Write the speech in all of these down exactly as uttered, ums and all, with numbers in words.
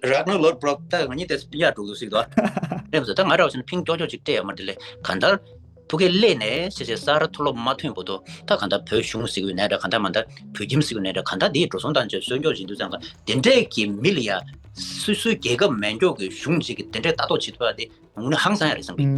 རག་ན་ལོར་པྲོག་ད་ང་གཉིས་དེ་སྤུན་ཀྱག་འགྲོ་འདུག་ཟིག་དོ། རེམ་ཟེར་ད་ང་ར་བ་ཕྱིན་ཕིང་ཀྱོག་ཀྱོག་ཅིག་སྤྲད་ཡོད་མ་རེད་དེ་ལས་གང་ལྟར་ཕ་གི་སླེབས་ནས་ཤེས་ཤེས་ས་ར་མཐོ་སློབ་མ་ཐོན་བར་དུ་ད་གང་ལྟར་བོད་གཞུང་ཟེར་གི་ཡོད་ནའི་འདྲ་གང་ལྟར་མ་ད་བོད་ཁྱིམ་ཟེར་གི་ཡོད་ནའི་འདྲ་གང་ལྟར་དེའི་འགྲོ་སོང་བཏང་བྱས་གསོན་སྐྱོག་བྱེད་དུས་ཙང་ག་དེ་འདྲས་ཀྱི་མི་ལ་ཡ་སོ་སོའི་རྒྱལ་ཁབ་མེད་མགྱོགས་ཀྱི་གཞུང་ཅིག་གི་དེ་འདྲས་ལྟ་རྟོག་བྱེད་ཐུབ་ཡ་དེ་དངོས་གནས་ཧང་སང་ཡ་རེད་བསམ་གི།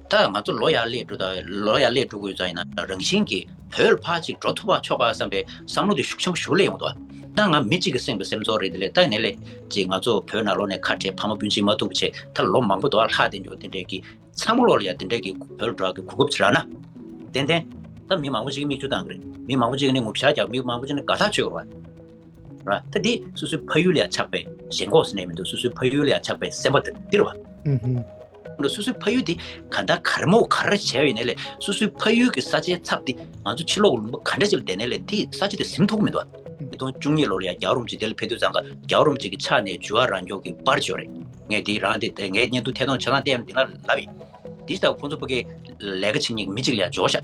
ད་ང་ཚོ་ལོ་ཡར་སླེབས་འགྲོ་ད་ལོ་ཡར་སླེབས་འགྲོ་དགོས་ཙང་ཡིན་ན་རང་བཞིན་གྱིས་བོད་ལ་ཕར་ཅིག་འགྲོ་ཐུབ་པ་ཆོག་པ་བསམ་པའི་བསམ་བློ་དེ་ཤུགས་ཆེན་པོ་ཞིག་སླེབས་ཡོང་འདུག་ད་ང་མི་གཅིག་གི་སེམས་ཀྱི་སེམས་ཚོར་རེད་དེ་ལས་ད་ཡིན་ནའི་ལས་ཅིག་ང་ཚོ་བོད་ནང་ལོགས་ནས་ཁ་བྲལ་ཕ་མ་སྤུན་མཆེད་མ་ཐུག་བྱས་ད་ལོ་མང་པོ་འདུག་ལྷག་བསྡད་འགྲོ་དེ་འདྲས་ཀྱི་ཚང་མ་ལོག་ལ་ཡ་དེ་འདྲས་ཀྱི་བོད་ལ་འགྲོ་གི་གོ་སྐབས་ཅིག་རག་ན། ཏན་ཏན་ད་མི་མང་པོ་ཅིག་གིས་མིག་ཆུ་བཏང་གི་རེད། མི་མང་པོ་ཅིག་གིས་ནི་ངུ་ཤ་རྒྱག་མི་མང་པོ་ཅིག་ནི་དགའ་ཐག་ཆོད་རེད་བ། ར། ད་འདི་སོ་སོའི་ཕ་ཡུལ་ལ་ཡ་ཆགས་པའི་ཞེན་ཁོག་ཟེར་ནས་མི་འདུག་སོ་སོའི་ཕ་ཡུལ་ལ་ཡ་ཆགས་པའི་སེམས་པ་དེ་འདི་རེད་བ། ཨུ་ཧུ། སོ་སོའི་ཕ་ཡུལ་དེ་ག་ད་གར་མོ་གར་བྱས་ཡོད་ནས་ལས་སོ་སོའི་ཕ་ཡུལ་གྱི་ས་ཆའི་ཚབ་དེ་ང་ཚོ་ཕྱི་ལོགས་ལུང་པ་ག་འདྲ་ཅིག་ལ་བསྡད་ནས་ལས་དེ་ས་ཆ་དེ་ཟིན་ཐུབ་ཀྱི་མི་འདུག་ཉིས་སྟོང་བཅུ་གཉིས་ལོ་ལ་ཡ་རྒྱལ་བ་རིན་པོ་ཆེ་དེ་ལ་ཕེབས་དུས་ཙང་ཀ་རྒྱལ་བ་རིན་པོ་ཆེ་གི་ཕྱག་ནས་འཇུ་བ་རང་སྐྱོང་གི་པར་ཅིག་ཡོད་རེད། ངས་དེ་རང་དེ་ངའི་བརྙན་ཐུང་ཐད་གཏོང་ཆ་ཚང་བལྟས་ཡོང་དེ་ལ་ལབ་ཡིན། དེ་ལྟ་བུ་ཁོང་ཚོ་ཕ་གི་ལས་ཀ་བྱེད་མཁན་གྱི་མི་གཅིག་ལ་ཡ་འཇོག་ཤག་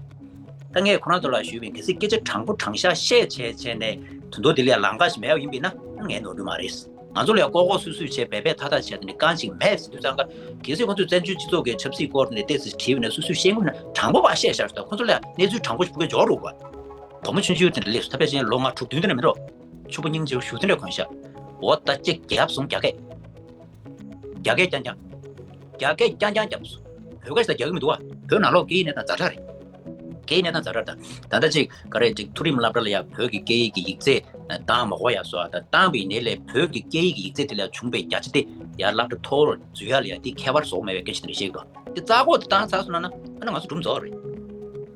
ད་ངས་ཁོ་རང་ཚོ་ལ་ཞུས་པ་ཡིན། གལ་སྲིད་སྐད་ཆ་དྲང་པོ་དྲང་བཞག་བཤད་བྱས་བྱས་ནས་དོན་དོ་དེ་ལ་ཡ་ལམ་ཁ་ཞིག་མེད་པ་ཡིན་པས་ན་ངས་ནོར་རྒྱུ་མ་རེད། ང་ཚོ་ལ་ཡ་ལྐོག་ལྐོག་སུད་སུད་བྱས་སྦས་སྦས་ཐག་ཐག་བྱས་དེ་ནས་རྐང་གཅིག་མེད་ཟེར་དུས་ཙང་ཀ་གལ་སྲིད་ཁོང་ཚོས་བཙན་བྱོལ་སྤྱི་ཚོགས་ཀྱི་ཆབ་སྲིད་སྐོར་ནས་ཏོག་ཙམ་དྲིས་པ་ན་སུད་སུད་བཤད་དགོས་ན་དྲང་པོ་ཕར་བཤད་ཤག་ད་ཁོང་ཚོ་ལ་ཡ་གནས་ཚུལ་དྲང་པོ་ཞིག་ཕུལ་གི་འཇོག་རུ་བ། བུ་མོ་ཆུང་ཆུང་དེ་འདྲ་སླེབས་སོང་། ད་ཕལ་ཆེར་ལོ་ལྔ་དྲུག་བདུན་དེ་འདྲ་མིན་འགྲོ། ཕྱུག་པོ་སྙིང་རྗེ་བོ་ཞུ་དེ་འདྲ་གོན་ཤག་འོ་ད་ཅིག་རྒྱབ་སོང་། རྒྱ་སྐད། རྒྱ་སྐད་རྐྱང་རྐྱང། རྒྱ་སྐད་རྐྱང་རྐྱང་རྒྱབ་སོང་། བོད་སྐད་ཞིག་ད་རྒྱག་གི་མི་འདུག་བ། བོད་ནང་ལོགས་སྐད་ཡིག་གནས་སྟངས་ཛ་དྲག་རེད། སྐད་ཡིག་གནས་སྟངས་ཛ་དྲག་རེད། ད་ད་ལྟ་ཅིག་ག་རེ་ཅིག་མཐོ་རིམ་སློབ་གྲྭ་ལ་ཡ་བོད་ཀྱི་སྐད་ཡིག་གི་ཡིག་ཚད་བཏང་མ་དགོས་ཡ་བཟོ། ད་བཏང་པའི་ནས་ལས་བོད་ཀྱི་སྐད་ཡིག་གི་ཡིག་ཚད་དེ་ལ་བྱུང་བའི་བརྒྱ་ཆ་དེ་ཡ་སློབ་གྲྭ་མཐོ་བོར་འཛུལ་ཡ་ལ་ཡ་དེ་ཁྱད་པར་བཟོ་མེད་པའི་སྐད་ཆ་དེ་འདྲ་བཤད་ཀྱི་འདུག་དེ་རྩ་འགོ་དེ་བཏང་ཚར་སོང་ན་ན་ཨ་ན་ང་ཚོ་སྒྲུང་རྫོགས་རེད།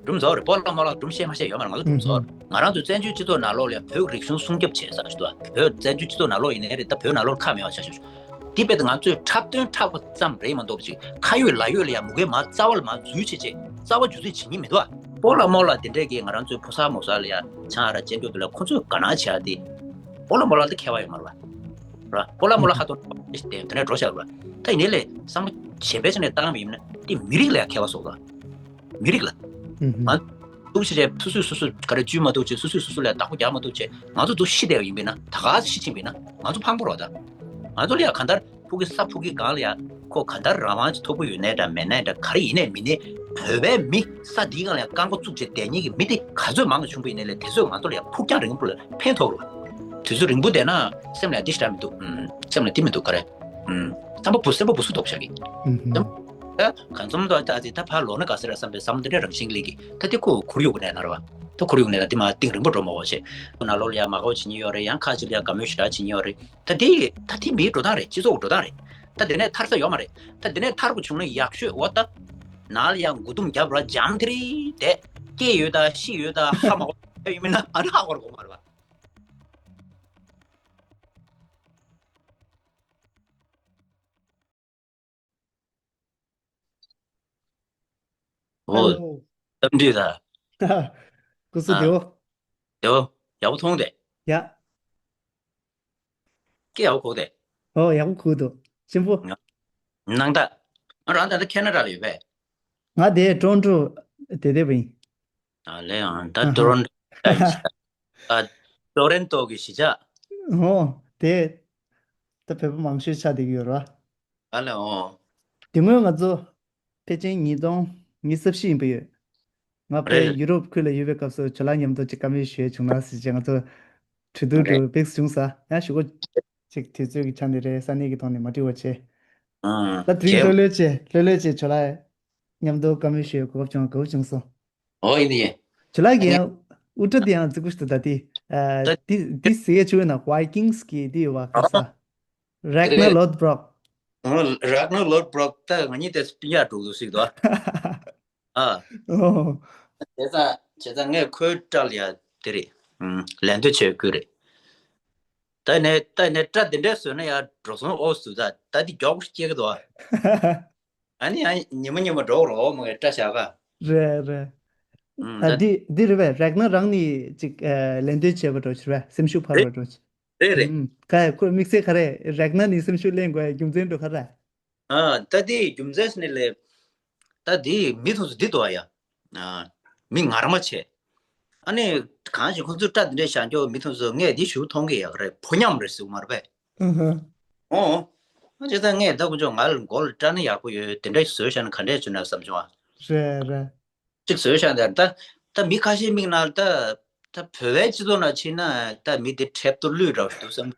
སྒྲུང་རྫོགས་རེད། སྤོ་ལགས་རྨོ་ལགས་སྒྲུང་བཤད་མ་བཤད་ཡོད་མ་རེད། ང་ཚོ་སྒྲུང་རྫོགས་རེད། ང་རང་ཚོ་བཙན་བྱོལ་སྤྱི་ཚོགས་ནང་ལོགས་ལ་ཡ་བོད་རིག་གཞུང་སྲུང་སྐྱོབ་བྱས་ས་ཞིག་འདུག་བོད་བཙན་བྱོལ་སྤྱི་ཚོགས་ནང་ལོགས་ཡིན་ནའི་རེད། ད་བོད་ནང་ལོགས་ཁ་མེད་པ་ཆགས་ཤག་དེ་དཔེ་ད་ང་ཚོས་འཁྲབ་སྟོན་འཁྲབ་པ་ཙམ་རེད་མ་གཏོགས་ཅིག་ཁ་ཡོད་ལག་ཡོད་ལ་ཡ་མུ་གེ་མ་རྩ་བ་ལ་མ་འཛུལ་བྱས་བྱས་རྩ་བ་རྒྱུ་རྩིས་བྱེད་མཁན་མི་འདུག་ཨ། སྤོ་ལགས་རྨོ་ལགས་དེ་འདྲས་ཀྱིས་ང་རང་ཚོའི་ཕོ་གསར་མོ་གསར་ལ་ཡ་ཆང་ར་སྤྱད་འཇོག་དེ་ལ་ཁོ་ཚོས་དགའ་སྣང་བྱེད་ཡ་དེ་སྤོ་ལགས་རྨོ་ལགས་དེ་མཁས་པ་ཡོད་མ་རེད་བ། ར། སྤོ་ལགས་རྨོ་ལགས་ཧ་ཏོ་དེ་དེ་ནས་འགྲོ་བཞག་ར། ད་ཡིན་ནའི་ལས་བསམ་བློ་གཞན་པའི་ཆ་ནས་བཏང་བ་ཡིན་ན་དེ་མི་རིགས་ལ་ཡ་མཁས་པ་བཟོ་དགོས། མི་རིགས་ལ། ང་ཚོ་ཤི་རྗེས་སོ་སོས་སོ་སོ་ག་རེ་བཅོས་མ་ཐུབ་བྱས་སོ་སོས་སོ་སོ་ལ་བདག་པོ་རྒྱག་མ་ཐུབ་བྱས་ང་ཚོ་ཚོ་ཤི་བསྡད་པ་ཡིན་པས་ན་ད་ག་ཤི་ཕྱིན་པས་ན་ང་ཚོ་ཕངས་པོ་རེད་ད། ང་ཚོ་ལ་ཡ་གང་ལྟར་ཕུག་གི་ས་ཕུག་གི་སྒང་ལ་ཡ་ཁོ་གང་ལྟར་རང་དབང་ཅིག་ཐོབ་ཀྱི་ཡོད་ནའི་འདྲ་མེད་ནའི་འདྲ་ག་རེ་ཡིན་ནའི་མིན་ནའི་བོད་པའི་མི་ས་འདིའི་སྒང་ལ་ཡ་རྐང་པ་བཙུགས་བྱས་བསྡད་མཁན་གྱི་མི་དེ་ག་ཚོད་མང་དུ་བྱུང་བ་ཡིན་ནའི་ལས་དེ་ཚོས་ང་ཚོ་ལ་ཡ་ཕུགས་རྒྱང་རིང་པོ་ལ་ཕན་ཐོགས་རེད། དུས་ཚོད་རིང་པོ་བསྡད་ན་སེམས་ལ་འདི་ཞེ་དྲག་མི་འདུག་ཨུམ། སེམས་ལ་འདི་མི་འདུག་ག་རེ། ཨུམ། བསམ་པ་བུ་སེམས་པ་བུ་སུ་དོག་བྱ་གི། ཨུམ། ད་གང་འཚམ་དུ་ད་ཅི་ད་ཕར་ལོག་ན་དགའ་ས་རེད་བསམ་པའི་བསམ་བློ་འདི་འདྲ་རང་བཞིན་སླེབས་ཀྱི། ད་འདི་ཁོ་ཁོར་ཡུག་གི་གནས་སྟངས་རེད་བ། ད་ཁོར་ཡུག་གནས་སྟངས་འདི་མར་གཏིང་རིང་པོ་འགྲོ་མ་འོ་ཞེས། ཁོ་ནང་ལོགས་ལ་ཡ་མ་དགའ་བ་བྱེད་ཉེན་ཡོད་རེད། ཡང་ཁ་ཅིག་ལ་ཡ་དགའ་མོས་ཞེ་དྲག་བྱེད་ཉེན་ཡོད་རེད། ད་འདི་ད་འདི་མིའི་འགྲོ་སྟངས་རེད། སྤྱི་ཚོགས་ཀྱི་འགྲོ་སྟངས་རེད། ད་འདི་ནས་ཐར་ས་ཡོད་མ་རེད། ད་འདི་ནས་ཐར་དགོས་བྱུང་ན་ཡག་ཤོས་འོ་ད། ནང་ལ་ཡ་མགོ་རྡུང་རྒྱབ་ར་འཇམ་ཐིང་རིང་བསྡད། སྐྱེས་ཡོད་ད་ཤི་ཡོད་ད་ཧ་མ་གོ་ཡོད་མིན་ན་ཨ་ནི་ཧ་གོ་ར་གོ་མ་རེད་བ། ཨོ། ཨ་ལོ། གཏམ་འདྲི་ད། སྐུ་གཟུགས་བདེ་པོ། བདེ་པོ། ཡག་པོ་མཐོང་དེ། ཡ། སྐད་ཡག་པོ་གོ་དེ། ཨོ་ཡག་པོ་གོ་འདུག་གཅེན་པོ། སྣང་དག་ང་རང་ད་ལྟ་ཁེ་ན་ཌ་ལ་ཡོད་པས། ང་དེ་ཊོ་རོན་ཊོ་བསྡད་བསྡད་པ་ཡིན། ཨ་ལས་ཨང་ད་ཊོ་རོན་ཊོ་ཨ་ཊོ་རོན་ཊོ་གི་གཞིས་ཆགས། ཨོ་དེ་ད་བོད་པ་མང་ཤོས་ཆགས་བསྡད་ཀྱི་ཡོད་རེད་བ། ཨ་ལས་ཨོ། དེ་སྔོན་ང་ཚོ་ཕལ་ཆེར་ཉིས་སྟོང་ཉི་ཤུ་རྩ་བཞི་ཡིན་པ་ཡོད། ང་ཕར་རེད། ཡུ་རོབ་ཁུལ་ལ་ཡོད་པའི་སྐབས་སུ་ཇོ་ལགས་མཉམ་དུ་ཅིག་བཀའ་མོལ་ཞུ་ཡས་བྱུང་ན་ཟེར་བྱས་ང་ཚོ་གྲོས་བསྡུར་རེད། འགྲོ་བེག་བྱུང་ས་ཡང་ཞུ་གོ་ཅིག་དུས་ཚོད་ཀྱི་ཆ་ནས་རེད། ས་གནས་ཀྱི་ཐོག་ནས་མ་འགྲིག་པ་བྱས། ཨང་། ད་དེ་རིང་ལྷོད་ལྷོད་བྱས་ལྷོད་ལྷོད་བྱས་ཇོ་ལགས་མཉམ་དུ་བཀའ་མོལ་ཞུ་ཡས་གོ་སྐབས་བྱུང་དགའ་པོ་བྱུང་སོང་། ཨོ་ཡིན་ཡིན། ཇོ་ལགས་ཀྱི་ཡང་དབུ་སྐྲ་དེ་ཡང་རྫིག་པོ་ཞིག་འདུག་ད་དེ་ཨ་ད་དེ་དེ་ཟེར་ཡས་བྱུང་ན་ཝའི་ཀིང་སི་གི་དེ་ཡོད་བ་ག་ས། རེག་ན་ལོད་བྷྲོག་ཨོ་རེག་ན་ལོད་བྷྲོག་ད་ང་གཉིས་དེ་སྤུན་ཀྱག་འགྲོ་འདུག་ཟིག་དོ། ཨ། ཨོ། བྱས་ཙང་བྱས་ཙང་ངས་ཁོའི་སྐྲ་ལ་ཡ་དེ་རེད། ཨུམ། ལད་ཟློས་བྱས་ཁུལ་རེད། ད་ནས་ད་ནས་སྐྲ་དེ་འདྲས་བཟོས་ན་ཡ་འགྲོ་སོང་ཨོ་སུ་ད་ད་དེ་མགྱོགས་པོ་སྐྱེ་གི་དོ། ཨ་ནི་ཡང་ཉི་མ་ཉི་མ་འགྲོ་རོགས་མ་གི་སྐྲ་བཞར་ག་རེད་རེད། ཨུམ། ཨ་ད་འདི་འདི་རེད་པས། རེག་ན་རང་ནི་ཅིག་ཨ་ལད་ཟློས་བྱས་པ་འགྲོ་ཕྱིར་བས་སེམས་ཤུགས་འཕར་བ་འགྲོ་ཕྱིར། རེད་རེད། ཨུམ། ཁ་ཁོ་དམིགས་བསལ་ག་རེ་རེག་ན་ནི་སེམས་ཤུགས་ལེན་དགོས་རྒྱུ་མཚན་འགྲོ་ག་རེ། ཨ་ད་དེ་རྒྱུ་མཚན་ནི་ལས། ད་དེ་མི་ཐུག་སུ་འདི་དོ་ཡ། ཨ་མི་ངར་མ་བྱས། ཨ་ནི་གང་ཞིག་ཁོ་ཚོས་སྐྲ་འདི་འདྲས་བཞར་མགྱོགས་མི་ཐུག་སུ་ངས་འདི་ཞུ་མཐོང་གི་ཡ་ག་རེ་ཕོ་ཉམས་རེད་ཟེར་གི་མ་རེད་པས། ཨུ་ཧུ། ཨོ། ཨ་ཅེ་ད་ངས་ད་ཀུན་སྤྱོད་ང་ལ་མགོ་ལ་སྐྲ་ནི་ཡག་པོ་ཡོད་དེ་འདྲ་བཟོས་བཞག་ན་ག་འདྲས་བྱུང་ན་བསམ་བྱུང་ཨ། རེད་རེད། གཅིག་བཟོས་བཞག་ན་ད་ད་མི་ཁ་ཤས་མིག་ནང་ད་ད་བོད་པའི་སྤྱི་ཚོགས་ནང་ཕྱིན་ན་ད་མི་དེ་ཁྲེབ་ཏུ་ལུས་འདྲ་བ་ཞིག་འདུག་བསམ།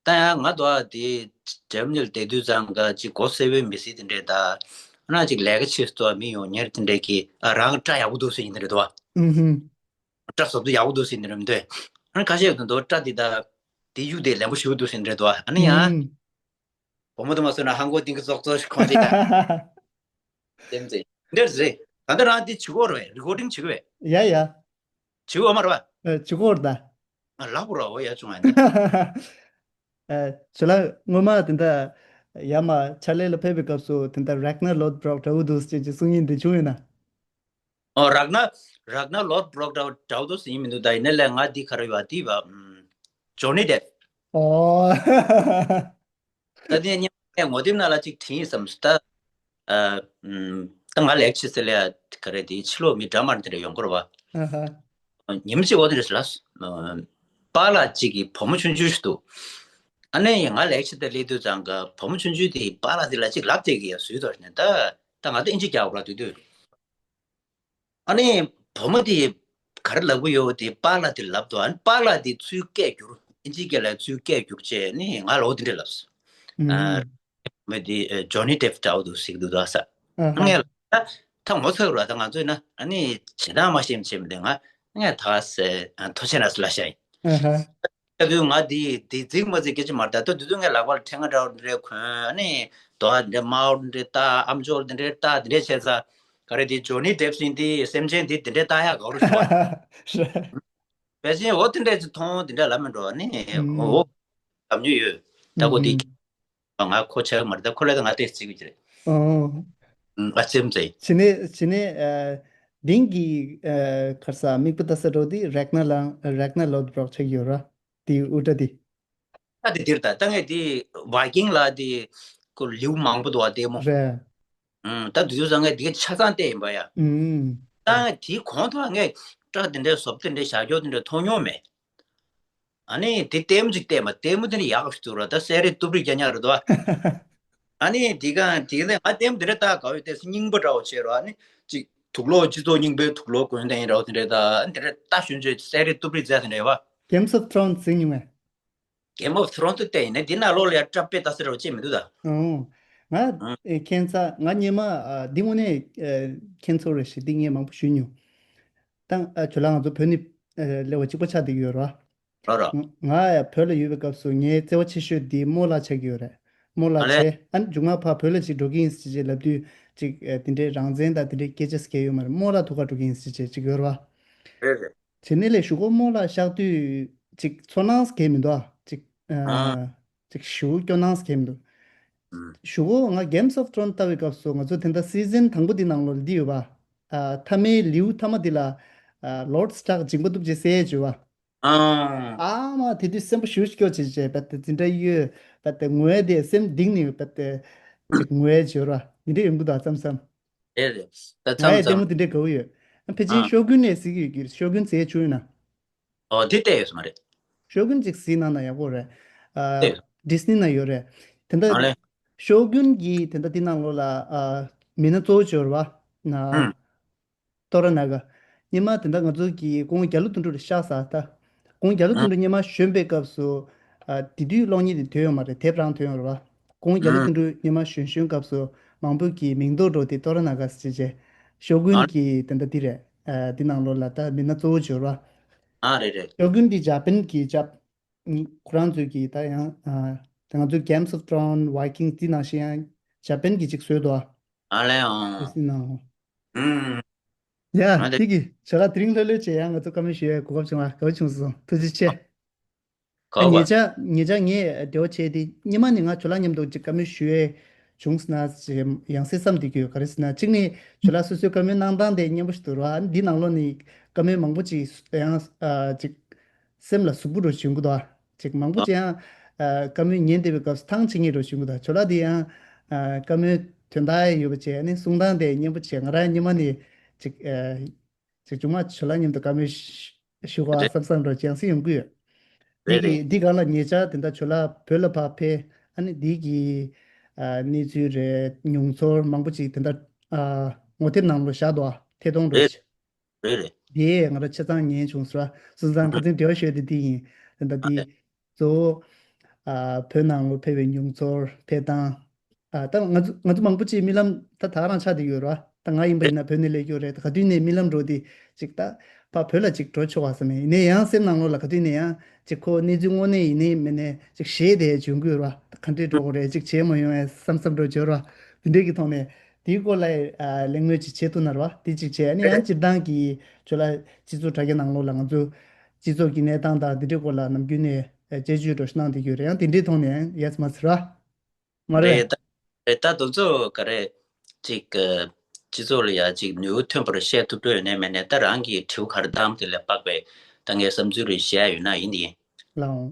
ད་ཡང་ང་དོ་ཨ་དེ་འཇར་མ་ནི་ལ་བསྡད་དུས་ཙང་ག་ཅིག་མགོ་སེར་པོའི་མི་སྲིད་དེ་འདྲས་ད་ཨ་ན་ཅིག་ལས་ཀ་བྱེད་སུ་དོ་ཨ་མི་ཡོང་ཉེར་དེ་འདྲས་ཀྱི་ཨ་རང་སྐྲ་ཡག་པོ་འདུག་ཟེར་ཡིན་དེ་འདྲས་དོ་ཨ། ཨུ་ཧུམ། སྐྲ་བཟོ་དུས་ཡག་པོ་འདུག་ཟེར་འདི་རེད་མི་འདུག་ཨ་ནི་ཁ་ཤས་ཀྱིས་འདུག་སྐྲ་འདི་ད་འདི་གཡུག་དེ་ལེན་པོ་ཞུ་འདུག་ཟེར་འདི་རེད་དོ། ཨ་ནི་ཡང་ཨུམ། བུ་མོ་དུ་མ་སོང་ན་ཧང་གོ་ཏིང་གི་ཙོག་ཙོག་ཞིག་ཁོང་ཚོས་ཡང་དེམ་ཙེ་འདིར་རེད། ད་ལྟ་རང་འདི་བྱེད་དགོས་རེད། རི་ཀོ་ཌིང་བྱེད་དགོས། ཡ་ཡ། བྱེད་དགོས་མ་རེད་པ། ཨ་བྱེད་དགོས་རེད་ད། ཨ་ལགས་པོ་ར་འོ་ཡ་བྱུང་ཨ་ནི། ཨ་ཇོ་ལགས་སྔོན་མ་དེ་འདྲ་ཡ་མ་ཕྱག་ལས་ལ་ཕེབས་པའི་སྐབས་སུ་དེ་འདྲ་རེག་ན་ལོད་བྲོག་འདྲ་བོ་འདུག་ཅེས་ཀྱི་གསུང་ཡིན་དེ་བྱུང་ཡོད་ན། ཨོ་རག་ན་རག་ན་ལོར་བྲོག་འདྲ་བོ་འདྲ་བོ་འདུག་ཟེར་ཡིན་མི་འདུག་ད་ཡིན་ནའི་ལས་ང་འདི་ག་རེ་ཡོད་འདི་བ་ཇོ་ནི་ཌེབ། ཨོ། ད་དེ་ཉིན་ངས་ངོ་དེབ་ནང་ལ་ཅིག་བྲིས་ཡིན་བསམ་སོང་ད། ཨ་ད་ང་ལེགས་ཆེ་ཟེར་ལ་ཡ་ག་རེ་དེ་ཕྱི་ལོགས་མི་འདྲ་མར་དེ་འདྲ་ཡོང་གི་རེད་བ། ཨ་ཧ། ཉིན་གཅིག་འོ་དེ་འདྲ་ཟེར་ལ། པཱ་ལགས་གཅིག་གི་བུ་མོ་ཆུང་ཆུང་ཞིག་འདུག་ཨ་ནི་ང་ལེགས་ཆེ་དེ་སླེབས་དུས་ཙང་ག་བུ་མོ་ཆུང་ཆུང་དེ་པཱ་ལགས་དེ་ལ་ཅིག་ལབ་བསྡད་ཀྱི་ཡ་བཟོས་དོ་ནས་ད། ད་ང་ད་ཨིན་ཇི་རྒྱག་དགོས་ར་དུས་དུས། ཨ་ནི་བུ་མོ་དེ་ག་རེ་ལབ་ཀྱི་ཡོད་དེ་པཱ་ལགས་དེ་ལབ་དོ། ཨ་ནི་པཱ་ལགས་དེ་ཚུར་སྐད་བསྒྱུར་ཨིན་ཇི་སྐད་ལ་ཚུར་སྐད་བསྒྱུར་བྱས་ནི་ང་ལ་འོ་དེ་འདྲ་ལབ་སོང་། ཨ་ཨུམ། མི་དེ་ཇོ་ནི་ཌེབ་འདྲ་བོ་འདུག་ཟེར་གྱི་འདུག་ད་ས། ཨ་ཧ། ངས་ལབ་ད་ད་ངོ་ཚ་རུ་ད་ང་ཚོས་ན་ཨ་ནི་བྱེད་སྟངས་མ་ཤེས་མ་བྱེད་མི་དེ་ང་ངས་ད་ཟེར་ཐུགས་རྗེ་གནང་ཟེར་ལབ་བཞག་ཡིན། ཨ་ཧ། ད་དུས་ང་འདི་འདི་རྫིག་མ་རྫིག་སྐད་ཆ་མ་རེད། ད་ལྟ་དུས་ཚོད་ངས་ལག་པ་ལ་ཕྲེང་བ་འདྲ་བོ་འདྲ་གོན་ཨ་ནི་རྡོ་བ་འདི་འདྲ་དམར་པོ་འདི་འདྲ་བཏགས་ཨམ་ཅོག་འདི་འདྲ་བཏགས་འདི་འདྲ་བྱས་ཙང་ག་རེ་འདི་ཇོ་ནི་ཌེབ་ཡིན་འདི་སེམས་ཅན་འདི་འདི་འདྲ་བཏགས་ཡག་ག་རེ་ཞུ་བ། བས་ཅན་འོ་དེ་འདྲ་ཅིག་མཐོང་དེ་འདྲ་ལབ་མི་འགྲོ་ཨ་ནི་ཨུམ། འོ་ལབ་མྱོང་ཡོད། ད་ཁོ་འདི་ཨུམ། ང་ཁོ་ཆགས་མ་རེད། ད་ཁོ་ལ་ད་ང་ཏོག་ཙམ་བརྩི་གི་རེད། ཨོ། ཨ་ཙེམ་ཙེ། ཇི་ནས་ཇི་ནས་ཨ་དིང་གི་ཨ་ག་རེ་ཟེར་མིག་དཔེ་ལྟ་ས་འགྲོ་དེ་རེག་ན་ལ་རེག་ན་ལོད་བྲོག་ཆགས་ཡོད་ར། དེ་དབུ་སྐྲ་དེ། ད་དེ་དེར་ད་ད་ངས་དེ་བའི་ཀིང་ལ་དེ་ཁོ་ལེའུ་མང་པོ་འདུག་བ་ལྟད་མོ། རེད། ཨུམ། ད་དུས་ཚོད་ཚང་ངས་དེ་ག་ཆ་ཚང་བལྟས་ཡིན་པ་ཡ། ཨུམ། ད་ངས་དེའི་གོང་དུ་ངས་སྐྲ་དེ་འདྲའི་བཟོ་དེ་འདྲའི་བཞག་རྒྱུ་དེ་འདྲ་མཐོང་མྱོང་མེད། ཨ་ནི་དེ་ལྟད་མོ་ཅིག་བལྟས་མ་ལྟད་མོ་དེ་ནི་ཡག་ཞིག་འདུག་ར། ད་སེ་རི་སྟུབ་རི་རྒྱ་ཉག་རེད་དོ། ཨ་ནི་དེ་ག་དེ་ནས་ང་ལྟད་མོ་དེ་འདྲ་ལྟ་དགའ་བའི་ལྟས་སུ་རྙིང་པ་འདྲ་བོ་བྱས་རོ། ཨ་ནི་ཅིག་དུག་ལོག་སྤྱི་ཚོགས་རྙིང་པའི་དུག་ལོག་གོན་བསྡད་ཡིན་རོ། དེ་འདྲ་ད་ཨ་ནི་དེ་འདྲ་ལྟ་ཞུན་ཆོས་སེ་རི་སྟུབ་རི་མཛད་དེ་འདྲ་བ། Games of Thrones་གཟིགས་མྱོང་ངས། Game of Thrones་དེ་ལྟས་ཡིན་ན་དེ་ནང་ལོགས་ལ་ཡ་སྐྲ་དཔེ་ལྟ་ས་འདྲ་བོ་ཅིག་མི་འདུག་ད། ཨོ། ང་ཨ་ཨེ་ཁྱེད་ཚ་ང་སྔོན་མ་ཨ་འདི་དངོས་གནས་ཨ་ཁྱེད་ཚོ་རེད་ཞེས་འདི་ངས་མང་པོ་ཞུས་མྱོང་། ད་ཨ་ཇོ་ལགས་ང་ཚོ་བོད་ནས་ཨ་སླེབས་པ་གཅིག་པ་ཆགས་བསྡད་ཀྱི་ཡོད་རེད་བ། རོ་རོ། ང་ང་ཡང་བོད་ལ་ཡོད་པའི་སྐབས་སུ་ངའི་བརྩེ་བ་ཆེ་ཤོས་འདི་རྨོ་ལགས་ཆགས་ཀྱི་ཡོད་རེད། རྨོ་ལགས་ཨ་ལས། བྱས་ཨ་ནི་མཇུག་མ་ཕར་བོད་ལ་ཅིག་འགྲོ་གི་ཡིན་ཟེར་ཅིག་ལབ་དུས་ཅིག་ཨ་དེ་འདྲའི་རང་བཙན་དང་དེ་འདྲའི་སྐད་ཆ་ཟེར་མཁན་ཡོད་མ་རེད། རྨོ་ལགས་ཐུག་ག་འགྲོ་གི་ཡིན་ཟེར་ཅིག་ཅིག་ཡོད་རེད་བ། རེད་རེད། བྱས་ནས་ལས་གཞུག་གུ་རྨོ་ལགས་གཤེགས་དུས་ཅིག་ཚོར་སྣང་ཟེར་མཁན་མི་འདུག་ཨ། ཅིག་ཨ། ཨ་ཅིག་ཞེ་པོ་སྐྱོ་སྣང་ཟེར་མཁན་མི་འདུག་ཨ། གཞུག་གུ་ང་Games of Thrones ལྟ་བའི་སྐབས་སུ་ང་ཚོ་དེ་འདྲ་སི་ཛན་དང་པོ་འདི་ནང་ལོགས་ལ་འདི་ཡོད་པ། ཨ་མཐའ་མའི་ལེའུ་མཐའ་མ་འདི་ལ་ཨ་Lord Stark་འཇིགས་པ་ཐུབ་ཅེས་ཟེར་བྱས་པ། ཨ། ཨ་མ་དེ་དུས་སེམས་པ་ཞེ་པོ་སྐྱོ་བྱས་བྱས་བས་ཏེ་འཛིན་གྲྭ་གཡོལ་བས་ཏེ་ངུས་ཏེ་སེམས་གཏིང་ནས་བས་ཏེ་ཅིག་ངུས་བྱས་ར་འདི་འདྲ་ཡོང་གི་འདུག་ཨ་མཚམས་མཚམས། རེད་རེད། ད་ང་ཡི་མཚམས་ལྟད་མོ་མཚམས། དེ་འདྲ་དགའ་བོ་ཡོད། ཨ་ཕལ་ཆེར་ཨ། ཤོ་གུན་ནས་གཟིགས་ཡོད་ཀྱི་རེད། ཤོ་གུན་ཟེར་བྱུང་ཡོད་ན། ཨོ་དེ་བལྟས་ཡོད་ས་མ་རེད། ཤོ་གུན་ཅིག་གཟིགས་གནང་ན་ཡག་པོ་རེད། ཨ་བལྟས་ཡོད། ཌིས་ནི་ན་ཡོད་རེད། དེ་འདྲ་ཨ་ལེ། ཤོ་གུན་གྱི་དེ་འདྲ་དེ་ནང་ལོགས་ལ་ཨ་མི་སྣ་གཙོ་བོ་ཅིག་ཡོད་རེད་བ། ན། ཧུམ། ཏོ་ར་ན་ག། སྔོན་མ་དེ་འདྲ་ང་ཚོ་གི་སྐུ་ངོ་རྒྱ་ལོ་དོན་གྲུབ་ལ་ཤག་ས་ད། སྐུ་ངོ་རྒྱ་ལོ་དོན་ཨ། གྲུབ་སྔོན་མ་བཞོན་པའི་སྐབས་སུ། ཨ་དེ་དུས་གློག་བརྙན་དེ་ཐོན་ཡོད་མ་རེད། དེབ་རང་ཐོན་ཡོད་རེད་བ། སྐུ་ངོ་རྒྱ་ལོ་ཨ། དོན་གྲུབ་སྔོན་མ་བཞོན་བཞོན་སྐབས་སུ་མང་པོ་གིས་མིང་འདོགས་འགྲོ་དེ་ཏོ་ར་ན་ག་ཟེར་བྱས། ཤོ་གུན་ཨ། གྱི་དེ་འདྲ་དེ་རེད། ཨ་དེ་ནང་ལོགས་ལ་ད་མི་སྣ་གཙོ་བོ་བྱོས་ར། ཨ་རེད་རེད། ཤོ་གུན་དེ་ཇ་པན་གྱི་ཇ། ཁོ་རང་ཚོས་ཀྱི་ད་ཡང་ཨ་ད་ང་ཚོའི་Games of Thrones Vikings དེ་ནང་བཞིན་ཡང་ཇ་པན་གྱི་ཅིག་བཟོས་འདུག་ཨ། ཨ་ལེ་ཨང་། ཨེ་སི་ནང་། ཨུམ། ཡ། ཨ་ལེ། དེ་གི་ཇོ་ལགས་དེ་རིང་ལྷོད་ལྷོད་བྱས་ཡང་ང་ཚོ་བཀའ་མོལ་ཞུ་ཡའི་གོ་སྐབས་བྱུང་བ་དགའ་བོ་བྱུང་སོང་། ཐུགས་རྗེ་ཆེ། ཨ་གོ་ཉེ་བ། ཆར་ཉེ་ཆར་ངས་འབྲེལ་བ་བྱས་ཏེ་སྔོན་མ་ནས་ང་ཇོ་ལགས་མཉམ་དུ་ཅིག་བཀའ་མོལ་ཞུ་ཡས་བྱུང་སོང་ན་ཞེས་ཡང་སེ་བསམ་བསྡད་ཀྱི་ཡོད། ག་རེ་ཟེར་ན་གཅིག་ནས་ཇོ་ལགས་སོ་སོའི་བཀའ་མོལ་གནང་སྟངས་དེ་སྙན་པོ་ཞིག་འདུག་ར། འདི་ནང་ལོགས་ནས་བཀའ་མོལ་མང་པོ་ཅིག་ཡང་ཨ་ཅིག་སེམས་ལ་ཟུག་པོ་འདྲ་བྱུང་གི་འདུག་ཨ། ཅིག་མང་པོ་ཨ། ཅིག་ཡང་ཨ་བཀའ་མོལ་ཉན་བསྡད་པའི་སྐབས་སུ་ཐང་ཆད་མཁན་འདྲ་བྱུང་གི་འདུག་ཇོ་ལགས་འདི་ཡང་ཨ་བཀའ་མོལ་དོན་དག་ཡོད་པ་བྱས་ནས་གསུང་སྟངས་དེ་སྙན་པོ་བྱས། ང་རང་སྔོན་མ་ནས་ཅིག་ཨ། ཅིག་མཇུག་མ་ཇོ་ལགས་མཉམ་དུ་བཀའ་མོལ་ཞུ་དགོས་བསམ་བསམ་འདྲ་ཅིག་ཡང་སེ་ཡོང་གི་ཡོད། འདི་རེད་རེད། གི་འདི་ག་ལ་ཉེ་ཆར་དེ་འདྲ་ཇོ་ལགས་བོད་ལ་ཕར་ཕེབས། ཨ་ནི་འདི་གི་ཨ་གནས་ཚུལ་རེད། མྱོང་ཚོར་མང་པོ་ཅིག་དེ་འདྲ་ཨ་ངོ་དེབ་ནང་ལོགས་བཞག་འདུག་ཨ། ཐད་གཏོང་འདྲ་རེད་ཞིག་རེད་རེད། དེ་ང་རང་ཆ་ཚང་ཉན་བྱུང་ཟེར་བ། སོང་ཙང་ཁ་སང་འབྲེལ་བ་ཞུས་དེ་འདི་ཡིན། དེ་འདྲ་འདི་གཙོ་བོ་ཨ་བོད་ནང་ལོགས་ཕེབས་པའི་མྱོང་ཚོར་ཕེབས་སྟངས། ཨ་ད་ང་ཚོ་ང་ཚོ་མང་པོ་ཅིག་རྨི་ལམ་ད་ད་རང་ཆགས་བསྡད་ཡོད་རེད་བ། ད་ང་ཡིན་པ་ཡིན་ན་བོད་ནས་སླེབས་ཡོད་རེད། ད་ག་དུས་ནས་རྨི་ལམ་འགྲོ་དེ་ཅིག་ད་ཕ་བོད་ལ་ཅིག་འགྲོ་ཆོག་པ་བསམ་ནས། ཡིན་ནའི་ཡང་སེམས་ནང་ལོགས་ལ་ག་དུས་ནས་ཡང་ཅིག་ཁོ་གནས་ཚུལ་དངོས་གནས་ཡིན་ནའི་མིན་ནའི་ཅིག་ཞེད་དེ་བྱུང་གི་ཡོད་རེད་བ། ད་ག་འདྲས་འགྲོ་དགོས་རེད། ཅིག་བྱས་མ་ཡོང་ངས་བསམ་བསམ་འགྲོ་བྱོས་རེད་བ། དེ་འདྲས་ཀྱི་ཐོག་ནས་དེའི་སྐོར་ལ་ཨ་གླེང་མོལ་ཅིག་བྱེད་ཐུབ་ན་རེད་བ། དེ་ཅིག་བྱས། ཨ་ནི་ཡང་སྤྱིར་བཏང་གི་ཁྱོད་ལ་སྤྱི་ཚོགས་དྲ་རྒྱ་ནང་ལོགས་ལ་ང་ཚོ་སྤྱི་ཚོགས་ཀྱི་གནས་སྟངས་དང་དེ་འདྲའི་སྐོར་ལ་ནམ་རྒྱུན་ནས་དཔྱད་བརྗོད་འདྲ་ཞིག་གནང་བསྡད་ཀྱི་ཡོད་རེད། ཡང་དེ་འདྲའི་ཐོག་ནས་ཡས་མ་ཟེར་བ། མ་རེད། རེད་ད། རེད་ད། དེ་ཚོ་ག་རེ་ཅིག་སྤྱི་ཚོགས་ལ་ཡ་ཅིག་ནུས་པ་ཐོན་པར་བཤད་ཐུབ་འགྲོ་ཡོད་ནའི་མེད་ནའི་ད་རང་གི་དྲི་བ་ག་རེ་བཏང་དེ་ལ་དཔག་པའི་ད་ངའི་བསམ་ཚུལ་རེ་བཤད་ཡོད་ན་ཡིན་དེ་ཡིན། ལའང་།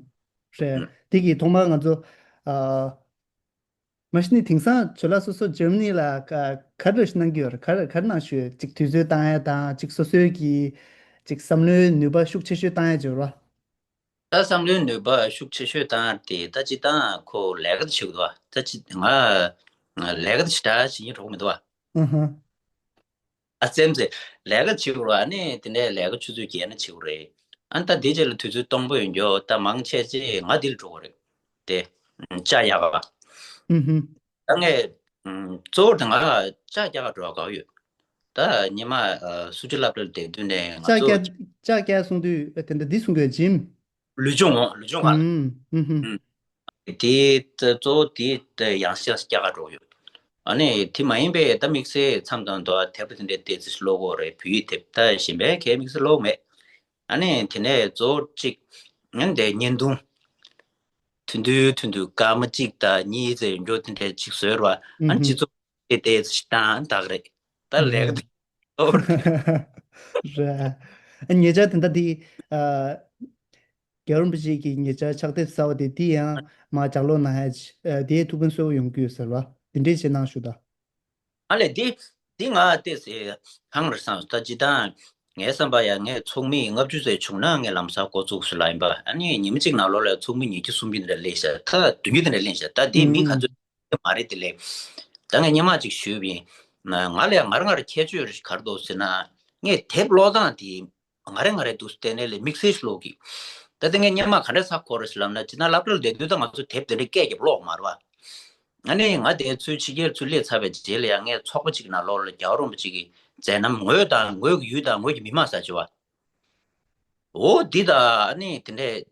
རེད། དེ་གི་ཐོག་མར་ང་ཚོ་ཨ། མ་གཞི་ནས་དེང་སང་ཇོ་ལགས་སོ་སོ་འཇར་མ་ནི་ལ་ག་ག་རེ་གནང་གི་ཡོད་རེད། ག་རེ་ག་རེ་གནང་ཞུས། ཅིག་དུས་ཚོད་བཏང་ཡ་དང་ཅིག་སོ་སོའི་གི་ཅིག་བསམ་བློའི་ནུས་པ་ཤུགས་ཆེ་ཤོས་བཏང་ཡ་ཅིག་ཡོད་རེད་བ། ད་བསམ་བློའི་ནུས་པ་ཤུགས་ཆེ་ཤོས་བཏང་ཡ་དེ་ད་སྤྱིར་བཏང་ཁོ་ལས་ཀ་དེ་བྱེད་དགོས་འདུག་བ། ད་ཅི་ང་ལས་ཀ་དེ་ཞེ་དྲག་བྱེད་སྙིང་བྲོ་གི་མི་འདུག་བ། ཨུ་ཧུ། ཨ་ཙེམ་ཙེ། ལས་ཀ་བྱེད་དགོས་རེད། ཨ་ནི་དེ་འདྲའི་ལས་ཀ་ཆུ་ཚོད་བརྒྱད་ན་བྱེད་དགོས་རེད། ཨ་ནི་ད་དེ་རྗེས་ལ་དུས་ཚོད་སྟོང་པ་ཡོད་རྒྱུ་ད་མང་ཆེ་ཆེ་ང་འདི་ལ་འགྲོ་གི་རེད། དེ་ཅ་ཡག་ག་ཨུ་ཧུ། ད་ངས་གཙོ་བོར་ད་ང་ཅ་རྒྱག་ག་འགྲོ་ག་ཡོད། ད་ཉི་མ་སུ་ཅི་ལབ་ལ་བསྡད་དུས་ནས་ང་ཅ་ཚོ་རྒྱག་ཅ་རྒྱག་གསུང་དུས་དེ་འདྲ་འདི་གསུང་གི་ཡོད། ཇིམ། ལུས་སྦྱོང་འོང་། ལུས་སྦྱོང་ག་ཨུ་ཧུ། དེ་གཙོ་བོ་དེ་ཡང་ཤ་རྒྱག་ག་འགྲོ་གི་ཡོད། ཨ་ནི་དེ་མ་ཡིན་པའི་ད་དམིགས་བསལ་མཚམས་དང་དུ་དེབ་དེ་འདྲའི་ཏོག་ཙམ་ཀློག་དགོས་རེད། བོད་ཡིག་དེབ། ད་གཞན་པའི་གའི་དམིགས་བསལ་ཀློག་མེད། ཨ་ནི་དེ་ནས་གཙོ་བོ་གཅིག་ཨ་ནི་དེ་བརྙན་ཐུང་། ཐུང་ཐུང་ཐུང་ཐུང་སྐར་མ་གཅིག་དང་གཉིས་ཙམ་ཡོད་རྒྱུ་དེ་འདྲ་གཅིག་བཟོས་ར། ཨ་ནི་སྤྱི་ཚོགས་དེ་ཏོག་ཙམ་བཏང་ད་ག་རེད། ད་ལས་ཀ་དེ་ཨོ་རེད། ཉེ་ཆར་དེ་འདྲ་དེ་ཨ། རྒྱལ་བ་རིན་པོ་ཆེ་གི་ཉེ་ཆར་ཕྱག་དེབ་གསར་བ་དེ་དེ་ཡང་མར་ལྗགས་ཀློག་གནང་ཡ་ཅིག་ཨ། དེའི་ཐུགས་ཕན་གསོས་པོ་ཡོང་གི་ཡོད་ཟེར་བ། དེ་འདྲས་བྱེད་གནང་ཞུ་ད། ཨ་ལས་འདི་འདི་ང་ཏོག་ཙམ་ཧང་རེད་བསམ། ད་སྤྱིར་བཏང་ངའི་བསམ་པ་ཡ་ངས་ཚོགས་མི་ལྔ་བཅུ་ཙམ་བྱུང་ན་ངས་ལམ་སང་འགོ་བཙུགས་སུ་ལ་ཡིན་པ། ཨ་ནི་ཉི་མ་གཅིག་ནང་ལོགས་ལ་ཚོགས་མི་ཉི་ཤུ་སུམ་ཅུ་འདྲ་སླེབས་ཤག་ད་བདུན་ཅུ་དེ་འདྲ་སླེབས་ཤག་ད་དེ་མི་ག་ཚོད་མ་རེད། དེ་ལས་ད་ངས་སྔོན་མ་ཅིག་ཞུས་པ་ཡིན། ང་ལ་ཡ་ང་རང་ང་རང་ཁྱད་ཆོས་རེ་ག་རེ་འདུག་ཟེར་ན། ངས་དེབ་ཀློག་སྟངས་དེ་ང་རེ་ང་རེ་འདུག་བལྟས་ནས་ལས་དམིགས་བསལ་ཞིག་ཀློག་གི། ད་དེ་ངས་སྔོན་མ་ག་འདྲ་ས་གོ་རེད་ཟེར་ལབ་ན། ཇི་ལྟར་སློབ་གྲྭར་བསྡད་དུས་ད་ང་ཚོ་དེབ་དེ་འདྲ་སྐད་རྒྱབ་ཀློག་མ་རེད་བ། ཨ་ནི་ང་དེ་ཚོའི་ཕྱི་རྒྱལ་ཚུར་སླེབས་ཚར་བའི་རྗེས་ལ་ཡང་ངས་ཚོགས་པ་གཅིག་ནང་ལོགས་ལ་རྒྱལ་བ་རིན་པོ་ཆེ་གི་མཛད་རྣམ་ངོས་དང་ངོས་ཀྱི་ཡུལ་དང་ངོས་ཀྱི་མི་མང་ཟེར་བྱས་པ། འོ་འདི་ད་ཨ་ནི་དེ་འདྲས་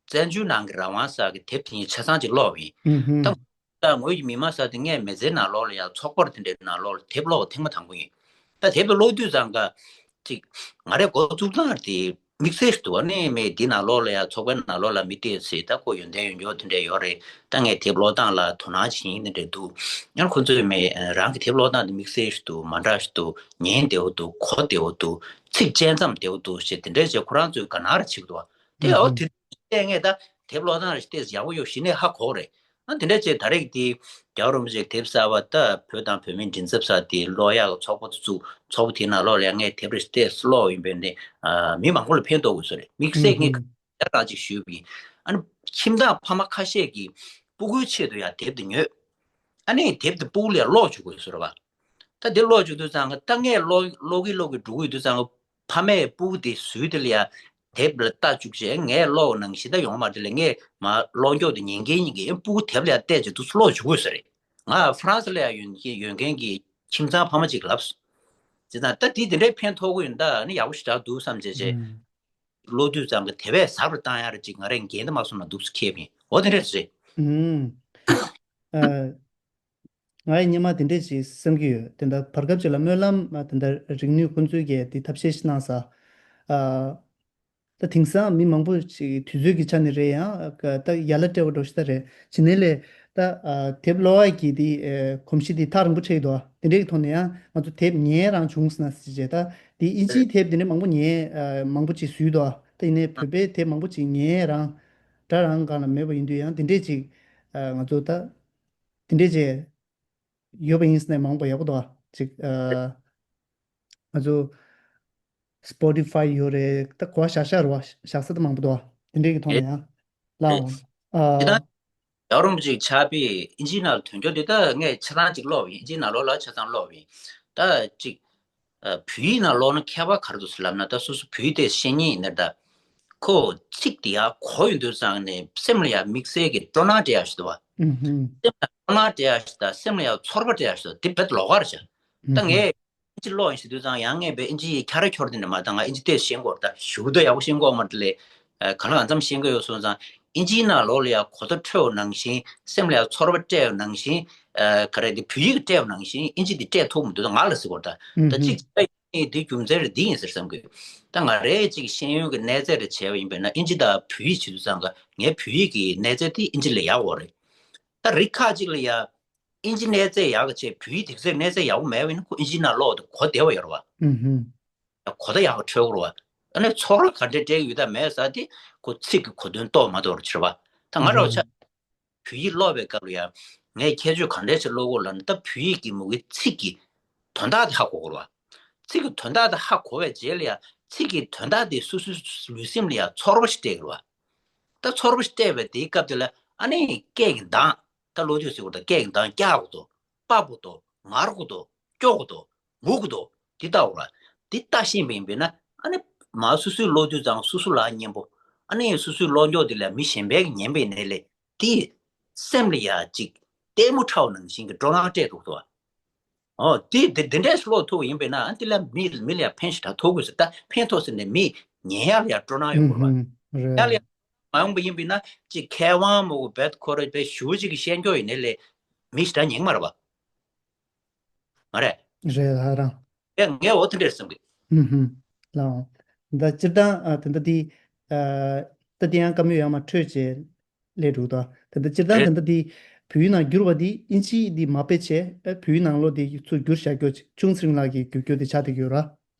བཙན་བྱོལ་ནང་གི་རང་དབང་གསར་གྱི་དེབ་དེ་ཉིད་ཆ་ཚང་ཅིག་ཀློག་པ་ཡིན། ད་ད་ངོས་ཀྱི་མི་མང་ཟེར་དེ་ངས་མི་ཚེའི་ནང་ལོགས་ལ་ཡང་ཚོགས་པར་དེ་འདྲའི་ནང་ལོགས་ལ་དེབ་ཀློག་པ་ཐེངས་མ་དང་པོ་ཡིན། ད་དེབ་དེ་ཀློག་དུས་ཙང་ཀ་ཅིག་ང་རའི་འགོ་བཙུགས་སྟངས་དེ་དམིགས་བསལ་ཞིག་འདུག་ཨ་ནི་མི་འདི་ནང་ལོགས་ལ་ཡང་ཚོགས་པའི་ནང་ལོགས་ལ་མི་དེ་ཚོས་ད་ཁོ་ཡོན་ཏན་ཡོད་མགྱོགས་དེ་འདྲ་ཡོད་རེད། ད་ངས་དེབ་ཀློག་སྟངས་ལ་དོ་སྣང་བྱེད་མཁན་དེ་འདྲ་འདུག་ཡང་ཁོ་ཚོས་མི་རང་གི་དེབ་ཀློག་སྟངས་དེ་དམིགས་བསལ་ཞིག་འདུག་མ་འདྲ་ཞིག་འདུག་ཉན་བདེ་བོ་འདུག་གོ་བདེ་བོ་འདུག་ཚིག་བཅད་མཚམས་བདེ་བོ་འདུག་ཞེས་དེ་འདྲ་བྱས་ཁོ་རང་ཚོས་དགའ་སྣང་རེ་བྱེད་ཀྱི་འདུག་དེ་ཨོ་དེ་བལྟས་ངས་ད་དེབ་ཀློག་སྟངས་རེ་བལྟས་ཡག་པོ་ཡོད་གཞི་ནས་ཧ་གོ་རེད། ཨ་དེ་འདྲ་བྱས་ད་རེས་དེ་རྒྱལ་བ་རིན་པོ་ཆེའི་དེབ་གསར་བ་ད་བོད་དང་བོད་མིའི་མགྲིན་ཚབ་ས་དེ་ཀློག་ཡག་གི་ཚོགས་པ་དེ་བཙུགས། ཚོགས་པ་དེའི་ནང་ལོགས་ལ་ཡང་ངས་དེབ་རེ་བལྟས་ཀློག་ཡིན་པས་ནས་ཨ་མི་མང་པོ་ལ་ཕན་ཐོགས་དགོས་ས་རེད། དམིགས་བསལ་ངས་ཁ་ཡག་རང་ཅིག་ཞུས་པ་ཡིན། ཨ་ནི་ཁྱིམ་བདག་ཕ་མ་ཁ་ཤས་ཀྱིས་སྤུ་གུའི་ཆེད་དུ་ཡང་དེབ་དེ་ཉོས། ཨ་ནི་དེབ་དེ་སྤུ་གུ་ལ་ཡང་ཀློག་བཅུག་དགོས་ས་རེད་བ། ད་དེ་ཀློག་བཅུག་དུས་ཙང་ད་ངས་ཀློག་ཀློག་གི་ཀློག་གི་འགྲོ་གི་ཡོད་དུས་ཙང་ཕ་མས་སྤུ་གུ་དེ་ཟུར་དེ་ལ་ཡ་དེབ་ལ་ལྟ་བཅུག་བྱས་ངས་ཀློག་ནང་བཞིན་ད་ཡོང་མ་རེད་ལ། ངས་མ་ཀློག་མགྱོགས་དེ་ཉན་མཁན་ཡིན་གྱི་ཨེ་སྤུ་གུ་དེབ་ལ་ཡ་བལྟས་བྱས་འདུག་སེ་ཀློག་བཅུག་དགོས་ས་རེད། ང་ཧྥ་རན་སི་ལ་ཡ་ཡོད་ཡོད་མཁན་གྱི་ཁྱིམ་ཚང་ཕ་མ་གཅིག་ལབ་སོང་། བྱས་ཙང་ད་དེ་དེ་འདྲའི་ཕན་ཐོགས་ཀྱི་ཡོད་ན་ད་ནི་ཡག་པོ་ཞེ་དྲག་འདུག་བསམ་བྱས་བྱས། ཀློག་དུས་ཙང་གི་དེ་བས་ཟབ་རུ་བཏང་ཡ་རེ་ཅིག་ང་རས་འགན་དེ་མ་སོང་ན་འདུག་སེ་འཁྱེར་བ་ཡིན། འོ་དེ་འདྲ་རེད། ཨ། ང་ཡི་སྔོན་མ་དེ་འདྲས་ཞིག་བསམ་གྱི་ཡོད། དེ་འདྲ་བར་སྐབས་ཅིག་ལ་སྨོན་ལམ་དེ་འདྲ་རིག་ནུས་ཁོང་ཚོས་ཀྱིས་དེ་ཐབས་ཤེས་ཤིག་གནང་ས། ཨ། ད་དེང་སང་མི་མང་པོ་ཞིག་དུས་ཚོད་ཀྱི་ཆ་ནས་རེད། ཡང་ད་ཡ་ལ་སྤྲད་པ་འགྲོ་ཤི་ད་རེད། ཇི་ནས་ལས་ད་དེབ་ཀློག་ཡ་གི་དེ་གོམས་གཤིས་དེ་ཐག་རིང་པོ་ཆགས་ཀྱི་འདུག་དེ་འདྲས་ཀྱི་ཐོག་ནས་ཡང་ང་ཚོ་དེབ་ཉན་རང་བྱུང་སོང་ན་ཟེར་བྱས། ད་དེ་ཨིན་ཇིའི་དེབ་དེ་འདྲས་མང་པོ་ཉན་མང་པོ་ཅིག་བཟོས་འདུག་ད་ཡིན་ནའི་བོད་པའི་དེབ་མང་པོ་ཅིག་ཉན་རང་སྒྲ་རང་སྒང་ལ་མེད་པ་ཡིན་དུས་ཡང་དེ་འདྲས་ཅིག་ང་ཚོ་ད། དེ་འདྲས་བྱས་ཡོད་པ་ཡིན་ཟེར་ནས་མང་པོ་ཡག་པོ་འདུག་ཅིག་ཨ། ང་ཚོ་Spotify་ཡོད་རེད། ད་གོ་བ་བཞག་བཞག་རེད་བ། བཞག་ས་ད་མང་པོ་འདུག་དེ་འདྲས་ཀྱི་ཐོག་ནས་ཡང་ ལའོ། ཨ། ཇི་ལྟར་ཡ་རོང་ཅིག་ཆགས་པའི་ཨིན་ཇིའི་ནང་ལ་དོན་འཁྱོལ་དེ་ད་ངས་ཆ་ཚང་ཅིག་ཀློག་པ་ཡིན། ཨིན་ཇིའི་ནང་ལོགས་ལ་ཆ་ཚང་ཀློག་པ་ཡིན། ད་ཅིག་ཨ། བོད་ཡིག་ནང་ཀློག་ན་ཁྱད་པར་ག་རེ་འདུག་ཟེར་ལབ་ན། ད་སོ་སོ་བོད་ཡིག་དེ་ཤེས་མཁན་ཡིན་ན། ད་ཁོ་ཚིག་དེ་ཡར་གོ་ཡོང་དུས་ཙང་ནས་སེམས་ལ་ཡར་དམིགས་བསལ་གྱི་སྤྲོ་སྣང་སྤྲད་ཡག་ཞིག་འདུག་བ། ཨུ་ཧུམ། སེམས་ལ་སྤྲོ་སྣང་སྤྲད་ཡག་ཞིག་དང་སེམས་ལ་ཡར་ཚོར་བ་སྤྲད་ཡག་ཞིག་འདུག་དེ་བེད་ལོགས་ཀ་རེད་ཤག་ད་ངས་ཨིན་ཇི་ཀློག་ཡིན་ཟེར་དུས་ཙང་། ཡང་ངས་བས་ཨིན་ཇི་ཡི་ཁྱ་ར་ཁྱོར་དེ་འདྲ་མ་བཏང་། ང་ཨིན་ཇི་ཏོག་ཙམ་ཤེས་ཀྱི་ཡོད་རེད། ད་ཞེ་པོ་ད་ཡག་པོ་ཤེས་ཀྱི་ཡོད་མ་རེད་ལས། ཨ། གང་ལ་གང་འཚམ་ཤེས་ཀྱི་ཡོད་སོང་ཙང་། ཨིན་ཇིའི་ནང་ལོགས་ལ་ཡང་གོ་བརྡ་འཕྲོད་པ་ནང་བཞིན། སེམས་ལ་ཡང་ཚོར་བ་སྤྲད་པ་ནང་བཞིན། ཨ། ག་རེ། འདི་བོད་ཡིག་སྤྲད་པ་ནང་བཞིན་ཨིན་ཇི་འདི་སྤྲད་ཐུབ་མི་འདུག་ད་ང་ལ་ཟེར་གྱི་ཡོད་རེད། ད་ད་གཅིག་བྱས་ན་འདི་རྒྱུ་མཚན་རེད། འདི་ཡིན་ཟེར་བསམ་གྱི་ཡོད། ད་ང་རའི་ཅིག་ཤེས་ཡོན་གྱི་གནས་ཚད་རེ་བྱས་པ་ཡིན་པས་ན། ཨིན་ཇི་དང་བོད་ཡིག་བྱེད་དུས་ཙང་ཀ་ངའི་བོད་ཡིག་གི་གནས་ཚད་དེ་ཨིན་ཇི་ལས་ཡག་པོ་རེད། ད་རིགས་ཁག་ཅིག་ལ་ཡ་ཨིན་ཇི་གནས་ཚད་ཡག་གི་ཆེད་བོད་ཡིག་དེ་ཚོའི་གནས་ཚད་ཡག་པོ་མེད་པ་ཡིན་ན། ཁོ་ཨིན་ཇི་ནང་ཀློག་དུས་གོ་བདེ་བ་ཡོད་རེད་བ། ཨུ་ཧུམ། གོ་བརྡ་ཡག་པོ་འཕྲོད་ཀྱི་རེད་བ། ཨ་ནི་ཚོར་བ་ག་འདྲས་སྤྲད་ཀྱི་ཡོད་དང་མེད་ཟེར་དེ་ཁོ་ཚིག་གི་གོ་དོན་རྟོགས་མ་ཐུབ་པ་རེད་བ། ད་ང་འདྲ་བ་ཆ་བོད་ཡིག་ཀློག་པའི་སྐབས་ལ་ཡ་ངས་ཁྱད་ཆོས་ག་འདྲས་ཞིག་ཀློག་གི་ཡོད་ལབ་ན། ད་བོད་ཡིག་གི་མུ་གེ་ཚིག་གི་དོན་དག་དེ་ཧ་གོ་གི་རེད་བ། ཚིག་གི་དོན་དག་དེ་ཧ་གོ་བའི་རྗེས་ལ་ཡ་ཚིག་གི་དོན་དག་དེ་སོ་སོའི་ལུས་སེམས་ལ་ཡ་ཚོར་བ་ཞིག་སྤྲད་ཀྱི་རེད་བ། ད་ཚོར་བ་ཞིག་སྤྲད་པའི་དེའི་སྐབས་དེ་ལ་ཨ་ནི་སྐད་ཀྱི་གདངས། ད་ཀློག་དུས་ཟེར་བ་དང་སྐད་ཀྱི་གདངས་རྒྱག་དགོས་འདུག་དཔའ་བོ་འདུག་ངར་དགོས་འདུག་སྐྱོ་དགོས་འདུག་ངུ་དགོས་འདུག་འདི་ལྟ་བུ་ར། འདི་ལྟ་ཤེས་པ་ཡིན་པས་ན། ཨ་ནི་མ་སོ་སོའི་ཀློག་དུས་ཙང་སོ་སོ་ལ་སྙན་པོ། ཨ་ནི་སོ་སོའི་ཀློག་མགྱོགས་འདི་ལ་མི་གཞན་པས་ཉན་པའི་ནས་ལས། དེས་སེམས་ལ་ཡ་ཅིག་ལྟད་མོ་འཁྲབ་པ་ནང་བཞིན་གྱི་སྤྲོ་སྣང་སྤྲད་འདུག་ཏོ། ཨོ། དེ་དེ་དེ་འདྲས་ཀློག་ཐུབ་པ་ཡིན་པས་ན། ཨ། དེ་ལ་མི་མི་ལ་ཡ་ཕན་ཞེ་དྲག་ཐོགས་དགོས་ཟེར། ད་ཕན་ཐོགས་ཟེར་ནས་མི་ཉན་ཡག་ལ་ཡ་སྤྲོ་སྣང་ཡོད་དགོས་རེད་བ། ཨུ་ཧུམ། རེད། ཉན་ཡག་ལ་ཡ་མ་ཡོང་པ་ཡིན་པས་ན། ཅིག་མཁས་དབང་མང་པོ་བེད་ཁོ་རེ་བེད་ཞུ་ཅིག་གི་བཤད་མགྱོགས་ཡིན་ནའི་ལས་མི་ཞེ་དྲག་ཉན་གི་མ་རེད་བ། མ་རེད། རེད། ཧ་རང་། ཡ། ངས་འོ་དེ་འདྲས་བསམ་གི། ཧུམ་ཧུམ། ལའོ། ད་སྤྱིར་བཏང་། ཨ། དེ་འདྲ་དེ། ཨ། ད་དེ་ཡང་བཀའ་མོལ་ཡང་མ་འཕྲོད་ཅེས་ལས་འགྲོ་དོ། དེ་འདྲ་སྤྱིར་བཏང་། རེད། དེ་འདྲ་དེ་བོད་ཡིག་ནང་བསྒྱུར་བ་དེ་ཨིན་ཇི་དེ་མ་དཔེ་བྱས། ཨ། བོད་ཡིག་ནང་ལོགས་དེ་ཚུར་བསྒྱུར་བཞག་རྒྱུ་ཆུང་ཚེ་རིང་ལགས་ཀྱིས་བསྒྱུར་རྒྱུ་དེ་ཆགས་བསྡད་ཀྱི་ཡོད་ར།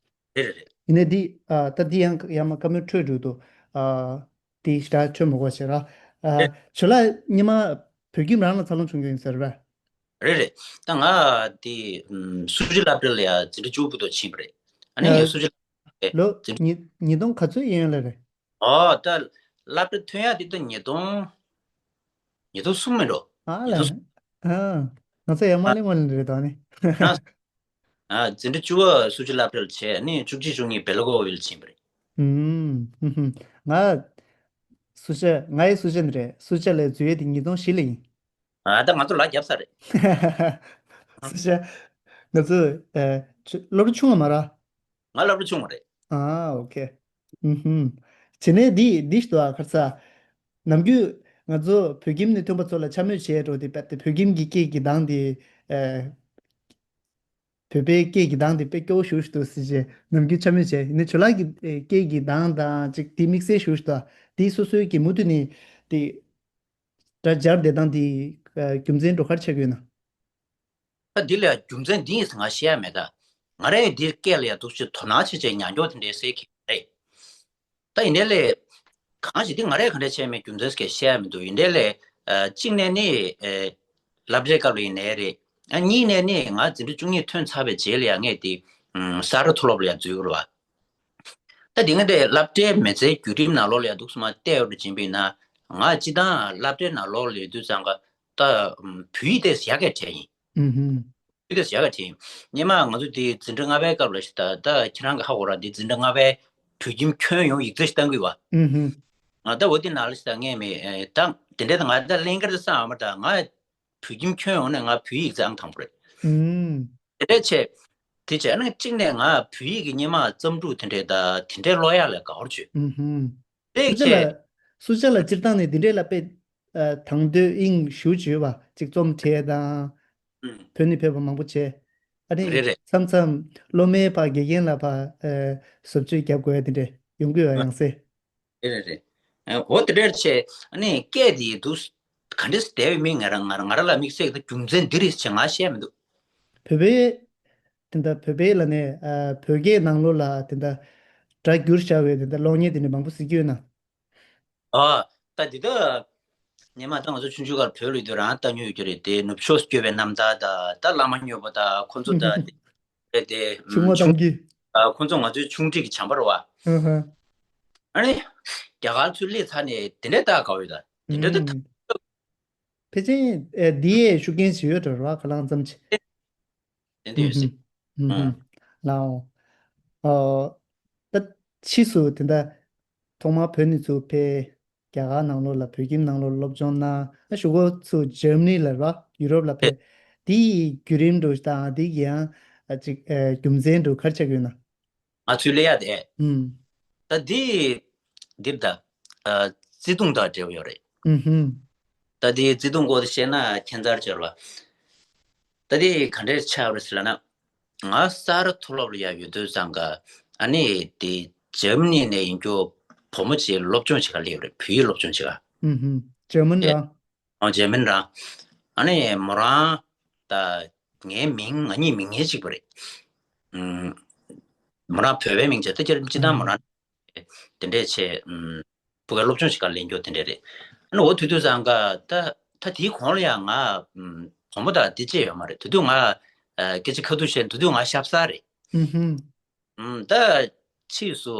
རེད་རེད་རེད། ཡིན་ནའི་འདི། ཨ། ད་འདི་ཡང་ཡང་མ་བཀའ་མོལ་འཕྲོད་འགྲོ་དོ། ཨ། དེ་ཞེ་དྲག་འཕྲོད་མི་དགོས་བྱས་ར། ཨ། རེད། ཇོ་ལགས་སྔོན་མ་བོད་ཁྱིམ་རང་ལ་འཚར་ལོངས་བྱུང་རྒྱུ་ཡིན་ཟེར་བས། རེད་རེད། ད་ང་དེ་ཨམ་སུ་ཇི་སློབ་གྲྭ་ལ་ཡ་འཛིན་གྲྭ་བཅུ་པ་བར་དུ་ཕྱིན་པ་རེད། ཨ་ནི་ཨ། སུ་ཇི་ལོ་འཛིན་ཉིས་ཉིས་སྟོང་ག་ཚོད་ཡིན་ཡོད་ལ་རེད། ཨོ། ད་སློབ་གྲྭ་ཐོན་ཡག་དེ་ད་ཉིས་སྟོང་ཉིས་སྟོང་གསུམ་མིན་འགྲོ། ཨ་ལ། ཉིས་སྟོང་གསུམ། ཨ། ང་ཚོ་ཡར་མར་གླེང་བ་ལེན་རེད་དོ་ནི། ཨ། ཨ། འཛིན་གྲྭ་བཅུ་པ་སུ་ཇི་སློབ་གྲྭ་ལ་བྱས། ཨ་ནི་བཅུ་གཅིག་བཅུ་གཉིས་སྦེལ་ཀོབ་ལ་ཕྱིན་པ་རེད། ཨུམ། ཧུམ་ཧུམ། ང་སུ་ཇི། ང་ཡི་སུ་ཇི་ནི་རེད། སུ་ཇི་ལ་འཛུལ་ཡས་དེ་ཉིས་སྟོང་བཞི་ལ་ཡིན། ཨ། ད་ང་ཚོ་ལ་རྒྱབ་ས་རེད། སུ་ཇི། ང་ཚོ། ཨ། ཆུ་སློབ་གྲྭ་ཆུང་བ་མ་ར། ང་སློབ་གྲྭ་ཆུང་བ་རེད། ཨ། ཨོ་ཁེ། ཨུམ་ཧུམ། བྱས་ནས་འདི་འདི་ཞིག་འདུག་ཨ། ཁར་ས། ནམ་རྒྱུན་ང་ཚོ་བོད་ཁྱིམ་ནས་ཐོན་པ་ཚོ་ལ་འཕྱ་སྨོད་བྱས་འགྲོ་དེ་དཔེ་དེ་བོད་ཁྱིམ་གྱི་སྐད་ཀྱི་གདངས་དེ། ཨ། བོད་པའི་སྐད་ཀྱི་གདངས་དེ་དཔེ་སྐྱོ་བོ་ཞེ་པོ་ཞིག་འདུག་ཟེར་བྱས་ནམ་རྒྱུན་འཕྱ་སྨོད་བྱས། ཡིན་ནའི་ཇོ་ལགས་ཀྱི་ཨེ་སྐད་ཀྱི་གདངས་དང་ཅིག་དེ་དམིགས་བསལ་ཞེ་པོ་ཞིག་འདུག་དེ་སོ་སོའི་གི་མུ་མཐུད་ནས་དེ་སྒྲ་སྦྱར་བསྡད་སྟངས་དེ་ཨ་རྒྱུ་མཚན་འགྲོ་གར་ཆགས་ཀྱི་ཡོད་ན། ད་འདི་ལ་རྒྱུ་མཚན་འདི་ཡིན་ཟེར་ང་བཤད་ཡ་མེད། ད་ང་རང་ཡང་འདིར་སྐད་ལ་ཡ་འདུག་ཅིག་དོ་སྣང་བྱེད་བྱས་ཉན་འགྱོག་དེ་འདྲའི་སེ་གི་རེད། ད་ཡིན་ནའི་ལས། གང་ཞིག་འདི་ང་རས་ག་འདྲ་བྱས་མེད་རྒྱུ་མཚན་ཞིག་བཤད་ཡ་མི་འདུག་ཡིན་ནའི་ལས། ཨ། གཅིག་ནས་ནི་ཨེ་སློབ་གྲྭའི་སྐབས་ལ་ཡིན་ནའི་རེད། ཨ། གཉིས་ནས་ནི་ང་འཛིན་གྲྭ་བཅུ་གཉིས་ཐོན་ཚར་བའི་རྗེས་ལ་ཡ་ངས་དེ་ཨམ་ས་རཱ་མཐོ་སློབ་ལ་ཡ་འཛུལ་ཡོད་རེད་བ། ད་དེ་སྔ་དེ་སློབ་གྲྭའི་མི་ཚེའི་བརྒྱུད་རིམ་ནང་ལོགས་ལ་ཡ་འདུག་སེ་མར་བལྟས་ཡོང་དུས་ཕྱིན་པ་ཡིན་ན། ང་སྤྱིར་བཏང་སློབ་གྲྭའི་ནང་ལོགས་ལ་ཡོད་དུས་ཙང་ཀ་ད་ཨམ་བོད་ཡིག་དེ་ཡག་ག་བྲལ་ཡིན། ཨུ་ཧུམ། དེ་ག་བྱ་ག་དེ། སྔོན་མ་ང་ཚོ་དེ་འཛིན་གྲྭ་ལྔ་པའི་སྐབས་ལ་ཞིག་ད་ད་ཁྱེད་རང་གི་ཧ་གོ་ར། དེ་འཛིན་གྲྭ་ལྔ་པའི་བོད་ཁྱིམ་ཁྱོན་ཡོངས་ཡིག་ཚད་ཞིག་བཏང་གི་ཡོད་པ། ཨུ་ཧུམ། ང་ད་འོ་དེ་ནང་ལ་ཞིག་ད་ངས་མི་ད་དེ་འདྲའི་ད་ང་ད་ལྷན་རྒྱས་ད་བསམ་ཨ་མ་ད་ང་བོད་ཁྱིམ་ཁྱོན་ཡོངས་ནས་ང་བོད་ཡིག་ཚད་ཨང་དང་པོ་རེད། ཨུམ། དེ་འདྲ་བྱས། དེ་བྱས་ན་གཅིག་ནས་ང་བོད་ཡིག་གི་སྔོན་མ་བརྩམས་སྒྲུང་དེ་འདྲའི་ད་དེ་འདྲའི་ཀློག་ཡག་ལ་དགའ་བོར་བྱོས། ཨུ་ཧུམ། དེ་སུ་ཇི་ལ་བྱས། སུ་ཇི་ལ་སྤྱིར་བཏང་ནས་འདི་འདྲའི་ལ་དཔེ་ཨ་དང་དོད་དབྱིངས་ཞེ་པོ་ཅིག་ཡོད་པ་ཅིག་རྩོམ་བྲིས་དང་ཨུམ། བོད་ནས་ཕེབས་པ་མང་པོ་བྱས། ཨ་ནི་རེད་རེད། མཚམས་མཚམས་སློབ་མའི་ཕར་དགེ་རྒན་ལ་ཕར་ཨ་བཟོ་བཅོས་རྒྱབ་དགོས་ཡ་དེ་འདྲ་ཡོང་གི་ཡོད་ཡང་སེ། རེད་རེད་རེད། ཨ་འོ་དེ་འདྲ་བྱས། ཨ་ནི་སྐད་དེ་འདུག་ག་འདྲས་བསྡད་པའི་མི་ང་རང་ང་རང་ང་རང་ལ་དམིགས་བསལ་གྱི་རྒྱུ་མཚན་འདི་རེད་ཅེས་ང་བཤད་མི་འདུག་བོད་པའི་དེ་འདྲ་བོད་པའི་ལ་ནས་ཨ་བོད་སྐད་ནང་ལོགས་ལ་དེ་འདྲ་སྒྲ་བསྒྱུར་བྱ་བའི་དེ་འདྲ་གློག་བརྙན་དེ་འདྲ་མང་པོ་གཟིགས་ཀྱི་ཡོད་ན། ཨ། ད་འདི་ད་སྔོན་མ་ད་ང་ཚོ་ཆུང་ཆུང་སྐབས་བོད་ལ་ཡོད་དུས་རང་ལྟ་མྱོང་ཡོད་ཀྱི་རེད་དེ། ནུབ་ཕྱོགས་སུ་བསྐྱོད་པའི་རྣམ་ཐར་དང་། ད་བླ་མ་མྱོས་པོ་དང་ཁོ་ཚོ་ད་དེ་རེད་དེ། ཆུང་མ་ཆུང་ཐམས་ཀྱི། ཨ་ཁོ་ཚོ་ང་ཚོའི་ཆུང་འདྲིས་ཀྱི་བྱམས་པ་རེད་བ། ཨ་ཧ། ཨ་ནི་རྒྱ་གར་ཚུར་སླེབས་ཚར་ནས་དེ་འདྲའི་ལྟ་དགའ་བོ་ཡོད་ད། དེ་འདྲ་ད་ཐབས་ཕལ་ཆེར་ཨེ་འདི་ཡས་ཤུགས་རྐྱེན་བྱེད་ཡོད་འགྲོ་ར་ཁ་ལང་ཙམ་ཆེ། དེ་འདྲ་ཡོད་སྲིད། ཨུ་ཧུམ། ལའོ། ཨོ། ད་ཕྱིས་སུ་དེ་འདྲ་ཐོག་མར་བོད་ནས་ཚུར་ཕེབས། རྒྱ་གར་ནང་ལོགས་ལ་བོད་ཁྱིམ་ནང་ལོགས་སློབ་སྦྱོང་གནང་། ཨ་གཞུག་གུ་ཚུར་འཇར་མ་ནི་ལ་ར་ཡུ་རོབ་ལ་ཕེབས། དེ་ཡི་བརྒྱུད་རིམ་འགྲོ་དང་དེ་གི་ཡང་ཨ་ཅིག་ཨེ་རྒྱུ་མཚན་འགྲོ་ག་རེ་ཆགས་ཡོད་ན། ང་ཚོའི་ལས་ཡ་དེ། ཨུམ། ད་འདི། འདིར་ད། ཨ། བརྩེ་དུང་དང་འབྲེལ་བ་ཡོད་རེད། ཨུ་ཧུམ། ད་འདི་བརྩེ་དུང་སྐོར་དུ་བཤད་ན་ཁྱད་མཚར་ཆེ་བ། ད་འདི་ག་འདྲས་ཆགས་རེད་ཟེར་ལབ་ན། ང་ས་རཱ་མཐོ་སློབ་ལ་ཡ་ཡོད་དུས་ཙང་ཀ། ཨ་ནི་འདི་འཇར་མ་ནི་ནས་ཡིན་རྒྱུ་བུ་མོ་ཅིག་སློབ་སྦྱོང་བྱེད་ག་སླེབས་རེད། བོད་ཡིག་སློབ་སྦྱོང་བྱེད་ག། ཨུ་ཧུམ། འཇར་མན་ར། ཨོ་འཇར་མན་རང་། ཨ་ནི་མོ་རང་ད་ངའི་མིང་ང་གཉིས་མིང་ངེ་གཅིག་པ་རེད། ཨུམ། མོ་རང་བོད་པའི་མིང་བྱས་ད་ཁྱེད་སྤྱི་བཏང་མོ་རང་དེ་འདྲས་བྱས། ཨུམ། ཕ་གིར་སློབ་སྦྱོང་ཞིག་ག་ལེན་རྒྱུ་དེ་འདྲས་རེད། ཨ་ནི་འོ་དུས་དུས་ཙང་ཀ་ད་ད་དེའི་གོང་ལ་ཡང་ང་ཨུམ་བུ་མོ་དང་དེ་བཅས་ཡོད་མ་རེད། དུས་དུས་ང་ཨ་སྐད་ཆ་ཁ་ཐུག་བཤད་དུས་དུས་ང་ཤ་བཟའ་རེད། ཨུ་ཧུམ། ཨུམ། ད་ཕྱིས་སུ་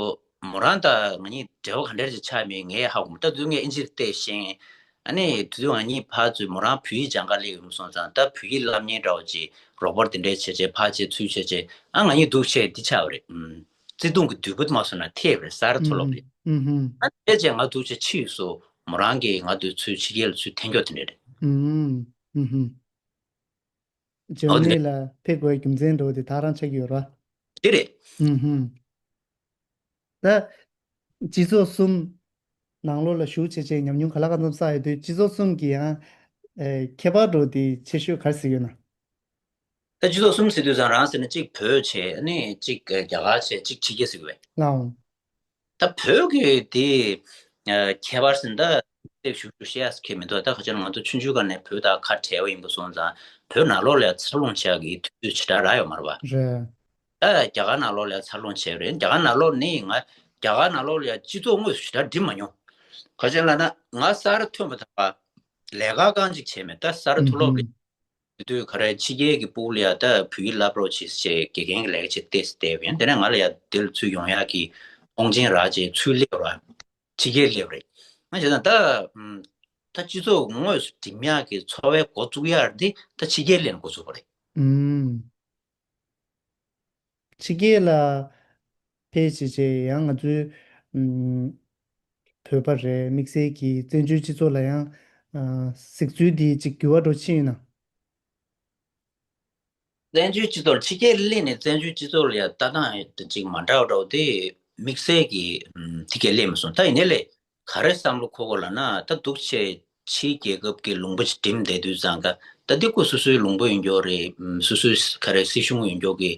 མོ་རང་དང་ང་གཉིས་འབྲེལ་བ་ག་འདྲ་ཞིག་ཆགས་མིན་ངས་ཧ་གོ་མ། ད་དུས་ངས་ཨིན་ཇི་བལྟས་ཤིང་། ཨ་ནི་དུས་ཚོད་ང་གཉིས་ཕར་ཚུར་མོ་རང་བོད་ཡིག་སྦྱང་ག་སླེབས་ཡོང་སོང་ཙང་ད་བོད་ཡིག་བསླབ་མཁན་འདྲ་བོ་ཅིག་རོགས་པ་དེ་འདྲས་བྱས་བྱས་ཕར་བྱས་ཚུར་བྱས་བྱས་ཨ་ང་གཉིས་འདུག་བྱས་འདི་ཆགས་པ་རེད། ཨུམ། བརྩེ་དུང་གི་མདུད་པ་དུ་མ་སོང་ན་ཐེབས་རེད་ས་རཱ་མཐོ་སློབ་ལ། ཨུ་ཧུམ། ཨ་ནི་བྱས་བྱས་ང་འདུག་བྱས་ཕྱིས་སུ་མོ་རང་གིས་ང་འདུག་ཚུར་ཕྱི་རྒྱལ་ལ་ཚུར་འཐེན་རྒྱུ་དེ་འདྲས་རེད། ཨུམ། ཨུ་ཧུམ། འཇར་མ་ནི་ལ་ཕེབས་དགོས་རྒྱུ་མཚན་འདྲ་བོ་དེ་ད་རང་ཆགས་ཀྱི་ཡོད་རེད་བ། དེ་རེད། ཨུ་ཧུམ། ད་སྤྱི་ཚོགས་གསུམ་ནང་ལོགས་ལ་ཞུགས་བྱས་བྱས་ཉམས་མྱོང་ག་ལ་གང་འཚམ་བསགས་ཡོད་དུས་སྤྱི་ཚོགས་གསུམ་གྱི་ཡང་ཨེ་ཁྱད་པར་འདྲ་བོ་དེ་ཆེ་ཤོས་ག་རེ་ཟེར་ཡོད་ན། ད་སྤྱི་ཚོགས་གསུམ་ཟེར་དུས་ཙང་རང་ཟེར་ན་གཅིག་བོད་བྱས་ཨ་ནི་གཅིག་རྒྱ་གར་བྱས་གཅིག་ཕྱི་རྒྱལ་ཟེར་གི་བས། ལའོ། ད་བོད་ཀྱི་དེ་ཨ་ཁྱད་པར་ཟེར་ན་ད་ཞིབ་ཞིབ་བཤད་ཡག་གི་མི་འདུག་ད་ཁ་ཅིག་ང་ཚོ་ཆུང་ཆུང་སྒང་ནས་བོད་དང་ཁ་བྲལ་བ་ཡིན་པ་སོང་ཙང་བོད་ནང་ལོགས་ལ་འཚར་ལོངས་བྱེད་ཡག་གི་དུས་ཚོད་ཞེ་དྲག་རག་ཡོད་མ་རེད་པ། རེད། ད་རྒྱ་གར་ནང་ལོགས་ལ་འཚར་ལོངས་བྱས་པ་རེད། རྒྱ་གར་ནང་ལོགས་ནི་ང་རྒྱ་གར་ནང་ལོགས་ལ་ཡང་སྤྱི་ཚོགས་དངོས་སུ་ཞེ་དྲག་འགྲིམ་མ་མྱོང་། ག་ཅི་ལབ་ན་ང་ས་རཱ་ཐོན་པ་དང་ལས་ཀ་རྐང་གཅིག་བྱས་མེད། ད་ས་རཱ་མཐོ་སློབ་ལ་དེ་དུས་ག་རེ་ཕྱི་རྒྱལ་གྱི་ཕྲུ་གུ་ལ་ཡ་ད་བོད་ཡིག་བསླབ་རོགས་བྱེད་ཅེས་དགེ་རྒན་གྱི་ལས་ཀ་བྱེད་བལྟས་བལྟས་པ་ཡིན། དེ་ནས་ང་ལ་ཡ་དེ་ལ་ཚུར་ཡོང་ཡག་གི་མཐོང་ཆེན་རག་ཅེས་ཚུར་སླེབས་ར། ཕྱི་རྒྱལ་སླེབས་རེད། ང་བྱས་ཙང་ད་ད་སྤྱི་ཚོགས་དངོས་སུ་འགྲིམ་ཡག་གི་འཚོ་བའི་འགོ་བཙུགས་ཡག་འདི་ད་ཕྱི་རྒྱལ་སླེབས་ནས་འགོ་བཙུགས་པ་རེད། ཕྱི་རྒྱལ་ལ་ཕེབས་བྱས་བྱས་ཡང་ང་ཚོའི་ཨུམ་བོད་པ་རེད་དམིགས་བསལ་གྱི་བཙན་བྱོལ་སྤྱི་ཚོགས་ལ་ཡང་ཨ་གཟིགས་ཚུལ་འདི་ཅིག་འགྱུར་བ་འགྲོ་ཕྱིན་ཡིན་ན། བཙན་བྱོལ་སྤྱི་ཚོགས་ལ་ཕྱི་རྒྱལ་སླེབས་ནས་བཙན་བྱོལ་སྤྱི་ཚོགས་ལ་ཡང་ལྟ་སྟངས་ཅིག་མ་འདྲ་བ་འདྲ་བོ་དེ་དམིགས་བསལ་གྱི་ཨུམ་དེ་གས་སླེབས་མ་སོང་། ད་ཡིན་ནའི་ལས། ག་རེ་བསམ་བློ་འཁོར་དགོས་ལབ་ན་ད་འདུག་བྱས་ཕྱིའི་རྒྱལ་ཁབ་ཀྱི་ལུང་པ་ཅིག་འགྲིམས་བསྡད་དུས་ཙང་ཀ་ད་འདི་ཀོ་སོ་སོའི་ལུང་པ་ཡིན་རྒྱུ་རེད། སོ་སོའི་ག་རེ་སྲིད་གཞུང་ཡིན་རྒྱུ་གི་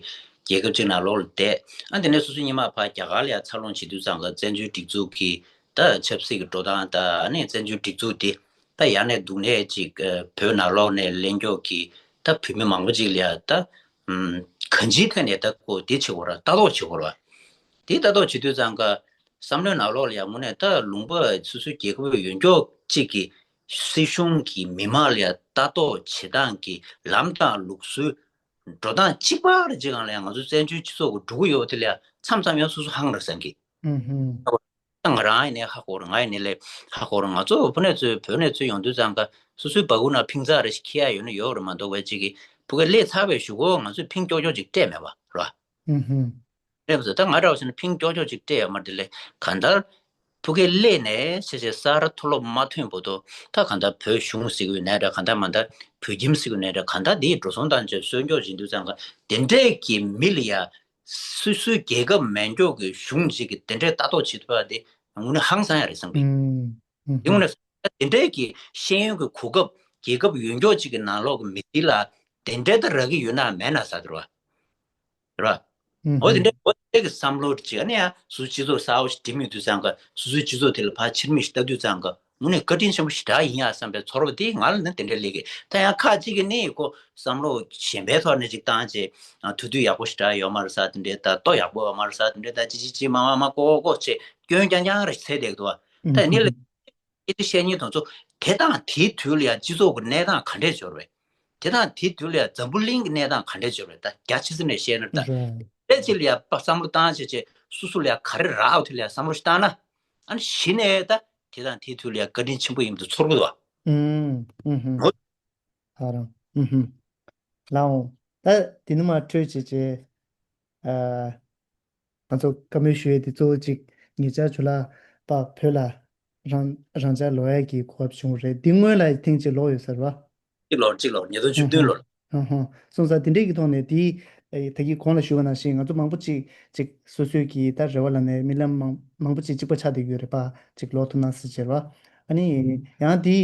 རྒྱལ་ཁབ་ཅིག་ནང་ལོགས་ལ་བསྡད། ཨ་དེ་ནས་སོ་སོའི་སྔོན་མ་ཕར་རྒྱ་གར་ལ་ཡང་འཚར་ལོངས་བྱེད་དུས་ཙང་ཀ་བཙན་བྱོལ་སྒྲིག་འཛུགས་ཀྱི་ད་ཆབ་སྲིད་ཀྱི་འགྲོ་སྟངས་ད་ཨ་ནི་བཙན་བྱོལ་སྒྲིག་འཛུགས་དེ་ད་ཡར་ནས་འདུག་ནས་ཅིག་བོད་ནང་ལོགས་ནས་གླེང་རྒྱུ་གི་ད་བོད་མི་མང་པོ་ཅིག་ལ་ཡང་ད་གང་ཅིའི་ཐད་ནས་ད་ཀོ་དེ་བྱེད་དགོས་ར་ལྟ་རྟོག་བྱེད་དགོས་ར། དེ་ལྟ་རྟོག་བྱེད་དུས་ཙང་ཀ་བསམ་བློའི་ནང་ལོགས་ལ་ཡང་དངོས་གནས་ད་ལུང་པ་སོ་སོའི་རྒྱལ་ཁབ་ཡོད་མཁན་གཅིག་གི་སྲིད་གཞུང་གི་མི་མང་ལ་ཡང་ལྟ་རྟོག་བྱེད་སྟངས་ཀྱི་ལམ་དང་ལུགས་སྲོལ་འགྲོ་སྟངས་གཅིག་པ་རེ་གཅིག་སྒང་ལ་ཡང་ང་ཚོ་བཙན་བྱོལ་སྤྱི་ཚོགས་ཀྱི་འགྲོ་གི་ཡོད་པ་དེ་ལ་ཡང་མཚམས་མཚམས་ཡང་སོ་སོ་ཧང་རེ་སང་གི། ད་ང་རང་ཡིན་ནའི་ཧ་གོ་རེད། ང་ཡིན་ནའི་ལས་ཧ་གོ་རེད། ང་ཚོ་ཕ་ནས་ཚུར་བོད་ནས་ཚུར་ཡོང་དུས་ཙང་ཀ་སོ་སོའི་སྦ་ཁུག་ནང་ཕིང་ཚག་རེ་ཞིག་འཁྱེར་ཡ་ཡོད་ན་ཡོད་རེད་མ་གཏོགས་པའི་གཅིག་གི་ཕ་གིར་སླེབས་ཚར་བའི་གཞུག་གུ་ང་ཚོས་ཕིང་ཀྱོག་ཀྱོག་ཅིག་སྤྲད་མེད་པ་རེད་བ། ཨུ་ཧུམ། རེད་པ། ད་ང་འདྲ་བ་བྱས་ན་ཕིང་ཀྱོག་ཀྱོག་ཅིག་སྤྲད་ཡོད་མ་རེད། དེ་ལས་གང་ལྟར་ཕ་གིར་སླེབས་ནས་བྱས་བྱས་ས་རཱ་མཐོ་སློབ་མ་ཐོན་བར་དུ་ད་གང་ལྟར་བོད་གཞུང་ཟེར་གི་ཡོད་ནའི་འདྲ། གང་ལྟར་མ་ལྟར་བོད་ཁྱིམ་ཟེར་གི་ཡོད་ནའི་འདྲ། གང་ལྟར་འདིའི་འགྲོ་སོང་བཏང་བྱས་གསོལ་འཇོག་བྱེད་དུས་ཙང་ཀ་དེ་འདྲས་ཀྱི་མི་ལ་ཡ་སོ་སོའི་རྒྱལ་ཁབ་མེད་མཁན་གྱི་གཞུང་ཞིག་གིས་དེ་འདྲས་ལྟ་རྟོག་བྱེད་ཐུབ་པ་དེ་དངོས་གནས་ཧང་སང་ཡ་རེད་བསམ་གི། ཨུམ། ཨུམ། དེ་དངོས་གནས་དེ་འདྲས་ཀྱི་ཤེས་ཡོན་གྱི་གོ་སྐབས་རྒྱལ་ཁབ་ཡོད་མཁན་ཅིག་གི་ནང་ལོགས་ཀྱི་མི་དེ་ལ་དེ་འདྲས་ད་རག་གི་ཡོད་ན་མེད་ན་ཟེར་དེ་རེད་བ། རེད་བ། ཨུམ། འོ་དེ་འདྲས་འོ་དེ་འདྲས་ཀྱི་བསམ་བློ་ཅིག་ཨ་ནི་ཡང་སོ་སོའི་སྤྱི་ཚོགས་གསར་པ་ཞིག་འགྲིམ་ཡོང་དུས་ཙང་ཀ་སོ་སོའི་སྤྱི་ཚོགས་དེ་ལ་ཕར་ཕྱིར་མིག་ཞིག་ལྟ་དུས་ཙང་ཀ་དངོས་གནས་བཀའ་དྲིན་ཆེན་པོ་ཞེ་དྲག་ཡིན་ཡ་བསམ་པའི་ཚོར་བ་དེ་ང་ལ་ནི་དེ་འདྲ་སླེབས་ཀྱི། ད་ཡང་ཁ་ཅིག་གིས་ནི་ཁོ་བསམ་བློ་གཞན་པའི་ཐོག་ནས་ཅིག་བཏང་བྱས་ཐུགས་འདོད་ཡག་པོ་ཞེ་དྲག་ཡོད་མ་རེད་ཟེར། དེ་འདྲའི་ད་ལྟོ་ཡག་པོ་ཡོད་མ་རེད་ཟེར། དེ་འདྲའི་ད་ཅི་ཅི་ཅི་མ་མ་མ་ཀོ་ཀོ་ཀོ་བྱས་སྐྱོན་རྐྱང་རྐྱང་རེ་བྱས་བསྡད་འདུག་བ། ད་ནི་ལ་སྐད་ཆ་བཤད་མཁན་དེ་ཚོ་དེ་དང་དེའི་དུས་ལ་ཡང་སྤྱི་ཚོགས་ཀྱི་གནས་སྟངས་ག་འདྲས་འབྱོར་བས། དེ་དང་དེའི་དུས་ལ་ཡང་འཛམ་བུ་གླིང་གི་གནས་སྟངས་ག་འདྲས་འབྱོར་བས། ད་རྒྱ་ཆེ་ས་ནས་བཤད་ན་ད་རེད། དེ་ཅི་ལ་ཡང་བསམ་བློ་བཏང་བྱས་བྱས་སོ་སོ་ལ་ཡང་ག་རེ་རག་འོ་དེ་ལ་ཡང་བསམ་བློ་ཞིག་བཏང་ན་ཨ་ནི་གཞི་ནས་ད། དེ་དང་དེའི་དུས་ལ་ཡང་བཀའ་དྲིན་ཆེན་པོ་ཡིན་པ་ཚོར་གི་འདུག་བ། ཨུམ། ཨུམ། ཧུམ། ཧོ། ཨ་རང་། ཨུམ། ཧུམ། ལགས་འོང་། ད་དེ་ནས་མར་འཕྲོས་བྱས་བྱས། ཨ། ང་ཚོ་བཀའ་མོལ་ཞུ་ཡས་དེ་གཙོ་བོ་གཅིག་ཉེ་ཆར་ཇོ་ལགས་པ་བོད་ལ་རང་རང་འཇགས་ལོག་ཡས་ཀྱི་གོ་སྐབས་བྱུང་རེད། འདི་སྔོན་ལ་ཐེངས་གཅིག་ལོག་ཡོད་ས་རེད་བ། གཅིག་ལོག་གཅིག་ལོག་ཉིས་སྟོང་བཅུ་བདུན་ལོར། ཧང་ཧང་། སོང་ཙང་དེ་འདྲས་ཀྱི་ཐོག་ནས་དེ་ཨེ་ད་གིན་གོང་ལ་ཞུས་པ་ནང་བཞིན་ང་ཚོ་མང་པོ་ཅིག་ཅིག་སོ་སོའི་གི་ད་རེ་བ་ལ་ནས་རྨི་ལམ་མང་མང་པོ་ཅིག་གཅིག་པ་ཆགས་བསྡད་ཡོད་རེད་པ། ཅིག་ལོག་ཐུབ་ན་ཟེར་བྱས་རེད་བ། ཨ་ནི་ཡང་དེ་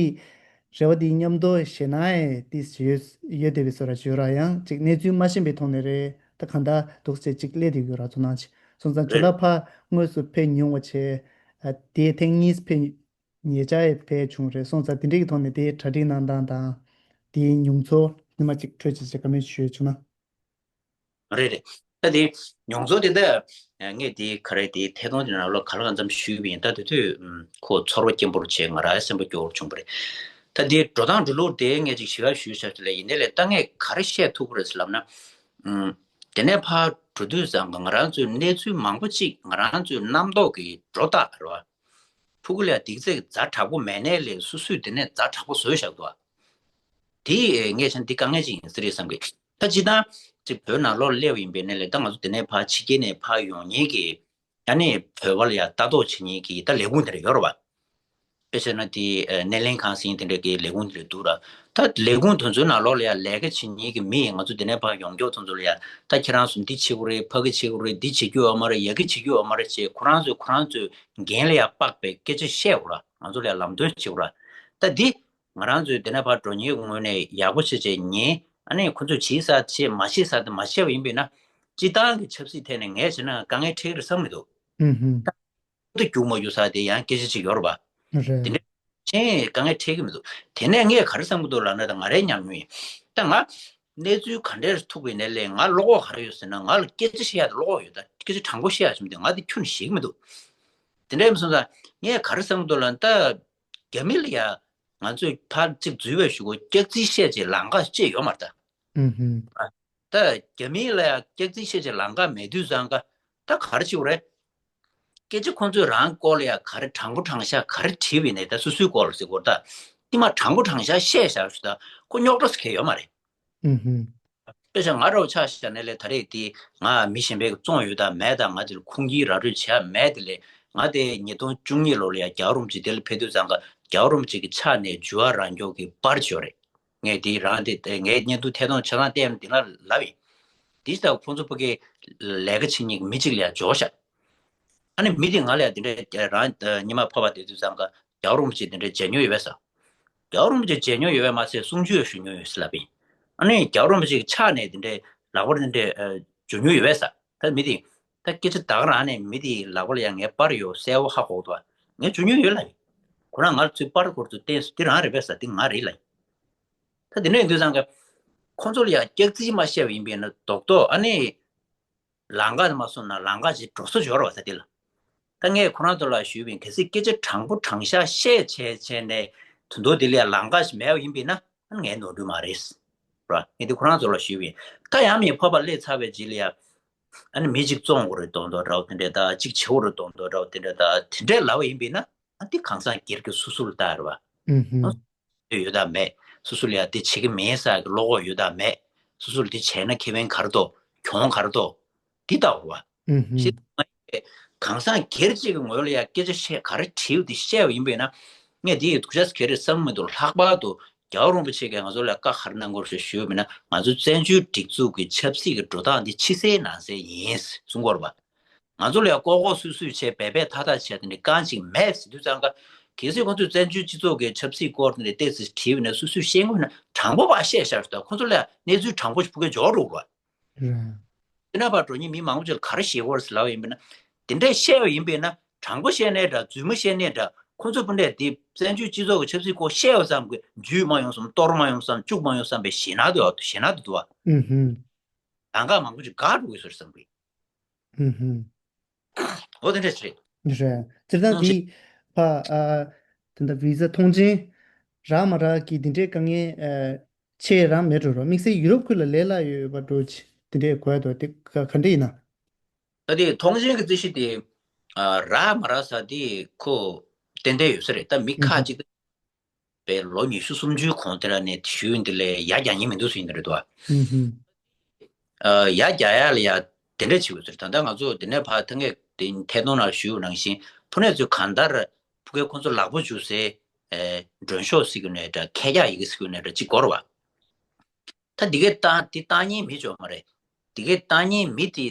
རེ་བ་དེ་མཉམ་དུ་བཞེས་ན་ཨེ་ཏིས་ཡོད་ཡོད་བསྡད་པའི་བཟོ་འདྲ་བྱོས་ར། ཡང་ཅིག་གནས་ཚུལ་མ་ཤེས་པའི་ཐོག་ནས་རེད། ད་གང་ལྟར་འདུག་སེ་ཅིག་སླེབས་བསྡད་ཡོད་ར། ཚོར་སྣང་ཅིག་སོང་ཙང་ཇོ་ལགས་ཕར་དངོས་སུ་ཕེབས་མྱོང་བ་བྱས། ཨ་དེ་ཐེངས་གཉིས་ཕེབས་ཉེ་ཆར་ཡང་ཕེབས་བྱུང་རེད། སོང་ཙང་དེ་འདྲའི་གི་ཐོག་ནས་དེའི་གྲ་སྒྲིག་གནང་སྟངས་དང་། དེའི་མྱོང་ཚོར་ཉི་མ་གཅིག་འཕྲོས་བྱས་བྱས་བཀའ་མོལ་ཞུས་བྱུང་ན། རེད་རེད། ད་དེ་མྱོང་ཚོར་དེ་ད་ངས་དེ་ག་རེ་དེ་ཐད་གཏོང་དེ་ནང་ལོགས་ག་ལ་གང་འཚམ་ཞུས་པ་ཡིན། ད་དེ་དུས་ཁོ་ཚོར་བ་སྐྱེན་པོར་བྱས་ང་རང་སེམས་པ་སྐྱོ་བོར་བྱུང་བ་རེད། ད་དེ་འགྲོ་སྟངས་འགྲོ་ལུགས་དེ་ངས་ཅིག་ཞིབ་ཕྲ་ཞུས་ཤག་དེ་ལས་ཡིན་དེ་ལས་ད་ངས་ག་རེ་བཤད་ཐུབ་ཀྱི་རེད་ཟེར་ལབ་ན། དེ་ནས་ཕར་འགྲོ་དུས་ཙང་གི་ང་རང་ཚོའི་གནས་ཚུལ་མང་པོ་ཅིག་ང་རང་ཚོའི་རྣམ་རྟོག་གི་སྒྲོ་བཏགས་རེད་བ། ཕྲུ་གུ་ལ་ཡང་དེ་ཚེ་ཛ་དྲག་པོ་མེད་ནའི་ལས་སོ་སོས་དེ་ནས་ཛ་དྲག་པོ་བཟོས་བཞག་འདུག་བ། དེ་ངས་བྱས་ན་འདི་དཀའ་ངལ་ཅིག་ཡིན་ས་རེད་བསམ་གི། ད་སྤྱིར་བཏང་ཅིག་བོད་ནང་ལོགས་སླེབས་ཡིན་པའི་ནས་ལས་ད་ང་ཚོ་དེ་ནས་ཕར་ཕྱི་རྒྱལ་ནས་ཕར་ཡོང་མཁན་གྱི་ཨ་ནི་བོད་པ་ལ་ཡང་ལྟ་རྟོག་བྱེད་མཁན་གྱི་ད་ལས་ཁུངས་དེ་འདྲ་ཡོད་རེད་བ། དཔེ་བྱས་ན་དེ་སྣེ་ལེན་ཁང་ཟེར་མཁན་དེ་འདྲ་གི་ལས་ཁུངས་དེ་འདྲ་འདུག་ར། ད་ལས་ཁུངས་དེ་ཚོའི་ནང་ལོགས་ལ་ཡང་ལས་ཀ་བྱེད་མཁན་གྱི་མི་ང་ཚོ་དེ་ནས་ཕར་ཡོང་མཁན་དེ་ཚོ་ལ་ཡང་ད་ཁྱེད་རང་ཚོ་འདི་བྱེད་དགོས་རེད། ཕ་གི་བྱེད་དགོས་རེད། འདི་བྱེད་རྒྱུ་ཡོད་མ་རེད། ཡ་གི་བྱེད་རྒྱུ་ཡོད་མ་རེད་ཅེས་ཁོ་རང་ཚོས་ཁོ་རང་ཚོའི་འགན་ལ་ཡང་དཔག་པའི་སྐད་ཆ་བཤད་དགོས་ར། ང་ཚོ་ལ་ཡང་ལམ་སྟོན་བྱེད་དགོས་ར། ད་འདི་ང་རང་ཚོའི་དེ་ནས་ཕར་འགྲོ་མཁན་ངོས་ནས་ཡག་པོ་བྱས་བྱས་ཉན། ཨ་ནི་ཁོ་ཚོས་བྱེད་ས་བྱེད། མ་བྱེད་ས་དེ་མ་བྱས་པ་ཡིན་པས་ན། སྤྱིར་བཏང་གི་ཆབ་སྲིད་ཐད་ནས་ངས་བྱས་ན་དཀའ་ངལ་འཕྲད་ཀྱི་རེད་བསམ་གྱི་འདུག་ཧུམ་ཧུམ། ད་རྒྱུག་མ་རྒྱུག་ས་དེ་ཡང་སྐད་ཆ་ཅིག་ཡོད་རེད་པ། རེད། དེ་འདྲ་གཞན་དཀའ་ངལ་འཕྲད་ཀྱི་མི་འདུག་དེ་ནས་ངས་ག་རེ་བསམ་གྱི་འདུག་ལབ་ན། ད་ང་རའི་ཉམས་མྱོང་ཡིན། ད་ང་གནས་ཚུལ་ག་འདྲས་ཐུག་པའི་ནས་ལས་ང་བློ་ཁོག་ག་རེ་ཡོད་ཟེར་ན། ང་ལ་སྐད་ཆ་བཤད་ཡ་དེ་བློ་ཁོག་ཡོད། ད་སྐད་ཆ་དྲང་པོ་བཤད་ཡ་བྱུང་དེ་ང་དེ་ཁྱོན་ནས་ཞེད་ཀྱི་མི་འདུག་དེ་འདྲ་ཡིན་སོང་ཙང་ངས་ག་རེ་བསམ་གྱི་འདུག་ལབ་ན། ད་རྒྱ་མི་ལ་ཡ་ང་ཚོས་ཕར་གཅིག་འཛུལ་བའི་གཞུག་གུ་སྐྱག་རྫུན་བཤད་ཅེས་ལམ་ཁ་ཅིག་ཡོད་མ་རེད་ད། ཨུ་ཧུམ། ད་རྒྱ་མི་ལ་ཡ་སྐྱག་རྫུན་བཤད་ཅེས་ལམ་ཁ་མེད་དུས་ཙང་ཀ་ད་ག་རེ་བྱེད་དགོས་རེད། སྐད་ཆ་ཁོང་ཚོས་རང་སྐོར་ལ་ཡ་ག་རེ་དྲང་པོ་དྲང་བཞག་ག་རེ་དྲིས་པ་ཡིན་ནའི་ད་སོ་སོའི་སྐོར་ལ་ཟེར་དགོས་རེད། ད་ཏིས་མ་དྲང་པོ་དྲང་བཞག་བཤད་བཞག་ཞུ། ད་ཁོ་རྙོག་དྲ་ཟེར་མཁན་ཡོད་མ་རེད། ཨུ་ཧུམ། དཔེ་བཞག་ང་འདྲ་བོ་ཆ་བཞག་ན་ལས་ད་རེས་དེ་ང་མི་གཞན་པའི་གི་བཙོང་ཡོད་དམ་མེད་དམ། ང་དེ་ལ་ཁུངས་སྐྱེལ་ར་སྤྲོད་བྱས་མེད། དེ་ལས་ང་དེ་ཉིས་སྟོང་བཅུ་གཉིས་ལོ་ལ་ཡ་རྒྱལ་བ་རིན་པོ་ཆེ་དེ་ལ་ཕེབས་དུས་ཙང་ཀ་རྒྱལ་བ་རིན་པོ་ཆེ་གི་ཕྱག་ནས་འགྱུར་བ་རག་མཁན་གྱི་པར་ཅིག་ཡོད་རེད། ངས་དེ་རང་དེ་ངའི་བརྙན་ཐུང་ཐད་གཏོང་བྱེད་སྟངས་བལྟས་ནས་དེ་ལ་ལབ་ཡིན། དེ་ལྟར་ཁོང་ཚོ་ཕ་གི་ལས་ཀ་བྱེད་མཁན་གྱི་མི་གཅིག་ལ་ཡ་འབྱོར་ཤག་ཨ་ནི་མི་དེ་ང་ལ་ཡ་དེ་འདྲའི་རང་ཉི་མ་ཕོར་པ་དེ་དུས་ཙང་ཀ་རྒྱལ་བ་རིན་པོ་ཆེ་དེ་འདྲའི་མཇལ་མྱོང་ཡོད་པས་ཟེར། རྒྱལ་བ་རིན་པོ་ཆེ་མཇལ་མྱོང་ཡོད་པས་མ་ཟད་གསུང་ཆོས་ཞུ་མྱོང་ཡོད་ཟེར་ལབ་པ་ཡིན། ཨ་ནི་རྒྱལ་བ་རིན་པོ་ཆེ་གི་ཕྱག་ནས་དེ་འདྲའི་ལག་པར་དེ་འདྲའི་ཨ་འཇུ་མྱོང་ཡོད་པས་ཟེར། ད་མི་དེ་ད་སྐད་ཆ་ད་ག་རང་ནས་མི་དེའི་ལག་པ་ལ་ཡང་ངའི་པར་ཡོད་གསལ་པོ་ཧ་གོ་གི་འདུག་ངས་འཇུ་མྱོང་ཡོད་ལབ་ཡིན། ཁོ་རང་ང་ལ་ཚུར་པར་སྐོར་དུ་བསྟན་སོང་། དེ་རང་རེད་པས་ཟེར། དེ་ང་རེད་ལབ་ཡིན། ད་དེ་འདྲ་ཡིན་དུས་ཙང་ཀ་ཁོང་ཚོ་ལ་ཡང་སྐྱག་རྫུན་མ་བཤད་པ་ཡིན་པས་ན་རྡོག་རྡོག་ཨ་ནི། ལམ་ཁ་དེ་མ་སོང་ན་ལམ་ཁ་ཅིག་འགྲོ་ས་འབྱོར་བ་ས་དེ་ལ། ད་ངས་ཁོ་རང་ཚོ་ལ་ཞུས་པ་ཡིན། གལ་སྲིད་སྐད་ཆ་དྲང་པོ་དྲང་བཞག་བཤད་བྱས་བྱས་ནས་དོན་དུ་དེ་ལ་ཡང་ལམ་ཁ་ཞིག་མེད་པ་ཡིན་པས་ན་ཨ་ནི་ངའི་ནོར་འཁྲུལ་མ་རེད། ར། ངས་དེ་ཁོ་རང་ཚོ་ལ་ཞུས་པ་ཡིན། ད་ཡང་མི་ཕོར་པ་སླེབས་ཚར་བའི་རྗེས་ལ་ཡང་ཨ་ནི་མི་གཅིག་བཙོང་དགོས་རེད་མདོག་མདོག་འདྲ་བོ་དེ་འདྲ་དང་། གཅིག་བྱེད་དགོས་རེད་མདོག་མདོག་འདྲ་བོ་དེ་འདྲ་དང་། དེ་འདྲས་ལབ་པ་ཡིན་པས་ན་ཨ་འདི་གང་ཟག་སྒེར་གྱི་སོ་སོ་ལ་ལྟ་རེད་བ། ཨུ་ཧུམ། ཡོད་དམ་མེད། སོ་སོ་ལ་ཡང་དེ་བྱེད་ཀྱི་མིན་ཟེར་གྱི་བློ་ཁོག་ཡོད་དམ་མེད། སོ་སོ་ལ་དེ་བྱས་ན་ཁེ་ཕན་ག་རེ་འདུག་གྱོང་ག་རེ་འདུག་འདི་ལྟ་བུ་བ། ཨུ་ཧུམ། ཤེས་མ་ཡིན་པས། གང་ཟག་སྒེར་གཅིག་གི་ངོས་ལ་ཡང་སྐད་ཆ་བཤད་ག་རེ་དྲིས་དེ་བཤད་པ་ཡིན་པས་ན། ངས་འདི་ཡི་སྡུག་ཅག་ག་རེ་བསམ་མི་འདུག་ལྷག་པར་དུ་རྒྱལ་བ་རིན་པོ་ཆེ་གིས་ང་ཚོ་ལ་བཀའ་ག་རེ་གནང་དགོས་ཞེས་ཞུས་པ་ཡིན་ན། ང་ཚོ་བཙན་བྱོལ་སྒྲིག་འཛུགས་ཀྱི་ཆབ་སྲིད་ཀྱི་འགྲོ་སྟངས་འདི་ཕྱི་གསལ་ནང་གསལ་ཡིན་གསུང་གི་ཡོད་རེད་པ། ང་ཚོ་ལ་ཡང་ལྐོག་ལྐོག་སུད་སུད་བྱས་སྦས་སྦས་ཐག་ཐག་བྱས་དེ་འདྲ་གང་ཅིག་མེད་ཟེར་དུས་ཙང་ཀ། གལ་སྲིད་ཁོང་ཚོས་བཙན་བྱོལ་སྤྱི་ཚོགས་ཀྱི་ཆབ་སྲིད་སྐོར་དེ་འདྲ་ཏོག་ཙམ་དྲིས་པ་ན་སུད་སུད་བཤད་དགོས་ན་དྲང་པོ་ཕར་བཤད་བཞག་ཞུ་དང་། ཁོང་ཚོ་ལ་ཡང་གནས་ཚུལ་དྲང་པོ་ཞིག་ཕུལ་མཁན་འབྱོར་འགྲོ་དགོས་རེད། དེ་ན་ཕར་འགྲོ་མཁན་མི་མང་པོ་ཅིག་ལ་ག་རེ་བཤད་དགོས་རེད་ཟེར་ལབ་པ་ཡིན་པས་ན། དེ་འདྲ་བཤད་པ་ཡིན་པས་ན་དྲང་པོ་བཤད་ནའི་འདྲ། རྫུན་མ་བཤད་ནའི་འདྲ། ཁོང་ཚོ་སྤུན་ཟླས་དེ་བཙན་བྱོལ་སྤྱི་ཚོགས་ཀྱི་ཆབ་སྲིད་སྐོར་བཤད་པ་ཙམ་གྱིས་འཇུས་མ་ཡོང་བསམ། གཏོར་མ་ཡོང་བསམ། བཅུག་མ་ཡོང་བསམ་པའི་ཞེད་སྣང་དུ་ཞེད་སྣང་དུ་འདུག་བ། ཨུ་ཧུམ། ལམ་ཁ་མང་པོ་ཅིག་འགག་འགྲོ་གི་ཡོད་ས་རེད་བསམ་གི། ཨུ་ཧུམ། འོ་དེ་འདྲ་ཞིག་རེད། རེད། སྤྱིར་བཏང་ཨང་། འདི་ཕ་ཨ་དེ་འདྲ་བི་ཟ་ཐོངས་མཆན་རག་མ་རག་གི་དེ་འདྲའི་དཀའ་ངལ་ཨ་ཆེ་རང་མེད་འགྲོ་རོགས། དམིགས་བསལ་ཡུ་རོབ་ཁུལ་ལ་ལས་སླ་ཡོད་པ་འགྲོ་ཅི་དེ་འདྲའི་གོ་ཡ་འདུག་དེ་ག་ག་འདྲ་ཡིན་ན། ད་དེ་ཐོངས་མཆན་གྱི་རྩིས་གཞི་དེ་ཨ་རག་མ་རག་ས་དེ་ཁོ་ ཏན་ཏན་ཡོད་ས་རེད། ད་མི་ཁག་ཅིག་པའི་ལོ་ཉི་ཤུ་སུམ་ཅུའི་གོང་དེ་ལ་ནས་ཞུས་ཡོང་དེ་ལས་ཡར་རྒྱག་མཁན་མི་འདུག་ཟེར་ཡིན་ད་རེད་དོ། ཨ། ཡར་རྒྱག་ཡ་ལ་ཡ་དེ་འདྲ་བྱེད་དགོས་ཟེར། ད་ལྟ་ང་ཚོ་དེ་ནས་ཕར་ཐང་གའི་དེ་ཐད་གཏོང་ནང་ཞུས་ནང་བཞིན་ཕུ་ནས་ཚོས་གང་ལྟར་ཕུ་གའི་ཁོང་ཚོ་ལག་པ་འཇུ་སའི་ཨེ་མགྲོན་ཤོག་ཟེར་གྱི་ནས་འདྲ་ཁས་རྒྱག་ཡི་གེ་ཟེར་གྱི་ནས་འདྲ་གཅིག་དགོས་རེད་བ། ད་འདི་གའི་བཏང་འདི་བཏང་མཁན་མི་འཇོག་མ་རེད། འདི་གའི་བཏང་མཁན་མི་དེ་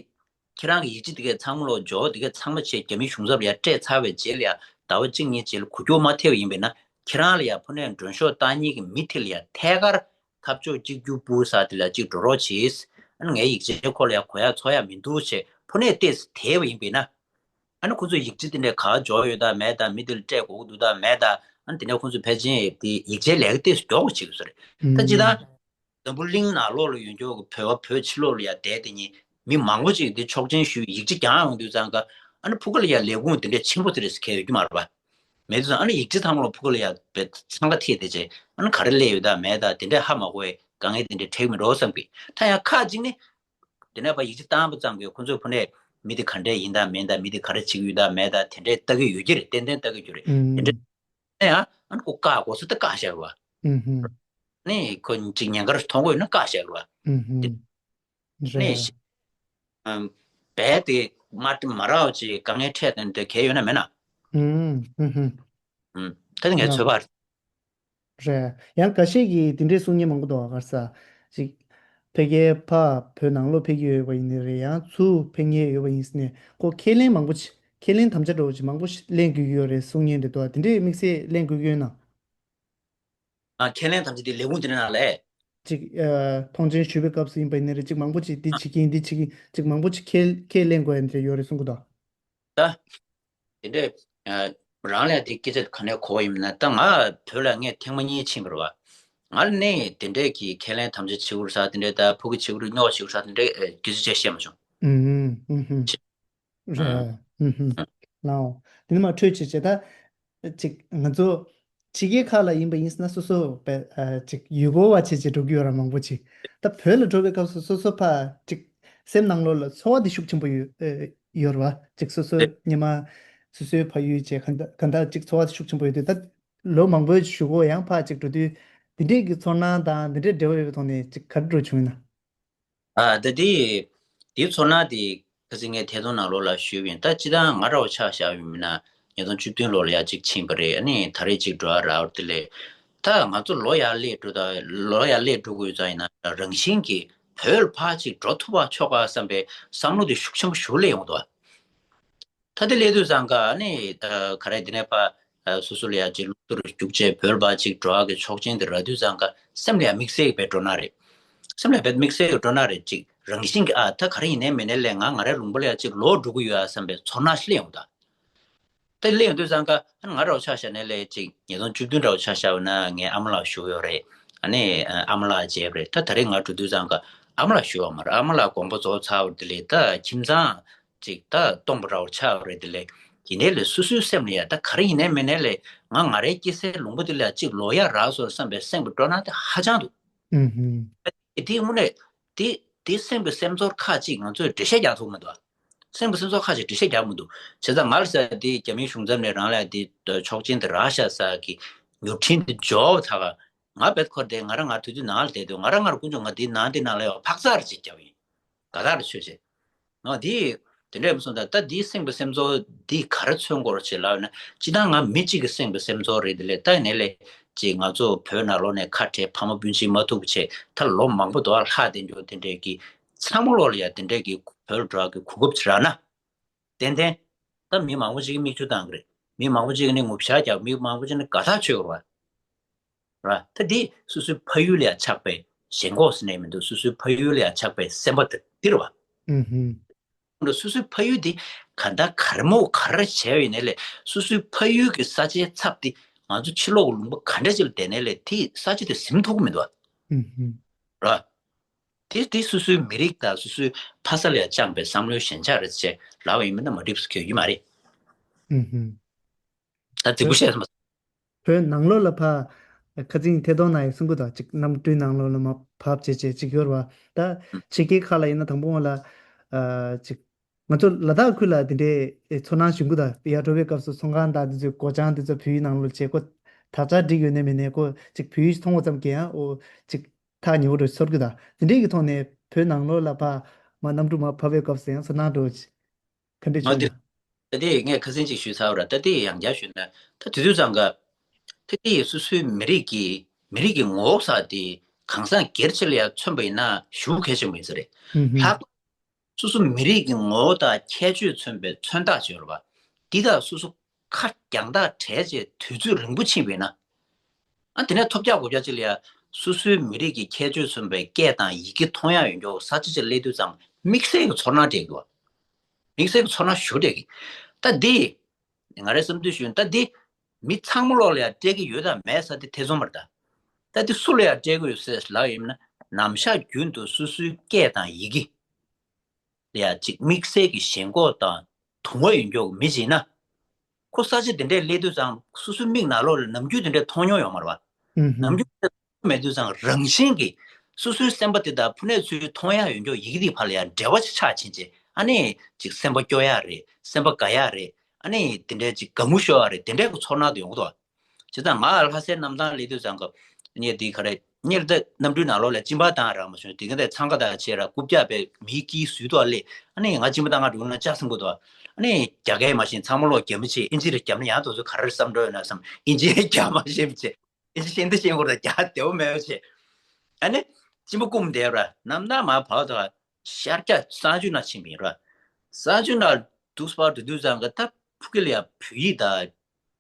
ཁྱེད་རང་གི་ཡིག་ཆ་འདི་གའི་ཚང་མ་ལོ་འཇོག་འདི་གའི་ཚང་མ་བྱས་རྒྱ་མིའི་གཞུང་ཚབ་ལ་ཡ་སྤྲད་ཚར་བའི་རྗེས་ལ་ཡ་ཟླ་བ་གཅིག་གཉིས་རྗེས་ལ་འགུལ་སྐྱོད་མ་ཐེབས་པ་ཡིན་པས་ན། ཁྱེད་རང་ལ་ཡ་ཕུ་ནས་མགྲོན་ཤོག་བཏང་མཁན་གྱི་མི་དེ་ལ་ཡ་ཐད་ཀར་འཐབ་ཕྱོགས་གཅིག་གྱུར་པུའུ་ས་དེ་ལ་གཅིག་འགྲོ་རོགས་གྱིས། ཨ་ནི་ངའི་ཡིག་ཆའི་སྐོར་ལ་ཡ་གོ་ཡ་ཚོར་ཡ་མི་འདུག་བྱས་ཕུ་ནས་ཏོག་ཙམ་དེད་པ་ཡིན་པས་ན། ཨ་ནི་ཁོ་ཚོས་ཡིག་ཆ་དེ་འདྲ་ག་འཇོག་ཡོད་དམ་མེད་དམ། མི་དེ་ལ་སྤྲད་དགོས་ཀྱི་འདུག་དམ་མེད་དམ། ཨ་ནི་དེ་འདྲ་ཁོ་ཚོས་ཕལ་ཆེར་དེ་ཡིག་ཆའི་ལས་ཀ་ཏོག་ཙམ་མགྱོགས་པོ་བྱེད་ཀྱི་ཡོད་ས་རེད། ད་སྤྱིར་བཏང་འཛམ་བུ་གླིང་ནང་ལོགས་ལ་ཡོད་མཁན་གྱི་བོད་པ་བོད་ཕྱི་ལོགས་ལ་ཡ་བསྡད་དེ་ཉིད་མི་མང་པོ་ཅིག་དེ་ཆོག་མཆན་ཞུས་ཡིག་ཆ་རྒྱག་ཡོང་དུས་ཙང་ཀ། ཨ་ནི་ཕུ་གུ་ལ་ཡ་ལས་ཁུངས་དེ་འདྲ་ཆེན་པོ་དེ་འདྲ་ཞིག་གང་ཡང་ཡོད་ཀྱི་མ་རེད་པ། མེད་དུས་ཙང་ཨ་ནི་ཡིག་ཆ་ཚང་མ་ལ་ཕུ་གུ་ལ་ཡ་བས་འཚང་ཁ་ཐེག་དེ་བྱས། ཨ་ནི་ག་རེ་སླེབས་ཡོད་དམ་མེད་དམ་དེ་འདྲ་ཧ་མ་གོ་བའི་དཀའ་ངལ་དེ་འདྲ་འཕྲད་ཀྱི་མེད་འགྲོ་བསམ་གི། ད་ཡང་ཁག་ཅིག་ནི། དེ་ནས་ཕར་ཡིག་ཆ་བཏང་པ་ཙམ་གྱིས་ཁོ་ཚོས་ཕུ་ནས་མི་དེ་ག་འདྲས་ཡིན་དམ་མིན་དམ། མི་དེ་ག་རེ་བྱེད་ཀྱི་ཡོད་དམ་མེད་དམ་དེ་འདྲས་ལྟ་གི་ཡོད་ཀྱི་རེད། ཏན་ཏན་ལྟ་གི་ཡོད་རེད། ཨུམ། དེ་འདྲས་ནས་ཡང་ཨ་ནི་ཁོ་བཀག་དགོས་ས་དེ་བཀག་བཞག་རེད་བ། ཨུམ་ཧུམ། ནས་ཁོ་ཅིག་ཉེན་ཁར་མཐོང་གི་ཡོད་ན་བཀག་བཞག་རེད་བ། ཨུམ་ཧུམ། དེ་རེད། ནས་ཤི་ཨམ། རྦད་དེ་མ་མ་རག་ཅིག་དཀའ་ངལ་འཕྲད་དེ་འདྲ་གལ་ཡོད་ན་མེད་ན། ཨུམ་ཧུམ་ཧུམ། ཨུམ། ད་ནི་ངའི་ཚོད་དཔག་རེད། རེད། ཡང་འགའ་ཤས་ཀྱིས་དེ་འདྲའི་གསུང་མཁན་མང་པོ་འདུག་ག་ག་རེ་ཟེར། ཅིག་ཕ་གིའི་ཕ་བོད་ནང་ལོགས་ཕེབས་ཀྱི་ཡོད་པ་ཡིན་ནའི་རེད། ཡང་ཚུར་ཕེབས་མཁན་ཡོད་པ་ཡིན་ཟེར་ནས་ཁོ་ཁས་ལེན་མང་པོ་ཅིག་ཁས་ལེན་དམ་བཅའ་འདྲ་བོ་ཅིག་མང་པོ་ཞིག་ལེན་དགོས་ཀྱི་ཡོད་རེད་གསུང་མཁན་རེད་འདུག་དེ་འདྲའི་དམིགས་བསལ་ལེན་དགོས་ཀྱི་ཡོད་ན། ཨ། ཁས་ལེན་དམ་བཅའ་དེ་ལས་ཁུངས་དེ་འདྲ་ནང་ལས། ཅིག་ཨ། མཐོང་མཆན་ཞུ་བའི་སྐབས་སུ་ཡིན་པ་ཡིན་ནའི་རེད། ཅིག་མང་པོ་ཅིག་འདི་བྱེད་ཀྱིན་འདི་བྱེད་ཀྱིན་ཅིག་མང་པོ་ཅིག་ཁས་ཁས་ལེན་དགོས་ཡ་འདྲ་ཡོད་རེད་གསུང་གི་འདུག་ད། དེ་འདྲས། ཨ། རང་ལ་དེ་སྐད་ཆ་ག་ནས་གོ་བ་ཡིན་ན། ད་ང་བོད་ལ་ངས་ཐེངས་མ་གཉིས་ཕྱིན་པ་རེད་བ། ང་ལ་ནས་དེ་འདྲས་ཀྱི་ཁས་ལེན་དམ་བཅའ་བྱེད་དགོས་རེད་ཟེར། དེ་འདྲས་ད་ཕ་གི་བྱེད་དགོས་རེད། རྙོག་བྱེད་དགོས་རེད་ཟེར། དེ་འདྲས་ཨེ། སྐད་ཆ་བཤད་བཤད་མ་བྱུང་། ཨུམ་ཧུམ། རེད། ཨུམ་ཧུམ། ལའོ། དེ་ནི་མ་འཕྲོས་བྱས་བྱས་ད། ཅིག་ང་ཚོ་ཕྱི་རྒྱལ་ཁག་ལ་ཡིན་པ་ཡིན་ན་སོ་སོ་བས་ཨ། ཅིག་ཡུལ་སྐོར་བ་བྱས་བྱས་འགྲོ་གི་ཡོད་ར་མང་པོ་ཅིག་ད་བོད་ལ་འགྲོ་བའི་སྐབས་སུ་སོ་སོ་ཕ་ཅིག་སེམས་ནང་ལོགས་ལ་ཚོར་བ་དེ་ཤུགས་ཆེན་པོ་ཡོད་ཨེ། ཡོད་ར་བ། ཅིག་སོ་སོའི་སྔོན་མ་སོ་སོའི་ཕ་ཡུལ་བྱས་གང་ལྟར་གང་ལྟར་ཅིག་ཚོར་བ་ཤུགས་ཆེན་པོ་ཡོད་དུས། ད་ལོ་མང་པོའི་གཞུག་གུ་ཡང་ཕ་ཅིག་འགྲོ་དུས་འདི་འདྲས་ཀྱི་ཚོར་སྣང་དང་འདི་འདྲས་འབྲེལ་བ་ཡོད་པའི་ཐོག་ནས་ཅིག་ག་རེ་འགྲོ་བྱུང་ཡིན་ན། ཨ། ད་དེ་དེའི་ཚོར་སྣང་དེ་ཁ་སང་ངས་ཐད་གཏོང་ནང་ལོགས་ལ་ཞུས་པ་ཡིན། ད་སྤྱིར་བཏང་ང་འདྲ་བོ་ཆ་བཞག་ཡིན་ན་ཉིས་སྟོང་བཅུ་བདུན་ལོ་ལ་ཡ་གཅིག་ཕྱིན་པ་རེད། ཨ་ནི་ད་རེས་གཅིག་འགྲོ་ཡ་རག་པ་དེ་ལས། ད་ང་ཚོ་ལོ་ཡར་སླེབས་འགྲོ་ད་ལོ་ཡར་སླེབས་འགྲོ་དགོས་ཙང་ཡིན་ན་རང་བཞིན་གྱིས་བོད་ལ་ཕར་གཅིག་འགྲོ་ཐུབ་པ་ཆོག་ག་བསམ་པའི་བསམ་བློ་དེ་ཤུགས་ཆེན་པོ་ཞིག་སླེབས་ཡོང་འདུག་ད་དེ་སླེབས་དུས་ཙང་ཀ་ནི་ད་ག་རེ་དེ་ནས་ཕར་སོ་སོ་ལ་ཡ་གཅིག་ལུང་ཚུར་རྒྱུག་བྱས་བོད་ལ་ཕར་གཅིག་འགྲོ་ཡ་གི་ཆོག་མཆན་དེ་རག་དུས་ཙང་ཀ་སེམས་ལ་ཡ་དམིགས་བསལ་གྱི་བས་འགྲོ་ན་རེད། སེམས་ལ་བས་དམིགས་བསལ་གྱི་འགྲོ་ན་རེད། གཅིག་རང་བཞིན་གྱི་ཨ་ད་ག་རེ་ཡིན་ནའི་མིན་ནའི་ལས་ང་ང་རའི་ལུང་པ་ལ་ཡ་གཅིག་ལོག་འགྲོ་གི་ཡོད་ཨ་བསམ་པའི་ཚོར་སྣང་ཞིག་སླེབས་ཡོང་ད། དེ་སླེབས་ཡོང་དུས་ཙང་ཀ་ང་འདྲ་བོ་ཆ་བཞག་ནའི་ལས་གཅིག་ཉིས་སྟོང་བཅུ་བདུན་འདྲ་བོ་ཆ་བཞག་པ་ན་ངའི་ཨ་མ་ལགས་བཞུགས་ཡོད་རེད། ཨ་ནི་ཨ་མ་ལགས་མཇལ་བ་རེད། ད་ད་རེས་ང་འགྲོ་དུས་ཙང་ཀ་ཨ་མ་ལགས་བཞུགས་ཡོད་མ་རེད། ཨ་མ་ལགས་དགོངས་པ་རྫོགས་ཚར་བ་དེ་ལས་ད་ཁྱིམ་ཚང་ཅིག་ད་སྟོང་པ་འདྲ་བོ་ཆགས་པ་རེད། དེ་ལས་ཡིན་ནའི་ལས་སོ་སོའི་སེམས་ལ་ཡ་ད་ག་རེ་ཡིན་ནའི་མིན་ནའི་ལས་ང་ང་རའི་སྐྱེ་སའི་ལུང་པ་དེ་ལ་ཡ་གཅིག་ལོག་ཡ་རག་སོང་བསམ་པའི་སེམས་ཀྱི་སྤྲོ་སྣང་དེ་ཧ་ཅང་འདུག་ཨུ་ཧུམ། དེ་དངོས་གནས་དེ་དེ་སེམས་ཀྱི་སེམས་ཚོར་ཁག་ཅིག་ང་ཚོས་འགྲེལ་བཤད་རྒྱག་ཐུབ་མི་འདུག་སེམས་ཀྱི་སེམས་ཚོར་ཁག་ཅིག་འགྲེལ་བཤད་རྒྱག་མི་འདུག་བྱས་ཙང་ང་ལ་ཟེར་དེ་རྒྱ་མིའི་གཞུང་ཚབ་ནས་རང་ལ་དེ་ཆོག་མཆན་དེ་རག་ཤག་ཟེར་གི་མྱུར་འཕྲིན་དེ་འབྱོར་བ་ད་ག་ང་བེད་ཁོར་དེ་ང་རང་ང་དུས་ཚོད་ནང་ལ་བསྡད་དུས་ང་རང་ང་རང་དཀོན་མཆོག་ང་དེ་ནང་དེ་ནང་ལ་ཡོད་ཕག་ཚག་རེ་ཅིག་བརྒྱབ་ཡིན། དགའ་ཐག་རེ་ཆོད་ཆེ། ང་དེ་དེ་འདྲས་མི་སོང་ད། ད་དེའི་སེམས་ཀྱི་སེམས་ཚོར་དེ་ག་རེ་མཚོན་དགོས་རེད་ཅེས་ལབ་ཡོད་ན། སྤྱིར་བཏང་ང་མི་གཅིག་གི་སེམས་ཀྱི་སེམས་ཚོར་རེད། དེ་ལས་ད་ཡིན་ནའི་ལས་ཅིག་ང་ཚོ་བོད་ནང་ལོགས་ནས་ཁ་བྲལ་ཕ་མ་སྤུན་མཆེད་མ་ཐུག་པ་བྱས་ད་ལོ་མང་པོ་འདུག་ཨ་ལྷག་བསྡད་འགྲོ་དེ་འདྲས་ཀྱི་ཚང་མ་ལོག་ལ་ཡ་དེ་འདྲས་ཀྱི་བོད་ལ་འགྲོ་ཡ་གི་གོ་སྐབས་ཅིག་རག་ན། ཏན་ཏན། ད་མི་མང་པོ་ཅིག་གིས་མིག་ཆུ་བཏང་གི་རེད། མི་མང་པོ་ཅིག་གིས་ནི་ངུ་ཤག་རྒྱག་མི་མང་པོ་ཅིག་ནི་དགའ་ཐག་ཆོད་གི་རེད་བ། ར། ད་འདི་སོ་སོའི་ཕ་ཡུལ་ལ་ཡ་ཆགས་པའི་ཞེན་ཁོག་ཟེར་ནས་མི་འདུག་སོ་སོའི་ཕ་ཡུལ་ལ་ཡ་ཆགས་པའི་སེམས་པ་དེ་འདི་རེད་བ། ཨུ་ཧུམ། སོ་སོའི་ཕ་ཡུལ་འདི་ག་འདྲ་གར་མོ་གར་བྱས་ཡོད་ནའི་ལས་སོ་སོའི་ཕ་ཡུལ་གྱི་ས་ཆའི་ཚབ་འདི་ང་ཚོ་ཕྱི་ལོགས་ཀྱི་ལུང་པ་ག་འདྲ་ཅིག་ལ་བསྡད་ནའི་ལས་དེ་ས་ཆ་དེ་ཟིན་ཐུབ་ཀྱི་མི་འདུག་བ། ཨུ་ཧུམ། ར། དེ་དེ་སོ་སོའི་མི་རིགས་དང་སོ་སོའི་ཕ་ས་ལ་ཡ་བཅངས་པའི་བསམ་བློའི་ཞེན་ཆགས་རེད་ཅེས་ལབ་པ་ཡིན་མིན་ན་མ་འགྲིག་པ་ཟེར་གྱི་ཡོད་མ་རེད། ཨུ་ཧུམ། ད་རྫིག་པོ་བཤད་སོང་བ། བོད་ནང་ལོགས་ལ་ཕ་ཁ་སང་ཐད་གཏོང་ནང་ཡང་གསུང་གི་འདུག་ཅིག་གནམ་གྲུའི་ནང་ལོགས་ལ་མར་བབས་བྱས་བྱས་ཅིག་ཡོད་རེད་བ། ད་ཕྱི་རྒྱལ་ཁག་ལ་ཡིན་ན་དང་པོ་ལ་ཨ་ཅིག་ ང་ཚོ་ལ་དྭགས་ཁུལ་ལ་དེ་འདྲའི་ཚོར་སྣང་བྱུང་གི་འདུག་ཡར་འགྲོ་བའི་སྐབས་སུ་ཚོང་ཁང་དང་དེ་ཚོའི་སྒོ་བྱང་དེ་ཚོ་བོད་ཡིག་ནང་ལོགས་བྱས་ཁོ་དག་ཆ་འགྲིག་ཡོད་ནས་མེད་ནས་ཁོ་ཅིག་བོད་ཡིག་མཐོང་བ་ཙམ་གྱིས་ཡང་ཨོ་ཅིག་ཐག་ཉེ་བོ་འདྲ་ཚོར་གི་འདུག་དེ་འདྲའི་གི་ཐོག་ནས་བོད་ནང་ལོགས་ལ་ཕ་མ་གནམ་གྲུ་མར་བབས་པའི་སྐབས་སུ་ཡང་ཚོར་སྣང་འདྲ་ག་འདྲ་ང་བྱུང་འདི་ཡོད། ད་དེ་ངས་ཁ་སང་ཅིག་ཞུས་ཚར་བ་ར། ད་དེ་ཡང་བསྐྱར་ཞུས་ན། ད་དེ་དུས་ཙང་ག་ད་དེ་སོ་སོའི་མི་རིགས་ཀྱི་མི་རིགས་ཀྱི་ངོ་བོ་ཟེར་དེ་གང་ཟག་སྒེར་གཅིག་ལ་ཡང་མཚོན་པ་ཡིན་ན་ཞེ་པོ་གལ་ཆེན་པོ་ཡིན་ས་རེད། ཧུམ་ཧུམ། ལྷག་སོ་སོ་མི་རིགས་ཀྱི་ངོ་བོ་དང་ཁྱད་ཆོས་མཚོན་པའི་མཚོན་རྟགས་ཅིག་ཡོད་རེད་པ། འདི་དང་སོ་སོ་ཁ་རྒྱང་ཐག་བྲལ་བྱས་དུས་ཚོད་རིང་པོ་ཕྱིན་པ་ཡིན་ན། ཨ་དེ་ནས་ཐོབ་རྒྱག་གོ་རྒྱག་ཅིག་ལ་ཡ། སོ་སོའི་མི་རིགས་ཀྱི་ཁྱད་ཆོས་མཚོན་པའི་སྐད་དང་ཡི་གེ་མཐོང་ཡག་ཡོད་མཁན་ས་ཆ་ཅིག་སླེབས་དུས་ཙང་དམིགས་བསལ་གྱི་ཚོར་སྣང་སྤྲད་ཀྱི་ཡོད། དམིགས་བསལ་གྱི་ཚོར་སྣང་ཞེ་པོ་སྤྲད་ཀྱི། ད་འདི། ང་རའི་བསམ་ཚུལ་ཞུ་ན་ད་འདི། མི་ཚང་མ་ལོག་ལ་ཡ་སྤྲད་ཀྱི་ཡོད་དང་མེད་ས་དེ་ཐེ་ཚོམ་མ་རེད་ད། ད་འདི་སུ་ལ་ཡ་སྤྲད་ཀྱི་ཡོད་ཟེར་ལབ་ཡིན་ན་ནམ་ཞག་རྒྱུན་དུ་སོ་སོའི་སྐད་དང་ཡི་གེ་ལ་ཡ་ཅིག་དམིགས་བསལ་གྱི་ཞེན་ཁོག་དང་དུང་བ་ཡོད་མཁན་གྱི་མི་ཅིག་ཡིན་ན། ཁོ་ས་ཆ་དེ་འདྲས་སླེབས་དུས་ཙང་སོ་སོའི་མིག་ནང་ལོགས་ལ་ནམ་རྒྱུན་དེ་འདྲས་མཐོང་མྱོང་ཡོད་མ་རེད་པ། ཨུ་ཧུམ། ནམ་རྒྱུན་དེ་འདྲས་མཐོང་མེད་དུས་ཙང་རང་བཞིན་གྱིས་སོ་སོའི་སེམས་པ་དེ་དང་ཕུ་ནས་ཚུར་མཐོང་ཡག་ཡོད་མཁན་ཡི་གེ་དེའི་བར་ལ་ཡང་འབྲེལ་བ་ཅིག་ཆགས་ཕྱིན་བྱས་ཨ་ནི་ཅིག་སེམས་པ་སྐྱོ་ཡག་རེད། སེམས་པ་དགའ་ཡག་རེད། ཨ་ནི་དེ་འདྲས་ཅིག་དགའ་མོ་ཤོར་ཡག་རེད། དེ་འདྲས་ཀྱི་ཚོར་སྣང་དེ་ཡོང་གི་འདུག་བྱས་ཙང་ང་ལྷ་སའི་གནམ་ཐང་སླེབས་དུས་ཙང་སྐབས་གཉེར་འདི་ག་རེ་གཉེར་འདི་གནམ་གྲུའི་ནང་ལོགས་ལ་གཅིན་པ་བཏང་རག་མ་བྱུང་། དེ་ག་འདི་འཚང་ཁ་དང་བཅས་ར་རྐུབ་བཀྱག་པའི་མིའི་དཀྱིལ་ཟུར་ཐོག་སླེབས། ཨ་ནི་ང་གཅིན་པ་བཏང་ག་འགྲོ་ན་ལྕགས་སྲིན་པོ་དང་། ཨ་ནི་རྒྱ་སྐད་མ་ཤེས། ཚང་མ་ལོག་རྒྱ་མི་བྱས་ཨིན་ཇི་རེ་རྒྱབ་ན་ཡང་དེ་ཚོ་ག་རེ་བསམ་འགྲོ་ཡོད་ན་བསམ། ཨིན་ཇི་རྒྱག་མ་ཤེས་པ་བྱས། ཨིན་ཇི་ཤེས་འདི་ཤེས་དགོས་ར་རྒྱག་བདེ་བོ་མེད་པ་བྱས། ཨ་ནི་གཅིན་པ་བསྐུམ་བསྡད་ར་གནམ་ཐང་མར་བབས་དང་ཤར་རྒྱག་གསང་སྤྱོད་ནང་ཕྱིན་པ་ཡིན་ར། གསང་སྤྱོད་ནང་འདུག་སེ་ཕར་འགྲོ་དུས་ཙང་ག་ད་ཕུ་གེ་ལ་ཡ་བོད་ཡིག་དང་།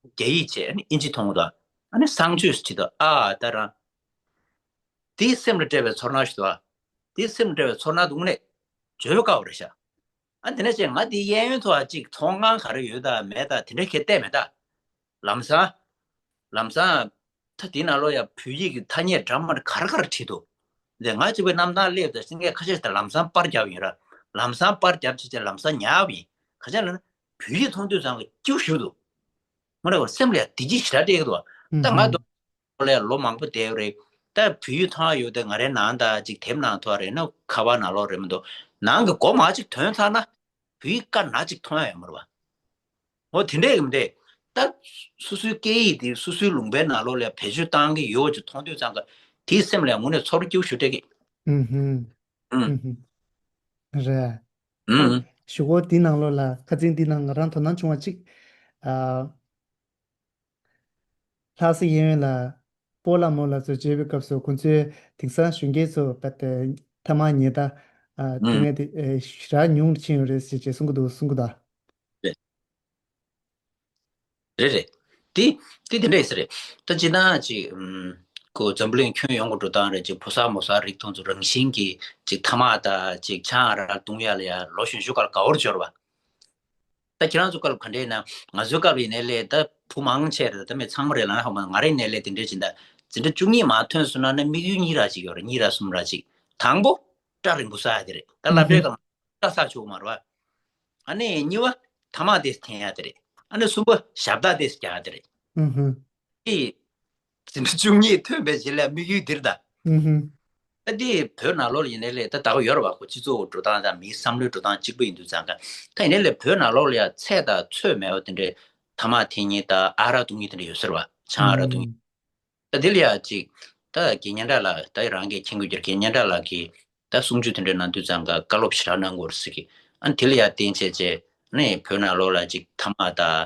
རྒྱ་ཡིག་བྱས་ཨ་ནི་ཨིན་ཇི་མཐོང་གི་འདུག་ཨ་ནི་གསང་སྤྱོད་ཟེར་གྱི་འདུག་ཨ་ད་རང་། དེའི་སེམས་ལ་སྤྲད་པའི་ཚོར་སྣང་ཞིག་འདུག་དེའི་སེམས་ལ་སྤྲད་པའི་ཚོར་སྣང་དེ་དངོས་གནས་བརྗོད་པ་དཀའ་བ་རེད་ཤག་ཨ་དེ་ནས་བྱས་ང་དེའི་གཡས་གཡོན་ཐོག་ཅིག་ཚོང་ཁང་ག་རེ་ཡོད་དང་མེད་དང་དེ་འདྲ་ཁྱེད་བལྟས་མེད་ད། ལམ་སང་། ལམ་སང་། ད་དེའི་ནང་ལོགས་ཡ་བོད་ཡིག་གི་ཐ་སྙད་འདྲ་མི་འདྲ་ག་རེ་ག་རེ་བྲིས་འདུག་དེ་ང་གཅིག་པུའི་གནམ་ཐང་སླེབས་དང་སེང་གེ་ཁ་ཤས་དེ་ལམ་སང་པར་རྒྱབ་ཡིན་ར། ལམ་སང་པར་རྒྱབ་བྱས་བྱས་ལམ་སང་ཉར་བ་ཡིན། ག་ཅི་ལབ་ན་བོད་ཡིག་མཐོང་དུས་ཙང་གི་སྐྱིད་པོ་ཞེ་པོ་འདུག་མ་རེད་པ། སེམས་ལ་བདེ་སྐྱིད་ཞེ་དྲག་སྤྲད་ཀྱི་འདུག་ད་ང་ལོ་ལ་ལོ་མང་པོ་བསྡད་ཡོད་རེད། ད་བོད་ཡིག་མཐོང་ཡ་ཡོད་དེ་ང་རའི་ནང་ད་ཅིག་དེབ་ནང་ཐོག་རེད་ན་ཁ་པར་ནང་ལོགས་རེད་མི་འདུག་ནང་གི་སྒོ་མ་ཅིག་ཐོན་ཚར་ན་བོད་ཡིག་དཀར་ནག་ཅིག་མཐོང་ཡ་ཡོད་མ་རེད་པ། འོ་དེ་འདྲས་ཡིན་ཏེ། ད་སོ་སོའི་སྐད་ཡིག་དེ་སོ་སོའི་ལུང་པའི་ནང་ལོགས་ལ་བེད་སྤྱོད་བཏང་གི་ཡོད་ཅེས་མཐོང་དུས་ཙང་ག་དེའི་སེམས་ལ་དངོས་གནས་ཚོར་སྐྱིད་པོ་ཞེ་པོ་སྤྲད་ཀྱི། ཨུམ་ཧུམ། ཨུམ། ཨུམ་ཧུམ། རེད། ཨུམ། གཞུག་གུ་འདི་ནང་ལོགས་ལ་ཁ་སང་འདི་ནང་ང་རང་དོ་སྣང་བྱུང་བ་གཅིག་ཨ། ལྷ་ས་གཡས་གཡོན་ལ་སྤོ་ལགས་རྨོ་ལགས་ཚོ་མཇལ་བའི་སྐབས་སུ་ཁོང་ཚོས་དེང་སང་གཞོན་སྐྱེས་ཚོ་རྦད་དེ་ཐ་མག་ཉལ་ད་ཨ། དེ་ཨུམ། ངས་དེ་ཨེ་ཞེ་དྲག་ཉུང་རུ་ཕྱིན་ཡོད་རེད་ཟེར་ཅེས་གསུང་གི་འདུག་གསུང་གི་འདུག་རེད། རེད་རེད། དེ་དེ་དེ་འདྲ་ཡིན་ས་རེད། ད་སྤྱིར་བཏང་ཅིག་ཨུམ། ཁོ་འཛམ་བུ་གླིང་ཁྱོན་ཡོངས་ཀྱི་འགྲོ་སྟངས་རེད། ཅིག་ཕོ་གསར་མོ་གསར་རིགས་མཐོང་ཚོ་རང་བཞིན་གྱིས་ཅིག་ཐ་མག་དང་ཅིག་ཆང་ཨ་རག་བཏུང་ཡ་ལ་ཡ་ལོ་གཞོན་ཤོས་སྐབས་ལ་དགའ་བོར་འབྱོར་བ། ད་ཁྱེད་རང་ཚོ་སྐབས་ལ་ག་འདྲ་ཡིན་ན་ང་ཚོའི་སྐབས་ལ་ཡིན་ནའི་ལས་ད་བུ་མང་ཆེ་རེད། ད་མི་ཚང་མ་རེད་ལབ་ན་ཧ་མ་ང་རའི་ཡིན་ནའི་ལས་དེ་འདྲ་ཅིག་ད་འཛིན་གྲྭ་བཅུ་གཉིས་མར་ཐོན་སོང་ན་ནི་དམིགས་ཡུལ་གཉིས་ར་ཅིག་ཡོད་རེད། གཉིས་ར་གསུམ་ར་ཅིག་དང་པོ་སྐྲ་རིང་པོ་བཟོ་ཡ་དེ་རེད། ད་སློབ་གྲྭའི་སྒང་སྐྲ་བཟོ་ཆོག་མ་རེད་པ། ཨ་ནི་གཉིས་པ་ཐ་མག་དེ་འཐེན་ཡ་དེ་རེད། ཨ་ནི་གསུམ་པ་ཞབས་སྟེགས་དེ་རྒྱག་ཡ་དེ་རེད། ཨུ་ཧུ། ཨི། འཛིན་གྲྭ་བཅུ་གཉིས་ཐོན་པའི་རྗེས་ལ་དམིགས་ཡུལ་འདིར་གདའ། ཨུ་ཧུ། ཨ་དེ་བོད་ནང་ལོགས་ལ་ཡིན་ནའི་ལས་ད་ད་ག་ཡོད་རེད་བ། ཁོ་སྤྱི་ཚོགས་འགྲོ་སྟངས་དང་མིའི་བསམ་བློའི་འགྲོ་སྟངས་གཅིག་པ་ཡིན་དུས་ཙང་ག་ད་ཡིན་ནའི་ལས་བོད་ནང་ལོགས་ལ་ཡ་ཚད་དང་ཚོད་མེད་པ་དེ་འདྲའི་ཐ་མག་འཐེན་མཁན་དང་ཨ་རག་འཐུང་མཁན་དེ་འདྲ་ཡོད་ཟེར་བ། ཆང་ཨ་རག་འཐུང་མཁན། ཨུ། ད་དེ་ལ་ཡ་ཅིག་ད་རྒན་སྙན་གྲགས་ལགས། ད་རང་གི་མཁྱེན་དགུ་རྒྱལ་རྒན་སྙན་གྲགས་ལགས་ཀྱིས་ད་གསུང་ཆོས་དེ་འདྲ་གནང་དུས་ཙང་ག་བཀའ་སློབ་ཞེ་དྲག་གནང་དགོས་རེད་ཟེར་གི། ཨ་ནི་དེ་ལ་ཡ་བརྟེན་བྱས་བྱས་ནས་བོད་ནང་ལོགས་ལ་ཅིག་ཐ་མག་དང་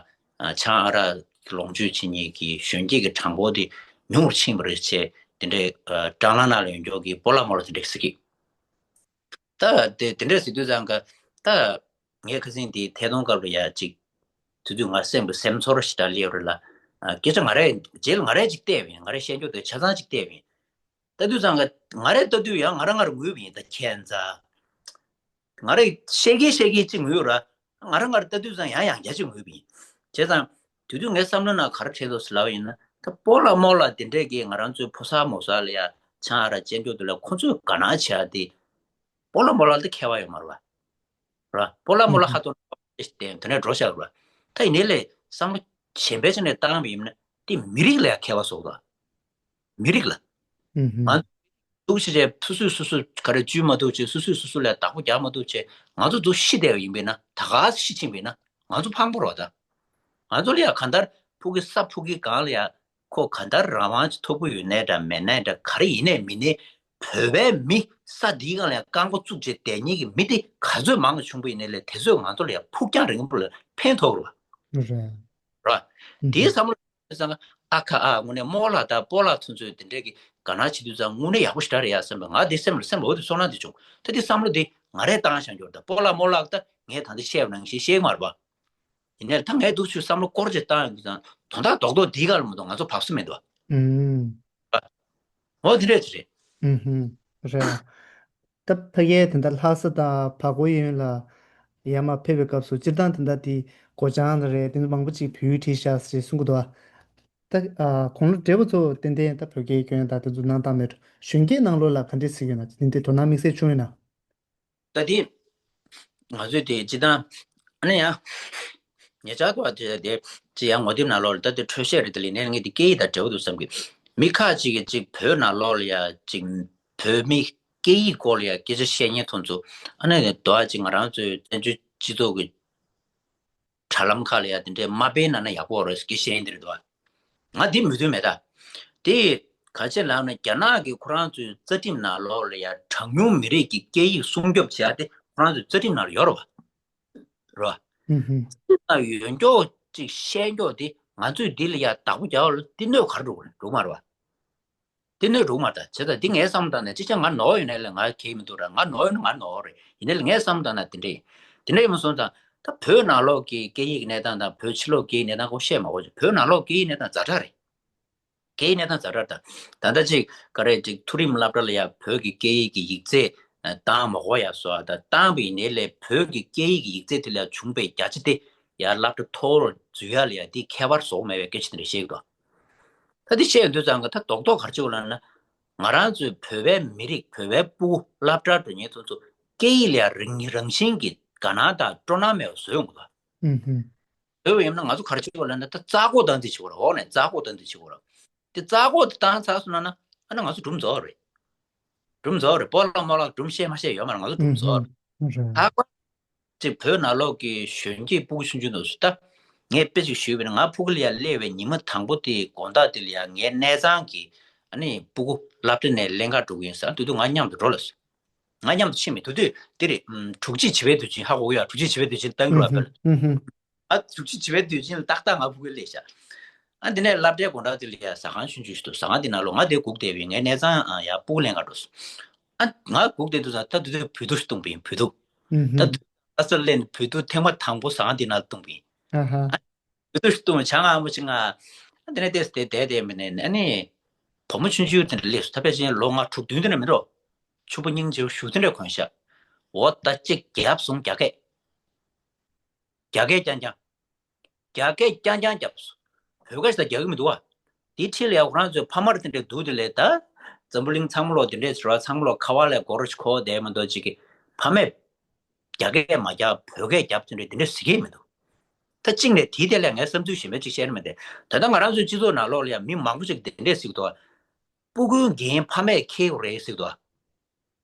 ཆང་ཨ་རག་ལོངས་སྤྱོད་བྱེད་མཁན་གྱི་གཞོན་སྐྱེས་ཀྱི་གྲངས་འབོར་དེ་ཉུང་རུ་ཕྱིན་པ་རེད་བྱས། དེ་འདྲའི་སྦྲང་ལམ་ནང་ལ་ཡོད་མཁན་གྱི་སྤོ་ལགས་རྨོ་ལགས་དེ་འདྲ་ཟེར་གི། ད་དེ་དེ་འདྲ་ཟེར་དུས་ཙང་ག་ད་ངས་ཁ་སང་དེ་ཐད་གཏོང་སྐབས་ལ་ཡ་ཅིག་དེ་དུས་ང་སེམས་ཀྱི་སེམས་ཚོར་ཞེ་དྲག་སླེབས་རེད་ལ། ཨ། སྐད་ཆ་ང་རས་རྗེས་ལ་ང་རས་ཅིག་བལྟས་པ་ཡིན། ང་རས་བཤད་རྒྱུ་དེ་ཆ་ཚང་ཅིག་བལྟས་པ་ཡིན། ད་དུས་ཙང་ག་ང་རས་ལྟ་དུས་ཡང་ང་རང་ང་རང་ངུས་པ་ཡིན། ད་ཁྱད་མཚར། ང་རས་བཤད་ཀྱིན་བཤད་ཀྱིན་ཅིག་ངུས་ར། ང་རང་ང་རང་ལྟ་དུས་ཙང་ཡང་ཡང་བསྐྱར་ཅིག་ངུས་པ་ཡིན། བྱས་ཙང་དེ་དུས་ངའི་བསམ་བློ་ནང་ག་རེ་དྲན་འདུག་ཟེར་ལབ་པ་ཡིན་ན། ད་སྤོ་ལགས་རྨོ་ལགས་དེ་འདྲས་ཀྱིས་ང་རང་ཚོའི་ཕོ་གསར་མོ་གསར་ལ་ཡ་ཆང་ཨ་རག་སྤྱད་རྒྱུ་དེ་ལ་ཁོ་ཚོས་དགའ་སྣང་བྱེད་ཡ་དེ། སྤོ་ལགས་རྨོ་ལགས་དེ་མཁས་པ་ཡོད་མ་རེད་པ། ར། སྤོ་ལགས་རྨོ་ལགས་ཧ་ཏོ་ལྟས་དེ་ནས་འགྲོ་བཞག་ར། ད་ཡིན་ནའི་ལས་བསམ་བློ་གཞན་པའི་ཆ་ནས་བཏང་བ་ཡིན་ན་དེ་མི་རིགས་ལ་ཡ་མཁས་པ་བཟོ་གི་འདུག་མི་རིགས་ལ། ཨུ་ཧུམ། ང་ འདུག་བྱས་བྱས་སོ་སོས་སོ་སོ་ག་རེ་འཇུས་མ་ཐུབ་བྱས། སོ་སོས་སོ་སོ་ལ་བདག་པོ་རྒྱག་མ་ཐུབ་བྱས། ང་ཚོ་འདུག་ཤི་བསྡད་པ་ཡིན་པས་ན། ད་ག་ཤི་ཕྱིན་པས་ན་ང་ཚོ་ཕངས་པོ་རེད་པ། ད་ང་ཚོ་ལ་ཡ་གང་ལྟར་ཕ་གི་ས་ཕ་གི་སྒང་ལ་ཡ་ཁོ་གང་ལྟར་རང་དབང་ཅིག་ཐོབ་ཀྱི་ཡོད་ནའི་འདྲ་མེད་ནའི་འདྲ། ག་རེ་ཡིན་ནའི་མིན་ནའི་བོད་པའི་མི་ས་འདིའི་སྒང་ལ་ཡ་རྐང་པ་བཙུགས་བྱས་བསྡད་མཁན་གྱི་མི་དེ་ག་ཚོད་མང་བྱུང་པ་ཡིན་ནའི་ལས་དེ་ཚོས་ང་ཚོ་ལ་ཡ་ཕུགས་རྒྱང་རིང་པོ་ལ་ཕན་ཐོགས་རེད་པ། རེད། རེད་པ། དེའི་བསམ་བློ་བཏང་ཙང་ཨ་ཁ་ཨ་དངོས་གནས་རྨོ་ལགས་དང་སྤོ་ལགས་ཚོ་ཚོས་དེ་འདྲས་ཀྱི་དགའ་སྣང་བྱེད་དུས་ཙང་དངོས་གནས་ཡག་པོ་ཞེ་དྲག་རེད་ཡ་བསམ་པའི། ང་དེ་སེམས་ལ་སེམས་ལ་འོ་དེ་ཚོར་སྣང་དེ་བྱུང་། ད་དེ་བསམ་བློ་དེ་ང་རས་བཏང་བཞག་རྒྱུ་རེད། ད་སྤོ་ལགས་རྨོ་ལགས་ད་ངས་ད་ལྟ་བཤད་པ་ནང་བཞིན་ཤེས་ཀྱི་མ་རེད་པ། ཡིན་ནའི་ད་ངས་འདུག་ཚུར་བསམ་བློ་སྐོར་ཅིག་བཏང་ཡོང་དུས་ཙང་དོན་དག་རྡོག་རྡོག་འདིའི་སྒང་ལ་མ་གཏོགས་ང་ཚོ་བབས་ས་མི་འདུག་པ། ཨུམ། འོ་དེ་འདྲས་དེ་རེད། ཨུམ་ཧུམ། རེད། ད་ཕ་གིའི་དེ་འདྲ་ལྷ་ས་དང་བར་སྐོར་ཡུལ་ལ་ཡར་མར་ཕེབས་པའི་སྐབས་སུ་སྤྱིར་བཏང་དེ་འདྲ་དེ་སྒོ་བྱང་ལ་རེད། དེ་ཚོ་མང་པོ་ཅིག་བོད་ཡིག་བྲིས་ཤག་ཟེར་གསུང་གི་འདུག་པ། ད་ཨ་དགུང་ལོ་བགྲེས་པོ་ཚོ་ཏན་ཏན་ད་བོད་སྐད་སྐྱོན་དང་དེ་ཚོ་གནང་སྟངས་མེད་འགྲོ། གཞོན་སྐྱེས་ནང་ལོགས་ལ་ག་འདྲས་གཟིགས་ཡོད་ན། དེ་འདྲའི་དོ་སྣང་དམིགས་བསལ་བྱུང་ཡོད་ན། ད་དེ་ང་ཚོས་དེ་སྤྱིར་བཏང་ཨ་ནི་ཡང་ཉེ་ཆར་དུ་དེ་དེ་ཅི་ཡང་ངོ་དེབ་ནང་ལོགས་ལ་ད་དེ་འཕྲོས་བཤད་རེད། དེ་ལས་ནས་ངས་དེ་སྐད་ཡིག་དང་འབྲེལ་བ་འདུག་བསམ་གི། མི་ཁ་ཅིག་གིས་ཅིག་བོད་ནང་ལོགས་ལ་ཡ་ཅིག་བོད་མི་སྐད་ཡིག་སྐོར་ལ་ཡ་སྐད་ཆ་བཤད་མཁན་དེ་ཚོ་ཨ་ནི་དོ་ཨ་ཅིག་ང་རང་ཚོའི་བཙན་བྱོལ་སྤྱི་ཚོགས་ཀྱི་དྲ་ལམ་ཁག་ལ་ཡ་དེ་འདྲའི་མ་སྤེལ་ན་ན་ཡག་པོ་རེད་ཟེར་གྱི་བཤད་ཡིན། དེ་རེད་འདུག་པ། ང་དེ་མོས་མཐུན་མེད་ད། དེ་ག་ཅི་ལབ་ན་རྒྱ་ནག་གིས་ཁོ་རང་ཚོའི་རྩ་ཁྲིམས་ནང་ལོགས་ལ་ཡ་གྲངས་ཉུང་མི་རིགས་ཀྱི་སྐད་ཡིག་སྲུང་སྐྱོབ་བྱེད་ཡ་དེ་ཁོ་རང་ཚོའི་རྩ་ཁྲིམས་ནང་ལ་ཡོད་རེད་པ། རེད་པ། ཨུ་ཧུམ། རྩ་ཁྲིམས་ནང་ཡོད་མཁན་ཅིག་བཤད་མཁན་དེ་ང་ཚོས་འདི་ལ་ཡ་བདག་པོ་རྒྱག་ཡ་ལ་དེ་གནོད་ག་རེ་འགྲོ་གི་རེད། འགྲོ་གི་མ་རེད་པ། དེ་གནོད་འགྲོ་གི་མ་རེད་ད། བྱས་ཙང་འདི་ངའི་བསམ་བློ་བཏང་ནས་ཅི་བྱ་ང་ནོར་ཡོད་ན་ལས་ང་གལ་མི་འདུག་ར། ང་ནོར་ཡོད་ན་ང་ནོར་རེད། ཡིན་ནའི་ལས་ངའི་བསམ་བློ་བཏང་ན་དེ་འདྲ་ཡིན། དེ་འདྲ་ཡིན་པ་སོང་ཙང་ད་བོད་ནང་ལོགས་ཀྱི་སྐད་ཡིག་གི་གནས་སྟངས་དང་བོད་ཕྱི་ལོགས་སྐད་ཡིག་གནས་སྟངས་ཁོ་བཤད་མ་དགོས་ཀྱི། བོད་ནང་ལོགས་སྐད་ཡིག་གནས་སྟངས་ཛ་དྲག་རེད། སྐད་ཡིག་གནས་སྟངས་ཛ་དྲག་རེད་ད། ད་ལྟ་ཅིག་ག་རེ་ཅིག་མཐོ་རིམ་སློབ་གྲྭ་ལ་ཡ་བོད་ཀྱི་སྐད་ཡིག་གི་ཡིག་ཚད་བཏང་མ་དགོས་ཡ་བཟོ་བ་དང་། བཏང་པ་ཡིན་ནའི་ལས་བོད་ཀྱི་སྐད་ཡིག་གི་ཡིག་ཚད་དེ་ལ་ཡ་བྱུང་པའི་བརྒྱ་ཆ་དེ་ཡ་སློབ་གྲྭ་མཐོ་བོར་འཛུལ་ཡ་ལ་ཡ་དེ་ཁྱད་པར་བཟོ་གི་མེད་པའི་སྐད་ཆ་དེ་འདྲ་བཤད་ཀྱི་འདུག་ད་འདི་བཤད་ཡོང་དུས་ཙང་གི་ད་རྡོག་རྡོག་ག་རེ་བྱེད་དགོས་ལབ་ན། ང་རང་ཚོའི་བོད་པའི་མི་རིགས་བོད་པའི་སྤུ་གུ་སློབ་གྲྭར་འགྲོ་མཁན་ཚོ་ཚོ་སྐད་ཡིག་ལ་རང་རང་བཞིན་གྱི་དགའ་སྣང་དང་སྤྲོ་སྣང་མེད་པ་བཟོ་ཡོང་གི་འདུག་ཨུ་ཧུམ། བཟོས་པ་ཡིན་ན་ང་ཚོ་ག་རེ་བྱེད་དགོས་ལབ་ན། ད་རྩ་བཀོག་བཏང་རྩིས་བྱེད་དགོས་རེད། འོག་ནས་རྩ་བཀོག་བཏང་རྩིས་བྱེད་དགོས་རེད། དེ་རྩ་བཀོག་དེ་བཏང་ཚར་སོང་ན་ན་ཨ་ནི་ང་ཚོ་གྲུབ་འཛོལ་རེད། གྲུབ་འཛོལ་རེད། སྤོ་ལགས་རྨོ་ལགས་གྲུབ་བཤད་མ་བཤད་ཡོད་མ་རེད། ང་ཚོ་གྲུབ་འཛོལ་རེད། ཨུ་ཧུམ། རེད། ད་ཅིག་བོད་ནང་ལོགས་ཀྱི་གཞོན་སྐྱེས་སྤུ་གུ་ཆུང་ཆུང་དེ་ཚོ་ད། ངས་དཔེ་ཅིག་ཞུས་པ་ཡིན་ན། ང་ཕྲུ་གུ་ལ་ཡ་སླེབས་པའི་ཉི་མ་དང་པོ་དེའི་དགོང་དག་དེ་ལ་ཡ་ངའི་གནས་ཚང་གི་ཨ་ནི་སྤུ་གུ་སློབ་གྲྭ་ནས་ལེན་ག་འགྲོ་གི་ཡིན་ཟེར། དེ་དུས་ང་མཉམ་དུ་འགྲོ་ལབ་སོང་། ང་མཉམ་དུ་ཕྱིན་མེད། དེ་དུས་དེ་རེད། ཨམ། དྲུག་གཅིག་བྱིས་པའི་དུས་ཆེན་ཧ་གོ་གི་ཡོད། དྲུག་གཅིག་བྱིས་པའི་དུས་ཆེན་གཏོང་གི་རེད་པ། ཨུ་ཧུམ། ཨ། དྲུག་གཅིག་བྱིས་པའི་དུས་ཆེན་ལ་ཏག་ཏག་ང་ཕྲུ་གུ་སླེབས་ཤག་ཨ། དེ་ནས་སློབ་གྲྭའི་དགོང་དག་དེ་ལ་ཡ་ཟ་ཁང་ཆུང་ཆུང་ཞིག་འདུག་ཟ་ཁང་དེ་ནང་ལོགས་ང་དེར་སྒུག་བསྡད་པ་ཡིན། ངའི་གནས་ཚང་ཡ་སྤུ་གུ་ལེན་ག་འགྲོ་སོང་། ཨ། ང་སྒུག་བསྡད་དུས་ཙང་ད་དེ་དུས་བོད་ཐུག་ཞིག་བཏུངས་པ་ཡིན། བོད་ཐུག་ཨུ་ཧུམ། ད་ལྷ་སར་སླེབས་ནས་བོད་ཐུག་ཐེངས་མ་དང་པོ་ཟ་ཁང་དེ་ནང་ལ་བཏུངས་པ་ཡིན། ཨ་ཧ། ཨ། བོད་ཐུག་ཞིག་བཏུངས། བྱ་ང་ཨ་མ་ཅིག་ང་། ཨ། དེ་ནས་ཏོག་ཙམ་དེ་བསྡད་བསྡད་མི་ནས་ཨ་ནི་བུ་མོ་ཆུང་ཆུང་དེ་འདྲ་སླེབས་སོང་། ད་ཕལ་ཆེར་ལོ་ལྔ་དྲུག་བདུན་དེ་འདྲ་མིན་འགྲོ། ཕྱུ་པ་སྙིང་རྗེ་པོ་ཞེ་པོ་དེ་འདྲ་གོན་ཤག་འོ་ད་ཅིག་རྒྱབ་སོང་། རྒྱ་སྐད། རྒྱ་སྐད་རྐྱང་རྐྱང་། རྒྱ་སྐད་རྐྱང་རྐྱང་རྒྱབ་སོང་། བོད་སྐད་ཞིག་ད་རྒྱག་གི་མི་འདུག་པ། དེའི་འཁྲིས་ལ་ཡ་ཁོ་རང་ཚོའི་ཕ་མར་དེ་འདྲ་འདུག་དེ་ལས་ད། འཛམ་བུ་གླིང་ཚང་མ་ལོག་དེ་འདྲས་ཟེར་བ། ཚང་མ་ལོག་ཁ་བ་ལ་སྒོར་ཞིག་འཁོར་བསྡད་མ་གཏོགས་ཅིག་གི་ཕ་མས་རྒྱ་སྐད་མ་རྒྱག་བོད་སྐད་རྒྱབ་དེ་འདྲས་དེ་འདྲས་ཟེར་གྱི་མི་འདུག་ད་གཅིག་ནས་དེའི་ཐད་ལ་ངས་བསམ་ཚུལ་གཞན་པ་ཅིག་བཤད་ན་མི་བདེ། ད་ལྟ་ང་རང་ཚོའི་སྤྱི་ཚོགས་ནང་ལོགས་ལ་ཡ་མི་མང་པོ་ཅིག་དེ་འདྲས་ཟེར་གྱི་འདུག་སྤུ་གུའི་འགན་ཕ་མས་འཁྱེར་དགོས་རེད་ཟེར་གྱི་འདུག་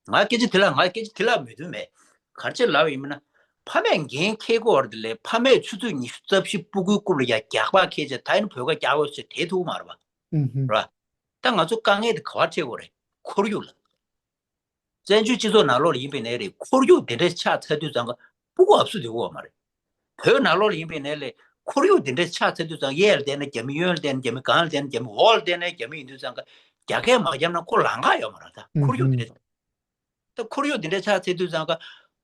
ང་སྐད་ཆ་དེ་ལ། ང་སྐད་ཆ་དེ་ལ་མོས་མཐུན་མེད། ག་རེ་བྱས་ལབ་པ་ཡིན་ན། ཕ་མས་འགན་འཁྱེར་དགོས་པ་དེ་ལས་ཕ་མས་ཆུ་ཚོད་ཉི་ཤུ་རྩ་བཞི་སྤུ་གུའི་རྐུབ་ལ་ཡ་རྒྱག་པ་འཁྱེར་བྱས་ད་ཡིན་བོད་སྐད་རྒྱག་དགོས་ཟེར་དེ་ཐུག་མ་རེད་པ། ཨུ་ཧུམ། རེད་པ། ད་ང་ཚོ་དཀའ་ངལ་དེ་ག་པར་འཕྲད་ཀྱི་ཡོད་རེད། ཁོར་ཡུག་ལ། བཙན་བྱོལ་སྤྱི་ཚོགས་ནང་ལོགས་ལ་ཡིན་པའི་ནའི་རེད། ཁོར་ཡུག་དེ་འདྲ་ཆགས་ཚར་དུས་ཙང་ཀ་སྤུ་གུ་ཨབ་སུ་སྡོད་ཀྱི་ཡོད་མ་རེད། བོད་ནང་ལོགས་ལ་ཡིན་པའི་ནའི་ལས་ཁོར་ཡུག་དེ་འདྲ་ཆགས་ཚར་དུས་ཙང་གཡས་ལ་བལྟས་ན་རྒྱ་མི། གཡོན་ལ་བལྟས་ན་རྒྱ་མི། སྒང་ལ་བལྟས་ན་རྒྱ་མི། འོག་ལ་བལྟས་ན་རྒྱ་མི་ཡིན་དུས་ཙང་ཀ་རྒྱ་སྐད་མ་བརྒྱབ་ན་ཁོ་ལམ་ཁ་ཡོད་མ་རེད། ད་ཁོར་ཡུག་དེ་འདྲ། ད་ཁོར་ཡུག་དེ་འདྲ་ཆགས་ཚར་དུས་ཙང་ཀ་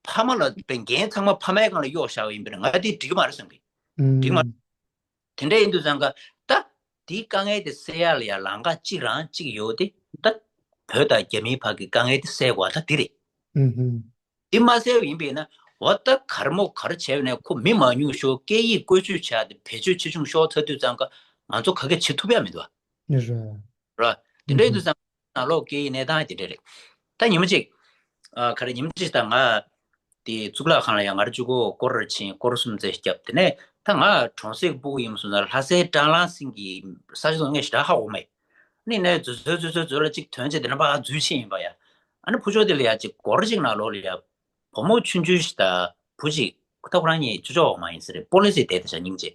ཕ་མ་ལ་བའི་འགན་ཚང་མ་ཕ་མའི་སྒང་ལ་གཡོག་བཞག་པ་ཡིན་པས་ན་ང་དེ་འགྲིག་གི་མ་རེད་བསམ་གི། འགྲིག་མ་རེད། དེ་འདྲ་ཡིན་དུས་ཙང་ཀ་ད་དེའི་དཀའ་ངལ་དེ་སེལ་ཡག་ལ་ཡ་ལམ་ཁ་གཅིག་རང་གཅིག་ཡོད་དེ། ད་བོད་དང་རྒྱ་མིའི་བར་གྱི་དཀའ་ངལ་དེ་སེལ་དགོས་པ་ད་དེ་རེད། དེ་མ་སེལ་བ་ཡིན་པས་ན། འོ་ད་གར་མོ་གར་བྱས་ནས་ཁོ་མི་མང་ཉུང་ཤོར། སྐད་ཡིག་བཀོལ་སྤྱོད་བྱ་དེ་བེད་སྤྱོད་ཆེ་ཆུང་ཤོར་ཚར་དུས་ཙང་ཀ་ང་ཚོ་ག་གེ་བྱེད་ཐུབ་ཡ་མི་འདུག་པ། རེད། དེ་འདྲ་ཡིན་དུས་ཙང་ནང་ལོགས་སྐད་ཡིག་གནས་སྟངས་དེ་འདྲ་རེད། ད་ཉི་མ་གཅིག་ཨ། ག་རེ། ཉི་མ་གཅིག་ད་ང་དེ་གཙུག་ལག་ཁང་ལ་ཡ་ང་རང་གཅིག་པོ་སྐོར་ར་ཕྱིན། སྐོར་གསུམ་ཙམ་བརྒྱབ། དེ་ནས་ད་ང་གྲོང་གསེབ་སྤུ་གུ་ཡིན་པ་སོང་ཙང་ལྷ་སའི་སྲང་ལམ་ཟིན་གྱི་ས་ཆ་དེ་ཚོ་ངས་ཞེ་དྲག་ཧ་གོ་མེད། ནི་ནས་འཛུལ་འཛུལ་འཛུལ་འཛུལ་འཛུལ་ལ་གཅིག་ཐོན་ཚེ་དེ་ནས་ཕར་འཛུལ་ཕྱིན་ཡིན་པ་ཡ། ཨ་ནི་ཕུ་ཆོ་དེ་ལ་ཡ་གཅིག་སྒོར་གཅིག་ནང་ལོགས་ལ་ཡ། བུ་མོ་ཆུང་ཆུང་ཞིག་དང་བུ་གཅིག་ད་ཁོ་རང་གཉིས་ཅོ་ཅོ་འོག་མ་ཡིན་ཟེར་རེད། སྤོ་ལོ་རྩེ་བསྡད་དེ་བྱ་སྙིང་རྗེ།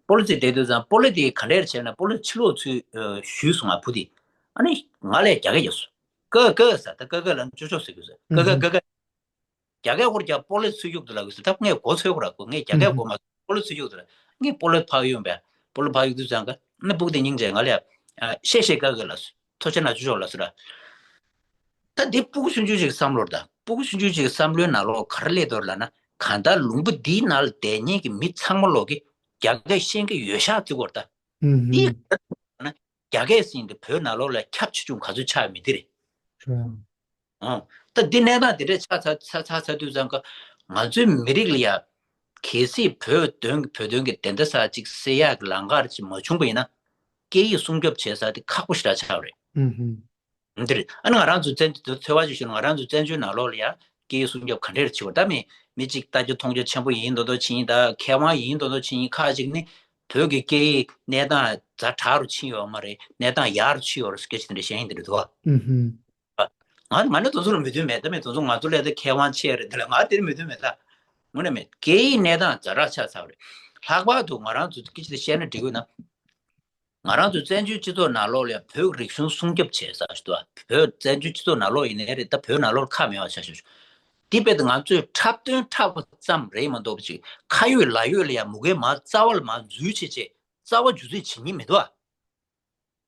སྤོ་ལོ་རྩེ་བསྡད་དུས་ཙང་སྤོ་ལོ་དེ་ག་འདྲས་བྱས་ན་སྤོ་ལོ་ཕྱི་ལོགས་ཚུར་ཞུས་སོང་ང་བུ་དེ། ཨ་ནི་ང་ལ་རྒྱ་སྐད་རྒྱབ་སོང་། ཀ་ཀ་ཟེར་ད་ཀ་ཀ་ལ་ཅོ་ཅོ་ཟེར་དགོས་ཟེར་ཀ་ཀ་ཀ་ཀ། རྒྱ་སྐད་སྐོར་རྒྱག་སྤོ་ལོ་ཚུར་གཡུག་ཏུ་ལ་དགོས་ཟེར་ད་ངས་མགོ་ཚོས་ཁོ་ར་གོ་ངས་རྒྱ་སྐད་གོ་མ་སྤོ་ལོ་ཚུར་གཡུག་ཏུ་ལ་ངས་སྤོ་ལོ་ཕར་གཡུག་པས་སྤོ་ལོ་ཕར་གཡུག་དུས་ཙང་ཀ་ནི་སྤུག་དེ་སྙིང་རྗེ་ང་ལ་ཡ། ཤེས་ཤེས་ཀ་ཀ་ལ་སོ་ཐོ་ཆེ་ན་ཅོ་ཅོ་ལ་སོ་ར། ད་འདི་སྤུ་གུ་ཆུང་ཆུང་ཞིག་བསམ་བློར་ད་སྤུ་གུ་ཆུང་ཆུང་ཞིག་བསམ་བློའི་ནང་ལོགས་ག་རེ་སླེབས་འདུག་ལབ་ན་གང་ལྟར་ལུང་པ་འདིའི་ནང་ལ་བསྡད་མཁན་གྱི་མི་ཚང་མ་ལོག་གི་རྒྱ་སྐད་ཤེས་ཀྱི་ཡོད་ཤག་བརྩི་གོ་ད། ཨུམ་འདི་ཧུམ། ག་རེ་ལབ་ན་རྒྱ་སྐད་ཟེར་མཁན་འདི་བོད་ནང་ལོགས་ལ་ཁྱབ་ཆེ་ཆུང་ག་ཚོད་ཆགས་ཡོད་མེད་འདི་རེད། ཨང་། ད་འདི་གནས་སྟངས་འདི་འདྲས་ཆགས་ཚར་ཚར་ཚར་ཚར་དུས་ཙང་ཀ་ང་ཚོའི་མི་རིགས་ལ་ཡ་གལ་སྲིད་བོད་དོན་བོད་དོན་གྱི་བདེན་མཐའ་གསལ་ཅིག་སེལ་ཡག་གི་ལམ་ཁ་ཅིག་མ་བྱུང་པ་ཡིན་ན་སྐད་ཡིག་སྲུང་སྐྱོབ་བྱེད་ས་དེ་ཁག་པོ་ཞེ་དྲག་ཆགས་པ་རེད། ཨུམ་ཧུམ། འདིར་ཨ་ནི་ང་རང་ཚོ་བཙན་ཚོད་དཔག་ཅིག་ཞུ་ན་ང་རང་ཚོ་བཙན་བྱོལ་ནང་ལོགས་ལ་ཡ་སྐད་ཡིག་སྲུང་སྐྱོབ་ག་འདྲས་བྱེད་དགོས་ད་མི་མི་གཅིག་ལྟ་རྒྱ་མཐོང་རྒྱ་ཆེན་པོ་ཡིན་མདོག་མདོག་ཕྱིན་ད་མཁས་དབང་ཡིན་མདོག་མདོག་ཕྱིན་ཁག་ཅིག་ནི་བོད་ཀྱི་སྐད་ཡིག་གནས་སྟངས་ཛ་དྲག་རུ་ཕྱིན་ཡོད་མ་རེད་གནས་སྟངས་ཡག་རུ་ཕྱིན་ཡོད་རེད་སྐད་ཆ་དེ་འདྲ་བཤད་ཡིན་དེ་འདྲ་འདུག་ཨ། ཨུམ་ཧུམ། ང་ང་ནི་དེ་ཚོ་ལ་མོས་མཐུན་མེད་ད་མི་དེ་ཚོ་ང་ཚོ་ལས་དེ་མཁས་དབང་ཆེ་རེད་དེ་ལ་ང་དེར་མོས་མཐུན་མེད་ད། དངོས་གནས་མེད་སྐད་ཡིག་གནས་སྟངས་ཛ་དྲག་ཆགས་ཚར་བ་རེད། ལྷག་པར་དུ་ང་རང་ཚོ་སྐད་ཆ་དེ་བཤད་ན་འགྲིག་གི་ན། ང་རང་ཚོ་བཙན་བྱོལ་སྤྱི་ཚོགས་ནང་ལོགས་ལ་ཡང་བོད་རིག་གཞུང་སྲུང་སྐྱོབ་བྱེད་ས་ཞིག་འདུག་བ། བོད་བཙན་བྱོལ་སྤྱི་ཚོགས་ནང་ལོགས་ཡིན་ནའི་རེད་ད་བོད་ནང་ལོགས་ཁག་མེད་པ་ཆགས་ཤོག་དེ་དཔེ་དེ་ང་ཚོས་འཁྲབ་སྟོན་འཁྲབ་པ་ཙམ་རེད་མ་གཏོགས་ཅིག་ཁ་ཡོད་ལག་ཡོད་ལ་ཡང་མུ་གེ་མ་རྩ་བ་ལ་མ་འཛུལ་བྱེད་ཅེས་རྩ་བ་རྒྱུ་རྩིས་བྱེད་ཉིན་མི་འདུག་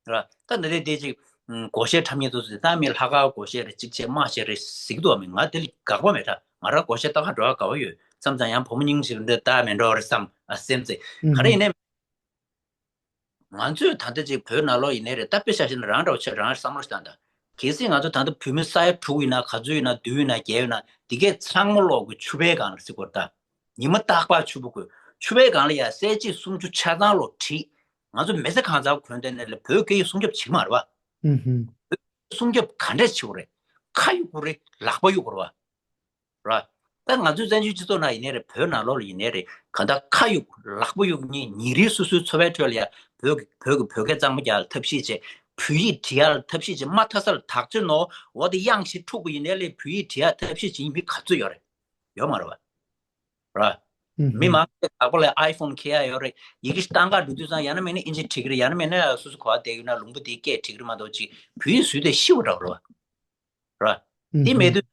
བ། ར་ད་འདི་རེད་དེ་ཅིག་སྒོར་གཞས་འཁྲབ་མཁན་ཚོ་ད་མི་ལྷག་དཀར་སྒོར་གཞས་རེད་གཅིག་བྱས་དམག་གཞས་རེད་ཟིག་འདུག་བ་མི་ང་དེ་ལ་དགག་པ་མེད་ད་ང་རང་སྒོར་གཞས་ལྟ་ག་འགྲོ་ག་དགའ་བ་ཡོད་བསམ་ཙང་ཡང་བུ་མོ་སྙིང་རྗེ་རེད་འདི་ལྟ་མེད་འགྲོ་རེད་བསམ་ཨ་སེམས་ཚེ་ག་རེ་ཡིན་ནའི། ང་ཚོས་ད་ལྟ་ཅིག་བོད་ནང་ལོགས་ཡིན་ནའི་རེད་ད་དཔེ་ཆ་བཞག་ན་རང་འདྲ་བོ་ཆེ་རང་བསམ་བློ་ཞིག་བཏང་ད། གལ་སྲིད་ང་ཚོ་ད་ལྟ་བོད་མི་ས་ཡ་དྲུག་ཡིན་ན་ག་ཚོད་ཡིན་ན་བདུན་ཡིན་ན་བརྒྱད་ཡིན་ན་འདི་གས་ཚང་མ་ལོག་གི་ཕྱུ་པའི་སྒང་ལ་བརྩི་དགོས་རེད་ད། ཉི་མ་རྟག་པར་ཕྱུ་པ་དགོས་ཕྱུ་པའི་སྒང་ལ་ཡ་གསལ་བྱེད་སུམ་ཅུ་ཆ་ཚང་ལོག་བྲིས། ང་ཚོ་མི་ཚེ་གང་ཚང་གོན་བསྡད་ནས་ལ་བོད་སྐད་ཡིག་སྲུང་སྐྱོབ་བྱེད་ཀྱི་མ་རེད་བ། ཧུམ་ཧུམ། སྲུང་སྐྱོབ་ག་འདྲས་བྱེད་དགོས་རེད། ཁ་གཡུག་དགོས་རེད་ལག་པ་གཡུག་དགོས་རེད་བ། ར། ད་ང་ཚོའི་བཙན་བྱོལ་སྤྱི་ཚོགས་ནང་ཡིན་ནའི་རེད་བོད་ནང་ལོགས་ལ་ཡིན་ནའི་རེད་གང་ལྟར་ཁ་གཡུག་ལག་པ་གཡུག་གཉིས་ཉིན་རེའི་སོ་སོའི་འཚོ་བའི་ཁྲོད་ལ་ཡ་བོད་ཀྱི་བོད་ཀྱི་བོད་སྐད་གཙང་མ་རྒྱག་ལ་ཐབས་ཤེས་བྱེད། བོད་ཡིག་འབྲི་ཡག་ལ་ཐབས་ཤེས་བྱེད་མ་མཐའ་ས་ལ་དག་ཆ་ནོར་འོ་དེ་གཡང་ཞིག་འཁྲུག་པ་ཡིན་ནའི་ལས་བོད་ཡིག་འབྲི་ཡག་ཐབས་ཤེས་བྱེད་མཁན་མི་ག་ཚོད་ཡོད་རེད། ཡོད་མ་རེད་བ། ར། ཨུ་མི་ཧུམ། མང་པོས་ལག་པ་ལ་ཨའི་ཕོན་འཁྱེར་ཡག་ཡོད་རེད་ཡི་གེ་ཞིག་བཏང་ག་འགྲོ་དུས་ཙང་ཡང་ན་མིན་ན་ཨིན་ཇི་འབྲི་གི་རེད་ཡང་ན་མིན་ན་སོ་སོ་ག་པར་བསྡད་ཡོད་ན་ལུང་པ་དེའི་སྐད་འབྲི་གི་རེད་མ་གཏོགས་ཅིག་བོད་ཡིག་ཟུར་དེ་ཤི་བ་འདྲ་བོ་རེད་བ། ར། ཨུ་དེ་མེད་ཧུམ། དུས།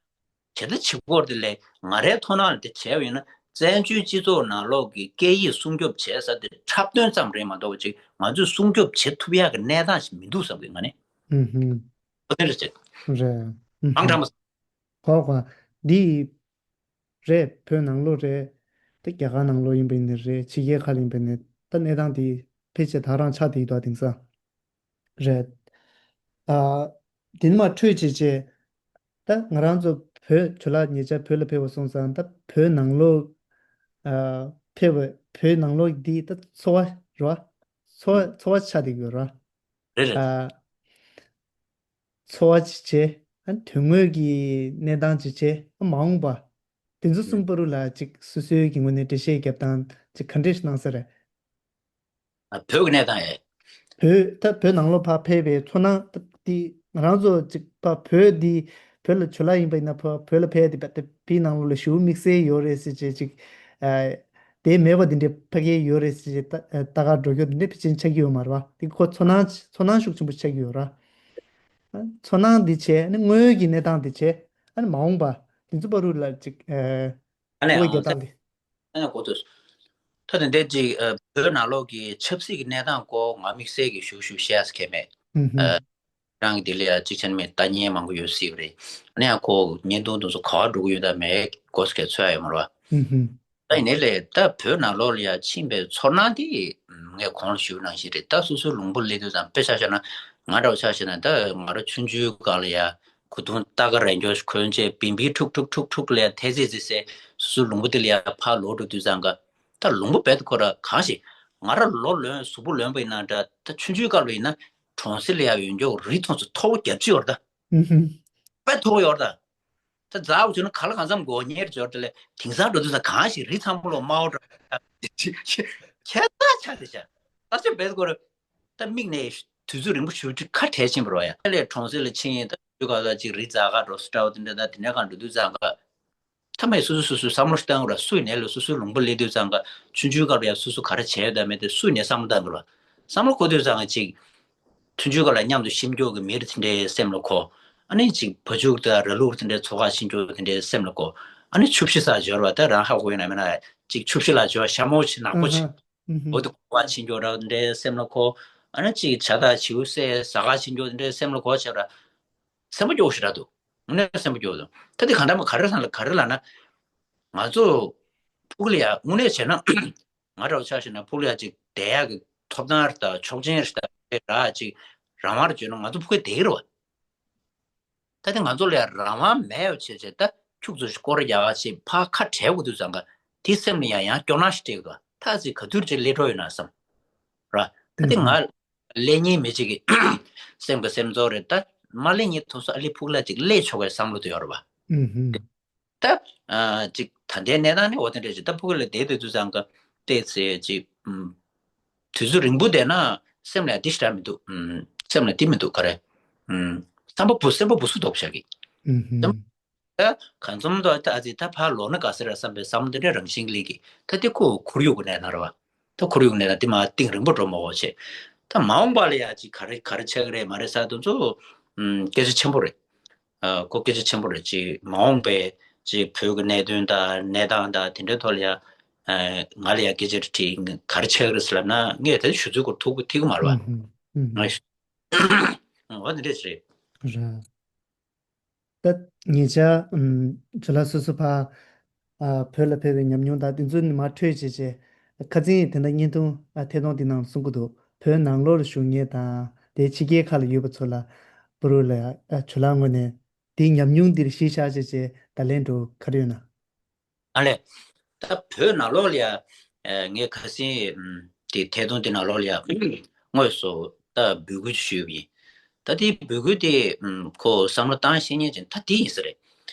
བྱེད་ད་བྱེད་སྐོར་དེ་ལས་ང་རའི་མཐོང་སྣང་ལ་དེ་བྱས་པ་ཡིན་ན་བཙན་བྱོལ་སྤྱི་ཚོགས་ནང་ལོགས་ཀྱི་སྐད་ཡིག་སྲུང་སྐྱོབ་བྱེད་ས་དེ་འཁྲབ་སྟོན་ཙམ་རེད་མ་གཏོགས་ཅིག་ང་ཚོས་སྲུང་སྐྱོབ་བྱེད་ཐུབ་ཡག་གི་གནས་སྟངས་ཤིག་མི་འདུག་བསམ་གི་ང་ནི། ཨུ་ཧུམ། ཨོ་དེ་རེད་ཅེ། རེད། ཨུ་ཧུམ། ཨང་གྲངས་མ། གོ་གོ། འདི་རེད་བོད་ནང་ལོགས་རེད། དེ་རྒྱ་གར་ནང་ལོགས་ཡིན་པ་ཡིན་ནའི་རེད་ཕྱི་རྒྱལ་ཁག་ལ་ཡིན་པ་ཡིན་ནའི་ད་གནས་སྟངས་དེ་ཕལ་ཆེར་ད་རང་ཆགས་བསྡད་ཡོད་དོ་དེང་སང་། རེད། ཨ། དེ་ནས་མར་འཕྲོས་བྱས་བྱས། ད་ང་རང་ཚོ་བོད་ཇོ་ལགས་ཉེ་ཆར་བོད་ལ་ཕེབས་པ་སོང་ཙང་ད་བོད་ནང་ལོགས། ཨ། ཕེབས་པ་བོད་ནང་ལོགས་འདི་ད་འཚོ་བ་རེད་བ། འཚོ་བ་འཚོ་བ་ཆགས་བསྡད་ཡོད་རེད་བ། རེད་རེད། ཨ། འཚོ་བ་ཅིག་བྱས། ཨ། དོན་དངོས་ཀྱི་གནས་སྟངས་ཅིག་བྱས། ཨ། མ་འོངས་པ། དེ་ཚོ་གསུམ་པ་རུ་ལ་ཅིག་སོ་སོའི་གི་ངོས་ནས་འགྲེལ་བཤད་རྒྱབ་སྟངས་ཅིག་ག་འདྲས་ཤིག་གནང་ས་རེད། ཨ། བོད་ཀྱི་གནས་སྟངས་ཨེ། བོད་ད་བོད་ནང་ལོགས་ཕར་ཕེབས་པའི་ཚོར་སྣང་ད་འདི་ང་རང་ཚོ་ཅིག་ཕར་བོད་འདི་བོད་ལ་ཇོ་ལགས་ཡིན་པ་ཡིན་ན་ཕར་བོད་ལ་ཕེབས་ཏེ་ད་དེ་ཕའི་ནང་ལོགས་ལ་ཞེ་པོ་དམིགས་བསལ་ཡོད་རེད་ཟེར་བྱས་ཅིག་ཨ། དེ་མེད་པ་འདི་འདྲའི་ཕ་གི་ཡོད་རེད་ཟེར་བྱས་ལྟ་ལྟ་ག་འགྲོ་རྒྱུ་འདི་འདྲའི་ཕལ་ཆེར་ཆགས་ཀྱི་ཡོད་མ་རེད་བ། དེ་ཁོ་ཚོར་སྣང་ཚོར་སྣང་ཤུགས་ཆེན་པོ་ཆགས་ཀྱི་ཡོད་རེད་བ། ཚོར་སྣང་འདི་བྱས་ཨ་ནི་དངོས་ཡོད་ཀྱི་གནས་སྟངས་འདི་བྱས་ཨ་ནི་མ་འོངས་པ་འདི་ཚོ་བར་དུ་ལ་ཅིག་ཨ། ཨ་ནི་ཨང་རྒྱག་སྟངས་འདི། ཨ་ནི་གོ་ཐོས། ད་དེ་འདྲའི་ཅིག་ཨ། བོད་ནང་ལོགས་ཀྱི་ཆབ་སྲིད་ཀྱི་གནས་སྟངས་སྐོར་ང་དམིགས་བསལ་གྱི་ཞུ་ཞུ་བཤད་ས་ཁེལ་མེད། ཨུ་ཧུ། ཨ། རང་གི་དེ་ལ་ཡང་གཅིག་ཆ་ནས་མེད་ལྟ་མཁན་མང་པོ་ཡོད་སྲིད་པ་རེད། ཨ་ནི་ཡང་ཁོ་བརྙན་ཐུང་དེ་ཚོ་ག་པར་འགྲོ་གི་ཡོད་དམ་མེད་གོ་ས་གལ་ཚོད་ཡ་ཡོད་མ་རེད་བ། ཨུ་ཧུ། ད་ཡིན་ནའི་ལས་ད་བོད་ནང་ལོགས་ལ་ཡ་ཕྱིན་པའི་ཚོར་སྣང་དེ་ངས་གོང་ལ་ཞུས་ནང་བཞིན་རེད། ད་སོ་སོའི་ལུང་པ་སླེབས་དུས་ཙམ་དཔེ་ཆ་བཞག་ན་ང་འདྲ་བོ་ཆ་བཞག་ན་ད་ང་རང་ཆུང་ཆུང་སྒང་ལ་ཡ་གོས་ཐུང་སྟག་ག་རས་འགྱོ་གོན་བྱས་བིན་བིན་ཁྲུག་ཁྲུག་ཁྲུག་ཁྲུག་ལ་ཡ་ཐལ་ཙིག་ཙིག་བྱས་སོ་སོའི་ལུང་པ་དེ་ལ་ཡ་ཕར་ལོག་འགྲོ་དུས་ཙམ་ག་ད་ལུང་པ་རྦད་དེ་ཁོ་ར་གང་ཞིག་ང་རང་ལོ་ལོན་གཟུགས་པོ་ལོན་པ་ཡིན་ན་འདྲ་ད་ཆུང་ཆུང་སྐབས་ལ་ཡིན་ན་གྲོང་གསེབ་ལ་ཡ་ཡོད་མཁན་རི་མཐོང་ཚོ་མཐོ་པོ་བརྒྱབ་ཅིག་ཡོད་རེད་ད། ཨུ་ཧུ། དཔེ་མཐོ་པོ་ཡོད་རེད་ད། ད་འཛག་པོ་བྱུང་ན་ག་ལ་གང་འཚམ་སྒོ་ཉེར་འབྱོར་དེ་ལས་དེང་སང་འགྲོ་དུས་ཙང་གང་ཞིག་རི་ཚང་མ་ལོ་དམའ་བོ་འདྲ། ཁྱད་མཚར་ཆགས་བསྡད་ཤག་ད་ཆ་བེད་སྐོར་ད་མིག་ནས་ དུས་ཚོད་རིང་པོ་ཞེ་པོ་ཅིག་ཁ་བྲལ་ཕྱིན་པ་རེད་བ་ཡ། ཨ་ལས་གྲོང་གསེབ་ལ་ཕྱིན་ཡིན་ད་དུས་ག་ལ་ཅིག་རི་འཛེག་ག་འགྲོ་སུ་འདྲ་བ་དེ་འདྲ་ད་དེ་འདྲ་གང་འགྲོ་དུས་ཙང་ག་ཐ་མ་ཡི་སོ་སོས་སོ་སོའི་བསམ་བློ་ཞིག་བཏང་དགོས་ར། སུ་ཡི་ནས་ལ་སོ་སོའི་ལུང་པ་སླེབས་དུས་ཙང་ག་ཆུང་ཆུང་སྐབས་ལ་ཡ་སོ་སོ་ག་རེ་བྱས་ཡོད་དམ་མེད་དེ་སུ་ཡི་ནས་བསམ་བློ་བཏང་དགོས་ར། བསམ་བློ་འཁོར་དུས་ཙང་ག་ཅིག་ཆུང་ཆུང་སྐབས་ལ་མཉམ་དུ་ཤེས་མཁན་གྱི་མི་རེ་དེ་འདྲའི་སེམས་ལ་འཁོར། ཨ་ནི་ཅིག་བ་ཕྱུགས་དང་ར་ལུག་དེ་འདྲའི་འཚོ་ཁ་ཕྱིན་རྒྱུ་དེ་འདྲའི་སེམས་ལ་འཁོར། ཨ་ནི་ཆུ་བཞི་ས་འབྱོར་བ་ད་རང་ཧ་གོ་ཡིན་ན་མིན་ན་ཅིག་ཆུ་བཞི་ལ་འབྱོར་ཤ་མོ་ཆེ་ནག་པོ་ཆེ། འོ་དེ་འཁོར་བ་ཕྱིན་རྒྱུ་ར་དེ་འདྲའི་སེམས་ལ་འཁོར། ཨ་ནི་ཅིག་བྱ་དང་བྱིའུ་བསད་ཟ་ཁ་ཕྱིན་རྒྱུ་དེ་འདྲའི་སེམས་ལ་འཁོར་བྱས་ར། སེམས་པ་སྐྱོ་བོ་ཞིག་རག་འདུག་དངོས་གནས་སེམས་པ་སྐྱོ་བོ་འདུག་ད་དེ་གང་འདྲ་མ་ག་རེ་ལབ་ན་ག་རེ་ལབ་ན། ང་ཚོ་ཕྲུ་གུ་ལ་ཡ་དངོས་གནས་བྱས་ན་ང་འདྲ་བོ་ཆ་བཞག་ན་ཕྲུ་གུ་ལ་ཡ་ཅིག་བསྡད་ཡག་གི་ཐོབ་ཐང་རེད་ད་ཆོག་མཆན་རེད་ད་ར་ཅིག་རང་དབང་རེད་བརྗོད་ན་ང་ཚོ་ཕྲུ་གུ་བསྡད་ཀྱི་རེད་བ། ད་དེ་ང་ཚོ་ལ་ཡ་རང་དབང་མེད་ཡོད་བྱས་བྱས་ད་ཁྱུག་ཙམ་ཞིག་སྐོར་ར་རྒྱག་ཅིག་ཕར་ཁ་བྲལ་དགོས་དུས་ཙང་ག་དེ་སེམས་ལ་ཡང་ཡང་སྐྱོ་སྣང་ཞིག་སྤྲད་ཀྱི་འདུག་ཐག་ཅིག་ག་དུས་ཅིག་སླེབས་འགྲོ་ཡོད་ན་བསམ་ར། ད་དེ་ང་ལས་ཉེས་མི་གཅིག་གི་སེམས་ཀྱི་སེམས་ཚོར་རེད་ད། མ་ལས་ཉེས་ཐུབ་སོ་ཨ་ལི་ཕུག་ལ་ཅིག་ལས་ཆོག་པའི་བསམ་བློ་དེ་ཡོད་རེད་བ། ད་ཅིག་ད་ལྟའི་གནས་སྟངས་ནི་འོ་དེ་འདྲ་ཅིག་ད་ཕུག་ལ་བསྡད་བསྡད་དུས་ཙང་ག་བལྟས་ཚེ་ཅིག་དུས་ཚོད་རིང་པོ་བསྡད་ན་སེམས་ལ་འདི་ཞེ་དྲག་མི་འདུག་སེམས་ལ་འདི་མི་འདུག་ག་རེ། བསམ་པ་བུ་སེམས་པ་བུ་སུ་དོག་བྱ་གི། ད་གང་འཚམ་དུ་ད་ཨ་ཙི་ད་ཕར་ལོག་ན་དགའ་ས་རེད་བསམ་པའི་བསམ་བློ་འདི་འདྲ་རང་བཞིན་སླེབས་ཀྱི། ད་དེ་ཁོ་ཁོར་ཡུག་གི་གནས་སྟངས་རེད་བ། ད་ཁོར་ཡུག་གི་གནས་སྟངས་དེ་མར་གཏིང་རིང་པོ་འགྲོ་མ་དགོས་བྱས། ད་མ་འོངས་པ་ལ་ཡ་ཅིག་ག་རེ་ག་རེ་ཆགས་ཀྱི་རེད་མ་རེད་ཟེར་དུས་ཚོ་སྐད་ཆ་ཆེན་པོ་རེད། ཨ་ཁོ་སྐད་ཆ་ཆེན་པོ་རེད། ཅིག་མ་འོངས་པའི་ཅིག་བོད་ཀྱི་གནད་དོན་དང་གནས་སྟངས་དང་དེ་འདྲའི་ཐོག་ལ་ཡ་ང་ལ་ཡ་སྐད་ཆ་དྲིས་ག་རེ་ཆགས་ཀྱི་རེད་ཟེར་ལབ་ན་ངས་ད་ཞུ་ཚོད་ཁོ་ཐུག་ཐིག་གི་མ་རེད་བ། ང་འོ་དེ་འདྲས་རེད། རེད། ད་ཉེ་ཆར་ཨམ་ཇོ་ལགས་སོ་སོ་ཕར་ཨ་བོད་ལ་ཕེབས་པའི་ཉམས་མྱོང་དང་དེ་ཚོ་ནི་མར་འཕྲོས་བྱས་བྱས་ཁ་སང་དེ་འདྲ་བརྙན་ཐུང་ཨ་ཐད་གཏོང་དེ་ནང་གསུང་གི་འདུག་བོད་ནང་ལོགས་ལ་བཞུགས་མཁན་དང་དེ་ཕྱི་རྒྱལ་ཁག་ལ་ཡོད་པ་ཚོ་ལ་བུ་རུ་ལ་ཨ་ཇོ་ལགས་ངོས་ནས་དེའི་ཉམས་མྱོང་འདིར་གཞི་བཞག་བྱས་བྱས་བརྡ་ལན་འགྲོ་ག་རེ་ཡོད་ན། ཨ་ལས། ད་བོད་ནང་ལོགས་ལ་ཡ། ངས་ཁ་སང་དེ་ཐད་གཏོང་དེ་ནང་ལོགས་ལ་ཡ། དངོས་སུ་ད་འབོད་སྐུལ་ཞུས་པ་ཡིན། ད་དེའི་འབོད་སྐུལ་དེ་ཁོ་བསམ་བློ་བཏང་ཤེས་མཁན་ཅན་ད་དེ་ཡིན་ས་རེད།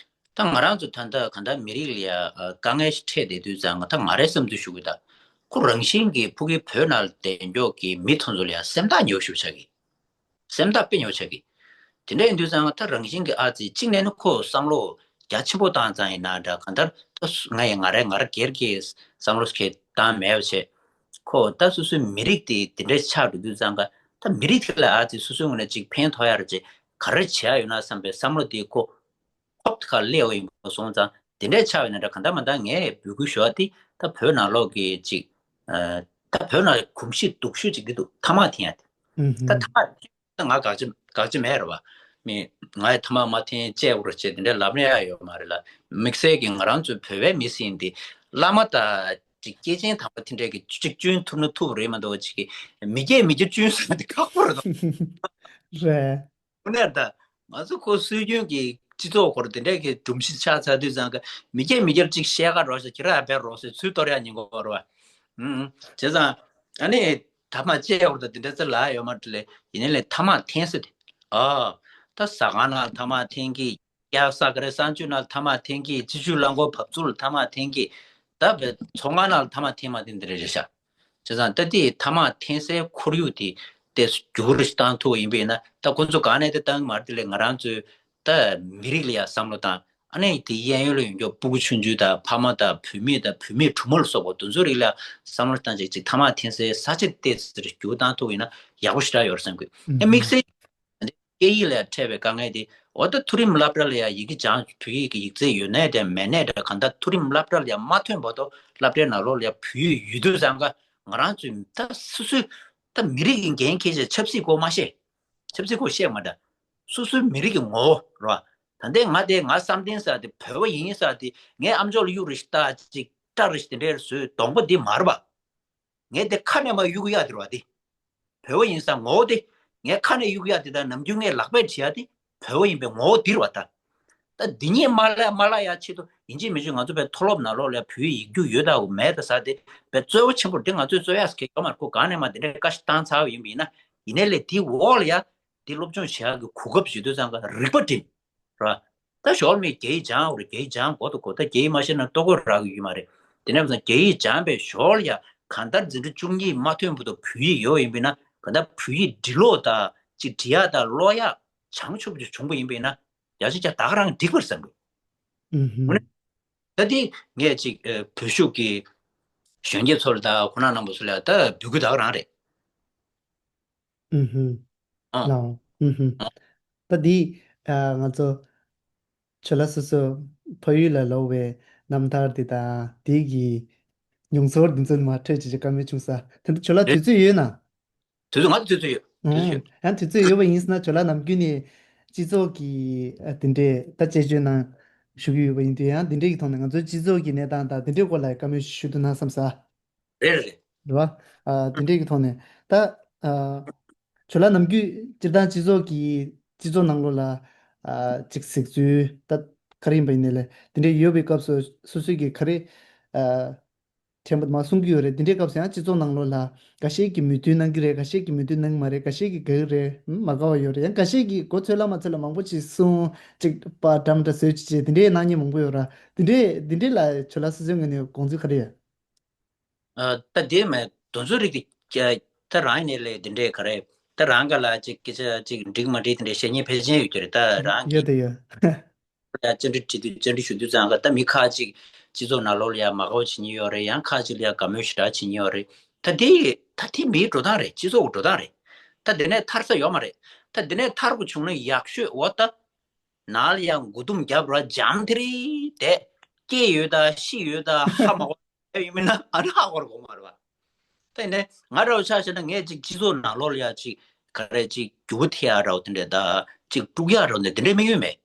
ད་ང་རང་ཚོ་ད་ལྟ་གང་ལྟར་མི་རིགས་ལ་ཡ་དཀའ་ངལ་ཞིག་འཕྲད་བསྡད་དུས་ཙང་ང་ད་ང་རའི་བསམ་ཚུལ་ཞུ་གི་ད། ཁོ་རང་བཞིན་གྱིས་ཕ་གི་བོད་ནང་ལ་བསྡད་མགྱོགས་ཀྱི་མི་ཐོན་ཚོ་ལ་ཡ་སེམས་ཐག་ཉེ་བོ་ཞིག་ཆགས་ཀྱི། སེམས་ཐག་དཔེ་ཉེ་བོ་ཆགས་ཀྱི། དེ་འདྲ་ཡིན་དུས་ཙང་ད་རང་བཞིན་གྱི་ཨ་ཙི་གཅིག་ནས་ནི་ཁོ་བསམ་བློ་རྒྱ་ཆེན་པོ་བཏང་ཙང་ཡིན་ན་འདྲ་གང་ལྟར་ད་སུ་ང་ཡི་ང་རེ་ང་རེ་སྒེར་གྱི་བསམ་བློ་ཞིག་བཏང་མེད་པ་བྱས། ཁོ་ད་སོ་སོའི་མི་རིགས་དེ་དེ་འདྲ་ཆགས་འགྲོ་དུས་ཙང་ག་ད་མི་རིགས་དེ་ལ་ཨ་ཙི་སོ་སོའི་ངོས་ནས་ཅིག་ཕན་ཐོགས་ཡ་རེ་ཅིག་ག་རེ་བྱེད་ཡ་ཡོད་ན་བསམ་པའི་བསམ་བློ་དེ་ཁོ་ཁོབ་ཁ་སླེབས་པ་ཡིན་པ་སོང་ཙང་དེ་འདྲ་ཆགས་ཡོད་ན་འདྲ་གང་ལྟར་མ་ལྟར་ངས་འབོད་སྐུལ་ཞུ་བ་དེ་ད་བོད་ནང་ལོགས་ཀྱི་ཅིག་ད་བོད་ནང་གོམས་གཤིས་སྡུག་ཤོས་ཅིག་འདི་འདུག་ཐ་མག་འཐེན་ཡ་དེ། ད་ཐ་མག་འཐེན་ད་ང་དགག་བྱ་དགག་བྱ་མེད་རེད་བ། མི་ང་ཡི་ཐ་མག་མ་འཐེན་བཅད་དགོས་རེད་ཅེས་དེ་འདྲ་ལབ་ནས་ཡ་ཡོད་མ་རེད་ལ། དམིགས་བསལ་གྱི་ང་རང་ཚོའི་བོད་པའི་མི་ཟེར་འདི་བླ་མ་དང་ཅིག་སྐྱེས་ཆེན་དམ་པ་དེ་འདྲས་ཀྱི་ཅིག་སྐྱོན་ཐུབ་ན་ཐུབ་རེད་མ་གཏོགས་ཅིག་གི་མི་སྐྱེ་མི་སྐྱེ་སྐྱོན་ཟེར་བ་དེ་ཁག་པོ་རེད་དོ། རེད། དངོས་གནས་ད། ང་ཚོ་ཁོ་སྲོལ་རྒྱུན་གྱི་སྤྱི་ཚོགས་སྐོར་དེ་འདྲའི་གི་སྒྲོམ་གཞི་ཆགས་ཚར་དུས་ཙང་གི་མི་སྐྱེ་མི་སྐྱེར་ཅིག་བཤད་ག་རོགས་ཟེར་ཁྱེད་རང་ཡང་བས་རོགས་ཟེར་ཚུལ་གཏོར་ཡག་ཉེན་ཁ་རེད་བ། ཨུམ། བྱས་ཙང་ཨ་ནི་ཐ་མག་བཅད་ཡོད་རེད་དེ་འདྲ་ཚེ་ལ་ཡོད་མ་རེད་ལེ། ཡིན་ནའི་ལེ་ཐ་མག་འཐེན་ཟེར་དེ། ཨ། ད་ཟ་ཁང་ནང་ཐ་མག་འཐེན་གི། ཡ་ས་ག་རེ་གསང་སྤྱོད་ནང་ཐ་མག་འཐེན་གི། སྤྱི་སྤྱོད་རླངས་འཁོར་བབས་ཚུགས་ལ་ཐ་མག་འཐེན་གི། ད་བས་ཚོང་ཁང་ནང་ལ་ཐ་མག་འཐེན་མ་འཐེན་དེ་འདྲ་རེད་ཤག་བྱས་ཙང་ད་ལྟའི་ཐ་མག་འཐེན་སའི་ཁོར་ཡུག་དེ་ཏོག་ཙམ་འགྱུར་བ་ཞིག་བཏང་ཐུབ་པ་ཡིན་པས་ན། ད་ཁོ་ཚོ་གང་ནས་དེ་བཏང་གི་མ་རེད་དེ་ལས་ང་རང་ཚོའི་ད་མི་རིགས་ལ་ཡང་བསམ་བློ་བཏང་། ཨ་ནི་དེ་གཡས་གཡོན་ལ་ཡོད་མཁན་སྤུ་གུ་ཆུང་ཆུང་དང་ཕ་མ་དང་བུད་མེད་དང་བུད་མེད་གྲུང་མོ་ལ་སོགས་པ་དེ་ཚོའི་རིགས་ལ་བསམ་བློ་བཏང་བྱས་ཅིག་ཐ་མག་འཐེན་སའི་ས་ཆ་ཏོག་ཙམ་འགྱུར་བ་བཏང་ཐུབ་པ་ཡིན་ན་ཡག་པོ་ཞེ་དྲག་ཡོད་རེད་བསམ་གི། ཨ་དམིགས་བསལ། སྐད་ཡིག་ལ་ཡང་འཕྲད་པའི་དཀའ་ངལ་དེ། འོ་ད་མཐོ་རིམ་སློབ་གྲྭ་ལ་ཡང་ཡི་གེ་སྦྱང་བོད་ཡིག་གི་ཡིག་ཚད་ཡོད་ནའི་འདྲ་མེད་ནའི་འདྲ་གང་ལྟར་མཐོ་རིམ་སློབ་གྲྭ་ལ་ཡང་མ་ཐོན་བར་དུ་སློབ་གྲྭའི་ནང་ལོགས་ལ་ཡང་བོད་ཡིག་ཡོད་དུས་ཙང་ཀ་ང་རང་ཚོས་ད་སོ་སོའི་ད་མི་རིགས་ཀྱི་འགན་འཁྱེར་བྱས་ཆབ་སྲིད་སྐོར་མ་བཤད། ཆབ་སྲིད་སྐོར་བཤད་མ་འདྲ། སོ་སོའི་མི་རིགས་ཀྱི་ངོ་བོ་རེད་བ། ད་ལྟའི་ང་དེ་ང་བསམ་གཏན་ཟེར་དེ་བོད་པ་ཡིན་ཟེར་དེ་ངའི་ཨམ་ཅོག་ལ་གཡུག་རེ་ཞིག་ལྟ་ཅིག་སྐྲ་རེ་ཞིག་དེ་འདྲའི་བཟོས་གདོང་པ་འདི་མ་རེད་བ། ངས་དེ་ཁ་ནས་མར་གཡུག་གི་ཡག་དེ་རེད་བ་དེ། བོད་པ་ཡིན་ས་ངོ་བོ་དེ། ངས་ཁ་ནས་གཡུག་གི་ཡག་དེ་དང་ནམ་རྒྱུན་ངས་ལག་པས་བྲིས་ཡག་དེ་བོད་པ་ཡིན་པའི་ངོ་བོ་འདི་རེད་བ་ད། ད་འདི་གཉིས་མ་བརླག་མ་བརླག་ཡག་ཆེད་དུ་ཡིན་གཅིག་མིན་གཅིག་ང་ཚོ་བའི་མཐོ་སློབ་ནང་ལོགས་ལ་བོད་ཡིག་རྒྱུགས་ཡོད་དགོས་མེད་ད་ཟེར་དེ་བའི་རྩོད་པ་ཆེན་པོ་རེད། དེ་ང་ཚོས་རྩོད་ཡག་ཟེར་མཁན་ཡོད་མ་རེད། ཁོ་གང་ནས་མར་དེ་འདྲའི་བཀའ་ཤག་བཏང་ཚར་བ་ཡིན་པ་ཡིན་ན་ཡིན་ནའི་ལས་དེའི་འོག་ལ་ཡ་དེ་སློབ་སྦྱོང་བྱེད་ཡག་གི་གོ་སྐབས་བྱེད་དུས་ཙང་ཀ་རིག་པ་སྒྲིམ། ར། ད་ཞོར་མི་རྒྱ་ཡིག་སྦྱང་དགོས་རེད། རྒྱ་ཡིག་སྦྱང་དགོས་དང་དགོས། ད་རྒྱ་ཡིག་མ་ཤེས་ན་ལྟོ་གོས་རག་གི་ཡོད་མ་རེད། དེ་ནས་བཟུང་རྒྱ་ཡིག་སྦྱངས་པའི་ཞོར་ལ་ཡ་གང་ལྟར་འཛིན་གྲྭ་བཅུ་གཉིས་མ་ཐོན་བར་དུ་བོད་ཡིག་ཡོད་ཡིན་པས་ན་ ག་ད་བོད་ཡིག་འབྲི་ཀློག་དང་ཅིག་འབྲི་ཡག་དང་ཀློག་ཡག་བྱང་ཆུབ་ཅིག་བྱུང་པ་ཡིན་པས་ན་ཡང་ཅིག་ཀྱང་ད་ག་རང་འགྲིག་པར་བསམ་གི། ཨུ་ཧུམ། ད་དེ་ངས་ཅིག་ཨ་བོད་ཤུག་གི་གཞོན་སྐྱེས་ཚོ་ལ་ད་ཁོ་ན་རྣམ་པ་ཚོ་ལ་ད་འབོད་སྐུལ་ད་ག་རང་རེད། ཨུ་ཧུམ། ཨ། ལའོ། ཨུ་ཧུམ། ཨ། ད་འདི་ཨ་ང་ཚོ་ཇོ་ལ་སོ་སོ་ཕ་ཡུལ་ལ་ལོག་པའི་རྣམ་ཐར་འདི་དང་འདི་གི་མྱོང་ཚོར་འདི་ཚོ་མར་འཕྲོད་ཅིག་བཀའ་མོལ་བྱུང་ས། ད་ལྟ་ཇོ་ལ་རེད། དུས་ཚོད་ཡོད་ན། དུས་ཚོད་ང་ཚོ་དུས་ཚོད་ཡོད། དུས་ཚོད་ཨང་། ཡོད། ཡང་དུས་ཚོད་ཡོད་པ་ཡིན་ཟེར་ན་ཇོ་ལ་ནམ་རྒྱུན་ནས་སྤྱི་ཚོགས་ཀྱི་ཨ་དེ་འདྲས་ད་དཔྱད་བརྗོད་ནང་ཞུ་གི་ཡོད་པ་ཡིན་དུས་ཡང་དེ་འདྲས་ཀྱི་ཐོག་ནས་ང་ཚོའི་སྤྱི་ཚོགས་ཀྱི་གནས་སྟངས་དང་དེ་འདྲས་སྐོར་ལ་བཀའ་མོལ་ཞུ་འདུག་ན་བསམ་ས། རེད་རེད། རེད་བ། ཨ་དེ་འདྲས་ཀྱི་ཐོག་ནས་ད་ཨ་ཇོ་ལ་ནམ་རྒྱུན་སྤྱིར་བཏང་སྤྱི་ཚོགས་ཀྱི་སྤྱི་ཚོགས་ནང་ལོགས་ལ་ཨ་ཅིག་གཟིགས་ཚུལ་ད་ག་རེ་ཡིན་པ་ཡིན་ནའི་ལས་དེ་འདྲས་ཡོད་པའི་སྐབས་སུ་སོ་སོས་ཀྱི་ག་རེ་ཨ་དྲན་པ་མ་གསུང་གི་ཡོད་རེད། དེ་འདྲའི་སྐབས་སུ་ཡང་སྤྱི་ཚོགས་ནང་ལོགས་ལ་འགའ་ཤས་ཀྱིས་མོས་མཐུན་གནང་གི་རེད། འགའ་ཤས་ཀྱིས་མོས་མཐུན་གནང་གི་མ་རེད། འགའ་ཤས་ཀྱིས་དགའ་གི་རེད། ཨུམ། མ་དགའ་བ་ཡོད་རེད། ཡང་འགའ་ཤས་ཀྱིས་མགོ་ཚོས་ལ་མ་ཚོས་ལ་མང་པོ་ཅིག་གསུང་། ཅིག་པ་འགྲམ་འདྲ་བཟོས་ཅིག་བྱས་དེ་འདྲའི་གནང་མཁན་མང་པོ་ཡོད་ར། དེ་འདྲའི་དེ་འདྲའི་ལ་ཇོ་ལ་སོ་སོའི་ངོས་ནས་དགོངས་ཚུལ་ག་རེ་ཡོད། ཨ། ད་དེ་མེད་དོན་ཚོད་རིག་དེ་ད་རང་ཡིན་ནའི་ལས་དེ་འདྲའི་ག་རེ། ད་རང་ག་ལ་ཅིག་སྐད་ཆ་ཅིག་འགྲིག་མ་འགྲིག་དེ་འདྲའི་བཤད་མཁན་ཕལ་ཆེན་ཡོད་ཀྱི་རེད། ད་རང་གི་ཡོད་དེ་ཡོད། ཡང་བཅར་འདྲི་བྱེད་དུས་བཅར་འདྲི་ཞུ་དུས་ཙང་ཀ་ད་མི་ཁག་ཅིག་སྤྱི་ཚོགས་ནང་ལོགས་ལ་ཡང་མ་དགའ་བ་བྱེད་མཁན་ཡོད་རེད། ཡང་ཁག་ཅིག་ལ་ཡང་དགའ་མོས་ཞེ་དྲག་བྱེད་མཁན་ཡོད་རེད། ད་དེ་ད་དེ་མིའི་འགྲོ་སྟངས་རེད། སྤྱི་ཚོགས་ཀྱི་འགྲོ་སྟངས་རེད། ད་དེ་ནས་ཐར་ས་ཡོད་མ་རེད། ད་དེ་ནས་ཐར་དགོས་བྱུང་ན་ཡག་ཤོས་འོ་ད་ནང་ལ་ཡང་མགོ་རྡུང་རྒྱབ་ར་འཇམ་ཐིང་རིང་བསྡད། སྐྱེས་ཡོད་ད་ཤི་ཡོད་ད་ཧ་མ་གོ་ཡོད་མིན་ན་ཨ་ནི་ཧ་གོ་ར་གོ་མ་རེད་བ། ད་ཡིན་ནའི་ང་འདྲ་བོ་ཆ་བཞག་ན་ངས་ཅིག་སྤྱི་ཚོགས་ནང་ལོགས་ལ་ཡ་ཅིག་ག་རེ་ཅིག་འགྱུར་བ་ཐེབས་ཡག་འདྲ་བོ་དེ་འདྲས་ད་ཅིག་དཀྲུག་ཡག་འདྲ་བོ་འདི་འདི་འདྲས་དམིགས་ཡུལ་མེད།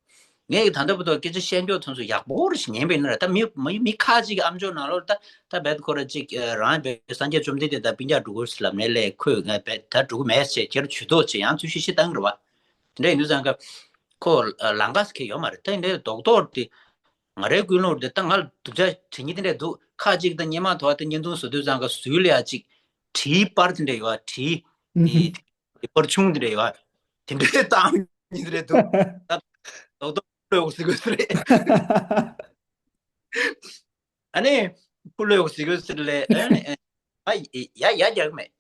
ངས་ད་ལྟ་བར་དུ་སྐད་ཆ་བཤད་འཇོག་ཐོན་སོ་ཡག་པོ་རེ་ཞིག་ཉན་པ་ཡིན་ན་ར། ད་མི་མི་མི་ཁ་ཅིག་གི་ཨམ་ཅོག་ནང་ལོགས་ད་ད་བེད་ཁོ་ར་ཅིག་རང་བེད་སངས་རྒྱས་བཅོམ་ལྡན་འདས་ད་སྤུན་ཀྱག་འགྲོ་གི་ཟེར་ལབ་ནས་ལས་ཁོས་ང་བེད་ད་འགྲོ་གི་མེད་ཅེས་ཁྱེར་ཇུས་གཏོགས་བྱེད་ཡང་ཚུལ་ཤིག་ཤིག་བཏང་གི་རེད་བ། དེ་འདྲས་ཡིན་དུས་ཙང་ཀ་ཁོ་ལང་ཀ་ཟེར་མཁན་ཡོད་མ་རེད། ད་ཡིན་འདྲས་རྡོག་རྡོག་དེ། ང་རའི་ཀུན་སློང་དེ་ད་ང་ལ་སྡུག་ཅག་བྱེད་མཁན་དེ་འདྲས་འདུག་ཁ་ཅིག་ད་སྔོན་མ་དོ་བ་དེ་བརྙན་ཐུང་བཟོ་དུས་ཙང་ཀ་ཟུར་ལ་ཡ་ཅིག་གྲིའི་པར་དེ་འདྲས་ཡོད་ཨ། གྲིའི་ཨུ་ཧུམ། དེ་པར་ཆུང་དེ་འདྲས་ཡོད་ཨ། དེ་འདྲས་བཏང་མཁན་དེ་འདྲས་འདུག་ད་རྡོག་རྡོག་ཀློག་ཟེར་དགོས་ས་རེད། ཨ་ནི་ཀློག་ཟེར་དགོས་ས་རེད་ལས་ཨ་ནི་ཨ་ཡ་ཡ་རྒྱག་གི་མེད།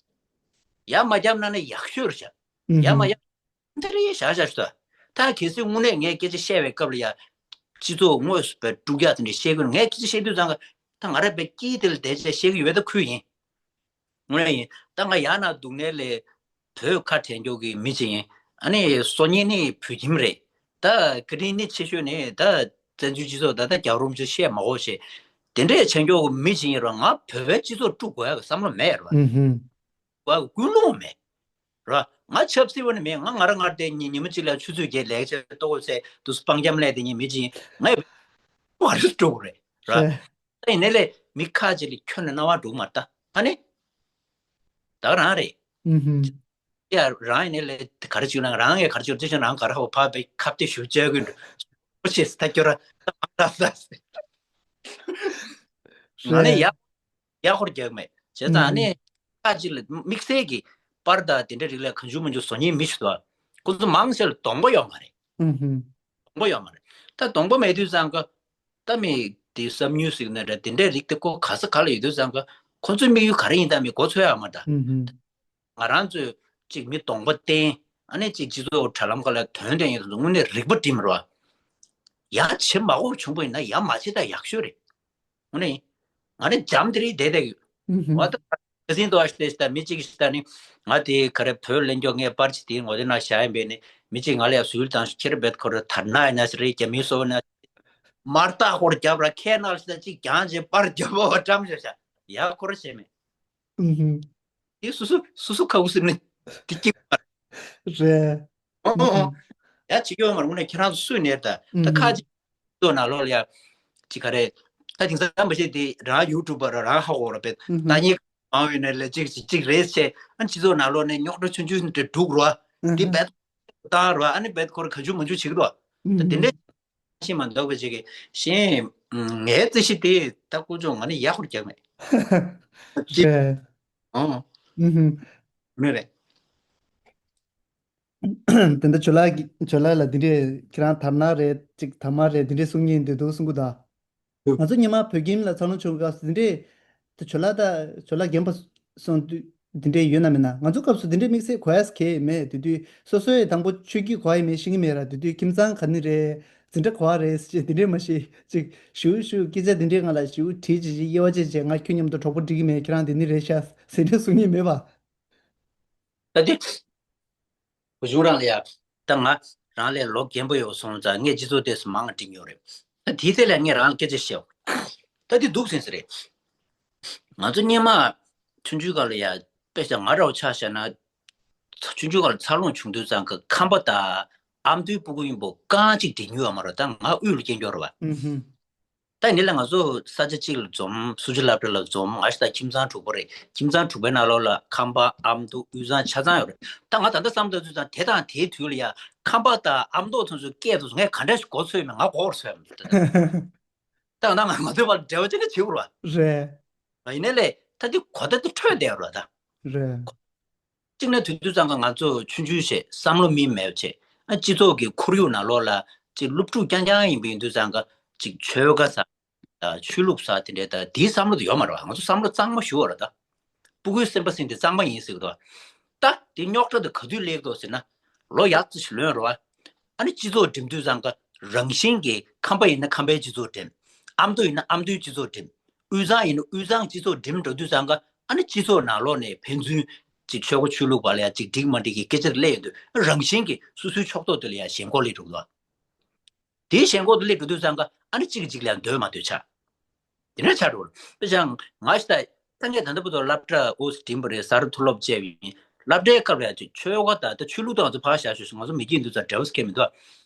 ཡ་མ་རྒྱབ་ན་ནི་ཡག་ཤོས་རེད་ཤག་ཡ་མ་ཨུ་ཧུམ། རྒྱབ། འདི་རེད་བཞག་བཞག་ཞུ། ད་གལ་སྲིད་དངོས་གནས་ངས་སྐད་ཆ་བཤད་པའི་སྐབས་ལ་ཡ། སྤྱི་ཚོགས་དངོས་སུ་བས་དཀྲུག་ཡག་དེ་འདྲ་བཤད་དགོས་ན་ངས་སྐད་ཆ་བཤད་དུས་ཙང་ཀ་ད་ང་ར་བས་དཀྱིལ་དེ་ལ་བསྡད་བྱས་བཤད་ཀྱི་ཡོད་པ་ད་ཁུལ་ཡིན། དངོས་གནས་ཡིན། ད་ང་ཡར་ན་འདུག་ནས་ལས་བོད་ཁ་བྲལ་མགྱོགས་ཀྱི་མི་ཅིག་ཡིན། ཨ་ནི་སྲོག་ཉེན་ནི་བོད་ཁྱིམ་རེད། ད་བཀའ་དྲིན་ནི་ཆེ་ཤོས་ནི་ད་བཙན་བྱོལ་སྤྱི་ཚོགས་ད་ད་རྒྱལ་བ་རིན་པོ་ཆེ་བཤད་མ་དགོས་ཞེས། དེ་འདྲས་བྱས་མགྱོགས་ཀྱི་མི་ཅིག་ཡིན་རུང་ང་བོད་པའི་སྤྱི་ཚོགས་དཀྲུག་དགོས་ཡག་གི་བསམ་བློ་མེད་ར་བ། ཨུ་ཧུམ། བ་ཀུན་སློང་མེད། ར། ང་ཆབ་སྲིད་པ་ནི་མེད། ང་ང་ར་ངར་དེ་ཉི་ཉི་མ་གཅིག་ལ་ཆུ་ཚོད་བརྒྱད་ལས་བྱེད་ལྟོ་གོས་ཚད་དུ་སྤང་རྒྱམ་ལས་དེ་ཉིན་མི་གཅིག་ང་ཡི་མ་རེད་སྤྲོ་གི་རེད། ར། རེད། ད་ཡིན་ནའི་ལས་མི་ཁ་ཅིག་ལ་ཁྱོན་ནས་རྣ་བ་འགྲོ་གི་མ་རེད་ད། ཨ་ནི། ད་ག་རང་རེད། ཨུ་ཧུམ། ཡ་རང་ཡིན་ནའི་ལས་ག་རེ་བྱུང་ན་རང་ངས་ག་རེ་བྱུང་དེ་བཞིན་རང་ག་རེ་ཧ་གོ་ཕ་བས་ཁ་གཏད་ཞུ་བཅར་གི་འགྲོ། ཨོ་ཤེས་ད་ཁྱོད་ར་ད་ད་ད། ང་ནི་ཡ། རེད། ཡག་ཧོར་རྒྱག་མེད། བྱས་ཙང་ཨ་ནི་ཁ་ཅིག་ལ་དམིགས་བསལ་གྱི་པར་དང་དེ་འདྲའི་རིགས་ལ་གང་བྱུང་མང་བྱུང་བཟོ་མཁན་མི་ཞིག་འདུག་ཁོ་ཚོ་མང་ཆེ་ལ་གདོང་པ་ཡོད་མ་རེད། ཨུ་ཧུམ། གདོང་པ་ཡོད་མ་རེད། ད་གདོང་པ་མེད་དུས་ཙང་ཀ་ད་མི་དེ་བསམ་ཉུལ་ཟིག་ན་འདྲ་དེ་འདྲའི་རིགས་དེ་ཁོ་ག་ས་ག་ལ་ཡོད་དུས་ཙང་ཀ་ཁོ་ཚོའི་དམིགས་ཡུལ་ག་རེ་ཡིན་ད་མི་མགོ་ཚོས་ཡག་མ་ད། ཨུ་ཧུམ། ང་རང་ཚོས་གཅིག་མི་གདོང་པ་བསྟན། ཨ་ནི་གཅིག་སྤྱི་ཚོགས་དྲ་ལམ་ཁ་ལ་དོན་དེ་ཡིན་དུས་དངོས་གནས་རིག་པ་འགྲིམ་རོགས། ཡ་བྱེད་མ་དགོས་བྱུང་པ་ཡིན་ན་ཡ་མ་བྱེད་ད་ཡག་ཤོས་རེད། ངོ་ནས་ཡིན། ང་ནི་འཇམ་དེ་རིགས་བསྡད་བསྡད་ཡོད། ཨུ་ཧུམ། ང་ད་ཁ་སིན་དུ་ཨ་ཤི་ཏེ་ཤི་ད་མི་གཅིག་ཤི་ད་ནི་ང་དེ་ག་རེ་བོད་ལེན་རྒྱུ་ངས་པར་ཅིག་དེའི་ངོ་དེ་ན་བཞག་ཡིན་པས་ནི་མི་གཅིག་ང་ལ་ཡ་སུལ་དང་ཤུ་ཁྱེར་བེད་ཁོ་ར་དར་ན་ཡིན་ན་ཤི་རེད་རྒྱ་མིའི་སོ་ན་མར་ཏག་ཧོར་རྒྱབ་ར་ཁས་ནང་ཤི་ད་གཅིག་རྒྱང་ཅིག་པར་རྒྱབ་པ་བ་བཀྲམ་བཞག་བཞག་ཡ་ཁོ་ར་བྱས་མེད། ཨུ་ཧུམ། དེ་སུ་སུ་སུ་སུ་ཁ་ཁུ་སིམ་ནི་དེ་སྐྱིད་པ་རེད། ཨོ་ཨོ་ཨོ། ཨུ་ཧུམ། ཡ་ཅིག་ཡོད་མ་རེད། དངོས་གནས་ཁྱེད་རང་ཚོ་སུས་ནས་ད་ད་ཁ་ཅིག་ཚོ་ནང་ལོགས་ལ་ཡ་ཅིག་ག་རེད། ད་དེང་སང་མ་ཤེས་དེ་རང་ཡུ་ཊུབ་པ་ར་རང་ཧ་གོ་ར་བེད་ད་ཉིད་མང་བའི་ནས་ལས་ཅིག་ཅིག་ཅིག་རེད་ཆེ་ཨ་སྤྱི་ཚོགས་ནང་ལོགས་ནས་རྙོག་དྲ་ཆུང་ཆུང་དེ་འདྲ་སྒྲུག་རོ། དེ་བེད་བཏང་རོ། ཨ་ནི་བེད་ཁོ་ར་ག་ཆུ་མ་ཆུ་བྱེད་ཀྱི་འདུག་ད་དེ་འདྲས་ཤེས་མ་འདུག་པ་ཅིག་གི་ཤེས། ངའི་རྩིས་གཞི་དེ་ད་ཀུ་ཅོ་ང་ནི་ཡག་པོ་རྒྱག་མེད། ཅིག་རེད། ཨོ། ཨུ་ཧུམ། ནི་རེད། དེ་འདྲ་ཇོ་ལགས་ཀྱི་ཇོ་ལགས་ལ་འདི་འདྲས་ཁྱེད་རང་དར་ནག་རེད་ཅིག་དར་དམར་རེད་འདི་འདྲས་གསུང་མཁན་འདི་འདུག་གསུང་གི་འདུག་ཨུ། ང་ཚོ་སྔོན་མ་བོད་ཁྱིམ་ལ་འཚར་ལོངས་བྱུང་སྐབས་འདི་འདྲས་དེ་ཇོ་ལགས་ད་ཇོ་ལགས་རྒན་པ་སོང་དུས་ འདི་འདྲས་ཡོད་ན་མེད་ན། ང་ཚོ་སྐབས་སུ་འདི་འདྲས་དམིགས་བསལ་གོ་ཡ་གང་ཡང་མེད། དེ་དུས་སོ་སོའི་དང་པོ་ཆོས་བརྒྱུད་གོ་ཡ་མེད། ཤེས་ཀྱི་མེད་ར། དེ་དུས་ཁྱིམ་ཚང་ག་ནས་རེད། འཛིན་གྲྭ་ག་པར་རེད་ཅེས་འདི་འདྲས་མ་གཞི་ཅིག་ཞུ་ཞུ་སྐད་ཆ་འདི་འདྲས་ང་ལ་ཞུ་དྲིས་ཅིག་ཅིག་དབྱེ་བ་ཕྱེ་བྱས། ང་ཁྱོད་མཉམ་དུ་གྲོགས་པོ་སྒྲིག་གི་མེད། ཁྱེད་རང་འདི་ནས་རེད་ཤག་ཟེར་འདྲས་གསུང་མཁན་མེད་པ། ད་དེ། བུ་ཆུང་རང་ལ་ཡ། ད་ང་རང་ལས་ལོ་རྒན་པོ་ཡོད་སོང་ཙང་ངས་སྤྱི་ཚོགས་དེ་ཚོ་མང་བ་འགྲིག་ཡོད་རེད། ད་དེའི་ཐད་ལ་ངས་རང་ལ་སྐད་ཆ་བཤད། ད་དེ་འདུག་ཟིན་ས་རེད། ང་ཚོ་སྔོན་མ་ཆུང་ཆུང་སྐབས་ལ་ཡ། དཔེ་བཞག་ང་འདྲ་བོ་ཆ་བཞག་ན། ཆུང་ཆུང་སྐབས་ལ་འཚར་ལོངས་བྱུང་དུས་ཙང་གི་ཁམས་པ་དང་ཨ་མདོའི་སྤུ་གུ་ཡིན་པོ་རྐང་གཅིག་སྒྲིལ་མྱོང་ཡོད་མ་རེད། ད་ང་དབུས་ལ་སྐྱེས་ཡོད་རེད་བ། ཨུ་ཧུམ། ད་ཡིན་ནའི་ང་ཚོ་ས་ཆ་གཅིག་ལ་འཛོམས། སུ་ཇཱ་སློབ་གྲྭ་ལ་འཛོམས། ང་ཞིག་ད་ཁྱིམ་ཚང་དྲུག་པ་རེད། ཁྱིམ་ཚང་དྲུག་པའི་ནང་ལོགས་ལ་ཁམས་པ་ཨ་མདོ་དབུས་གཙང་ཆ་ཚང་ཡོད་རེད། ད་ང་ད་ལྟ་བསམ་བློ་བཏང་དུས་ཙང་དེ་དང་དེའི་དུས་ལ་ཡ་ཁམས་པ་དང་ཨ་མདོ་ཚོ་ཚོའི་སྐད་དེ་ཚོ་ངས་ག་འདྲ་ཞིག་གོ་ཚོད་མེད། ང་གོ་བར་ཚོད་མེད། ད་ང་ང་ཚོའི་བར་འབྲེལ་བ་ཅི་འདྲ་བྱེད་དགོས་རེད་བ། རེད། ཡིན་ནའི་ལས་ད་དེ་གོ་བརྡ་དེ་འཕྲོད་བསྡད་ཡོད་རེད་ད། རེད། གཅིག་ནས་དུས་དུས་ཙང་ཀ་ང་ཚོ་ཆུང་ཆུང་བྱས། བསམ་བློ་སྨིན་མེད་བྱས། ཨ། སྤྱི་ཚོགས་ཀྱི་ཁོར་ཡུག་ནང་ལོགས་ལ་ཅིག་སློབ་ཕྲུག་རྐྱང་རྐྱང་ཡིན་པ་ཡིན་དུས་ཙང་ཀ་ཅིག་ཆོལ་ཁ་ཟེར། ད་ཆོས་ལུགས་ཟེར་དེ་འདྲའི་ད་དེའི་བསམ་བློ་དེ་ཡོད་མ་རེད་བ། ང་ཚོ་བསམ་བློ་གཙང་མ་ཞུ་བ་རེད་ད། སྤུ་གུའི་སེམས་པ་ཟེར་དེ་གཙང་མ་ཡིན་ཟེར་གི་འདུག་ད་དེ་རྙོག་དྲ་དེ་ག་དུས་སླེབས་འདུག་ཟེར་ན། ལོ་ཡག་ཙམ་ཞིག་ལོན་རེད་བ། ཨ་ནི་སྤྱི་ཚོགས་འགྲིམ་དུས་ཙང་ཀ་རང་བཞིན་གྱིས་ཁམས་པ་ཡིན་ན་ཁམས་པའི་སྤྱི་ཚོགས་འགྲིམ། ཨ་མདོ་ཡིན་ན་ཨ་མདོའི་སྤྱི་ཚོགས་འགྲིམ། དབུས་གཙང་ཡིན་ན་དབུས་གཙང་སྤྱི་ཚོགས་འགྲིམ་འགྲོ་དུས་ཙང་ཀ་ཨ་ནི་སྤྱི་ཚོགས་ནང་ལོགས་ནས་ཕན་ཚུན་ཅིག་ཆོལ་ཁ་ཆོས་ལུགས་བར་ལ་ཡ་ཅིག་འགྲིག་མ་འགྲིག་གི་སྐད་ཆ་སླེབས་ཡོང་དུས། རང་བཞིན་གྱིས་སོ་སོའི་ཕྱོགས་གཏོགས་དེ་ལ་ཡ་ཞེན་ཁོག་སླེབས་འགྲོ་གི་འདུག་དེའི་ཞེན་ཁོག་དེ་སླེབས་འགྲོ་དུས་ཙང་ཀ་ཨ་ནི་གཅིག་གིས་གཅིག་ལ་འདོད་མ་འདོད་ཆགས། དེ་འདྲ་ཆགས་འགྲོ་གི་རེད། དཔེ་བཞག་ན་ང་ཞིག་ད་ད་ངས་ད་ལྟ་བར་དུ་སློབ་གྲྭ་འོ་ཙམ་འགྲིམས་པ་རེད། ས་རཱ་མཐོ་སློབ་བཅས་པ་ཡིན། སློབ་གྲྭའི་སྐབས་ལ་ཡ་ཅིག་ཆོལ་ཁ་དང་ད་ཆོས་ལུགས་དང་ང་ཚོ་ཕར་བཞག་ཞུས་སོང་། ང་ཚོ་མི་སྐྱིད་འདུག་ཙང་འབྲེལ་བ་སྐྱེལ་མི་འདུག་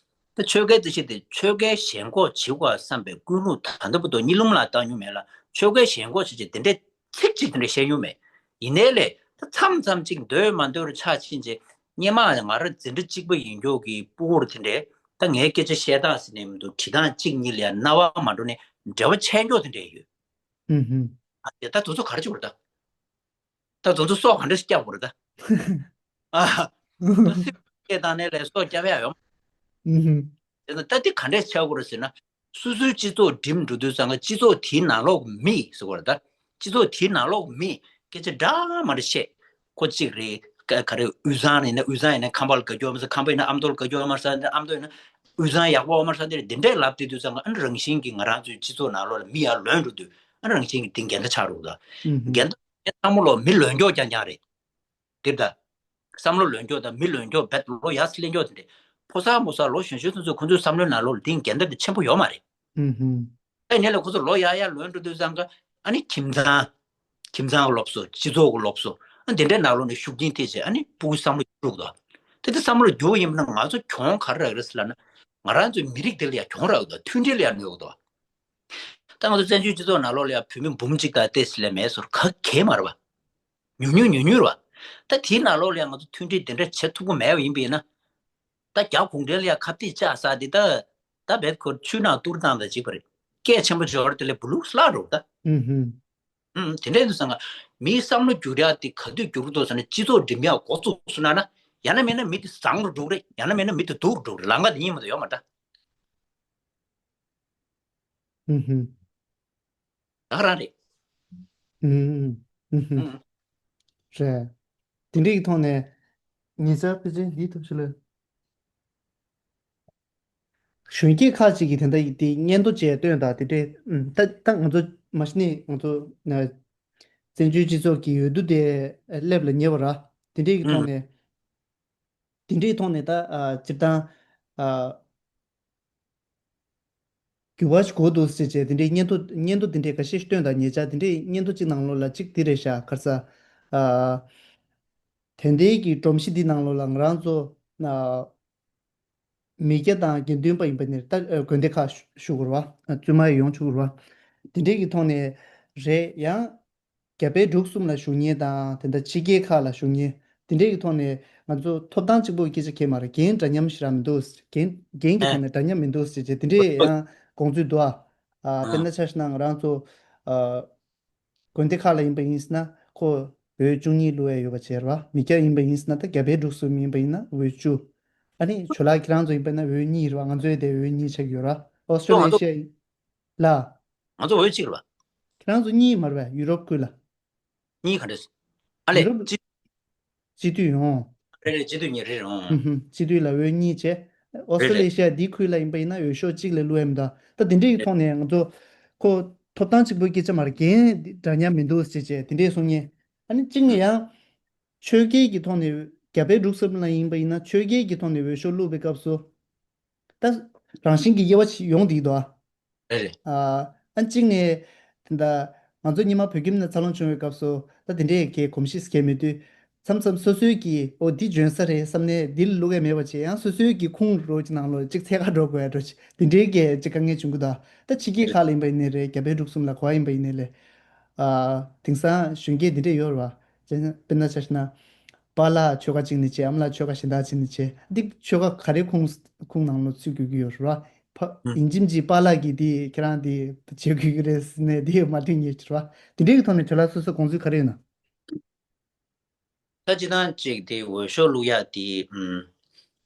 ད་ཆོལ་ཁའི་འདུ་ཤེས་དེ་ཆོལ་ཁའི་ཞེན་ཁོག་བྱེད་དགོས་བསམ་པའི་ཀུན་སློང་ད་ལྟ་བར་དུ་གཉིད་ལམ་ལ་བཏང་མྱོང་མེད་ལ། ཆོལ་ཁའི་ཞེན་ཁོག་བྱེད་ཅེས་དེ་འདྲའི་ཚིག་གཅིག་དེ་འདྲ་བཤད་མྱོང་མེད། ཡིན་ནའི་ལས་ད་མཚམས་མཚམས་ཅིག་འདོད་མ་འདོད་རུ་ཆགས་ཕྱིན་རྗེས། སྔོན་མ་ང་རང་འཛིན་གྲྭ་གཅིག་པ་ཡིན་མགྱོགས་ཀྱི་སྤུ་གུར་དེ་འདྲའི་ད་ངའི་སྐད་ཆ་བཤད་སྟངས་ཟེར་ནས་མི་འདུག་དྲི་སྟངས་གཅིག་གཉིས་ལ་ཡང་རྣ་བ་མ་འགྲོ་ནས་འབྲེལ་བ་ཆད་མགྱོགས་དེ་འདྲ་ཡོད། ཨུ་ཧུམ། ཨ། དེ་ད་དེ་ཚོ་ག་རེ་བྱེད་དགོས་རེད་ད། ད་དེ་ཚོ་སྲོག་ག་འདྲ་ཞིག་སྐྱབས་དགོས་རེད་ད། ཨ། ད་སྲིད་པ་སྐད་བཏང་ནས་ལས་སྲོག་སྐྱབས་ཡ་ཡོང་། ཨུ་ཧུམ། དེ་ད་ད་དེ་ག་འདྲས་བྱེད་དགོས་རེད་ཟེར་ན། སོ་སོའི་སྤྱི་ཚོགས་འགྲིམ་འགྲོ་དུས་ཙང་ཀ་སྤྱི་ཚོགས་དེའི་ནང་ལོགས་མི་ཟེར་བ་རེད་ད། སྤྱི་ཚོགས་དེའི་ནང་ལོགས་མི་སྐད་ཆ་འདྲ་མ་འདྲ་བཤད། ཁོ་གཅིག་རེད། ག་ག་རེ། དབུས་གཙང་ཡིན་ན་དབུས་གཙང་ཡིན་ན་ཁམས་པ་ལ་དགའ་རྒྱུ་ཡོད་མ་རེད་ཟེར། ཁམས་པ་ཡིན་ན་ཨ་མདོ་ལ་དགའ་རྒྱུ་ཡོད་མ་རེད་ཟེར། ཨ་མདོ་ཡིན་ན་དབུས་གཙང་ཡག་པོ་ཡོད་མ་རེད་ཟེར། དེ་འདྲས་ལབ་བསྡད་དུས་ཙང་ཀ་ཨ་ནི་རང་བཞིན་གྱིས་ང་རང་ཚོའི་སྤྱི་ཚོགས་ནང་ལོགས་ལ་མི་ཡར་ལོན་འགྲོ་དུས་ཨ་ནི་རང་བཞིན་གྱིས་དེ་འགལ་ཟླ་ཆགས་འགྲོ་གི་འདུག་ཨུ་ཧུམ། འགལ་ཟླ་ཚང་མ་ལོ་མི་ལོན་སྐྱོ་རྐྱང་རྐྱང་རེད། དེ་ད། བསམ་བློ་ལོན་སྐྱོ་དང་མི་ལོན་སྐྱོ་བེད་ལོ་ཡར་སླེབས་སྐྱོ་དེ་འདྲས། ཕོ་གསར་མོ་གསར་ལོ་གཞོན་གཞོན་ཚོ་ཚོ་ཁོ་ཚོའི་བསམ་བློའི་ནང་ལོགས་ལ་དེ་འགལ་ཟླ་དེ་ཆེན་པོ་ཡོད་མ་རེད། ཨུ་ཧུམ། ཨ་ནི་ལ་ཁོ་ཚོ་ལོ་ཡར་ཡར་ལོན་འགྲོ་དུས་ཙང་ཀ་ཨ་ནི་ཁྱིམ་ཚང་། ཁྱིམ་ཚང་གི་སློབ་གསོ། སྤྱི་ཚོགས་ཀྱི་སློབ་གསོ། ཨ་དེ་འདྲའི་ནང་ལོགས་ནས་ཤུགས་རྐྱེན་ཐེབས་བྱས་ཨ་ནི་སྤུ་གུའི་བསམ་བློ་འགྱུར་འགྲོ་གི་འདུག་དེ་དེ་བསམ་བློ་འགྱུར་བ་ཡིན་ན་ང་ཚོ་གྱོང་ག་རེ་རག་གི་རེད་ཟེར་ལབ་ན། ང་རང་ཚོའི་མི་རིགས་དེ་ལ་ཡང་གྱོང་རག་གི་འདུག་མཐུན་སྒྲིལ་ལ་ཡང་གནོད་གི་འདུག་ད་ང་ཚོ་བཙན་བྱོལ་སྤྱི་ཚོགས་ནང་ལོགས་ལ་ཡང་བོད་མི་འབུམ་གཅིག་དང་ཏོག་ཙམ་ལས་མེད་ཟེར་ག་གེ་མ་རེད་བ། ཉུང་ཉུང་ཉུང་ཉུང་རེད་བ། ད་དེའི་ནང་ལོགས་ལ་ཡང་ང་ཚོ་མཐུན་སྒྲིལ་དེ་འདྲ་བྱེད་ཐུབ་ཀྱི་མེད་པ་ཡིན་པ་ཡིན་ན། ད་རྒྱ་གུང་ཁྲན་ལ་ཡང་ཁ་གཏད་བཅག་ས་དེ་ད། ད་བེད་ཁོ་ཆུ་ནང་ཏུར་བཏང་དང་གཅིག་པ་རེད། སྐད་ཆེན་པོ་འབྱོར་དེ་ལས་སྦུག་ལུག་སླག་འགྲོ་ད། ཨུ་ཧུམ། ཨུམ། དེ་འདྲ་ཡིན་དུས་ཙང་ཀ་མིའི་བསམ་བློ་འགྱུར་ཡག་དེ་ག་དུས་འགྱུར་འདུག་ཟེར་ན། སྤྱི་ཚོགས་འགྲིམ་ཡག་འགོ་བཙུགས་སོང་ན་ན། ཡང་ན་མིན་ན་མི་དེ་བཟང་རུ་འགྲོ་གི་རེད། ཡང་ན་མིན་ན་མི་དེ་སྡུག་རུ་འགྲོ་གི་རེད། ལམ་ཁ་དེ་གཉིས་མ་གཏོགས་ཡོད་མ་རེད། ཨུ་ཧུམ། ད་ག་རང་རེད། ཨུམ། ཨུ་ཧུམ། ཨུམ། རེད། དེ་འདྲའི་གི་ཐོག་ནས་ཉེ་ཆར་ཕལ་ཆེར་འདིའི་ཐོག་ཞིག་ལ། གཞོན་སྐྱེས་ཁག་ཅིག་གིས་དེ་འདྲ་ཡི་དེ་སྙན་ཐོ་བཅས་བཏོན་དང་དེ་འདྲའི། ཨུམ། ད་ད་ང་ཚོ་མ་གཞི་ནས་ང་ཚོ་ན་བཙན་བྱོལ་སྤྱི་ཚོགས་ཀྱི་འོས་བསྡུ་དེ་སླེབས་ལ་ཉེ་བ་ར། དེ་འདྲའི་གི་ཐོག་ནས། དེ་འདྲའི་ཐོག་ནས་ད་ཨ་སྤྱིར་བཏང་ཨ་འགྱུར་བ་ཞིག་དགོས་འདུག་ཟེར་བྱས་དེ་འདྲའི་སྙན་ཐོ་སྙན་ཐོ་དེ་འདྲའི་འགའ་ཤས་ཤིག་བཏོན་དང་། ཉེ་ཆར་དེ་འདྲའི་སྙན་ཐོ་གཅིག་ནང་ལོགས་ལ་གཅིག་འདི་རེད་ཤག་ག་རེ་ཟ། ཨ་དེ་འདྲའི་གི་སྒྲོམ་གཞི་འདི་ནང་ལོགས་ལ་ང་རང་ཚོ་ཨ་མི་སྐྱ་དང་དགེ་འདུན་པ་ཡིན་པ་ནི་ད་ཨ་དགོན་སྡེ་ཁག་ཞུ་ཞུ་དགོས་རེད་བ། ཨ་བཙུན་མ་ཡོང་ཆོག་གི་རེད་བ། དེ་འདྲའི་གི་ཐོག་ནས་རེད། ཡང་རྒྱ་བལ་འབྲུག་གསུམ་ལ་བཞུགས་མཁན་དང་། དེ་འདྲ་ཕྱི་རྒྱལ་ཁག་ལ་བཞུགས་མཁན་དེ་འདྲའི་གི་ཐོག་ནས་ང་ཚོ་ཐོབ་ཐང་གཅིག་པོ་གི་སྐད་ཆ་གང་ཡང་མ་རེད། འགན་འདྲ་མཉམ་ཞེ་དྲག་མི་འདུག་འགན་འགན་གྱི་ཐོག་ནས་འདྲ་མཉམ་མི་འདུག་ཟེར་བྱས་དེ་འདྲའི་ཡང་དགོངས་ཚུལ་འདུག་ཨ། དཔེར་ན་ཆ་བཞག་ན་ང་རང་ཚོ་ཨ་དགོན་སྡེ་ཁག་ལ་ཡིན་པ་ཡིན་ཟེར་ན་ཁོ་འོས་བཅུ་གཉིས་བླུག་ཡ་ཡོད་པ་བྱས་རེད་བ། མི་སྐྱ་ཡིན་པ་ཡིན་ཟེར་ན་ད་རྒྱ་བལ་འབྲུག་གསུམ་ཡིན་པ་ཡིན་ན་འོས་བཅུ། ཨ་ནི་ཇོ་ལགས་ཁྱེད་རང་ཚོ་ཡིན་པ་ཡིན་ན་འོས་གཉིས་རེད་བ། ང་ཚོའི་དེ་འོས་གཉིས་ཆགས་ཡོད་ར། ཨོ་སི་ཀྲོ་ལི་ཡ་ཤི་ཡ་ལ། ང་ཚོ་འོས་གཅིག་རེད་བ། ཁྱེད་རང་ཚོ་གཉིས་མ་རེད་བས། ཡུ་རོབ་ཁུལ་ལ། གཉིས་ག་འདྲས། ཨ་ལས། ཡུ་རོབ་སྤྱི་འཐུས་ཡོང་། རེད་རེད། སྤྱི་འཐུས་གཉིས་རེད། རེད། ཨང་། ཧུམ་ཧུམ། སྤྱི་འཐུས་ལ་འོས་གཉིས་བྱས། ཨོ་སི་ཀྲོ་ལི་ཤ་འདིའི་ཁུལ་ལ་ཡིན་པ་ཡིན་ན་འོས་ཤོག་གཅིག་ལས་བླུག་ཡ་མི་འདུག་ད་དེ་འདྲ་ཡི་ཐོག་ནས་ང་ཚོ་ཁོ་ཐོབ་ཐང་གཅིག་པོའི་སྐད་ཆ་མ་རེད། འགན་འདྲ་མཉམ་མི་འདུག་ཟེར་བྱས་དེ་འདྲས་གསུང་མཁན། ཨ་ནི་གཅིག་ནས་ཡང་ཆོལ་ཁའི་གི་ཐོག་ནས་རྒྱ་བལ་འབྲུག་གསུམ་ལ་ཡིན་པ་ཡིན་ན་ཆོལ་ཁའི་གི་ཐོག་ནས་འོས་ཤོག་བླུགས་པའི་སྐབས་སུ། ད་རང་བཞིན་གྱི་དབྱེ་བ་ཡོང་བསྡད་འདུག་ཨ། རེད་རེད། ཨ་ཨ་གཅིག་ནས་ད་ང་ཚོ་སྔོན་མ་བོད་ཁྱིམ་ནས་འཚར་ལོངས་བྱུང་བའི་སྐབས་སུ་ད་དེ་འདྲའི་གི་གོམས་གཤིས་སྐྱེ་མེད་དུས། མཚམས་མཚམས་སོ་སོའི་གི་ཨོ་འདི་འཇོན་ས་རེད་བསམ་ནས་འདི་ལ་བླུག་ཡ་མེད་པ་བྱས། ཡང་སོ་སོའི་གི་ཁུངས་རོ་ཅིག་ནང་ལོ་ཅིག་འཚོལ་ག་འགྲོ་དགོས་ཡ་འགྲོ་ཅིག་དེ་འདྲའི་གི་ཅིག་དཀའ་ངལ་བྱུང་གི་འདུག་ད་ཕྱི་རྒྱལ་ཁག་ལ་ཡིན་པ་ཡིན་ནའི་རེད། རྒྱ་བལ་འབྲུག་གསུམ་ལ་ག་པར་ཡིན་པ་ཡིན་ནའི་ལས། ཨ་དེང་སང་གཞོན་སྐྱེས་འདི་འདྲས་ཡོད་རེད་བ། དཔེར་ན་ཆ་བཞག་ན། པཱ་ལགས་ཆོལ་ཁ་གཅིག་ནས་བྱས། ཨ་མ་ལགས་ཆོལ་ཁ་གཞན་དག་ཅིག་ནས་བྱས། འདི་ཆོལ་ཁ་ག་རེ་ཁུངས་ཁུངས་ནང་ལ་ཚུད་དགོས་ཀྱི་ཡོད་རེད་བ། ཕ་ཡིན་གཅིག་མིན་གཅིག་པཱ་ལགས་ཀྱིས་འདི་ཁྱེད་རང་འདི་བྱེད་དགོས་ཀྱི་རེད་ཟེར་ནས་འདི་མ་འགྲིག་ངེས་ཀྱི་རེད་བ། དེ་འདྲའི་གི་ཐོག་ནས་དོལ་ལགས་སོ་སོའི་དགོངས་ཚུལ་ག་རེ་ཡོད་ན། ད་སྤྱིར་བཏང་གཅིག་དེ་འོས་ཤོག་བླུག་ཡག་དེ། ཨུམ།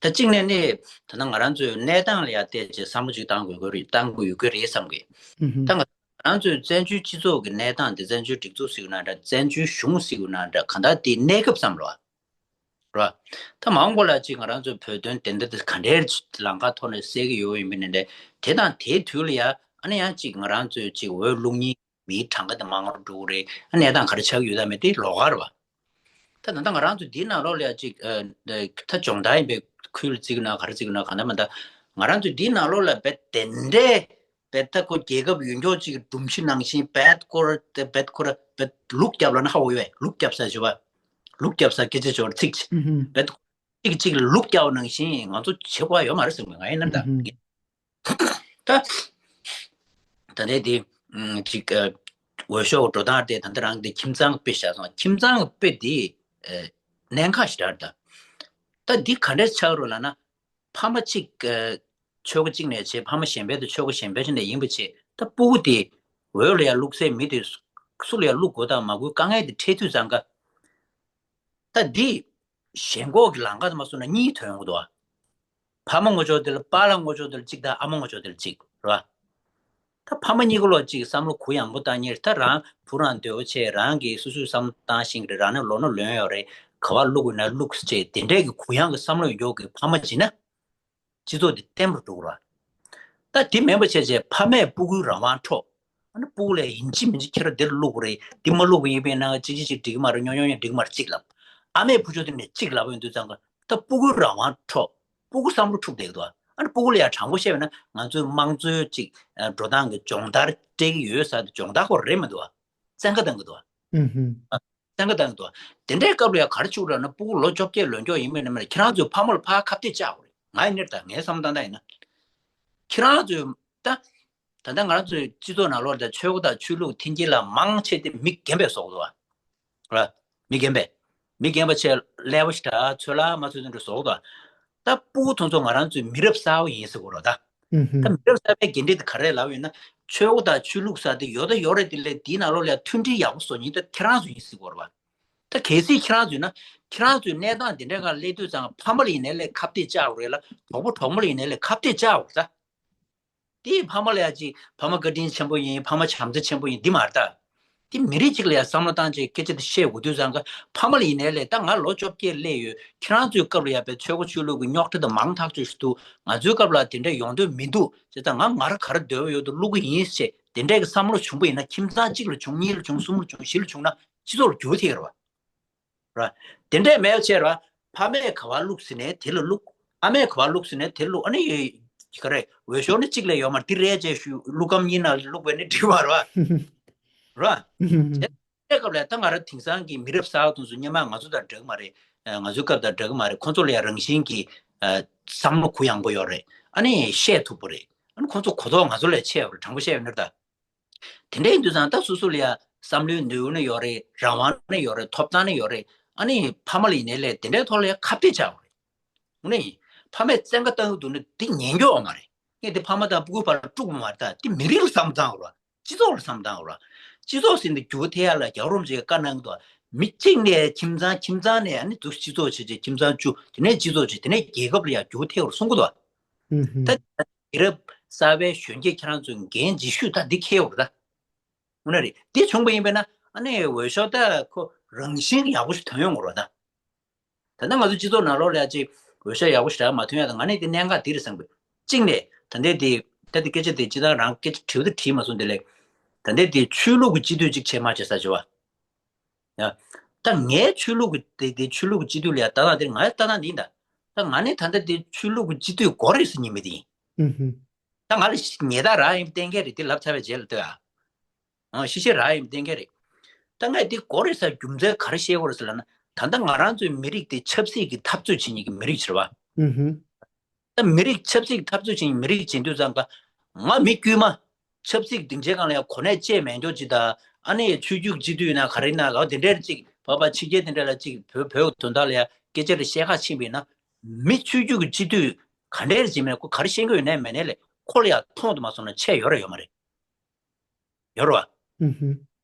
ད་གཅིག་ནས་ནི་ད་ལྟ་ང་རང་ཚོའི་གནས་སྟངས་ལ་ཡང་བལྟས་རྗེས་བསམ་བློ་ཅིག་བཏང་དགོས་ཀྱི་རེད། བཏང་དགོས་ཀྱི་རེད་བསམ་གི། ད་ང་ང་རང་ཚོའི་བཙན་བྱོལ་སྤྱི་ཚོགས་ཀྱི་གནས་སྟངས་དེ་བཙན་བྱོལ་སྒྲིག་འཛུགས་ཟེར་གི་ན་འདྲ། བཙན་བྱོལ་གཞུང་ཟེར་གི་ན་འདྲ། གང་ལྟར་དེ་གནས་སྐབས་བསམ་བློ། ར། ད་མ་འོངས་པ་ལ་ཅིག་ང་རང་ཚོའི་བོད་དོན་བདེན་མཐའ་དེ་ག་འདྲའི་ལམ་ཁ་ཐོག་ནས་གསལ་གི་ཡོད་ཡིན་པ་ནི་འདྲ། དེ་དང་དེའི་དུས་ལ་ཡ་ཨ་ནི་ཡང་ཅིག་ང་རང་ཚོའི་ཅིག་འོས་བླུག་མཁན་མིའི་གྲངས་ཀ་དེ་མང་རུ་འགྲོ་གི་རེད། ཨ་གནས་སྟངས་ག་རེ་ཆགས་ཀྱི་ཡོད་དམ་མེད་དེ་ལོགས་ཀ་རེད་བ། ད་ད་ལྟ་ང་རང་ཚོ་འདིའི་ནང་ལོགས་ལ་ཡ་ཅིག་ཨ་ད་སྦྱོང་བརྡར་ཡིན་པའི་ཁུལ་བརྩི་གི་ན་ག་རེ་བརྩི་གི་ན་གང་ལྟར་མ་ད་ང་རང་ཚོ་འདིའི་ནང་ལོགས་ལ་བས་དེ་འདྲའི་བས་ད་ཁོ་རྒྱལ་ཁབ་ཡོད་མཁན་ཅིག་གི་སྒྲོམ་གཞི་ནང་བཞིན་བས་ཁོ་ར་བས་ཁོ་ར་བས་ལུག་རྒྱབ་ལ་ན་ཧ་གོ་ཡོད་པས། ལུག་རྒྱབ་ས་བྱེད་པ། ལུག་རྒྱབ་ས་སྐད་ཆ་བྱོར་ཚིག་བས་གཅིག་གཅིག་ལ་ལུག་རྒྱག་པ་ནང་བཞིན་ང་ཚོ་བྱེད་དགོས་ཡོད་མ་རེད་བསམ་གི། ང་ཡིན་ནམ་ད། ད་ད་ལྟའི་དེ་ཅིག་འོས་ཤོག་འགྲོ་སྟངས་དེ་ད་ལྟ་རང་གི་ཁྱིམ་ཚང་དཔེ་བཞག་སོང་། ཁྱིམ་ཚང་དཔེ་དེ་གནད་འགག་ཞིག་རེད་ད། ད་འདི་ག་འདྲས་ཆགས་རུང་ལབ་ན། ཕ་མ་གཅིག་ཆོལ་ཁ་གཅིག་ནས་བྱས། ཕ་མ་གཞན་པའི་དུ་ཆོལ་ཁ་གཞན་པའི་ཆ་ནས་ཡིན་པ་བྱས། ད་སྤུ་གུ་དེ་འོས་ལ་ཡར་བླུག་སའི་མི་དེ་སུ་ལ་ཡར་བླུག་དགོས་དང་མ་དགོས་དཀའ་ངལ་དེ་འཕྲད་དུས་ཙང་ཀ་ད་འདི་ཞེན་ཁོག་གི་ལམ་ཁ་དུ་མ་སོང་ན་གཉིས་ཐོན་ཡོང་གི་འདུག་བ། ཕ་མ་ངོ་ཅོག་དེ་ལ་པཱ་ལགས་ངོ་ཅོག་དེ་ལ་གཅིག་དང་ཨ་མ་ངོ་ཅོག་དེ་ལ་གཅིག་རེད་བ། ད་ཕ་མ་གཉིས་ཀ་ལོ་གཅིག་བསམ་བློ་གུ་ཡངས་པོ་བཏང་མཁན་རེད། ད་རང་བུ་རང་འདོད་པ་བྱས། རང་གིས་སོ་སོའི་བསམ་བློ་བཏང་ཤེས་ཀྱི་རེད། རང་ནས་ལོ་ན་ལོན་ཡོད་རེད། ག་བ་བླུག་དགོས་ན་བླུག་ཅེས་དེ་འདྲས་ཀྱི་གུ་ཡངས་ཀྱི་བསམ་བློ་ཡོད་མཁན་གྱི་ཕ་མ་བྱས་ན། སྤྱི་ཚོགས་འདི་བརྟན་པོར་འགྲོ་གི་རེད། ད་དེ་མིན་པ་བྱས་བྱས་ཕ་མས་སྤུ་གུའི་རང་དབང་འཕྲོག་ཨ་ནི་སྤུ་གུ་ལ་ཡིན་གཅིག་མིན་གཅིག་ཁྱེད་རང་འདིར་བླུག་དགོས་རེད། འདི་མ་བླུག་པ་ཡིན་པས་ན་གཅིག་གཅིག་གཅིག་འགྲིག་གི་མ་རེད། ཉོ་ཉོ་ཉོ་འགྲིག་གི་མ་རེད་གཅིག་ལབ། ཨ་མས་བུ་ཆུང་དེ་ནས་གཅིག་ལབ་ཡོང་དུས་ཙང་ཀ་ད་སྤུ་གུའི་རང་དབང་འཕྲོག་སྤུ་གུ་བསམ་བློ་འཁྲུག་བསྡད་ཀྱི་འདུག་ཨ་ནི་སྤུ་གུ་ལ་ཡང་དྲང་པོ་བཤད་པ་ན་ང་ཚོའི་དམངས་གཙོའི་གཅིག་འགྲོ་སྟངས་ཀྱི་སྦྱོང་བརྡར་སྤྲད་ཀྱི་ཡོད་ས་དེ་སྦྱོང་བརྡར་ཁོ་རེད་མི་འདུག་བཙན་བཀའ་བཏང་གི་འདུག་ཨུ་ཧུམ། བཙན་བཀའ་བཏང་གི་འདུག་དེ་འདྲའི་སྐབས་ལ་ཡང་ག་རེ་བྱུང་རེད་ན། སྤུ་གུ་ལོ་བཅོ་བརྒྱད་ལོན་ཀྱོག་ཡིན་མིན་ནམ་ལ་ཁྱེད་རང་ཚོའི་ཕ་མ་ལ་ཕར་ཁ་གཏད་བཅག་དགོས་རེད། ང་ཡིན་ནར་ད་ངའི་བསམ་བློ་བཏང་ད་ཡིན་ན། ཁྱེད་རང་ཚོའི་ད་ད་ལྟ་ང་རང་ཚོའི་སྤྱི་ཚོགས་ནང་ལོགས་ད་ཆོལ་ཁ་དང་ཆོས་ལུགས་འཐེན་འཁྱེར་ལ་མང་ཆེ་དེ་མི་རྒན་པས་བཟོ་གི་འདུག་བ། ར། མི་རྒན་པས། མི་རྒན་པ་ཆེ་ཀླད་པ་ཞིག་ད་ཚོད་ལ་མ་ཚོད་དུ་འགྲོ་བཟོ་གི་འདུག་ད་སྤུ་གུ་ཚོ་ཚོ་ང་རང་ཚོའི་མི་རབས་གསར་བ་ཡིན་ཟེར་གོ་རོགས་ད། ད་མི་རབས་གསར་པའི་འགན་འཁྲི་དེ་ག་རེ་ལབ་ཡོད་ན། ཆོལ་ཁ་དང་ཆོས་ལུགས་ས་དེ་ཡོད་ད་ཡོད་རེད། དེ་ལས་དེའི་ནང་ལོགས་ལ་མཐུན་སྒྲིལ་ཡག་པོ་བཟོ་མཁན་དེ་ཁྱེད་རང་ཚོ་ཡིན་ཟེར་གོ་རེད་བ། ད་གལ་སྲིད་ཁྱེད་རང་ཚོ་ཡིན་ན་ཁྱེད་རང་ཚོའི་གནས་སྟངས་དེ་འདྲའི་སྒང་སླེབས་དུས་ཙང་ཕ་མ་ལ་ཡིན་ནའི་ལས་ཁ་གཏད་བཅག་དགོས་རེད་ལ། གྲོགས་པོ་གྲོགས་མོ་ལ་ཡིན་ནའི་ལས་ཁ་གཏད་བཅག་དགོས་རེད་ད། དེའི་ཕ་མ་ལ་ཡ་ཅིག་ཕ་མ་བཀའ་དྲིན་ཆེན་པོ་ཡིན། ཕ་མ་བྱམས་བརྩེ་ཆེན་པོ་ཡིན་འདི་མ་རེད་ད། དེ་མི་རིགས་གཅིག་ལ་ཡ་བསམ་བློ་བཏང་བྱས་སྐད་ཆ་དེ་བཤད་དགོས་དུས་ཙང་ཀ་ཕ་མ་ལ་ཡིན་ནའི་ལས་ད་ང་ལོ་བཅོ་བརྒྱད་སླེབས་ཡོད། ཁྱེད་རང་ཚོའི་སྐབས་ལ་ཡ་བའི་ཆོལ་ཁ་ཆོས་ལུགས་ཀྱི་རྙོག་དྲ་དང་མང་ཐག་ཆོད་ཞིག་འདུག་ང་ཚོའི་སྐབས་ལ་དེ་འདྲ་ཡོང་འདོད་མི་འདུག་བྱས་ཙང་ང་ང་རང་ག་རེ་འདོད་པ་ཡོད་དུ་བླུག་གི་ཡིན་ཞེས་དེ་འདྲའི་གི་བསམ་བློ་བྱུང་པ་ཡིན་ན། ཁྱིམ་ཚང་གཅིག་ལ་བྱུང་། གཉིས་ལ་བྱུང་། གསུམ་ལ་བྱུང་། བཞི་ལ་བྱུང་ན་སྤྱི་ཚོགས་ལ་འགྱུར་ཐེབས་རེད་བ། ར། དེ་འདྲས་མེད་ཕྱིར་ར། ཕ་མས་ག་བ་བླུགས་ཟིན་ནས་དེ་ལ་བླུགས། ཨ་མས་ག་བ་བླུགས་ཟིན་ནས་དེ་ལ་བླུགས། ཨ་ནི་ཡོད་ག་རེ་འོས་ཤོག་ནི་གཅིག་ལས་ཡོད་མ་རེད། འདི་རེད་ཅེས་ཞུ་བླུགས་སྒམ་གཉིས་ནང་བླུགས་པས་ནི་འགྲིག་པ་ར། ར། དེ་སྐབས་ལ་ད་ང་རང་དེང་སང་གི་མི་རབས་གསར་བ་དེ་ཚོ་སྔོན་མ་ང་ཚོ་དང་འདྲ་གི་མ་རེད། ང་ཚོའི་སྐབས་དང་འདྲ་གི་མ་རེད། ཁོང་ཚོ་ལ་ཡང་རང་བཞིན་གྱི་བསམ་བློ་གུ་ཡངས་པོ་ཡོད་རེད། ཨ་ནི་བཤད་ཐུབ་པོ་རེད། ཨ་ནི་ཁོང་ཚོ་གོ་རྟོགས་ང་ཚོ་ལས་ཆེ་བ་རེད། དྲང་པོ་བཤད་ཡོད་ན་ད། དེ་འདྲ་ཡིན་དུས་ཙང་ད་སོ་སོ་ལ་ཡ་བསམ་བློའི་ནུས་པ་ནི་ཡོད་རེད། རང་དབང་ནི་ཡོད་རེད། ཐོབ་ཐང་ནི་ཡོད་རེད། ཨ་ནི་ཕ་མ་ལ་ཡིན་ནའི་ལས་དེ་འདྲའི་ཐོག་ལ་ཡ་ཁ་གཏད་བཅག་དགོས་རེད། དངོས་གནས་ཡིན། ཕ་མས་བཙན་བཀའ་བཏང་གི་འདུག་ན་དེ་ཉན་རྒྱུ་ཡོད་མ་རེད། ངས་དེ་ཕ་མ་དང་སྤུ་གུའི་བར་ལ་དཀྲུག་པ་མ་རེད་ད། དེ་མི་རིགས་ལ་བསམ་བཏང་དགོས་རེད། སྤྱི་ཚོགས་ལ་བསམ་བཏང་དགོས་རེད། སྤྱི་ཚོགས་ཟེར་འདི་འགྱུར་ཐེབས་ཡ་ལ་རྒྱལ་བ་རིན་པོ་ཆེས་བཀའ་གནང་གི་འདུག་མི་གཅིག་ནས་ཁྱིམ་ཚང་། ཁྱིམ་ཚང་ནས་ཨ་ནི་འདུག་སྤྱི་ཚོགས་བྱས་བྱས་ཁྱིམ་ཚང་བཅུ། དེ་ནས་སྤྱི་ཚོགས་བྱས། དེ་ནས་རྒྱལ་ཁབ་ལ་ཡ་འགྱུར་ཐེབས་དགོས་རེད་གསུང་གི་འདུག་ད་དུས་རབས་གསར་པའི་གཞོན་སྐྱེས་ཁྱེད་རང་ཚོས་འགན་ལྗིད་ཤོས་ད་འདི་འཁྱེར་དགོས་རེད་ད། དངོས་གནས་རེད། དེ་བྱུང་པ་ཡིན་པས་ན་ཨ་ནི་འོས་ཤོག་ད་ཁོ་ རང་བཞིན་ཡག་པོ་ཞིག་ཐོན་ཡོང་གི་རེད་ད། ད་ལྟ་ང་ཚོ་སྤྱི་ཚོགས་ནང་ལོགས་ལ་ཅིག་འོས་ཤོག་ཡག་པོ་ཞིག་རག་མ་ཐོན་ཡ་ད་ང་ནི་དེ་གནད་འགག་འདི་རེད་བསམ་གི། གཅིག་ནས་ད་ལྟའི་དེ་ད་ལྟའི་སྐད་ཆ་དེ་སྤྱི་བཏང་རང་སྐད་ཆ་དྲིས་དེ་དྲིས་མ་སོང་། དེ་ལས་ད་ལྟའི་དེ་ཆོས་ལུགས་ཀྱི་སྤྱི་འཐུས་ཅིག་བྱས་མ་བྱས་ས་བྱས་བ། ཡ། ད་ངའི་ཆོས་ལུགས་ཀྱི་དེ་དེ་ཆོས་ལུགས་ཀྱི་སྤྱི་འཐུས་ལ་ཡ་ལྟ་སྟངས་དེ་ང་ལྟ་སྟངས་འདི་ཡིན་ད། ད་ང་ནི་ད་ལྟ་དེ་ཆོས་ལུགས་ཀྱི་སྤྱི་འཐུས་དགོས་རེད་ཟེར་མཁན་མི་དེ་ཡིན། ཨུ་ཧུ། ད་ང་ལ་ཉེས་རྡུང་རག་ཡིན་གཏན་འཁེལ་རེད། དེ་ལབ་ཚར་བའི་རྗེས་ལ་ལྟོས་ཨ། ཨང་ཤི་ཤི་རག་ཡིན་གཏན་འཁེལ་རེད། ད་ངས་འདི་གོ་རེ་ས་རྒྱུ་མཚན་ག་རེ་བཤད་དགོས་རེད་ཟེར་ལབ་ན། ད་ལྟ་ང་རང་ཚོའི་མི་རིགས་དེ་ཆབ་སྲིད་ཀྱི་འཐབ་རྩོད་བྱེད་མཁན་གྱི་མི་རིགས་ཆགས་པ། ཨུ་ཧུ། ད་མི་རིགས་ཆབ་སྲིད་ཀྱི་འཐབ་རྩོད་བྱེད་མཁན་མི་རིགས་བྱེད་དུས་ཙང་ཀ་ང་མི་དཀྱུས་མ་ཆབ་སྲིད་ཀྱི་སྡིངས་ཆའི་སྒང་ལ་ཡང་གོ་གནས་བཅས་མེད་འགྱོ་ཅིག་དང་། ཨ་ནི་ཆོས་བརྒྱུད་སྤྱི་འཐུས་ཡིན་ན་ག་རེ་ཡིན་ན་ལ་དེ་འདྲའི་ཅིག་བོད་པ་ཕྱི་རྒྱལ་དེ་འདྲ་ལ་ཅིག་བོད་བོད་དོན་དག་ལ་ཡང་སྐད་ཆ་རེ་བཤད་ཁ་ཕྱིན་པ་ཡིན་ན། མི་ཆོས་བརྒྱུད་ཀྱི་སྤྱི་འཐུས་ག་འདྲའི་བྱེད་མེད་ཁོ་ག་རེ་བཤད་ཀྱི་ཡོད་ནའི་མེད་ནའི་ལས་ཁོ་ལ་ཡང་མཐོང་དུ་མ་སོང་ན་ཆེ་ཡོད་རེད་ཡོད་མ་རེད། ཡོད་རེད་བ། ཨུ་ཧུ།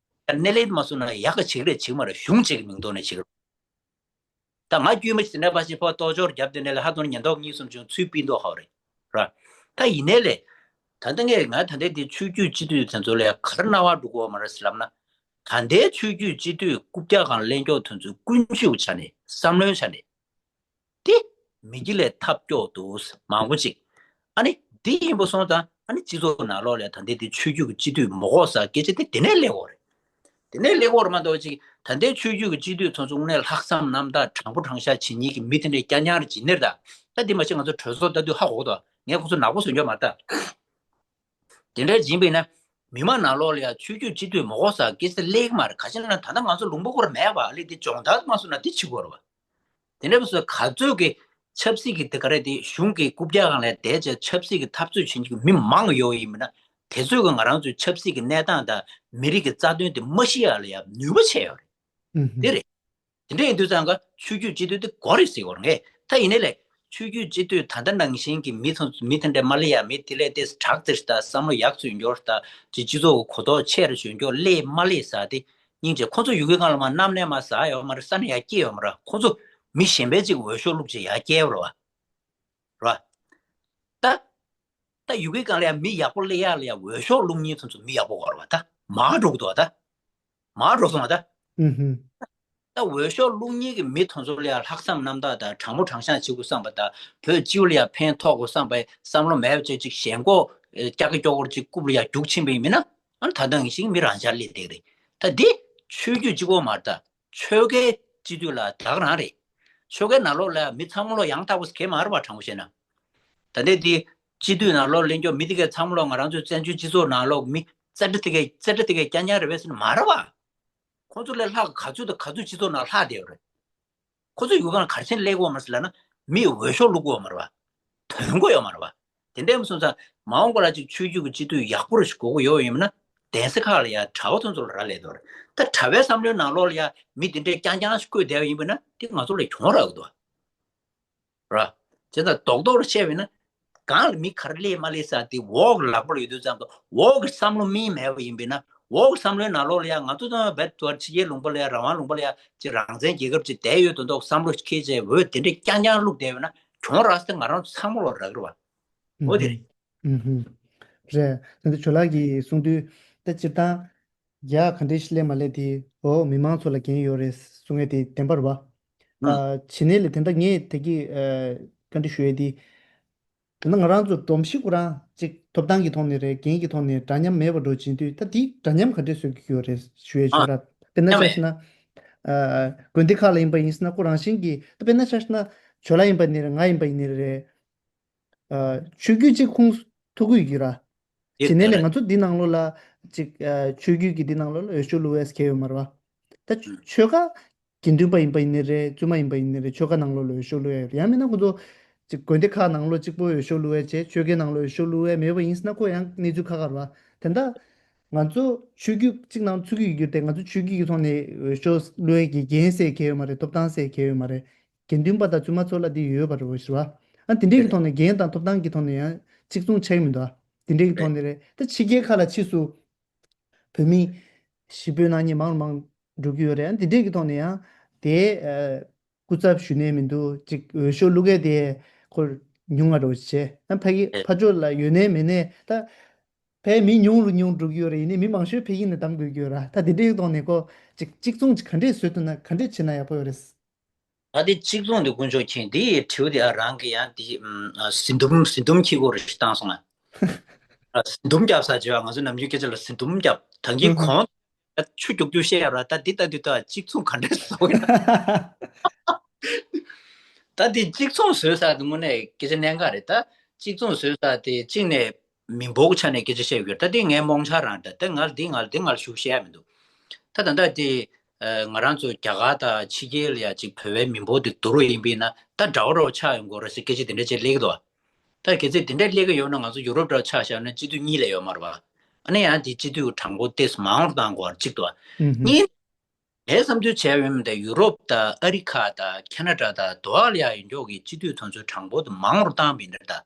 ཡང་སྣེ་ལེན་མ་སོང་ན་ཡག་ག་བྱེད་ཀྱི་རེད་བྱེད་ཀྱི་མ་རེད། གཞུང་གཅིག་གི་མིང་ཐོག་ནས་བྱེད་ཀྱི་རེད། ད་ང་དཀྱུས་མ་ཞིག་དེ་འདྲ་ཕར་ཕྱིན་ཕར་ལྟོ་ཅོར་བརྒྱབ་དེ་ནས་ལས་ཧ་ཐོར་ཉེན་རྟོག་གཉིས་གསུམ་བྱུང་ཚུལ་སྤིན་ཏོག་ཧའོ་རེད། ར། ད་ཡིན་ནའི་ལས། ད་ལྟ་ངས་ང་ད་ལྟའི་དེ་ཆོས་བརྒྱུད་སྤྱི་འཐུས་དེ་ཚོ་ལ་ག་རེ་རྣ་བ་འགྲོ་གི་ཡོད་མ་རེད་ཟེར་ལབ་ན། ད་ལྟའི་ཆོས་བརྒྱུད་སྤྱི་འཐུས་རྐུབ་བཀྱག་སྒང་གླེང་ཀྱོག་དེ་ཚོའི་ཀུན་སྤྱོད་ཆ་ནས་བསམ་བློའི་ཆ་ནས། དེ་མི་སྒེར་ལ་ཐབས་སྐྱོ་འདུག་མང་པོ་ཅིག་ཨ་ནི་འདི་ཡིན་པ་སོང་ཙང་ཨ་ནི་སྤྱི་ཚོགས་ནང་ལོགས་ལ་ད་ལྟའི་དེ་ཆོས་བརྒྱུད་ཀྱི་སྤྱི་འཐུས་མི་དགོས་ས་སྐད་ཆ་དེ་དེ་ནས་སླེབས་ཡོད་རེད། དེ་ནས་སླེབས་ཡོད་རེད་མ་གཏོགས་ཅིག་ད་ལྟའི་ཆོས་བརྒྱུད་ཀྱི་སྤྱི་འཐུས་ཚོ་ཚོ་དངོས་གནས་ལྷག་བསམ་རྣམ་དག་དྲང་པོ་དྲང་བཞག་བྱེད་མཁན་གྱི་མི་དེ་འདྲའི་རྐྱང་རྐྱང་རེད་ཅིག་ནི་རེད་ད། ད་འདི་མ་གཞི་ང་ཚོ་གྲོས་ཚོགས་ལྟ་དུས་ཧ་གོ་གི་འདུག་ངས་ཁོ་ཚོ་ནག་པོ་བཟོས་འཇོག་མ་རེད་ད། དེ་འདྲ་ཡིན་པས་ན། མི་མང་ནང་ལོགས་ལ་ཡང་ཆོས་བརྒྱུད་སྤྱི་འཐུས་མི་དགོས་ས་སྐད་ཆ་སླེབས་ཀྱི་མ་རེད། ག་ཅི་ན་ད་ལྟ་ང་ཚོ་ལུང་པ་སྐོར་མེད་པ་ལས་དེ་སྦྱོང་བརྡར་མ་སོང་ན་དེ་བྱེད་དགོས་རེད་བ། དེ་འདྲ་བཟོས་ག་ཚོད་ཀྱི་ཆབ་སྲིད་ཀྱི་དེ་ག་རེ་དེ་གཞུང་གི་རྐུབ་བཀྱག་སྒང་ལ་བསྡད་བྱས་ཆབ་སྲིད་ཀྱི་འཐབ་རྩོད་བྱེད་མཁན་གྱི་མི་མང་ཡོད་ཡིན་མིན་ན། དེ་ཚོས་ཀྱི་ང་རང་ཚོའི་ཆབ་སྲིད་ཀྱི་གནས་སྟངས་དང་མི་རིགས་ཀྱི་རྩ་དོན་དེ་མ་ཤེས་ཡ་ལ་ཡང་ནུས་པ་ཆེ་ཡོད་རེད། དེ་རེད། དེ་འདྲ་ཡིན་དུས་ཙང་ཀ་ཆོས་བརྒྱུད་སྤྱི་འཐུས་དེ་དགོས་རེད་ཟེར་བ་རེད། ད་ཡིན་ནའི་ལས་ཆོས་བརྒྱུད་སྤྱི་འཐུས་ད་ལྟ་ནང་བཞིན་གྱི་མི་ཚོ་མི་དེ་འདྲ་མ་སླེབས་ཡ། མི་དེ་ལས་དེ་དྲག་ཙེ་ཞིག་དང་བསམ་བློ་ཡག་ཙེ་ཡོད་རྒྱུ་དང་ཅིག་སྤྱི་ཚོགས་ཀྱི་གོ་རྟོགས་ཆེ་རུ་ཡོད་རྒྱུ་སླེབས་མ་སླེབས་ཟེར་དེ་སྙིང་རྗེ། ཁོ་ཚོ་ཡུལ་གྱི་སྒང་ལ་མ་གནམ་ནས་མ་ཟག་ཡོད་མ་རེད། ས་ནས་ཡར་སྐྱེས་ཡོད་མ་རེད། ཁོ་ཚོ་མི་གཞན་པའི་ཅིག་འོས་ཤོག་བླུགས་བྱས་ཡར་སྐྱེས་ཡོད་རེད་བ། རེད་བ། ད། ད་ཡུལ་གྱི་སྒང་ལ་ཡང་མི་ཡག་པོ་སླེབས་ཡག་ལ་ཡང་འོས་ཤོག་བླུགས་མཁན་ཚོ་ཚོ་མི་ཡག་པོ་དགོས་རེད་བ། ད་མར་འགྲོ་གི་འདུག་བ། ད་མར་འགྲོ་སོང་བ་ད། ཨུ་ཧུ། ད་འོས་ཤོག་བླུགས་མཁན་གྱི་མི་དེ་ཚོ་ལ་ཡང་ལྷག་བསམ་རྣམ་དག་དང་དྲང་མོ་དྲང་བཞག་བྱེད་དགོས་བསམ་པ་དང་། བོད་སྤྱི་པ་ལ་ཡང་ཕན་ཐོགས་དགོས་བསམ་པའི་བསམ་བློ་མེད་པ་བྱས་ཅིག་ཞེན་ཁོག་ཀྱག་ཀྱོག་ཅིག་རྐུབ་ལ་ཡང་རྒྱུག་ཕྱིན་པ་ཡིན་མིན་ན། ཨ་ནི་ད་ལྟ་ནང་བཞིན་མི་རང་འཇགས་སླེབས་བསྡད་ཀྱི་རེད། ད་འདི་ཆོས་བརྒྱུད་གཅིག་པོ་མ་རེད་ད། ཆོལ་ཁའི་སྤྱི་འཐུས་ལ་ད་ག་རང་རེད། ཆོལ་ཁའི་ནང་ལོགས་ལ་མི་ཚང་མ་ལོ་ཡང་དག་པོ་གང་མ་རེད་པ། དྲང་པོ་བཤད་ན། ད་ལྟའི་འདི་སྤྱི་འཐུས་ནང་ལོགས་ལེན་རྒྱུ་མི་དེ་གས་ཚང་མ་ལོ་ང་རང་ཚོའི་བཙན་བྱོལ་སྤྱི་ཚོགས་ནང་ལོགས་མི་རྩ་འདྲི་དེ་གས་རྩ་འདྲི་དེ་གས་རྐྱང་རྐྱང་རེད་པས་ཟེར་ན་མ་རེད་པ། ཁོང་ཚོ་ལས་ལྷག་ག་ཚོད་དང་ག་ཚོད་སྤྱི་ཚོགས་ནང་ལྷག་བསྡད་ཡོད་རེད། ཁོ་ཚོ་ཡུལ་གང་ལ་ག་རེ་བྱས་ནས་སླེབས་ཀྱི་ཡོད་མ་རེད་ཟེར་ལབ་ན། མིས་འོས་ཤོག་བླུགས་ཀྱི་ཡོད་མ་རེད་པ། དོན་གོ་ཡོད་མ་རེད་པ། དེ་འདྲ་མ་སོང་ཙང་མ་འོངས་པ་ལ་ཅིག་ཆོས་བརྒྱུད་ཀྱི་སྤྱི་འཐུས་ཡག་པོ་རེ་ཞིག་དགོས་ཀྱི་ཡོད་ཡིན་ན། གདན་ས་ཁག་ལ་ཡ་གྲྭ་པ་ཚོ་ཚོ་ལ་རག་ལས་འདུག་རེད། ད་གྲྭ་པའི་བསམ་བློའི་ནང་ལོགས་ལ་ཡ་མི་དེ་འདྲས་རྐྱང་རྐྱང་ཞིག་བསྐོས་བསྡད་པ་ཡིན་པ་ན་དེ་ང་ཚོ་ལ་གྱོང་རག་གི་འདུག་ར། བྱས་ཙང་རྡོག་རྡོག་རུ་བཤད་པ་ཡིན་ན། གང་ལ་མི་ག་རེ་སླེབས་མ་སླེབས་ས་དེ་འོག་གི་ལག་པ་ལ་ཡོད་དུས་ཙང་གི་འོག་གི་བསམ་བློ་སྨིན་མེད་པ་ཡིན་པས་ན། འོག་གི་བསམ་བློའི་ནང་ལོགས་ལ་ཡ་ང་ཚོ་ཚང་མ་རྦད་དེ་ཕྱི་རྒྱལ་ལུང་པ་ལ་ཡ་རང་དབང་ལུང་པ་ལ་ཡ་ཅིག་རང་བཙན་རྒྱལ་ཁབ་ཅིག་བསྡད་ཡོད་དོ་འདོག་བསམ་བློ་ཁེལ་བྱས་འོས་དེ་འདྲས་རྐྱང་རྐྱང་བླུགས་བསྡད་པས་ན་གྱོང་རག་ས་དེ་ང་རང་ཚོ་ཚང་མ་ལ་རག་གི་རེད་བ། འོ་དེ་རེད། ཨུ་ཧུམ། རེད། ད་ལྟ་ཇོ་ལགས་ཀྱིས་གསུང་དུས་ད་སྤྱིར་བཏང་རྒྱ་ག་འདྲས་ཤིག་སླེབས་མ་སླེབས་དེ་འོ་མི་མང་ཚོ་ལ་འགན་ཡོད་རེད་གསུང་ཡས་དེ་བདེན་པ་རེད་བ། ཨ། ཨ། བྱས་ནས་ལས་དེ་འདྲ་ངས་དེ་གི་ཨ་བཀའ་འདྲི་ཞུ་ཡས་དེ། དེ་ན་ང་རང་ཚོ་སྒྲོམ་གཞི་ཁོ་རང་ཅིག་ཐོབ་ཐང་གི་ཐོག་ནས་རེད། འགན་གྱི་ཐོག་ནས་འདྲ་མཉམ་མེད་པ་འགྲོ་བྱེད་དུས་ད་དེ་འདྲ་མཉམ་ག་འདྲས་བཟོ་གི་ཡོད་རེད་ཞུ་ཡས་ཨ། ཆོག་ར། དཔེར་ན་ཆ་བཞག་ན། ཨ། དགོན་སྡེ་ཁག་ལ་ཡིན་པ་ཡིན་ཟེར་ན་ཁོ་རང་བཞིན་གྱིས་ད་དཔེར་ན་ཆ་བཞག་ན་ཇོ་ལགས་ཡིན་པ་ནི་རེད། ང་ཡིན་པ་ཡིན་ནི་རེད། ཨ། ཆོས་བརྒྱུད་གཅིག་ཁུངས་ཐུག་གི་ཡོད་ར། དེ་བྱས་ནས་ལས་ང་ཚོ་འདི་ནང་ལོགས་ལ་ཅིག་ཨ། ཆོས་བརྒྱུད་ཀྱི་འདི་ནང་ལོགས་ལ་འོས་ཤོག་བླུག་ཡས་གལ་ཡོད་མ་རེད་བ། ད་ཆོལ་ཁ་དགེ་འདུན་པ་ཡིན་པ་ཡིན་ནི་རེད། བཙུན་མ་ཡིན་པ་ཡིན་ནི་རེད། ཆོལ་ཁ་ནང་ལོགས་ལ་འོས་ཤོག་བླུག་ཡས་ཡོད་རེད། ཡང་མིན་ན་ཁོ་ཚོ་ཅིག་དགོན་སྡེ་ཁག་ནང་ལོགས་གཅིག་པོ་འོས་ཤོག་བླུག་ཡས་བྱས་ཆོལ་ཁའི་ནང་ལོགས་འོས་ཤོག་བླུག་ཡས་མེད་པ་ཡིན་ཟེར་ན་ཁོ་ཡང་གནས་ཚུལ་ཁག་ཁག་རེད་བ། དེ་འདྲ་ང་ཚོ་ཆོས་བརྒྱུད་གཅིག་ནང་ཚུད་ཀྱི་ཡོད་རྒྱུ་དེ་ང་ཚོ་ཆོས་བརྒྱུད་ཀྱི་ཐོག་ནས་འོས་ཤོག་བླུག་ཡས་ཀྱི་འགན་སེལ་གལ་ཡོད་མ་རེད། ཐོབ་ཐང་སེལ་གལ་ཡོད་མ་རེད། དགེ་འདུན་པ་དང་བཙུན་མ་ཚོ་ལ་འདི་ཡོད་པ་རེད་ཟེར་བ། ཨ་དེ་འདྲའི་གི་ཐོག་ནས་འགན་དང་ཐོབ་ཐང་གི་ཐོག་ནས་ཡང་གཅིག་མཚུངས་ཆགས་ཀྱི་མི་འདུག་ཨ། དེ་འདྲའི་གི་ཐོག་ནས་རེད། ད་ཕྱི་རྒྱལ་ཁག་ལ་ཕྱིས་སུ་བོད་མི་གཞིས་སྤོས་གནང་མཁན་མང་རུ་མང་འགྲོ་གི་ཡོད་རེད། ཨ་དེ་འདྲའི་གི་ཐོག་ནས་ཡང་དེ་ཨ་སྐུ་ཚབ་ཞུ་ནས་མི་འདུག་ཅིག་འོས་ཤོག་བླུག་མཁན་དེ་ཁོ་ཉུང་ང་རུ་བྱས། ཨ་ཕ་གི་ཕ་ཕྱོགས་ལ་ཡོད་ནའི་མེད་ནའི་ད། ཕལ་མི་ཉུང་རུ་ཉུང་འགྲོ་གི་ཡོད་རེད། ཡིན་ནའི་མི་མང་ཤོས་ཕལ་སྐྱིད་ནས་བདམས་དགོས་ཀྱི་ཡོད་ར། ད་དེ་འདྲའི་ཐོག་ནས་ཁོ་ཅིག་གཅིག་མཚུངས་ཅིག་ག་འདྲས་བཟོ་ཐུབ་ན། ག་འདྲས་བྱེད་ན་ཡག་པོ་ཡོད་རེད། ད་དེ་གཅིག་མཚུངས་དེ་དཀོན་མཆོག་མཁྱེན། དེ་ཡི་དྲིའུ་དེ་ཨ་རང་གི་ཡང་དེ་ཨམ་ཨ་ཟི་འདུམ་ཟི་འདུམ་ཁྱི་གོ་རེ་ཞིག་བཏང་སོང་ང་། ཨ་ཟི་འདུམ་རྒྱབ་ས་བྱས་པ། ང་ཚོ་ནམ་རྒྱུན་སྐད་ཆ་ལ་ཟི་འདུམ་རྒྱབ། ད་གིན་ཨུ་ཧུ། གོང་ཆུ་རྒྱུག་རྒྱུག་བཤད་ཡ་ར། ད་འདི་ལྟ་དུས་ད་གཅིག་མཚུངས་ག་འདྲས་བཟོ་གི་ན། ད་དེ་གཅིག་མཚུངས་བཟོས་ས་དེ་དངོས་གནས་སྐད་ཆ་གནད་འགག་རེད། ད་གཅིག་མཚུངས་བཟོས་ས་དེ་གཅིག་ནས་མི་འབོར་གྱི་ཆ་ནས་སྐད་ཆ་བཤད་དགོས། ད་དེ་ངའི་རྨོངས་འཆར་རང་རེད། ད་ང་འདི་ང་འདི་ང་ལ་ཞུ་བཤད་ཡ་མི་འདུག། ད་ད་ལྟ་དེ་ཨ་ང་རང་ཚོ་རྒྱ་གར་དང་ཕྱི་རྒྱལ་ལ་ཡ་ཅིག་བོད་པའི་མི་འབོར་དེ་བསྡུར་བ་ཡིན་པ་ཡིན་ན། ད་འདྲ་བོ་འདྲ་བོ་ཆགས་ཡོང་གི་རེད་ཟེར་སྐད་ཆ་དེ་འདྲ་ཅིག་སླེབས་ཀྱི་འདུག། ད་གལ་སྲིད་དེ་འདྲ་སླེབས་ཀྱི་ཡོད་ན། ང་ཚོ་ཡུ་རོབ་འདྲ་ཆ་བཞག་ན་སྤྱི་འཐུས་གཉིས་ལས་ཡོད་མ་རེད་པ། ཨ་ནི་ཡང་དེ་སྤྱི་འཐུས་ཀྱི་གྲངས་འབོར་ཏོག་ཙམ་མང་རུ་བཏང་དགོས་པ་གཅིག་འདུག་པ། ཨུ་ཧུ། གཉིས། ངའི་བསམ་ཚུལ་བྱས་པ་ཡིན་ན། ད་ཡུ་རོབ་དང་ཨ་རི་ཁ་དང་ཁེ་ན་ཌ་དང་དོ་ཧ་ལ་ཡ་ཡོད་མཁན་གྱི་སྤྱི་འཐུས་དེ་ཚོའི་གྲངས་འབོར་དེ་མང་རུ་བཏང་བ་ཡིན་ན། ད་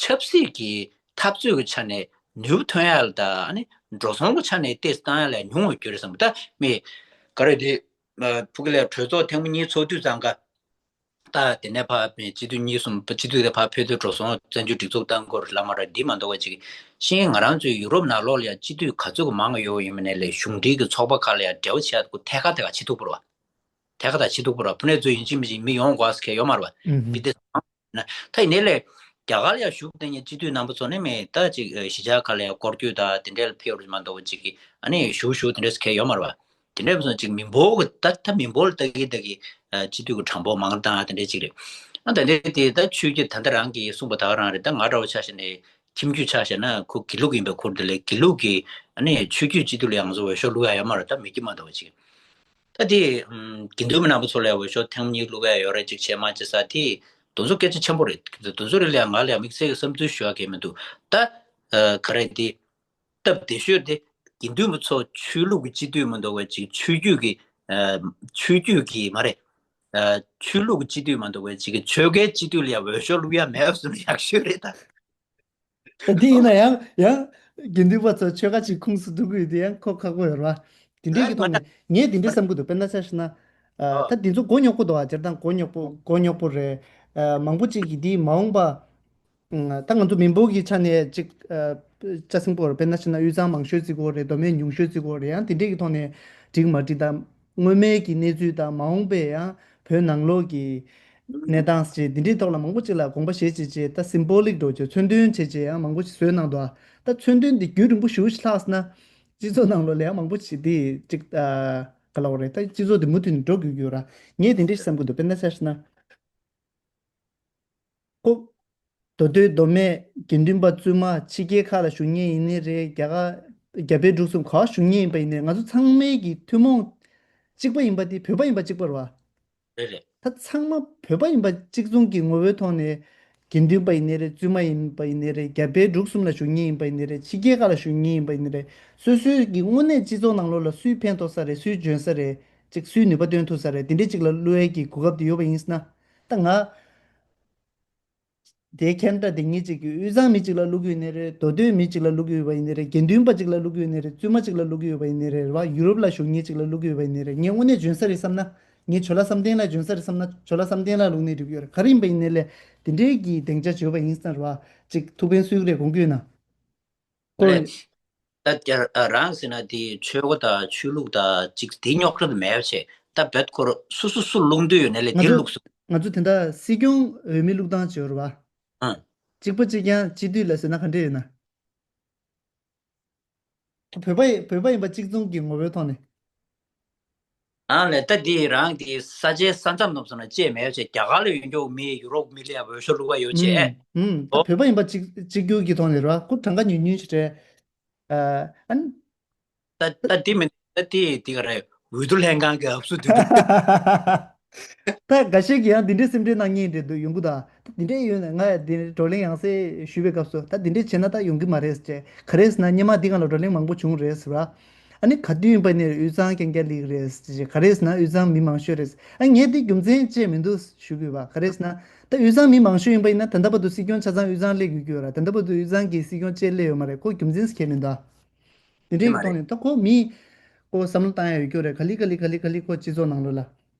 ཆབ་སྲིད་ཀྱི་འཐབ་རྩོད་ཀྱི་ཆ་ནས་ནུས་པ་ཐོན་ཡ་ལ་དང་། ཨ་ནི་འགྲོ་སོང་གི་ཆ་ནས་ཏོག་ཙམ་བཏང་ཡ་ལ་ཉུང་བ་གྱུར་བསམ་པ། ད་མི་ག་རེ་དེ་ཕ་གི་ལ་གྲོས་ཚོགས་ཐེངས་མ་གཉིས་ཚོགས་དུས་ཙམ་ཀ། ད་དེ་ནས་ཕར་སྤྱི་འཐུས་གཉིས་གསུམ། སྤྱི་འཐུས་དེ་ཕར་ཕེབས་དུས་འགྲོ་སོང་བཙན་བྱོལ་སྒྲིག་འཛུགས་བཏང་དགོས་རེད་ལབ་མ་རེད། འདི་མ་གཏོགས་པ་ཅིག་ཤེས། ང་རང་ཚོའི་ཡུ་རོབ་ནང་ལོགས་ལ་ཡང་སྤྱི་འཐུས་ག་ཚོད་ཀྱི་མང་ཡོད་ཡིན་མིན་ལ་གཞུང་འབྲེལ་གྱི་ཚོགས་པ་ཁག་ལ་ཡང་འབྲེལ་བ་བྱེད་ཡ་ཁོ་ཐད་ཀར་ཐད་ཀར་བྱེད་ཐུབ་པ་རེད་པ། ཐད་ཀར་ཐད་ཀར་བྱེད་ཐུབ་པ་རེད་པ། ཕུ་ནས་ཚོ་ཡིན་གཅིག་མིན་གཅིག་མི་ཡོང་དགོས་ཟེར་མཁན་ཡོད་མ་རེད་པ། ཨུ་ཧུ། མི་དེ་ཚོ་མང་ན། ད་ཡིན་ནའི་ལས་རྒྱ་གར་ལ་ཡང་བཞུགས་བསྡད་མཁན་སྤྱི་འཐུས་རྣམ་པ་ཚོ་ནི་མི་ད་ཅིག་གཞིས་ཆགས་ཁག་ལ་ཡང་སྐོར་སྐྱོད་དང་དེ་འདྲ་ལ་ཕེབས་རོགས་མ་གཏོགས་པ་ཅིག་གིས་ཨ་ནི་བཞུགས་བཞུགས་དེ་འདྲ་ཟེར་མཁན་ཡོད་མ་རེད་པ། དེ་འདྲ་མ་སོང་ཅིག་མི་འབོར་གྱི་ད་ད་མི་འབོར་ལ་ལྟ་གི་ལྟ་གི་ཨ་སྤྱི་འཐུས་ཀྱི་གྲངས་འབོར་མང་བཏང་དེ་འདྲ་ཅིག་རེད། ཨ་ད་འདི་དེ་ད་ཆོས་བརྒྱུད་ད་ལྟ་རང་གིས་གསུངས་པ་ད་ག་རང་རེད། ད་ང་འདྲ་བོ་ཆ་བཞག་ནས་ཁྱིམ་རྒྱུད་ཆ་བཞག་ན་ཁོ་དགེ་ལུགས་ཡིན་པའི་ཁུར་དེ་ལས་དགེ་ལུགས་ཀྱི་ཨ་ནི་ཆོས་བརྒྱུད་སྤྱི་འཐུས་ལ་ཡང་ང་ཚོ་འོས་ཤོག་བླུག་ཡ་ཡོད་མ་རེད། ད་མི་དགེ་མ་གཏོགས་པ་ཅིག། ད་དེ་ཨམ་དགེ་འདུན་པ་རྣམ་པ་ཚོ་ལ་འོས་ཤོག་ཐེངས་གཉིས་བླུག་ཡ་ཡོད་རེད། ཅིག་བྱས་མ་བྱས་ས་དེ་དེ་ཚོ་སྐད་ཆ་ཆེན་པོ་རེད། དེ་ཚོ་རེད་ལ་ང་ལ་དམིགས་བསལ་གྱི་བསམ་ཚུལ་ཞུ་ཡ་གང་ཡང་མི་འདུག། ད་ཨ་ག་རེ་དེ་སྟབས་བདེ་ཤོས་དེ་དགེ་འདུན་པ་ཚོ་ཆོས་ལུགས་ཀྱི་སྤྱི་འཐུས་མ་གཏོགས་པའི་ཅིག་ཆོས་བརྒྱུད་ཀྱི་ཨ་ཆོས་བརྒྱུད་ཀྱི་མ་རེད། ཨ་ཆོས་ལུགས་ཀྱི་སྤྱི་འཐུས་མ་གཏོགས་པའི་ཅིག་ཆོལ་ཁའི་སྤྱི་འཐུས་ལ་ཡང་འོས་ཤོག་བླུག་ཡ་མེད་པ་བཟོས་ན་ཡག་ཤོས་རེད་ད། ད་དེ་ཡིན་ན་ཡང་ཡང་དགེ་འདུན་པ་ཚོ་ཆོལ་ཁ་གཅིག་ཁུངས་སུ་གཏོགས་ཀྱི་ཡོད་དེ་ཡང་ཁོ་ཁག་པོ་ཡོད་རེད་པ། དེ་འདྲའི་གི་ཐོག་ནས་ངས་དེ་འདྲ་བསམ་གྱི་འདུག། དཔེར་ན་ཆ་བཞག་ན། ཨ་ད་དེ་ཚོ་མགོ་རྙོག་པོ་འདུག་པ། སྤྱིར་བཏང་མགོ་རྙོག་པོ་མགོ་རྙོག་པོ་རེད། ཨ་མང་པོ་ཅིག་གིས་འདི་མ་འོངས་པ། ཨ་ད་ང་ཚོ་མི་འབོར་གྱི་ཆ་ནས་ཅིག་ཨ་ཆ་ཚང་པོ་རེད། དཔེར་ན་ཆ་ན་དབུས་གཙང་མང་ཤོས་བརྩི་གི་ཡོད་རེད། མདོ་སྨད་ཉུང་ཤོས་བརྩི་གི་ཡོད་རེད། ཡང་དེ་འདྲའི་གི་ཐོག་ནས་འགྲིག་མ་འགྲིག་དང་། སྔོན་མའི་གི་གནས་ཚུལ་དང་མ་འོངས་པའི་ཡང་བོད་ནང་ལོགས་ཀྱི་གནས་སྟངས་བྱས་འདི་འདྲའི་ཐོག་ལ་མང་པོ་ཅིག་ལ་དགོངས་པ་བཞེས་བྱས་བྱས། ད་སིམ་བོ་ལིག་འདྲ་བོ་བྱས། མཚོན་དོན་བྱས་བྱས་ཡང་མང་པོ་ཞིག་བཟོས་གནང་འདུག། ད་མཚོན་དོན་འདི་རྒྱུན་རིང་པོ་ཞེ་པོ་ཞིག་ལྷག་སོང་ན། སྤྱི་ཚོགས་ནང་ལོགས་ལ་ཡང་མང་པོ་ཞིག་འདི་ཅིག་ཨ་ག་ལབ་དགོས་རེད། ད་སྤྱི་ཚོགས་འདི་མུ་མཐུད་ནས་འགྲོ་དགོས་ཀྱི་ཡོད་ར། ངས་དེ་འདྲ་ཞིག་བསམ་གྱི་འདུག། དཔེར་ན་ཆ་བཞག་ན། ཁོ། མདོ་སྟོད་མདོ་སྨད་དགེ་འདུན་པ་བཙུན་མ་ཕྱི་རྒྱལ་ཁག་ལ་བཞུགས་མཁན་ཡིན་ནའི་རེད། རྒྱ་གར་རྒྱ་བལ་འབྲུག་གསུམ་ག་པར་བཞུགས་མཁན་ཡིན་པ་ཡིན་ནའི་རེད། ང་ཚོ་ཚང་མའི་གི་ཐུན་མོང་གཅིག་པ་ཡིན་པ་དེ་བོད་པ་ཡིན་པ་གཅིག་པ་རེད་པ། རེད་རེད། ད་ཚང་མ་བོད་པ་ཡིན་པ་གཅིག་མཚུངས་ཀྱི་ངོ་བོའི་ཐོག་ནས་དགེ་འདུན་པ་ཡིན་ནའི་རེད། བཙུན་མ་ཡིན་པ་ཡིན་ནའི་རེད། རྒྱ་བལ་འབྲུག་གསུམ་ལ་བཞུགས་མཁན་ཡིན་པ་ཡིན་ནའི་རེད། ཕྱི་རྒྱལ་ཁག་ལ་བཞུགས་མཁན་ཡིན་པ་ཡིན་ནའི་རེད། སོ་སོའི་གི་དངོས་གནས་སྤྱི་ཚོགས་ནང་ལོགས་ལ་སུས་ཕན་ཐོགས་ས་རེད། སུས་འཇོན་ས་རེད། ཅིག་སུས་ནུས་པ་བཏོན་ཐུབ་ས་རེད། དེ་འདྲས་ཅིག་ལ་བླུག་ཡས་ཀྱི་གོ་སྐབས་དེ་ཡོད་པ་ཡིན་ཟེར་ན། ད་ང་དེ་ཁེ་ན་ཌ་དེ་ངེད་ཅིག་གི་དབུས་གཙང་མི་གཅིག་ལ་བླུག་གི་ཡོད་ནའི་རེད། མདོ་སྟོད་མི་གཅིག་ལ་བླུག་གི་ཡོད་པ་ཡིན་ནའི་རེད། དགེ་འདུན་པ་གཅིག་ལ་བླུག་གི་ཡོད་ནའི་རེད། བཙུན་མ་གཅིག་ལ་བླུག་གི་ཡོད་པ་ཡིན་ནའི་རེད། རེད་བ། ཡུ་རོབ་ལ་བཞུགས་མཁན་གཅིག་ལ་བླུག་གི་ཡོད་པ་ཡིན་ནའི་རེད། ངས་དངོས་གནས་འཇོན་ས་རེད་བསམ་ན། ངས་ཇོ་ལགས་བསམ་གཏན་ལ་འཇོན་ས་རེད་བསམ་ན། ཇོ་ལགས་བསམ་གཏན་ལ་བླུག་ནའི་འགྲིག་གི་ཡོད་རེད། ག་རེ་ཡིན་པ་ཡིན་ནའི་ལས་དེ་འདྲའི་གི་སྡིངས་ཆ་བྱོས་པ་ཡིན་ཟེར་བ་ཅིག་ཐུགས་ཕན་གསོས་ཀྱི་རེད། དགོངས་ཀྱི་ཡོད་ན། ཨོ་ལེ། ད་རྒྱ་ཨ་རང་ཟེར་ན་དེ་ཆོལ་ཁ་དང་ཆོས་ལུགས་དང་ཅིག་དེ་རྙོག་དྲ་དེ་མེད་པ་བྱས། ད་བེད་ཁོ་ར་སུ་སུ་སུ་བླུག་འདོད་ཡོད་ནའི་ལས་ང་དེ་ཚོ་བླུག་སོང་། ང་ཚོ་དེ་འདྲ་སྲིད་སྐྱོང་འོས་མི་བླུག་སྟངས་བྱེད་ར་བ། ཨང་། གཅིག་པ་གཅིག་རྐྱང་སྤྱི་འཐུས་ལ་ཟེར་ན་ག་འདྲ་ཡོད་ན། བོད་པ་ཡི་བོད་པ་ཡིན་པ་གཅིག་མཚུངས་ཀྱི་ངོ་བོའི་ཐོག་ནས། ཨ་ལས། ད་འདི་རང་གི་ས་ཆའི་ས་མཚམས་རྣམས་སུ་ན་བཅད་མེད་བྱས། རྒྱ་གར་ལ་ཡོད་མཁན་མི་ཡུ་རོབ་མི་ལ་ཡང་འོས་ཤོག་བླུག་པ་ཡོད་བྱས། ཨུམ། ཨུམ། ད་ཨོ། བོད་པ་ཡིན་པ་གཅིག་གཅིག་གྱུར་གྱི་ཐོག་ནས་རེད་བ། ཁོ་གྲངས་ཀ་ཉུང་ཉུང་ཞིག་རེད། ཨ་ཨ་ནི། ད་ད་འདི་མི་ད་འདི་འདི་ག་རེ་འོས་བསྡུ་ལྷན་ཁང་གི་ཨབ་སུ་འདི་འདུག། ད་འགའ་ཤས་ཀྱིས་ཡང་འདི་འདྲའི་སེམས་ཁྲལ་གནང་མཁན་རེད་འདུག། ཡོང་གི་ད། ད་འདི་འདྲའི་ཡོད་ན་ང་འདི་བགྲོ་གླེང་ཡང་སེ་ཞུས་པའི་སྐབས་སུ། ད་འདི་འདྲའི་བྱས་ན་ད་ཡོང་གི་མ་རེད་ཟེར། ག་རེ་ཟེར་ན་སྔོན་མ་འདི་སྒང་ལ་བགྲོ་གླེང་མང་པོ་བྱུང་རེད་ཟེར་བ། ཨ་ནི་ག་དུས་ཡིན་པ་ནས་དབུས་གཙང་རྐྱང་རྐྱང་ལིག་རེད་ཟེར། ག་རེ་ཟེར་ན་དབུས་གཙང་མི་མང་ཤོས་རེད། ཨ་ངས་འདི་རྒྱུ་མཚན་བཅད་མི་འདུག་ཞུ་དགོས་པ། ག་རེ་ཟེར་ན་ད་དབུས་གཙང་མི་མང་ཤོས་ཡིན་པ་ཡིན་ན་ད་ལྟ་བར་དུ་སྲིད་སྐྱོང་ཆ་ཚང་དབུས་གཙང་སླེབས་ཡོད་ཀྱི་ཡོད་ར། ད་ལྟ་བར་དུ་དབུས་གཙང་གི་སྲིད་སྐྱོང་བཅས་སླེབས་ཡོད་མ་རེད། ཁོ་རྒྱུ་མཚན་ཟེར་མཁན་མི་འདུག། དེ་འདྲའི་གི་ཐོག་ནས་ད་ཁོ་མི་ཁོ་བསམ་བློ་བཏང་ཡ་ཡོད་ཀྱི་རེད། ག་ལེ་ག་ལེ་ག་ལེ་ག་ལེ་ཁོ་སྤྱི་ཚོགས་ནང་ལོགས་ལ།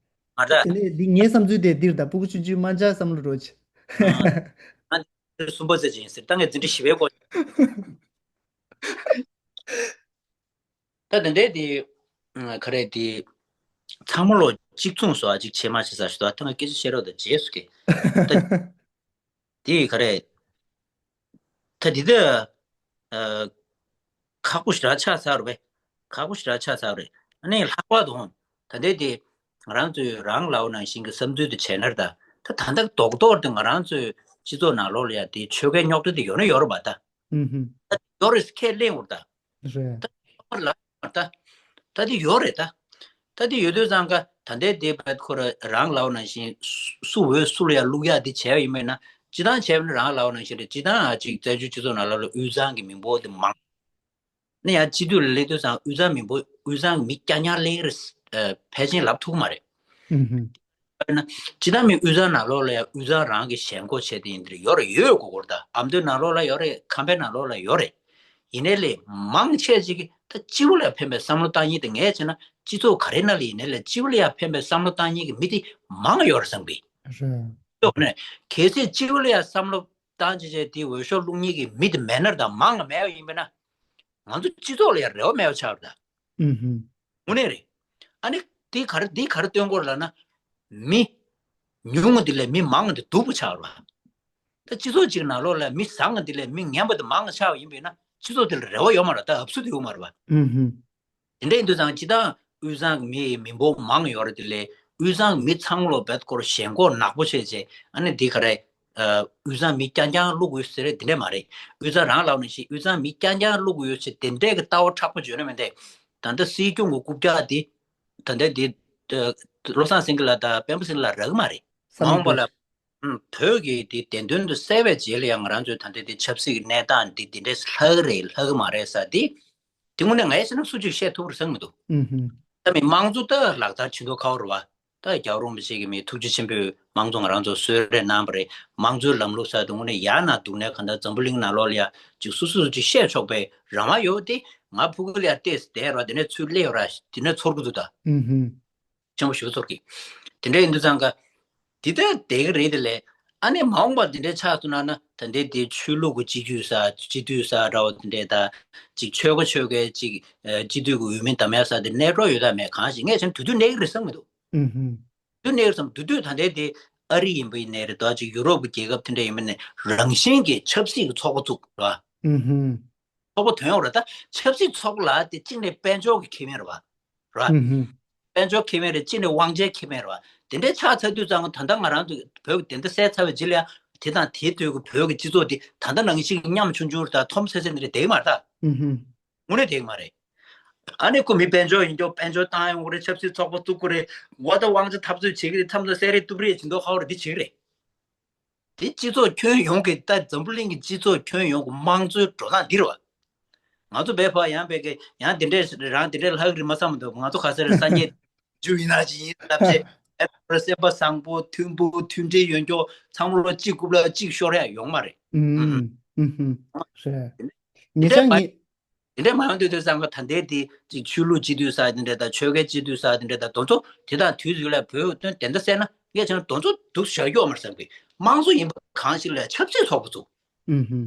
ང་ད། དེ་ནས་འདི་ངའི་བསམ་ཚུལ་དེ་འདིར་ད་སྤུ་གུ་ཆུང་ཆུང་མ་འཇགས་བསམ་བློ་རོགས་བྱེད། ཨ། ང་གསུམ་པ་ཟེར་གྱི་ཡིན་ཟེར། ད་ངས་འཛིན་གྲྭ་བཞི་པའི་སྐོར། ད་དེ་འདྲའི་དེ་ག་རེ་དེ་ཚང་མ་ལོ་གཅིག་མཚུངས་སོ་ཨ་གཅིག་བྱེད་མ་བྱེད་ས་ཞུ་ད་ཐང་སྐད་ཆ་བཤད་རོགས་ད་རྗེས་སུ་གི་ད་དེ་ག་རེ་ད་དེ་ད་ཁག་པོ་ཞེ་དྲག་ཆགས་ཚར་བས་ཁག་པོ་ཞེ་དྲག་ཆགས་ཚར་རེད། ཨ་ནི་ལྷག་པར་དུ་ད་ལྟའི་དེ་ང་རང་ཚོའི་རང་ལ་འོ་ནང་བཞིན་གྱི་བསམ་ཚུལ་དུ་བྱས་ན་ད་ད་ད་ལྟ་རྡོག་རྡོག་དེ་ང་རང་ཚོའི་སྤྱི་ཚོགས་ནང་ལོགས་ལ་ཡ་དེ་ཆོལ་ཁའི་རྙོག་དྲ་དེ་ཡོད་ན་ཡོད་རེད་པ་ད། ཨུམ་ཧུམ། ད་ཡོད་རེད་ཁས་ལེན་འོར་ད། རེད། ད་ལ་ད་ད་དེ་ཡོད་རེད་ད། ད་དེ་ཡོད་དུས་ཙང་ཀ་ད་ལྟའི་དེ་བར་ཁོ་ར་རང་ལའོ་ནང་བཞིན་སུ་འོས་སུ་ལ་ཡ་བླུག་ཡ་དེ་བྱས་པ་ཡིན་མིན་ན་སྤྱི་བཏང་བྱས་པ་ན་རང་ལའོ་ནང་བཞིན་རེད། སྤྱི་བཏང་ཨ་ཅིག་བཙན་བྱོལ་སྤྱི་ཚོགས་ནང་ལ་ལ་དབུས་གཙང་གི་མི་འབོར་དེ་མང་ནི་ཡང་སྤྱི་འཐུས་ལ་སླེབས་དུས་ཙང་དབུས་གཙང་མི་འབོར་དབུས་གཙང་གི་མི་རྐྱང་རྐྱང་སླེབས་རེད་ཕལ་ཆེན་ལབ་ཐུབ་མ་རེད། ཨུམ་ཧུམ། དཔེར་ན་སྤྱི་བཏང་མི་དབུས་གཙང་ནང་ལོགས་ལ་ཡང་དབུས་གཙང་རང་གི་ཞེན་ཁོག་བྱས་ཏེ་ཡིན་འདིར་ཡོད་རེད་ཡོད་དགོས་སྐོར་ད་ཨ་མདོའི་ནང་ལོགས་ལ་ཡོད་རེད། ཁམས་པའི་ནང་ལོགས་ལ་ཡོད་རེད། ཡིན་ནའི་ལས་མང་ཆེ་ཅིག་གིས་ད་སྤྱི་བོ་ལ་ཕན་པའི་བསམ་བློ་བཏང་ཉིན་དེ་ངས་བྱས་ན་སྤྱི་ཚོགས་ག་རེ་ན་ལ་ཡིན་ནའི་ལས་སྤྱི་བོ་ལ་ཡང་ཕན་པའི་བསམ་བློ་བཏང་ཉིན་གི་མི་དེ་མང་ཡོད་རེད་བསམ་གི། རེད། ཡོད་ནས་གལ་སྲིད་སྤྱི་བོ་ལ་ཡང་བསམ་བློ་བཏང་ཅི་བྱས་དེ་འོས་ཤོག་བླུག་ཉིན་གི་མི་དེ་མེད་ན་ད་མང་ལ་མེད་པ་ཡིན་པས་ན་ང་ཚོ་སྤྱི་ཚོགས་ལ་ཡང་རེ་བ་མེད་པ་ཆགས་རེད་ད། ཨུམ་ཧུམ། དངོས་གནས་རེད། ཨ་ནི་དེ་ག་རེ་དེ་ག་རེ་སྟོན་གོ་ལབ་ན། མི་ཉུང་ངུ་དེ་ལས་མི་མང་ངུ་དེ་སྡུག་པོ་ཆགས་རེད་བ། ད་སྤྱི་ཚོགས་གཅིག་ནང་ལོགས་ལ་མི་བཟང་ངུ་དེ་ལས་མི་ངན་པ་དེ་མང་ངུ་ཆགས་པ་ཡིན་པས་ན་སྤྱི་ཚོགས་དེ་ལ་རེ་བ་ཡོད་མ་རེད་ད་ཨབ་སུ་དེ་ཡོད་མ་རེད་བ། ཨུམ་ཧུམ། དེ་འདྲ་ཡིན་དུས་ཙང་སྤྱི་བཏང་དབུས་གཙང་གི་མི་མི་འབོར་མང་ཡོད་རེད་དེ་ལས་དབུས་གཙང་གི་མི་ཚང་ལོ་བེད་སྐོར་ཞེན་ཁོག་ནག་པོ་བྱས་རྗེས་ཨ་ནི་དེ་ག་རེ། དབུས་གཙང་མི་རྐྱང་རྐྱང་བླུག་དགོས་ཟེར་རེད་དེ་འདྲས་མ་རེད། དབུས་གཙང་རང་ལབ་ནས་ཤིག་དབུས་གཙང་མི་རྐྱང་རྐྱང་བླུག་དགོས་ཡོད་ཅེས་དེ་འདྲས་ཀྱི་ལྟ་བ་མཁྲེགས་པོ་བརྗོད་ན་མི་འདྲ། ད་ལྟ་སྲིད་སྐྱོང་གི་རྐུབ་བཀྱག་དེ་ད་ལྟ་དེ་བློ་བཟང་སེང་གེ་ལགས་དང་སྤེན་པ་སེང་གེ་ལགས་རག་གི་མ་རེད། མ་འོངས་པ་ལ་བོད་ཀྱི་དེ་བདེན་དོན་དུ་གསལ་བའི་རྗེས་ལ་ཡང་ང་རང་ཚོའི་ད་ལྟ་དེ་ཆབ་སྲིད་ཀྱི་གནས་སྟངས་འདི་དེ་འདྲས་ལྷག་གི་རེད་ལྷག་གི་མ་རེད་ས་དེ་དེ་དངོས་གནས་ངས་བཤད་ན་སུ་གཅིག་བཤད་ཐུབ་རེད་བསམ་གི་འདུག་ད་མི་མང་གཙོ་ད་ལག་བསྟར་བྱེད་མདོག་ཁ་བོ་རེད་བ། ད་རྒྱལ་བ་རིན་པོ་ཆེ་གིས་མི་ཐུགས་རྗེ་ཆེན་པོས་དམངས་གཙོ་ང་རང་ཚོ་གསོལ་རས་གནང་བ་རེད། དམངས་གཙོའི་ལམ་ལུགས་ས་དེ་དངོས་གནས་ཡར་ན་འདུག་ནས་གང་ལྟར་འཛམ་བུ་གླིང་ནང་ལོགས་ལ་ཡ་ཅིག་སུ་སུ་ཅིག་བཤད་ཆོག་པའི་རང་དབང་ཡོད་དེ་ང་ཕྲུ་གུ་ལ་ཡ་བལྟས་བསྡད་ར་དེ་ནས་ཚུར་སླེབས་ར་དེ་ནས་ཚོར་གི་འདུག་ད། ཨུ་ཧུམ། ཆེན་པོ་ཞུ་ཚོར་གི། དེ་འདྲ་ཡིན་དུས་ཙང་ཀ་དེ་ལྟར་བསྡད་གི་རེད་དེ་ལས་ཨ་ནི་མ་འོངས་པ་དེ་འདྲའི་ཆགས་སོང་ན་ན་ད་ལྟའི་དེ་ཆོས་ལུགས་ཀྱི་སྤྱི་འཐུས་ས་སྤྱི་འཐུས་ས་འདྲ་བ་དེ་འདྲའི་ད་ཅིག་ཆོལ་ཁ་ཆོལ་ཁའི་ཅིག་སྤྱི་འཐུས་ཀྱི་འོས་མི་འདེམས་ཡ་ས་དེ་གནས་གྲོགས་ཡོད་ད་མེད་གང་ཞིག་ངས་བྱས་ན་དུས་དུས་གནས་གི་རེད་བསམ་གི་འདུག་ཨུ་ཧུམ། དུས་གནས་གི་རེད་བསམ་དུས་དུས་ད་ལྟའི་དེ་ཨ་རི་ཡིན་པ་ཡིན་ནའི་རེད་ད་ཅིག་ཡུ་རོབ་ཀྱི་རྒྱལ་ཁབ་དེ་འདྲ་ཡིན་པ་ནས་རང་བཞིན་གྱི་ཆབ་སྲིད་ཀྱི་ཚོགས་པ་བཙུགས་ར། ཨུ་ཧུམ། ཚོགས་པ་དོན་ཡོད་རེད་ད། ཆབ་སྲིད་ཚོགས་པ་ལ་དེ་གཅིག་ནས་དཔལ་འབྱོར་གྱི་ཁེ་ཕན་རེད་བ། རེད་བ། ཨུ་ཧུམ། དཔལ་འབྱོར་ཁེ་ཕན་རེད་གཅིག་ནས་དབང་ཆའི་ཁེ་ཕན་རེད་བ། དེ་འདྲའི་ཆགས་ཚར་དུས་ཙང་ད་ལྟ་ང་རང་ཚོ་བོད་ཀྱི་བདེན་མཐའ་གསལ་ཚར་བའི་རྗེས་ལ་ཡང་དེ་དང་དེའི་དུས་ཀྱི་བོད་ཀྱི་སྤྱི་ཚོགས་འདི་ད་ལྟ་ནང་བཞིན་གྱི་ཉམ་ཆུང་ཆུང་རེད་ད་འཐོམ་སེ་སེ་འདི་རེད་བསྡད་ཀྱི་མ་རེད་ད། ཨུ་ཧུམ། དངོས་གནས་བསྡད་ཀྱི་མ་རེད། ཨ་ནི་ཁོ་མི་དཔལ་འབྱོར་ཡིན་ཀྱང་དཔལ་འབྱོར་བཏང་ཡོང་གི་རེད་ཆབ་སྲིད་ཚོགས་པ་བཙུགས་ཀྱི་རེད། འོ་ད་དབང་ཆ་འཐབ་རྩོད་བྱེད་ཀྱི་རེད་མཚམས་མཚམས་བསད་རེས་གཏུབ་རེས་བྱེད་མདོག་ཁ་པོ་རེད་འདི་བྱེད་ཀྱི་རེད། དེ་སྤྱི་ཚོགས་ཁྱོན་ཡོངས་ཀྱི་ད་འཛམ་བུ་གླིང་གི་སྤྱི་ཚོགས་ཁྱོན་ཡོངས་ཀྱི་དམངས་གཙོའི་འགྲོ་སྟངས་འདི་རེད་བ། ང་ཚོ་བས་ཕ་ཡང་བས་ཀྱི་ཡང་དེ་འདྲས་རང་དེ་འདྲས་ལྷག་རེད་མ་བསམ་འདུག་ང་ཚོ་ག་ས་རེད་ས་ཉེ་རྒྱུ་ཡིན་ན་ཅི་ཡིན་ལབ་ཆེ་ཨེ་སེམས་པ་བཟང་པོ་མཐུན་པོ་མཐུན་སྒྲིལ་ཡོད་མཁན་ཚང་མ་ལོ་གཅིག་རྐུབ་ལ་གཅིག་ཤོར་ཡ་ཡོང་མ་རེད། ཨུམ་ཨུམ་ཧུམ་ཧུམ་རེད། དེ་ངེད་འདྲས་ཅག་མ་ངེད། དེ་འདྲས་མ་ཡོང་དུས་དུས་ཙང་ཀ་ད་ལྟའི་དེ་ཅིག་ཆོས་ལུགས་སྤྱི་འཐུས་ས་དེ་འདྲས་དང་ཆོལ་ཁའི་སྤྱི་འཐུས་ས་དེ་འདྲས་དང་དེ་ཚོ་དེ་དང་དུས་ཚོད་ལ་བོད་དོན་བདེན་མཐའ་གསལ་ན་ངས་བྱས་ན་དེ་ཚོ་སྡུག་བཞག་རྒྱུ་ཡོད་མ་རེད་བསམ་གི། དམངས་གཙོ་ཡིན་པ་གང་ཞིག་ལ་ཆབ་སྲིད་ཚོགས་པ་བཙུགས། ཨུམ་ཧུམ།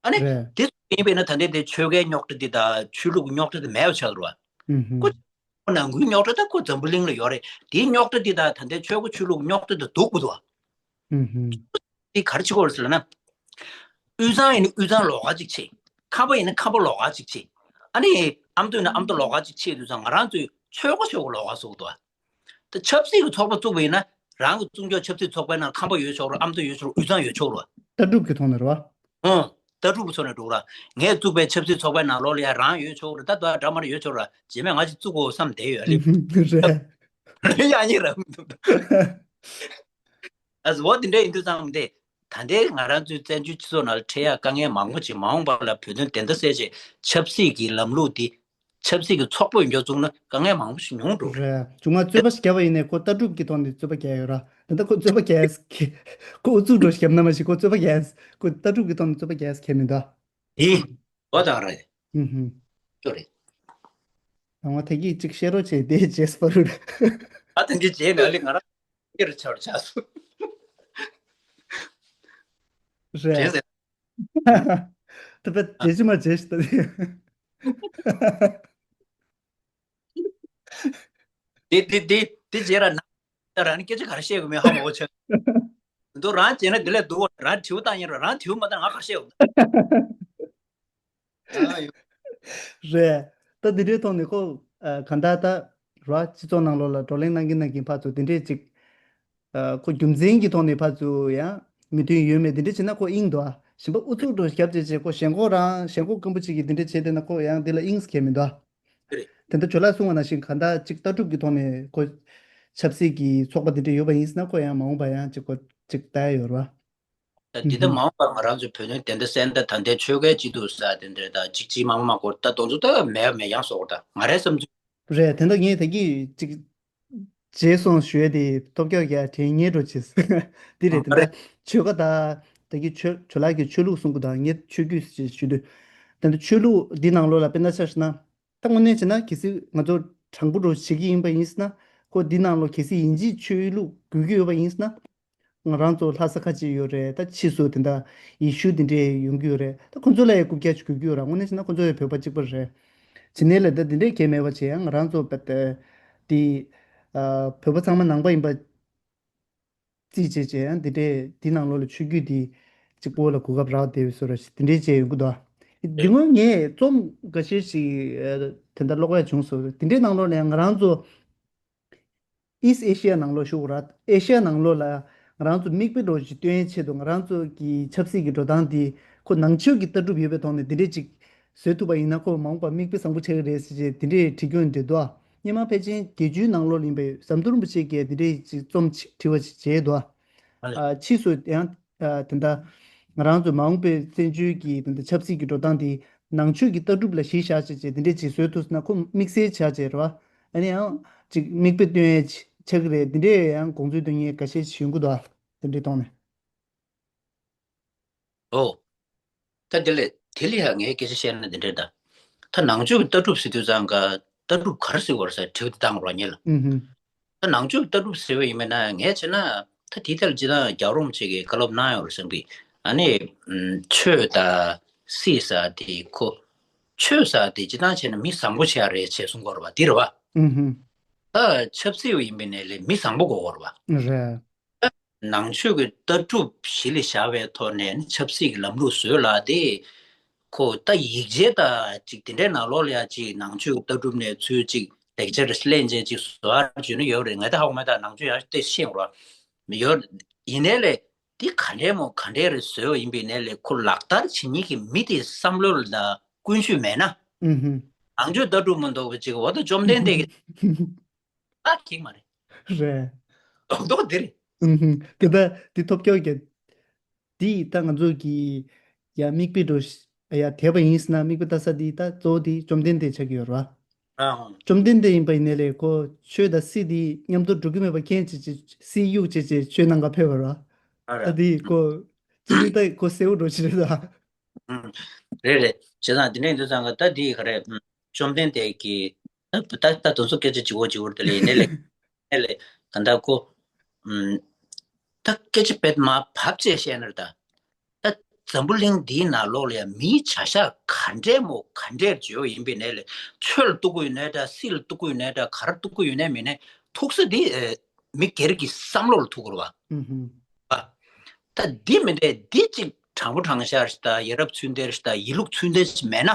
ཨ་ནི་རེད། དེ་ཚོ་ཡིན་པས་ན་ད་ལྟའི་དེ་ཆོལ་ཁའི་རྙོག་དྲ་འདི་དང་ཆོས་ལུགས་ཀྱི་རྙོག་དྲ་དེ་མེད་པ་ཆགས་འགྲོ་བ། ཨུམ་ཧུམ། ཁོ་ནང་ཁུལ་རྙོག་དྲ་ད་ཁོ་འཛམ་བུ་གླིང་ལ་ཡོད་རེད། དེའི་རྙོག་དྲ་འདི་དང་ད་ལྟའི་ཆོལ་ཁ་ཆོས་ལུགས་རྙོག་དྲ་དེ་སྡུག་པོ་འདུག་བ། ཨུམ་ཧུམ། དེ་ག་རེ་བྱེད་དགོས་རེད་ཟེར་ན། དབུས་གཙང་ཡིན་ན་དབུས་གཙང་ལོགས་ཀ་གཅིག་བྱེད། ཁམས་པ་ཡིན་ན་ཁམས་པ་ལོགས་ཀ་གཅིག་བྱེད། ཨ་ནི་ཨ་མདོ་ཡིན་ན་ཨ་མདོ་ལོགས་ཀ་གཅིག་བྱེད་དུས་ཙང་ང་རང་ཚོའི་ཆོལ་ཁ་ཆོལ་ཁ་ལོགས་ཀ་བཟོ་གི་འདུག་བ། ད་ཆབ་སྲིད་ཀྱི་ཚོགས་པ་བཙུགས་པ་ཡིན་ན་རང་གི་བཙུགས་ཆོག་ཆབ་སྲིད་ཚོགས་པའི་ནང་ཁམས་པ་ཡོད་ཆོག་རེད་ཨ་མདོ་ཡོད་ཆོག་རེད་དབུས་གཙང་ཡོད་ཆོག་རེད། ལྟ་གྲུབ་ཀྱི་ཐོག་ནས་རེད་བ། ཨོ། ལྟ་གྲུབ་ཀྱི་ཐོག་ནས་འགྲོ་ར། ངས་བཙུགས་པའི་ཆབ་སྲིད་ཚོགས་པའི་ནང་ལོགས་ལ་ཡ་རང་ཡོད་ཆོག་རེད་ད་དོ་འདྲ་མ་རེད་ཡོད་ཆོག་ར་རྗེས་མས་ང་ཅིག་བཙུགས་དགོས་བསམ་བསྡད་ཡོད་ཨ་ལེ། རེད། ཡ་གཉིས་ར་མི་འདུག་ཨ་ཟི་འོ་དེ་འདྲ་ཡིན་དུས་ཙང་དེ། ད་ལྟའི་ང་རང་ཚོའི་བཙན་བྱོལ་སྤྱི་ཚོགས་ནང་ལ་འཕྲད་ཡག་དཀའ་ངལ་མང་པོ་ཅིག་མ་འོངས་པ་ལ་བོད་དོན་བདེན་མཐའ་གསལ་ཆེད་ཆབ་སྲིད་ཀྱི་ལམ་ལུགས་འདི་ཆབ་སྲིད་ཀྱི་ཚོགས་པ་ཡོད་མཁན་བཙུགས་ན་དཀའ་ངལ་མང་པོ་ཞིག་ཉུང་འགྲོ། རེད། བྱུང་ང་རྩོད་པ་ཞིག་བརྒྱབ་པ་ཡིན་ནའི་ཁོ་ལྟ་གྲུབ་ཀྱི་ཐོག་ནས་རྩོད་པ་རྒྱག་ཡོད་ར། ད་ལྟ་ཁོ་རྩོད་པ་རྒྱག་ཁོ་ཨུ་ཚུགས་འགྲོ་ཞིག་བརྒྱབ་ན་མ་ཞིག་ཁོ་རྩོད་པ་རྒྱག་ཁོ་ལྟ་གྲུབ་ཀྱི་ཐོག་ནས་རྩོད་པ་རྒྱག་ཁྱད་མི་འདུག་ཨེ། འོ་ད་རེད། ཧུམ་ཧུམ། ཅོ་རེད། རང་དབང་ཐད་ཀྱིས་གཅིག་བཤད་རོགས་བྱས་དེ་རྗེས་སུ་བར་རུ། ཨ་ད་འདི་རྗེས་ནས་ཨ་ལི་ང་རང་སྐྱེར་ཆར་ཆགས་སོང་། རེད། རྗེས་ཟེར། ད་པ་རྗེས་ཅི་མ་རྗེས་ཤི་ད་དེ། དེ་དེ་དེ་དེ་རྗེས་ར་ན་ད་རང་ནི་སྐད་ཆ་ག་རེ་བཤད་དགོས་མིན་ཧ་མ་གོ་ཆེ། འདུག་རང་བྱས་ན་དེ་ལས་སྡུག་བ། རང་དྲི་བ་བཏང་ཡིན་ར་རང་དྲི་བ་མ་བཏང་ང་ག་རེ་བཤད་དགོས། ཨ་ཡོ། རེད། ད་འདི་འདྲའི་ཐོག་ནས་ཁོ་ཨ་གང་ལྟར་ད་ར་སྤྱི་ཚོགས་ནང་ལོགས་ལ་བགྲོ་གླེང་གནང་གིན་གནང་གིན་ཕར་ཚུར་འདི་འདྲའི་ཅིག་ཨ་ཁོ་རྒྱུ་མཚན་གྱི་ཐོག་ནས་ཕར་ཚུར་ཡང་མོས་མཐུན་ཡོད་མེད་འདི་འདྲ་བྱས་ན་ཁོ་དབྱིངས་འདུག་ཨ། གཞན་པ་ཨུ་ཚུགས་འགྲོ་རྒྱབ་བྱས་བྱས་ཁོ་ཞེན་ཁོག་རང་ཞེན་ཁོག་སྐམ་པོ་ཅིག་གིས་འདི་འདྲ་བྱས་བསྡད་ན་ཁོ་ཡང་འདི་ལ་དབྱིངས་ཁེལ་མི་འདུག་ཨ། དེ་འདྲ་ཇོ་ལགས་གསུངས་པ་ནང་བཞིན་གང་ལྟར་ཅིག་ལྟ་གྲུབ་ཀྱི་ཐོག་ནས་ཁོ་ཆབ་སྲིད་ཀྱི་ཚོགས་པ་འདི་འདྲ་ཡོད་པ་ཡིན་ཟེར་ན་ཁོ་ཡང་མ་འོངས་པ་ཡང་ཅིག་ཁོ་ཅིག་ལྟ་ཡ་ཡོད་རེད་བ། ད་འདི་ལྟར་མ་འོངས་པར་ང་རང་ཚོའི་བོད་དོན་བདེན་མཐའ་གསལ་མཐའ་ད་ལྟའི་ཆོལ་ཁའི་སྐྱིད་སྡུག་ཟེར་དེ་འདྲ་ད་གཅིག་གཅིག་མང་མང་སྐོར་ད་དོན་ཚོ་ད་མེད་མེད་ཡང་སོགས་ད་ང་རའི་བསམ་ཚུལ། རེད། དེ་འདྲ་ངས་ད་གིན་ཅིག་རྗེས་སོང་ཞུས་ཏེ་ཐོབ་རྒྱག་རྒྱག་དྲན་ཉེ་འགྲོ་ཆེ། འདི་རེད། དེ་འདྲ་ཆོལ་ཁ་ད་ད་གིན་ཆོས་ཇོ་ལགས་ཀྱིས་ཆོས་ལུགས་གསུང་གི་ད་ངས་ཆོས་བརྒྱུད་ཞེས་ཞུ་དུས། དེ་འདྲ་ཆོས་ལུགས་འདི་ནང་ལོགས་ལ་དཔེར་ན་ཆ་བཞག་ན། ད་དངོས་གནས་བྱས་ན་གལ་སྲིད་ང་ཚོ་དྲང་པོ་འགྲོ་བྱེད་ཀྱི་ཡིན་པ་ཡིན་ཟེར་ན། ཁོ་འདི་ནང་ལོགས་གལ་སྲིད་ཡིན་གཅིག་ཆོས་ལུགས་དགོས་ཀྱི་ཡོད་པ་ཡིན་ཟེར་ན། ང་རང་ཚོ་ལྷ་ས་ཁ་ཆེ་ཡོད་རེད། ད་ཕྱིས་སུ་དེ་འདྲ་ཡེ་ཤུ་དེ་འདྲས་ཡོང་གི་ཡོད་རེད། ད་ཁོ་ཚོ་ལ་ཡང་རྐུབ་བཀྱག་ཅིག་དགོས་ཀྱི་ཡོད་རེད། དངོས་གནས་བྱས་ན་ཁོ་ཚོ་ཡང་བོད་པ་གཅིག་པ་རེད། བྱས་ནས་ལས་ད་དེ་འདྲས་གལ་མེད་པ་བྱས་ཡང་ང་རང་ཚོ་བོད་དེ་དེ་ཨ་བོད་པ་ཚང་མ་ནང་པ་ཡིན་པ་རྩིས་བྱས་བྱས་ཡང་དེ་འདྲས་དེ་ནང་ལོགས་ལ་ཆོས་བརྒྱུད་དེ་གཅིག་པོ་ལ་གོ་སྐབས་རག་བསྡད་པའི་བཟོ་འདྲ་ཞིག་དེ་འདྲས་བྱས་ཡོང་གི་འདུག་དེ་སྔོན་ངས་རྩོམ་འགའ་ཤས་ཤིག་ཨ་དེ་འདྲ་ཀློག་ཡ་བྱུང་སོང་། དེ་འདྲས་ནང་ལོགས་ལ་ཡང་ང་རང་ཚོ་East Asia་ནང་ལོགས་ཞུ་དགོས་རེད། ཨེ་ཤ་ཡ་ནང་ལོགས་ལ་ང་རང་ཚོ་མིག་དཔེ་འདྲ་ཞིག་སྟོན་ཡའི་ཆེད་དུ་ང་རང་ཚོ་གི་ཆབ་སྲིད་ཀྱི་འགྲོ་སྟངས་འདི་ཁོ་ནང་ཆོས་ཀྱི་ལྟ་གྲུབ་ཡོད་པའི་ཐོག་ནས་འདི་འདྲས་ཅིག་བཟོས་ཐུབ་པ་ཡིན་ན་ཁོ་མ་འོངས་པར་མིག་དཔེ་བཟང་པོ་ཆགས་ཀྱི་རེད་ཟེར་བྱས་འདི་འདྲས་བྲིས་སྐྱོན་འདྲ་འདུག་སྔོན་མ་ཕལ་ཆེར་བརྒྱད་ཅུའི་ནང་ལོགས་ལ་ཡིན་པའི་ཟམ་གདོང་རིན་པོ་ཆེ་གིས་འདི་འདྲས་ཅིག་རྩོམ་ཅིག་བྲིས་པ་ཞིག་བྱས་འདུག་ཨ་ཕྱིས་སུ་ཡང་ཨ་དེ་འདྲ་ང་རང་ཚོ་མ་འོངས་པའི་བཙན་བྱོལ་གྱི་དེ་འདྲ་ཆབ་སྲིད་ཀྱི་འགྲོ་སྟངས་འདི་ནང་ཆོས་ཀྱི་ལྟ་གྲུབ་ལ་གཞི་བཞག་བྱས་བྱས་དེ་འདྲས་ཅིག་བཟོས་ཐུབ་སོང་ན་ཁོ་དམིགས་བསལ་བྱས་བྱས་རེད་བ། ཨ་ནི་ཡང་ཅིག་མིག་དཔེ་སྟོན་ཡས་ཆགས་ཀྱི་རེད། འདི་འདྲས་ཡང་དགོངས་ཚུལ་སྟོན་མཁན་འགའ་ཤས་ཤིག་ཡོང་གི་འདུག་དེ་འདྲས་གཏོང་ནས། ཨོ། ད་དེ་ལས་དེ་ལས་ཡང་ངས་སྐད་ཆ་བཤད་ན་འདི་འདྲས་ད། ད་ནང་ཆོས་ཀྱི་ལྟ་གྲུབ་ཟེར་དུས་ཙང་ཀ་ལྟ་གྲུབ་ག་རེ་ཟེར་བ་རེད་ཟེར་དྲི་བ་དེ་བཏང་རོགས་ཉེ་ལ། ཨུ་ཧུ། ད་ནང་ཆོས་ཀྱི་ལྟ་གྲུབ་ཟེར་བ་ཡིན་མིན་ན་ངས་བྱས་ན་ད་དེའི་ཐད་ལ་སྤྱིར་བཏང་རྒྱལ་བ་རིན་པོ་ཆེ་གིས་བཀའ་སློབ་གནང་ཡོད་རེད་བསམ་གི། ཨ་ནི་ཆོས་དང་སྲིད་ཟེར་དེ་ཁོ་ཆོས་ཟེར་དེ་སྤྱིར་བཏང་བྱས་ན་མི་བཟང་པོ་བྱེད་ཡ་རེད་ཅེས་གསུང་གི་ཡོད་རེད་བ། འདི་རེད་བ། ཨུ་ཧུ། ད་ཆབ་སྲིད་པ་ཡིན་པའི་ནས་ལས་མི་བཟང་པོ་དགོས་ཀྱི་ཡོད་རེད་བ། རེད། ནང་ཆོས་ཀྱི་ལྟ་གྲུབ་གཞི་ལ་བཞག་པའི་ཐོག་ནས་ཆབ་སྲིད་ཀྱི་ལམ་ལུགས་བཟོས་ལ་དེ། ཁོ་ད་ཡིག་ཆའི་ད་ཅིག་དེ་འདྲའི་ནང་ལོགས་ལ་ཡ་ཅིག་ནང་ཆོས་ཀྱི་ལྟ་གྲུབ་ནས་ཚུར་ཅིག་ལེགས་ཆ་རེ་གླེང་བྱས་ཅིག་བཟོ་ཨ་བརྗོད་ནི་ཡོད་རེད། ངས་ད་ཧ་གོ་མེད། ད་ནང་ཆོས་ཡང་དེ་ཤེས་རོགས་མི་ཡོད། ཡིན་ནའི་ལས་དེ་ག་འདྲའི་མོ་ག་འདྲའི་རེ་བཟོས་པ་ཡིན་པའི་ནའི་ལས་ཁོ་ལག་བསྟར་བྱེད་མཁན་གྱི་མི་དེ་བསམ་བློ་ལ་ད་ཀུན་སྤྱོད་མེད་ན། ཨུ་ཧུ། ནང་ཆོས་ལྟ་གྲུབ་མ་གཏོགས་པ་ཅིག་འོ་ད་བཅོམ་ལྡན་འདས་ཀྱི་ཨ་ཁེག་མ་རེད། རེད། རྡོག་རྡོག་འདི་རེད། ཨུ་ཧུ། དེ་ད་དེ་ཐོབ་སྐྱོ་གི། དེ་ད་ང་ཚོ་གི་ཡ་མིག་དཔེ་འགྲོ་ཤ་ཡ་དེ་བ་ཡིན་ཟེར་ན་མིག་དཔེ་ལྟ་ས་དེ་ད་གཙོ་བོ་དེ་བཅོམ་ལྡན་འདས་ཆགས་ཀྱི་ཡོད་རེད་བ། ཨང་། བཅོམ་ལྡན་འདས་ཡིན་པ་ཡིན་ནའི་ལས་ཁོ་ཆོས་དང་སྲིད་དེ་མཉམ་དུ་འགྲོ་གི་མེད་པ་མཁྱེན་བྱས་བྱས་སྲིད་གཡུག་བྱས་བྱས་ཆོས་གནང་ག་ཕེབས་པ་རེད་བ། ཨ་རེད། ད་དེ་ཁོ་ཅི་ནི་ད་ཁོ་གསལ་བོ་འགྲོ་ཆེ་རེད་ད། ཨང་། རེད་རེད། བྱས་ཙང་དེ་འདྲ་ཡིན་དུས་ཙང་ག་ད་དེ་ག་རེད། ཨང་། བཅོམ་ལྡན་འདས་ཀྱིས་ད་ད་ད་དུང་སོ་སྐད་ཆ་ལྗི་བོ་ལྗི་བོར་དེ་ལས་ཡིན་ནའི་ལས་ནའི་ལས་ད་ད་ཁོ་ཨུམ་ད་སྐད་ཆ་བེད་མ་བབ་ཅེས་བཤད་ན་རེད་ད། ད་འཛམ་བུ་གླིང་འདིའི་ནང་ལོགས་ལ་ཡང་མིའི་བྱ་གཞག་ག་འདྲས་མོ་ག་འདྲས་བརྗོད་ཡིན་པའི་ནའི་ལས་ཆོས་ལ་གཏུག་གི་ཡོད་ནའི་འདྲ། སྲིད་ལ་གཏུག་གི་ཡོད་ནའི་འདྲ། ག་རེ་གཏུག་གི་ཡོད་ནའི་མིན་ནའི་ཐུག་ས་འདི་ཨེ་མི་སྒེར་གྱི་བསམ་བློ་ལ་ཐུག་གི་རེད་བ། ཨུ་ཧུམ། ཨ། ད་འདི་མི་འདྲ་འདི་གཅིག་དྲང་པོ་དྲང་བཞག་ཞིག་དང་ཡ་རབས་ཚུལ་ལྡན་ཞིག་དང་ཡིན་ལུགས་ཚུལ་ལྡན་ཞིག་མེད་ན།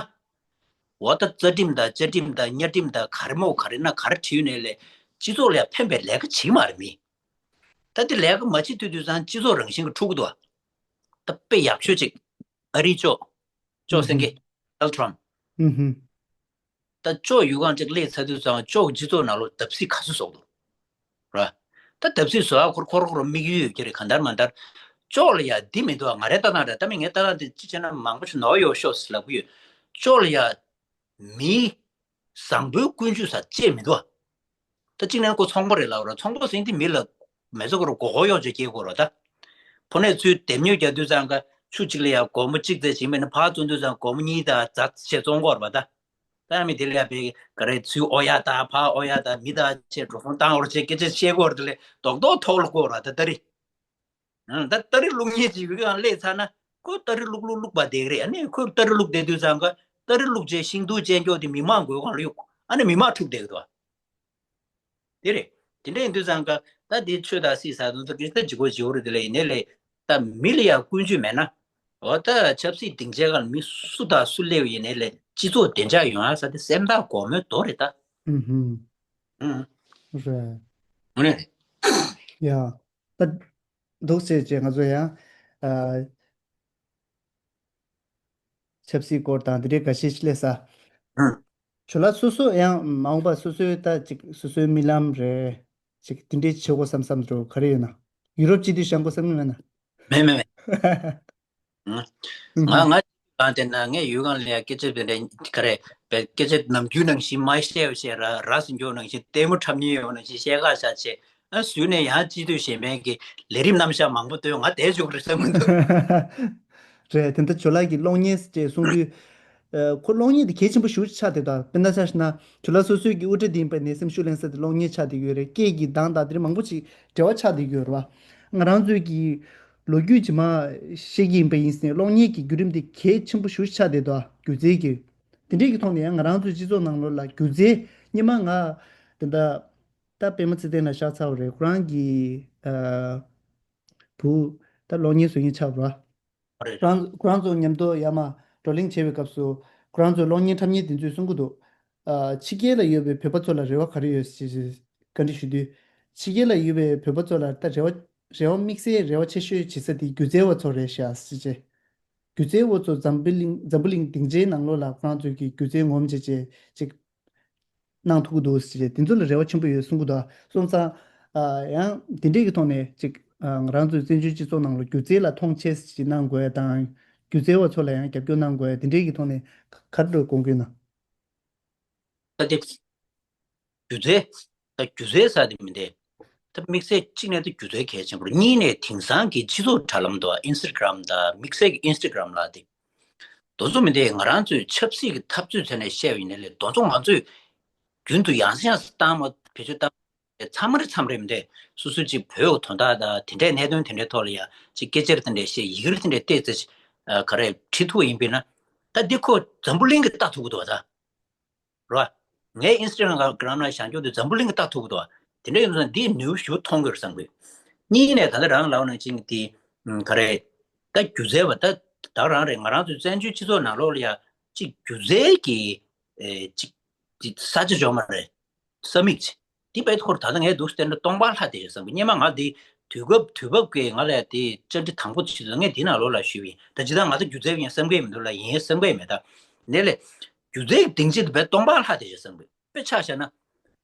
འོ་ད་རྩ་ཁྲིམས་དང་བཅའ་ཁྲིམས་དང་གཉའ་ཁྲིམས་དང་ག་རེ་མོ་ག་རེ་ན་ག་རེ་བྲིས་ནས་ལས་སྤྱི་ཚོགས་ལ་ཡང་ཕན་པའི་ལས་ཀ་བྱེད་ཀྱི་མ་རེད་མི། ད་འདི་ལས་ཀ་མ་བྱེད་དུས་དུས་ཙང་སྤྱི་ཚོགས་རང་བཞིན་གྱི་འཁྲུག་གི་འདུག་ད་དཔེ་ཡག་ཤོས་ཅིག་ཨ་རིའི་ཅོག་ཅོག་སེང་གེ་ཨུ་ཧུམ། ཌོ་ནལ་ཊམ། ཨུ་ཧུམ། ད་ཅོག་ཡུལ་གང་ཅིག་སླེབས་ཚར་དུས་ཙང་ཅོག་སྤྱི་ཚོགས་ནང་ལོགས་བརྡབ་གསིག་ག་ཚོད་བཟོ་གི་འདུག་ར། ད་བརྡབ་གསིག་བཟོ་ཡ་ཁོར་ཁོར་ཁོར་དམིགས་ཡུལ་ཡོད་ཀྱི་རེད། གང་ལྟར་མ་ལྟར་ཅོག་ལ་ཡ་འདི་མི་འདུག་ང་རའི་ལྟ་སྟངས་རེད། ད་མི་ངའི་ལྟ་སྟངས་དེ་ཅི་བྱས་ན་མང་པོ་ཞིག་ནོར་ཡོད་ཤོག་ཟེར་ལབ་ཀྱི་ཡོད། ཅོག་ལ་ཡ་མིའི་བཟང་པོའི་ཀུན་སྤྱོད་ཟེར་ཅེས་མི་འདུག་ད་གཅིག་ནས་ཁོ་ཚོང་པ་རེད་ལབ་ར། ཚོང་པ་ཟེར་དེ་མི་ལ་མི་ཚོ་ཁོ་ར་མགོ་སྐོར་གཡོག་བྱས་སྐྱེལ་དགོས་ར། ད་ཕོ་ནས་ཚུར་འདེམས་ཉོ་རྒྱག་དུས་ཙང་ཀ་ཆུ་གཅིག་ལ་ཡ་སྒོར་མོ་གཅིག་ཙམ་བྱིན་པས་ན་ཕར་བཙོང་དུས་ཙང་སྒོར་མོ་གཉིས་དང་ཛ་ཞིག་བཙོང་དགོས་ར་བ་ད། ད་མི་དེ་ལ་ཡ་བས་ག་རེ་ཚུར་ཨོ་ཡ་ད་ཕར་ཨོ་ཡ་ད་མི་ད་ཆེ་འགྲོ་སོང་བཏང་བར་ཆེ་སྐད་ཆ་བཤད་དགོས་ར། དེ་ལས་རྡོག་རྡོག་ཐོག་ལ་བཀོད་ར་ད་ད་རེད། ཨང་། ད་སྟ་རེ་བླུག་མཁན་ཅིག་ཡུལ་གང་སླེབས་ཚར་ན་ཁོས་སྟ་རེ་བླུག་བླུག་བླུག་པ་བསྡད་ཀྱི་རེད། ཨ་ནི་ཁོས་སྟ་རེ་བླུག་བསྡད་དུས་ཙང་ཀ་སྟ་རེ་བླུག་བྱས་ཤིང་ཏོག་ཅན་སྐྱོག་དེ་མི་མང་མགོའི་སྒང་ལ་གཡུག་ཨ་ནི་མི་མང་འཁྲུག་བསྡད་ཀྱི་འདུག་དེ་རེད། དེ་འདྲ་ཡིན་དུས་ཙང་ཀ་ད་དེ་ཆོས་དང་སྲིད་ཟེར་དུས་ཙང་ཀ་ད་ལྗིད་ཁོག་ལྗིད་ཁོག་རེད། དེ་ལས་ཡིན་ནའི་ལས་ད་མི་ལ་ཡང་ཀུན་སྤྱོད་མེད་ན། འོ་ད་ཆབ་སྲིད་སྡིངས་ཆའི་སྒང་ལ་མི་སུ་དང་སུ་སླེབས་ཡིན་ནའི་ལས་སྤྱི་ཚོགས་བདེ་འཇགས་ཡོང་ཡ་ས་དེ་སེམས་ཐག་གོར་མོའི་རྡོ་རེད་ད། ཨུ་ཧུམ། ཨུ། རེད། དངོས་གནས་རེད། ཡ། ད་འདུག་ཟེར་བྱས་ང་ཚོ་ཡང་ཨ། ཆབ་སྲིད་སྐོར་དང་འདི་འདྲའི་འགའ་ཤས་ཤིག་སླེབས་ས། ཨུ། ཇོ་ལགས་སོ་སོ་ཡང་མ་འོངས་པ་སོ་སོའི་ད་ཅིག་སོ་སོའི་རྨི་ལམ་རེད། ཅིག་འདི་འདྲའི་བྱེད་དགོས་བསམ་བསམ་འགྲོ་ག་རེ་ཡོད་ན། ཡུ་རོབ་སྤྱི་འཐུས་བཞེངས་དགོས་བསམ་གྱི་མེད་ན། མེད་མེད་མེད། ང་ང་གང་དེ་ན་ངས་ཡུལ་གང་ལ་ཡ་སྐད་ཆ་དེ་འདྲ་ག་རེ་བས་སྐད་ཆ་ནམ་རྒྱུན་ནང་བཞིན་མ་བཤད་བཤད་ར་ར་སེ་འགྱོ་ནང་བཞིན་ལྟད་མོ་འཁྲབ་མཁན་ཡོང་ནང་བཞིན་བཤད་ཁ་བཞག་བྱས། ཨ་ཟུར་ནས་ཡང་སྤྱི་འཐུས་གཞན་ཕན་གྱི་ལས་རིམ་རྣམ་གཞག་མང་པོ་འདོན་ང་བསྡད་ཆོག་གི་རེད་བསམ་གི་འདུག་རེད། དེ་འདྲ་ཇོ་ལགས་ཀྱིས་གློག་བརྙན་ཅེས་གསུང་དུས། ཨ་ཁོ་གློག་བརྙན་དེ་གལ་ཆེན་པོ་ཞེ་པོ་ཅིག་ཆགས་བསྡད་འདུག་དཔེར་ན་ཆ་བཞག་ན་ཇོ་ལགས་སོ་སོའི་གི་དབུ་ཁྲིད་དེ་ཡིན་པའི་ནས་སེམས་ཤུགས་ལེན་ས་དེ་གློག་བརྙན་ཆགས་བསྡད་ཡོད་རེད། སྐད་ཀྱི་གདངས་དང་དེ་འདྲ་མང་པོ་ཅིག་འབྲེལ་བ་ཆགས་བསྡད་ཡོད་རེད་བ། ང་རང་ཚོའི་གི་ལོ་རྒྱུས་ཇི་མ་ཤེས་ཀྱི་ཡིན་པ་ཡིན་ཟེར་ནས་གློག་བརྙན་གྱི་བརྒྱུད་རིམ་དེ་གལ་ཆེན་པོ་ཞེ་པོ་ཅིག་ཆགས་བསྡད་འདུག་སྒྱུ་རྩལ་གྱི། དེ་འདྲའི་གི་ཐོག་ནས་ཡང་ང་རང་ཚོའི་སྤྱི་ཚོགས་ནང་ལོགས་ལ་སྒྱུ་རྩལ་སྔོན་མ་ང་དེ་འདྲ་ད་པད་མ་ཚེ་བརྟན་ལ་ཤ་ཚ་བ་རེད། ཁོ་རང་གི་ཨ་བུ་ད་གློག་བརྙན་བཟོ་མཁན་ཆགས་པ་རེད། རེད། ཁོ་རང་ཁོ་རང་ཚོ་མཉམ་དུ་ཡར་མར་བགྲོ་གླེང་བྱེད་པའི་སྐབས་སུ་ཁོ་རང་ཚོའི་གློག་བརྙན་འཁྲབ་མཁན་དེ་ཚོས་གསུང་གི་འདུག་ཨ་ཕྱི་རྒྱལ་ལ་ཡོད་པའི་བོད་པ་ཚོ་ལ་རེ་བ་ག་རེ་ཡོད་ཞེས་བཀའ་འདྲི་ཞུ་དུས། ཕྱི་རྒྱལ་ལ་ཡོད་པའི་བོད་པ་ཚོ་ལ་ད་རེ་བ་རེ་བ་དམིགས་བསལ་རེ་བ་ཆེ་ཤོས་བྱེད་ས་དེ་སྒྱུ་རྩལ་བ་ཚོ་རེད་ཤག་ཟེར་བྱས། སྒྱུ་རྩལ་བ་ཚོ་འཛམ་བུ་གླིང་འཛམ་བུ་གླིང་སྡིངས་ཆའི་ནང་ལོགས་ལ་ཁོ་རང་ཚོས་ཀྱི་སྒྱུ་རྩལ་ངོམ་བྱས་བྱས་ཅིག་གནང་ཐུབ་ཀྱི་འདུག་ཟེར་བྱས་དེ་ཚོ་ལ་རེ་བ་ཆེན་པོ་ཡོད་གསུང་གི་འདུག་སོང་ཙང་། ཨ་ཡང་དེ་འདྲས་ཀྱི་ཐོག་ནས་ཅིག་ཨ་ང་རང་ཚོའི་བཙན་བྱོལ་སྤྱི་ཚོགས་ནང་ལ་སྒྱུ་རྩལ་ལ་མཐོང་ཆེན་ཅིག་གནང་དགོས་དང་། སྒྱུ་རྩལ་བ་ཚོ་ལ་ཡང་རྒྱབ་སྐྱོར་གནང་དགོས་དེ་འདྲས་ཀྱི་ཐོག་ནས་ག་ག་རེ་དགོངས་ཀྱི་ཡོད་ན། ད་དེ་སྒྱུ་རྩལ། ད་སྒྱུ་རྩལ་ཟེར་དེ་མི་འདྲ། ད་དམིགས་བསལ་གཅིག་ནས་ད་སྒྱུ་རྩལ་གལ་ཆེན་པོ་རེད། གཉིས་ནས་དེང་སང་གི་སྤྱི་ཚོགས་དྲ་ལམ་དང་ཨིན་སི་ཊ་གྷི་རམ་དང་དམིགས་བསལ་གྱི་ཨིན་སི་ཊ་གྷི་རམ་ལ་དེ། དེ་ཚོ་མི་འདྲ། ང་རང་ཚོའི་ཆབ་སྲིད་ཀྱི་འཐབ་རྩོད་ཐད་ནས་བཤད་པ་ཡིན་ན་ལས་དེ་ཚོ་ང་ཚོས་རྒྱུན་དུ་ཡང་སེ་ཡང་སེ་བཏང་མ་བེད་སྤྱོད་བཏང་མཚམས་རེ་མཚམས་རེ་མི་འདྲ། སོ་སོའི་ཅིག་བོད་དོན་དག་དང་དེ་འདྲའི་གནད་དོན་དེ་འདྲའི་ཐོག་ལ་ཡང་ཅིག་སྐད་ཆ་རེ་དེ་འདྲ་བཤད། ཡི་གེ་རེ་དེ་འདྲ་བལྟས་ཚེ་ཨ་ག་རེ་བྲིས་ཐུབ་པ་ཡིན་པས་ན། ད་འདི་ཁོ་འཛམ་བུ་གླིང་གིས་ལྟ་ཐུབ་ཀྱི་འདུག་བ་ད། རེད་བ། ངའི་ཨིན་སི་ཊ་གྷི་རམ་ལ་བཞག་རྒྱུ་དེ་འཛམ་བུ་གླིང་གིས་ལྟ་ཐུབ་ཀྱི་འདུག་བ། དེ་འདྲ་ཡིན་ཙང་འདིས་ནུས་པ་ཞེ་པོ་མཐོང་གི་རེད་བསམ་གི། གཉིས་ནས་ད་ལྟ་རང་ལབ་ནང་བཞིན་གྱི་དེ་ག་རེ། ད་སྒྱུ་རྩལ་བ་ད་ད་རང་རེད། ང་རང་ཚོའི་བཙན་བྱོལ་སྤྱི་ཚོགས་ནང་ལོགས་ལ་ཡ་ཅིག་སྒྱུ་རྩལ་གྱི་ཨེ་ཅིག་ཅིག་ས་ཆ་འཇོག་མ་རེད། ས་མིག་ཅིག་འདི་བས་ཁོར་ད་ལྟ་ངས་འདུག་བལྟས་ན་སྟོང་པ་ལྷག་བསྡད་ཡོད་བསམ་གི། སྔོན་མ་ང་འདི་དུས་སྐབས་དུས་བབ་ཀྱིས་ང་ལ་དེ་བཅར་འདྲི་དང་པོ་བྱེད་དུས་ངས་འདི་ནང་ལོགས་ལ་ཞུས་པ་ཡིན། ད་ཇི་ལྟར་ང་ཚོ་སྒྱུ་རྩལ་ཡིན་བསམ་གི་མི་འདུག་ལ། ཡིན་བསམ་གི་མེད། ད་ནས་ལས་སྒྱུ་རྩལ་གྱི་སྡིངས་ཆ་དེ་བས་སྟོང་པ་ལྷག་བསྡད་ཡོད་བསམ་གི། དཔེ་ཆ་བཞག་ན་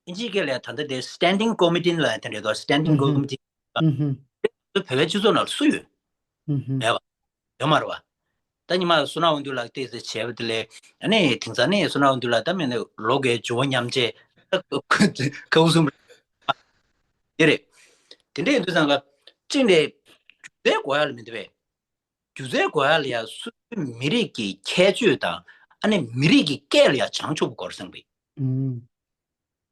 ཨིན་ཇིའི་སྐད་ལ་ད་ལྟ་དེ་standing committee ལ་དེ་འདྲ་དོ། standing committee ཨུ་ཧུམ། བོད་པའི་སྤྱི་ཚོགས་ནང་ལ་སུ་ཡོད། ཨུ་ཧུམ། མེད་པ། ཡོད་མ་རེད་བ། ད་ཉི་མ་བསོད་ནམས་དབང་འདུས་ལགས་ཏོག་ཙམ་བྱས་པ་དེ་ལས། ཨ་ནི་དེང་སང་ནི་བསོད་ནམས་དབང་འདུས་ལགས་ད་མེད་ནས་ལོ་འགའི་འགྱུར་བ་མཉམ་བྱས། ཁ་ཁུ་སུམ་རེད། དེ་རེད། དེ་འདྲ་ཡིན་དུས་ཙང་ཀ་གཅིག་ནས་སྒྱུ་རྩལ་དགོས་ཡ་ལ་མི་འདུག་པས། སྒྱུ་རྩལ་དགོས་ཡ་ལ་ཡ་སུ་མི་རིགས་ཀྱི་ཁྱད་ཆོས་དང་ཨ་ནི་མི་རིགས་ཀྱི་སྐད་ལ་ཡ་བྱང་ཆུབ་པོ་དགོས་རེད་བསམ་གི། ཨུམ།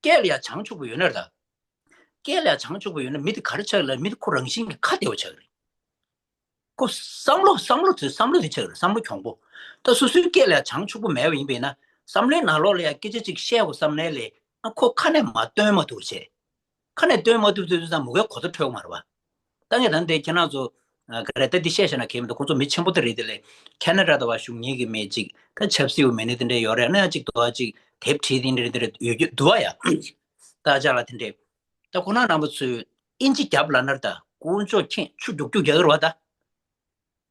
སྐད་ལ་ཡ་བྱང་ཆུབ་པོ་ཡོད་ན་རེད་ད། སྐད་ལ་ཡ་བྱང་ཆུབ་པོ་ཡོད་ན་མི་དེ་ག་རེ་ཆགས་ལ། མི་དེ་ཁོ་རང་བཞིན་གྱི་ཁ་བདེ་བོ་ཆགས་རེད། ཁོ་བསམ་བློ་བསམ་བློ་དེ་བསམ་བློ་དེ་ཆགས་རེད། བསམ་བློ་གྱོང་པོ། ད་སོ་སོའི་སྐད་ལ་ཡ་བྱང་ཆུབ་པོ་མེད་པ་ཡིན་པས་ན་བསམ་བློའི་ནང་ལོགས་ལ་ཡ་སྐད་ཆ་གཅིག་བཤད་དགོས་བསམ་ནའི་ལས་ཨ་ཁོ་ཁ་ནས་མར་བཏོན་མ་ཐུབ་བྱས། ཁ་ནས་བཏོན་མ་ཐུབ་ཚོད་དུས་ཙང་མུ་གེ་གོ་ཐོས་འཕྲོད་མ་རེད་བ། ད་ངས་ད་འདི་ཁྱེད་རང་ཚོ་ཨ་ག་རེ་ད་འདི་བཤད་བཤད་ན་གལ་མི་འདུག་ཁོང་ཚོ་མི་ཆེན་པོ་དེ་རེད། དེ་ལས་ཁེ་ན་ཌ་ད་བ་བཞུགས་མཁན་གྱི་མི་གཅིག་ད་ཆབ་སྲིད་པ་མི་སྣ་དེ་འདྲ་ཡོད་རེད། ཨ་ནི་གཅིག་དུ་བ་གཅིག་དེབ་བྲིས་དེ་འདྲ་དེ་འདྲ་ཡོད་རྒྱུ་འདུག་བ་ཡ། ད་ཅག་ལ་དེ་འདྲས། ད་ཁོ་ན་རྣམ་པ་ཚོས་ཨིན་ཇི་རྒྱབ་ལ་ནར་ད་དཀོན་མཆོག་མཁྱེན་ཆུ་རྒྱུག་རྒྱུག་རྒྱག་གི་རེད་བ་ད།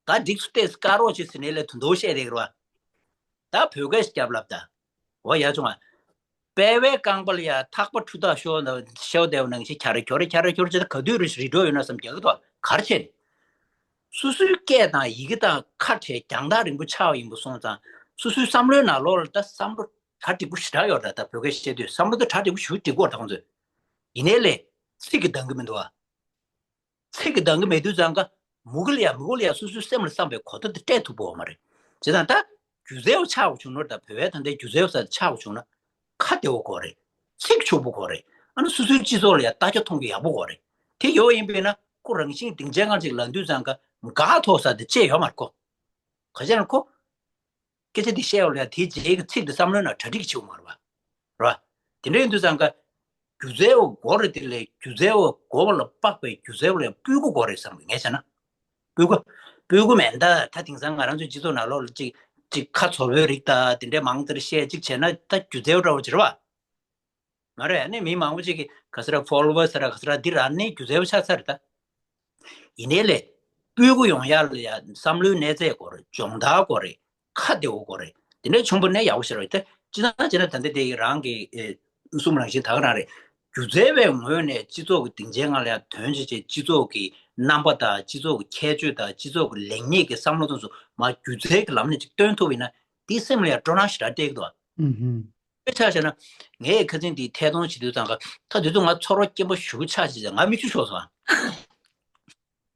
ད་འགྲིག་སུ་ཏེས་དཀར་རོགས་ཅིག་ཟེར་ནས་ལས་དུ་འདོགས་བཤད་བསྡད་ཀྱི་རེད་བ། ད་བོད་སྐད་ཞིག་རྒྱབ་ལབ་ད། འོ་ཡ་བྱུང་ང་། སྤེལ་བའི་རྐང་པ་ལ་ཡ་ཐག་པ་འཁྲུ་ཐག་ཤོར་ན་ཤོར་བསྡད་པ་ནང་བཞིན་ཁྱ་རེ་ཁྱོ་རེ་ཁྱ་རེ་ཁྱོ་རེ་བྱས་ད་ག་དུས་རེ་རི་འགྲོ་ཡོད་ན་བསམ་རྒྱག་གི་འདུག་ག་རེ་བྱས་ནས། སོ་སོའི་སྐད་དང་ཡི་གེ་དང་ཁ་བྲལ་རྒྱང་ཐག་རིང་པོ་ཆགས་པ་ཡིན་པ་སོང་ཙང་སོ་སོའི་བསམ་བློའི་ནང་ལོགས་ལ་ད་བསམ་བློ་གྲ་འགྲིག་པོ་ཞེ་དྲག་ཡོད་རེད། ད་བོད་སྐད་བཤད་དུས་བསམ་བློ་ད་གྲ་འགྲིག་པོ་ཞེ་པོ་འགྲིག་གི་ཡོད་རེད་ད་ཁོང་ཚོས། ཡིན་ནའི་ལས་ཚིག་གིས་འདང་གི་མི་འདུག་ཨ། ཚིག་གིས་འདང་གི་མེད་དུས་ཙང་ཀ་མུ་གེ་ལ་ཡ་མུ་གེ་ལ་ཡ་སོ་སོའི་སེམས་ལ་བསམ་པའི་གོ་བརྡ་དེ་སྤྲད་ཐུབ་པོ་མ་རེད། བྱས་ཙང་ད་སྒྱུ་རྩལ་བ་ཆགས་པ་བྱུང་ནོར་དང་བོད་པའི་ད་ལྟའི་སྒྱུ་རྩལ་བ་ས་ཆགས་པ་བྱུང་ན་ཁ་བདེ་བོ་དགོས་རེད། ཚིག་ཕྱུག་པོ་དགོས་རེད། ཨ་ནི་སོ་སོའི་སྤྱི་ཚོགས་ལ་ཡ་ལྟ་རྒྱ་མཐོང་རྒྱ་ཡག་པོ་དགོས་རེད། དེ་ཡོད་ཡིན་པས་ན་ཁོ་རང་བཞིན་སྡིངས་ཆའི་སྒང་ཅིག་ལངས་དུས་ཙང་ཀ་འགག་ཐོག་ས་དེ་ཅེས་ཡོད་མ་རེད་ཁོ། ག་ཅེ་ན་ཁོ། སྐད་ཆ་འདི་བཤད་ཡོང་ལ་དེའི་རྗེས་ཀྱི་ཚིག་འདི་བསམ་བློའི་ནང་གྲ་སྒྲིག་བྱེད་དགོས་མ་རེད་བ། རེད་བ། དེ་འདྲ་ཡིན་དུས་ཙང་ཀ་སྒྱུ་རྩལ་བ་དགོས་རེད། དེ་ལས་སྒྱུ་རྩལ་བ་དགོས་པ་ལ་དཔག་པའི་སྒྱུ་རྩལ་བ་ལ་སྤུ་གུ་དགོས་རེད་བསམ་གི། ངས་བྱས་ན་སྤུ་གུ། སྤུ་གུ་མེད་ད། ད་དེང་སང་ང་རང་ཚོའི་སྤྱི་ཚོགས་ནང་ལོགས་ལ་ཅིག་ཅིག་ཁ་བཙོག་པོའི་རིགས་ད་དེ་འདྲའི་མང་ཙམ་བཤད་ཅིག་བྱས་ན་ད་སྒྱུ་རྩལ་བ་འདྲ་བོ་ཅིག་རེད་བ། མ་རེད། ཨ་ནི་མི་མང་པོ་ཅིག་གིས་ག་ས་ར་ཕོ་ལོ་ཝར་ཟེར་ར་ག་ས་ར་འདི་ར་ནི་སྒྱུ་རྩལ་བ་ཆགས་ཚར་ད། ཡིན་ནའི་ལས་སྤུ་གུ་ཡོང་ཡ་ལ་ཡ་བསམ་བློའི་གནས་ཚད་དགོས་རེད། སྦྱོང་བརྡར་དགོས་རེད། ཁ་བདེ་བོ་དགོས་རེད། དེ་འདྲའི་ཆུང་པོ་ནས་ཡག་པོ་ཞིག་རེད་དེ། སྤྱི་བཏང་བྱས་ན་ད་ལྟ་དེ་རང་གི་ཨེ་གསུམ་རང་བཞིན་ད་ག་རང་རེད། སྒྱུ་རྩལ་བའི་ངོས་ནས་སྤྱི་ཚོགས་ཀྱི་སྡིངས་ཆའི་སྒང་ལ་ཡ་དོན་བྱེད་ཆེད་སྤྱི་ཚོགས་ཀྱི་རྣམ་པ་དང་སྤྱི་ཚོགས་ཀྱི་ཁྱད་ཆོས་དང་སྤྱི་ཚོགས་ཀྱི་ལེགས་ཉེས་ཀྱི་བསམ་བློ་དེ་ཚོ་མར་སྒྱུ་རྩལ་གྱི་ལམ་ནས་ཅིག་སྟོན་ཐུབ་པ་ཡིན་ན་དེ་སེམས་ལ་ཡ་སྤྲོ་སྣང་ཞེ་དྲག་སྤྲད་ཀྱི་འདུག་ཨ། ཨུ་ཧུམ། དཔེ་ཆ་བཞག་ན། ངས་ཁ་སང་དེའི་ཐད་གཏོང་བྱེད་དུས་ཙང་ཀ་ད་དུས་ཚོད་ང་ཚོར་བ་སྐྱེན་པ་ཞེ་པོ་ཆགས་བྱས་ང་མིག་ཆུ་ཤོར་སོང་ཨ།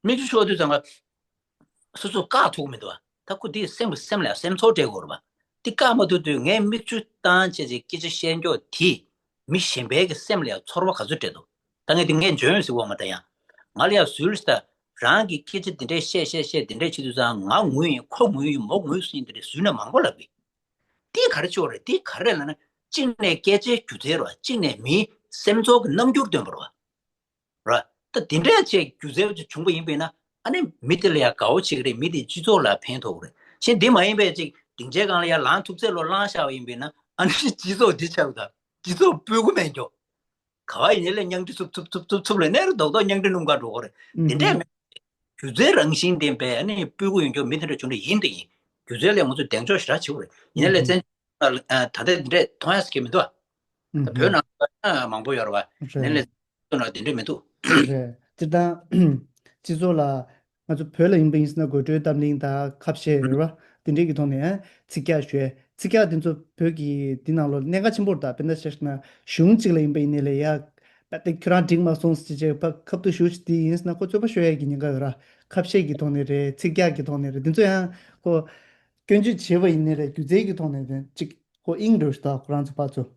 མིག་ཆུ་ཤོར་དུས་ཙང་ཀ་སོ་སོ་བཀག་ཐུབ་ཀྱི་མི་འདུག་ཨ། ད་ཁོ་དེའི་སེམས་སེམས་ལ་སེམས་ཚོར་སྤྲད་དགོས་རེད་པ། དེ་བཀག་མ་ཐུབ་དུས་ངས་མིག་ཆུ་བཏང་བྱས་ཀྱི་སྐད་ཆ་བཤད་མགྱོགས་དེས་མི་གཞན་པའི་གི་སེམས་ལ་ཡང་ཚོར་བ་ག་ཚོད་སྤྲད་འདུག་ད་ངས་དེ་ངས་འཇོན་ཟེར་བ་མ་ད་ཡང་། ང་ལ་ཡང་ཟུལ་ད་རང་གི་སྐད་ཆ་དེ་འདྲས་བཤད་བཤད་བཤད་དེ་འདྲས་བྱེད་དུས་ཙང་ང་ངུ་ཡིན་ཁོ་ངུ་ཡིན་མོ་ངུ་ཟིན་དེ་འདྲས་ཟུལ་ན་མང་པོ་ལབ་གི། དེ་ག་རེ་ཆོག་རེད། དེ་ག་རེ་ལབ་ན་གཅིག་ནས་སྐད་ཆའི་སྒྱུ་རྩལ་རེད་བ། གཅིག་ནས་མིའི་སེམས་ཚོར་གྱི་རྣམ་འགྱུར་སྟོན་པ་རེད་བ། ར། ད་དེ་འདྲས་ཆེ་སྒྱུ་རྩལ་ཅིག་བྱུང་པ་ཡིན་པས་ན་ཨ་ནི་མི་དེ་ལ་ཡང་དགའ་བོ་བྱེད་ཀྱི་རེད། མི་དེ་སྤྱི་ཚོགས་ལ་ཕན་ཐོགས་ཀྱི་རེད། གཞན་དེ་མ་ཡིན་པའི་ཅིག་སྡིངས་ཆའི་སྒང་ལ་ཡང་ལངས་ཐུབ་ཚད་ལོ་ལངས་བཞག་པ་ཡིན་པས་ན་ཨ་ནི་སྤྱི་ཚོགས་འདི་ཆགས་ད་སྤྱི་ཚོགས་སྤུ་གུ་མེད་འགྱོ། ག་བ་ཡིན་ནའི་ལས་མྱང་ཁྲི་ཚུབ་ཚུབ་ཚུབ་ཚུབ་ཚུབ་ལས་གནས་རུ་རྡོག་རྡོག་མྱང་ཁྲི་སྣུམ་ག་འགྲོ་གི་རེད། དེ་འདྲས་མེད། སྒྱུ་རྩལ་རང་བཞིན་ལྡན་པའི་ཨ་ནི་སྤུ་གུ་ཡོད་འགྱོ་མི་དེ་འདྲ་བྱུང་འདྲ་ཡིན་དེ་ཡིན། སྒྱུ་རྩལ་ལས་ང་ཚོ་གདེང་འཇོག་ཞེ་དྲག་བྱེད་དགོས་རེད། ཡིན་ནའི་ལས་བཙན་ད་ལྟ་དེ་འདྲས་མཐོང་ཡ་ཟེར་གྱི་མི་འདུག་ཨ། ད་བོད་ནང་ལ་མང་པོ་ཡོད་རེད་བ། ཡིན་ནའི་ལས་ཚོ་ནང་དེ་འདྲས་མི་འདུག་རེད། སྤྱིར་བཏང་སྤྱི་ཚོགས་ལ་ང་ཚོ་བོད་ལ་ཡིན་པ་ཡིན་ཟེར་ན་དགོད་བྲོའི་གཏམ་གླེང་དང་ཁ་བཤད་རེད་བ། དེ་འདྲས་ཀྱི་ཐོག་ནས་ཚིག་རྒྱག་ཞུ་ཡས། ཚིག་རྒྱག་དེ་ཚོ་བོད་ཀྱི་འདི་ནང་ལོགས་གནད་འགག་ཆེན་པོ་རེད། ད་དཔེར་ན་ཆ་བཞག་ན་གཞུང་གཅིག་ལ་ཡིན་པ་ཡིན་ནའི་ལས་ཡ། པ་དེ་ཁྱོད་རང་འགྲིག་མ་སོང་ཟེར་བྱས་ཕ་ཁབ་ཏུ་ཞུ་ཅིག་དེ་ཡིན་ཟེར་ན་ཁོ་རྩོད་པ་ཤོར་ཡས་ཀྱི་ཉེན་ཁ་ཡོད་ར། ཁ་བཤད་ཀྱི་ཐོག་ནས་རེད། ཚིག་རྒྱག་གི་ཐོག་ནས་རེད། དེ་ཚོ་ཡང་ཁོ་སྐྱོན་བརྗོད་བྱས་པ་ཡིན་ནའི་རེད། སྒྱུ་རྩལ་གྱི་ཐོག་ནས་རེད། ཅིག་ཁོ་དབྱིངས་འགྲོ་ཞིག་ད་ཁོ་རང་ཚོ་ཕར་ཚུར།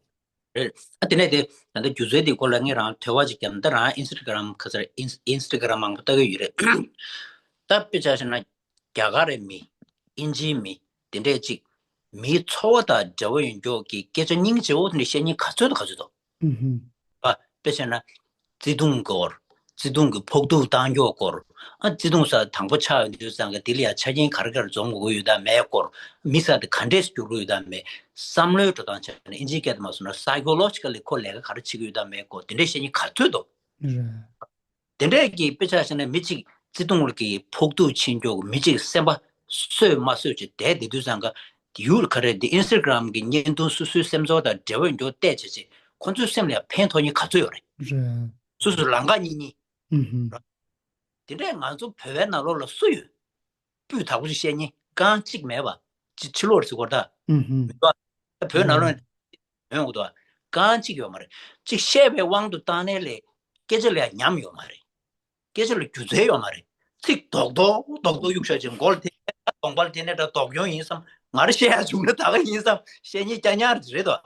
རེད། ཨ་དེ་ནས་དེ་ད་ལྟ་སྒྱུ་རྩལ་དེ་སྐོར་ལ་ངས་རང་དྲི་བ་ཅིག་བརྒྱབ་ན་ད་རང་ཨིན་སི་ཊ་གྷ་རམ་ག་ཚར་ཨིན་ཨིན་སི་ཊ་གྷ་རམ་མང་པོ་ལྟ་གི་ཡོད་རེད། ད་དཔེ་ཆ་བཞག་ན་རྒྱ་གར་རི་མི། དབྱིན་ཇིའི་མི། དེ་འདྲས་ཅིག་མིའི་འཚོ་བ་དང་འབྲེལ་བ་ཡོད་མགྱོགས་ཀྱི་སྐད་ཆ་སྙིང་རྗེ་བོ་དེ་འདྲ་བཤད་མཁན་ག་ཚོད་དང་ག་ཚོད་འདུག་ཨུ་ཧུམ། ཨ་དཔེ་བྱས་ན། བརྩེ་དུང་སྐོར། བརྩེ་དུང་གི་ཕོག་ཐུག་བཏང་ཕྱོགས་སྐོར། ཨ་བརྩེ་དུང་ས་དང་པོ་ཆགས་ཡོང་དུས་ཙང་གི་དེ་ལ་ཡང་ཆ་རྐྱེན་ག་རེ་ག་རེ་འཛོམས་དགོས་ཀྱི་ཡོད་དམ་མེད་སྐོར། མི་ས་དེ་ག་འདྲས་སུ་འགྱུར་གྱི་ཡོད་དམ་མེད། བསམ་བློའི་འགྲོ་སྟངས་ཆ་ནས་ཨིན་ཇིའི་སྐད་དུ་མ་སོང་ན་སའི་ཀོ་ལོ་ཇི་ཀལ་ལི་ཁོ་ལས་ཀ་ག་རེ་བྱེད་ཀྱི་ཡོད་དམ་མེད་སྐོར་དེ་འདྲས་བཤད་མཁན་ག་ཚོད་འདུག་རེད། དེ་འདྲས་ཀྱི་དཔེ་ཆ་བཞག་ན་མི་གཅིག་བརྩེ་དུང་གི་ཕོག་ཐུག་ཕྱིན་མགྱོགས་མི་གཅིག་སེམས་པ་གསོས་མ་གསོས་བྱས་བསྡད་བསྡད་དུས་ཙང་ཀ་ཡུལ་ག་རེ་འདི་ཨིན་སི་ཊ་གྷ་རམ་གི་བརྙན་ཐུང་སོ་སོའི་སེམས་ཚོར་དང་འབྲེལ་བ་མགྱོགས་བལྟས་བྱས་བྱས་ཁོ་ཚོའི་སེམས་ལ་ཡང་ཕན་ཐོགས་མཁན་ག་ཚོད་ཡོད་རེད། རེད། སོ་སོ་ལམ་ཁ་གཉིས་གཉིས། ཨུ་ཧུམ། དེ་འདྲས་ང་ཚོ་བོད་པའི་ནང་ལོགས་ལ་སུ་ཡོད། སྤུས་དག་པོ་ཞིག་བཤད་མཁན་རྐང་གཅིག་མེད་པ། ཅི་ཕྱི་ལོགས་ཟེར་དགོས་ད། ཨུ་ཧུམ། མི་འདུག་ཨ། བོད་ནང་ལོགས་ནས་ཡོང་གི་འདུག་ཨ། རྐང་གཅིག་ཡོད་མ་རེད། ཅིག་བཤད་པའི་དབང་དུ་བཏང་ནའི་ལས་སྐད་ཆ་ལ་ཡང་ཉམས་ཡོད་མ་རེད། སྐད་ཆ་ལ་སྒྱུ་རྩལ་ཡོད་མ་རེད། ཚིག་རྡོག་རྡོག་རྡོག་རྡོག་གཡུག་བཞག་ཅིང་མགོ་ལ་དེ་གདོང་པ་ལ་དེ་ནས་འདྲ་རྡོག་གྱོན་ཡིན་བསམ། ང་རང་བཤད་ཡག་བྱུང་ན་ད་ག་ཡིན་བསམ་བཤད་མཁན་རྐྱང་རྐྱང་རེད་དོ།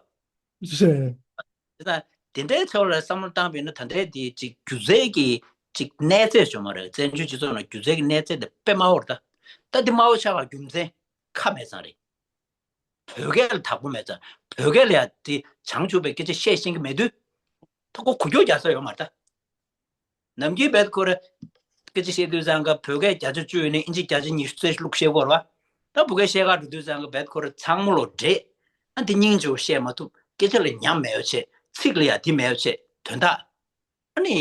རེད། དེ་ན་དེ་འདྲའི་ཐོག་ལ་བསམ་བློ་བཏང་བས་ན་ད་ལྟའི་དེ་ཅིག་སྒྱུ་རྩལ་གྱི་ཅིག་གནས་ཚད་བྱུང་མ་རེད། བཙན་བྱོལ་སྤྱི་ཚོགས་ནང་སྒྱུ་རྩལ་གྱི་གནས་ཚད་དེ་དཔེ་དམའ་བོ་རེད་ད། ད་དེ་དམའ་བོ་ཆགས་པ་རྒྱུ་མཚན་ཁ་མེད་ཙང་རེད། བོད་སྐད་ལ་དག་པོ་མེད་ཙང་བོད་སྐད་ལ་ཡང་དེ་བྱང་ཆུབ་པའི་སྐད་ཆ་བཤད་ཤེས་ཀྱི་མེད་དུས། ད་ཁོ་གུ་རྒྱོ་རྒྱག་ས་ཡོད་མ་རེད་ད། ནམ་རྒྱུན་བེད་ཁོ་ར་སྐད་ཆ་བཤད་དུས་ཙང་ག་བོད་སྐད་བརྒྱ་ཆ་བཅུ་ཡོད་ནས་ཨིན་ཇི་བརྒྱ་ཆ་ཉི་ཤུ་རྩ་བཞི་བླུགས་བཤད་དགོས་རེད་བ། ད་བོད་སྐད་བཤད་ག་འགྲོ་དུས་ཙང་ག་བེད་ཁོ་ར་ཚང་མ་ལོ་འདྲེས། ཨ་འདི་སྙིང་རྗེ་བོ་བཤད་མ་ཐུབ། སྐད་ཆ་ལ་ཉམས་མེད་པ་བྱས། ཚིག་ལ་ཡང་འདི་མེད་པ་བྱས། དོན་དག་ཨ་ནི་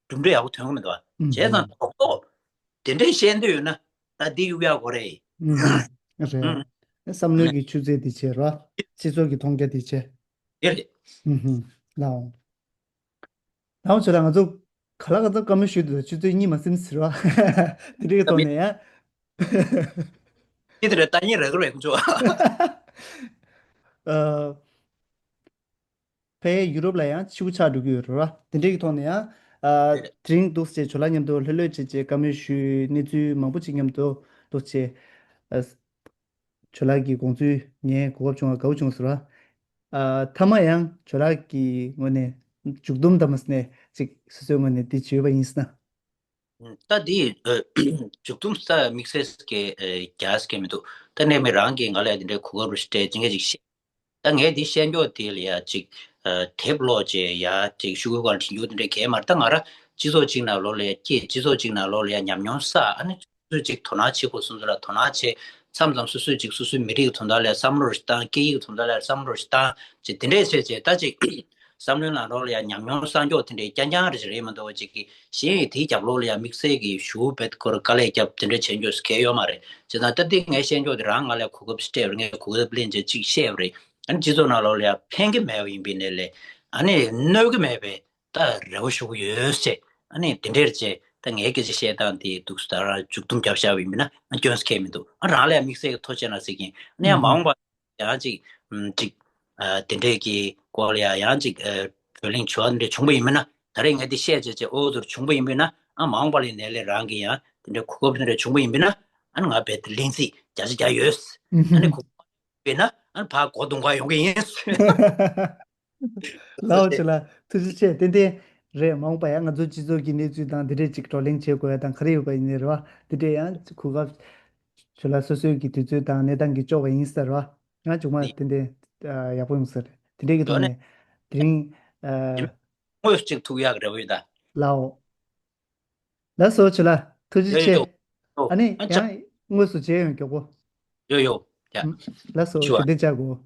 གྲུབ་འབྲས་ཡག་པོ་ཐོན་གི་མི་འདུག་བ། ཨུམ། བྱས་ཙང་ཏོག་ཏོག་དེ་འདྲས་བཤད་འདོད་ཡོད་ན་ད་འདི་གཡུག་ཡག་དགོས་རེད། ཨུམ། རེད། ཨུམ། བསམ་བློའི་གི་ཆུ་ཚད་དེ་བྱས་ར། སྤྱི་ཚོགས་ཀྱི་མཐོང་རྒྱ་དེ་བྱས། དེ་རེད། ཨུམ་ཧུམ། ལའོ། ལའོ་ཆོས་ལ་ང་ཚོ་ག་ལ་ག་ཚོད་བཀའ་མོལ་ཞུས་འདུག་ཆུ་ཚོད་གཉིས་མ་ཟིན་ཟེར་བ། དེ་འདྲའི་ཐོག་ནས་ཡང་། ཅི་དེ་རེད་ལྟ་ཉན་རེ་གར་བས་ཁོ་ཚོ། ཨ། ཕའི་ཡུ་རོབ་ལ་ཡང་ཆུ་བོ་ཆགས་འགྲོ་གི་ཡོད་རེད་བ། དེ་འདྲའི་གི་ཐོག་ནས་ཡང་། ཨ། དེ་རིང་འདུག་སེ་ཇོ་ལགས་མཉམ་དུ་ལྷོད་ལྷོད་བྱས་བྱས་བཀའ་མོལ་ཞུས། གནས་ཚུལ་མང་པོ་ཅིག་མཉམ་དུ་འདུག་སེ། ཨ། ཇོ་ལགས་ཀྱི་དགོངས་ཚུལ་ངས་གོ་སྐབས་བྱུང་བ་དགའ་བོ་བྱུང་ཟེར་བ། ཨ། མཐའ་མ་ཡང་ཇོ་ལགས་ཀྱི་ངོས་ནས་མཇུག་སྡོམ་དམ་ཟེར་ནས་ཅིག་སོ་སོའི་ངོས་ནས་འདི་བརྗོད་པ་ཡིན་ཟེར་ན། ད་འདི་མཇུག་སྡོམ་ས་དམིགས་བསལ་གྱི་རྒྱག་ས་གི་མི་འདུག་ད་ནས་མི་རང་གིས་ང་ལ་འདི་འདྲའི་གོ་སྐབས་རེ་སྤྲད་ཅི་འགའ་ཅིག་བཤད། ད་ངས་འདི་བཤད་འཇོག་དེ་ལ་ཡ་ཅིག་དེབ་ཀློག་བྱས་ཡ་ཅིག་ཤོག་གུ་སྒང་བྲིས་རྒྱུ་དེ་འདྲ་གས་མ་རེད། ད་ང་རང་སྤྱི་ཚོགས་གཅིག་ནང་ལོགས་ལ་ཡ་སྐྱེས། སྤྱི་ཚོགས་གཅིག་ནང་ལོགས་ལ་ཡ་ཉམས་མྱོང་བསགས། ཨ་ནི་སོ་སོས་ཅིག་དོ་སྣང་བྱེད་དགོས་སོང་ཙང་ལ་དོ་སྣང་བྱས། མཚམས་མཚམས་སོ་སོས་ཅིག་སོ་སོའི་མི་རིགས་ཀྱི་དོན་དག་ལ་བསམ་བློ་ཞིག་བཏང་། སྐད་ཡིག་གི་དོན་དག་ལ་བསམ་བློ་ཞིག་བཏང་། ཅིག་དེ་འདྲས་བྱས་བྱས་ད་ཅིག་བསམ་བློའི་ནང་ལོགས་ལ་ཡང་ཉམས་མྱོང་བསགས་འཇོག་དེ་འདྲས་རྐྱང་རྐྱང་རེ་རེད་མ་གཏོགས། ཅིག་གི་གཞན་ཡི་དེའི་རྒྱབ་ལོགས་ལ་ཡང་དམིགས་བསལ་གྱི་ཞུ་བེད་ཁོར་དཀའ་ལས་རྒྱབ་དེ་འདྲས་བྱེད་འཇོག་གལ་ཡོད་མ་རེད། བྱས་ཙང་ད་ལྟ་ངས་བཤད་འཇོག་དེ་རང་ང་ལ་གོ་སྐབས་སྤྲད་པ་རེད། ངས་གོ་སྐབས་ལེན་བྱས་ཅིག་བཤད་པ་རེད། ཨ་ནི་སྤྱི་ཚོགས་ནང་ལོགས་ལ་ཡང་ཕན་གྱི་མེད་པ་ཡིན་པའི་ནས་ལས། ཨ་ནི་གནོད་ཀྱི་མེད་པའི་ད་རེ་བ་ཞུ་གི་ཡོད་ཟེར། ཨ་ནི་དེ་འདྲས་བྱས་ད་ངའི་སྐད་ཆ་བཤད་སྟངས་དེ་འདུག་སེ་ད་རང་མཇུག་སྡོམ་རྒྱབ་བཞག་པ་ཡིན་པས་ན་ཨ་སྐྱོན་ཟེར་མཁན་མི་འདུག་ཨ་རང་ལ་ཡང་དམིགས་བསལ་གྱི་ཐུགས་རྗེ་གནང་ཟེར་གྱིན། ཨ་ནི་ཡང་མ་འོངས་པ་ཡང་ཅིག་ཨམ་ཅིག་ཨ་དེ་འདྲས་ཀྱི་སྐོར་ལ་ཡང་ཡང་ཅིག་ཨ་བགྲོ་གླེང་བྱ་བ་འདི་འདྲས་བྱུང་པ་ཡིན་པས་ན། ད་རེས་ངས་འདི་བཤད་བྱས་བྱས་ཨོ་ཚོར་བྱུང་པ་ཡིན་པས་ན། ཨ་མ་འོངས་པ་ལ་ཡིན་ནའི་ལས་རང་གི་ཡང་དེ་འདྲས་གོ་སྐབས་དེ་འདྲས་བྱུང་པ་ཡིན་པས་ན། ཨ་ནི་ང་རྦད་དེ་ལན་རྩིས་བརྒྱ་ཆ་བརྒྱ་ཡོད། ཨ་ནི་གོ་སྐབས་མེད་པས་ན་ཨ་ནི་ཕར་མགོ་རྡུང་ག་ཡོང་གི་ཡིན། ལའོ་ཆེ་ལ་ཐུགས་རྗེ་ཆེ། ཏན་ཏན་རེད། མ་འོངས་པ་ཡང་ང་ཚོ་སྤྱི་ཚོགས་ཀྱི་གནས་ཚུལ་དང་འདི་འདྲས་ཅིག་བགྲོ་གླེང་བྱེད་དགོས་ཡ་དང་ག་རེ་ཡོད་པ་ཡིན་ནའི་རེད་བ། འདི་འདྲས་ཡང་གོ་སྐབས་ཆེ་ལ་སོ་སོའི་གི་དུས་ཚོད་དང་གནས་སྟངས་ཀྱིས་ལྕོགས་པ་ཡིན་ཟེར་བ། ཡང་མཇུག་མ་ཏན་ཏན་ཡག་པོ་ཡོང་ཟེར། དེ་འདྲས་ཀྱི་ཐོག་ནས་དེ་རིང་ཨ། དངོས་སུ་ཅིག་ཐུག་ཡག་རེད་བ་ཡོད་ད། ལའོ། ལགས་སོ་ཆེ་ལ་ཐུགས་རྗེ་ཆེ། ཡོ་ཡོ། ཨ་ནི་ཨ་ཅག་ཡང་དངོས་སུ་མཇལ་ཡོང་མགྱོགས་པོ། ཡོ་ཡོ། ཡ། ལགས་སོ། ཞུ་བ། ཞུ་དེ་བཅར་དགོས།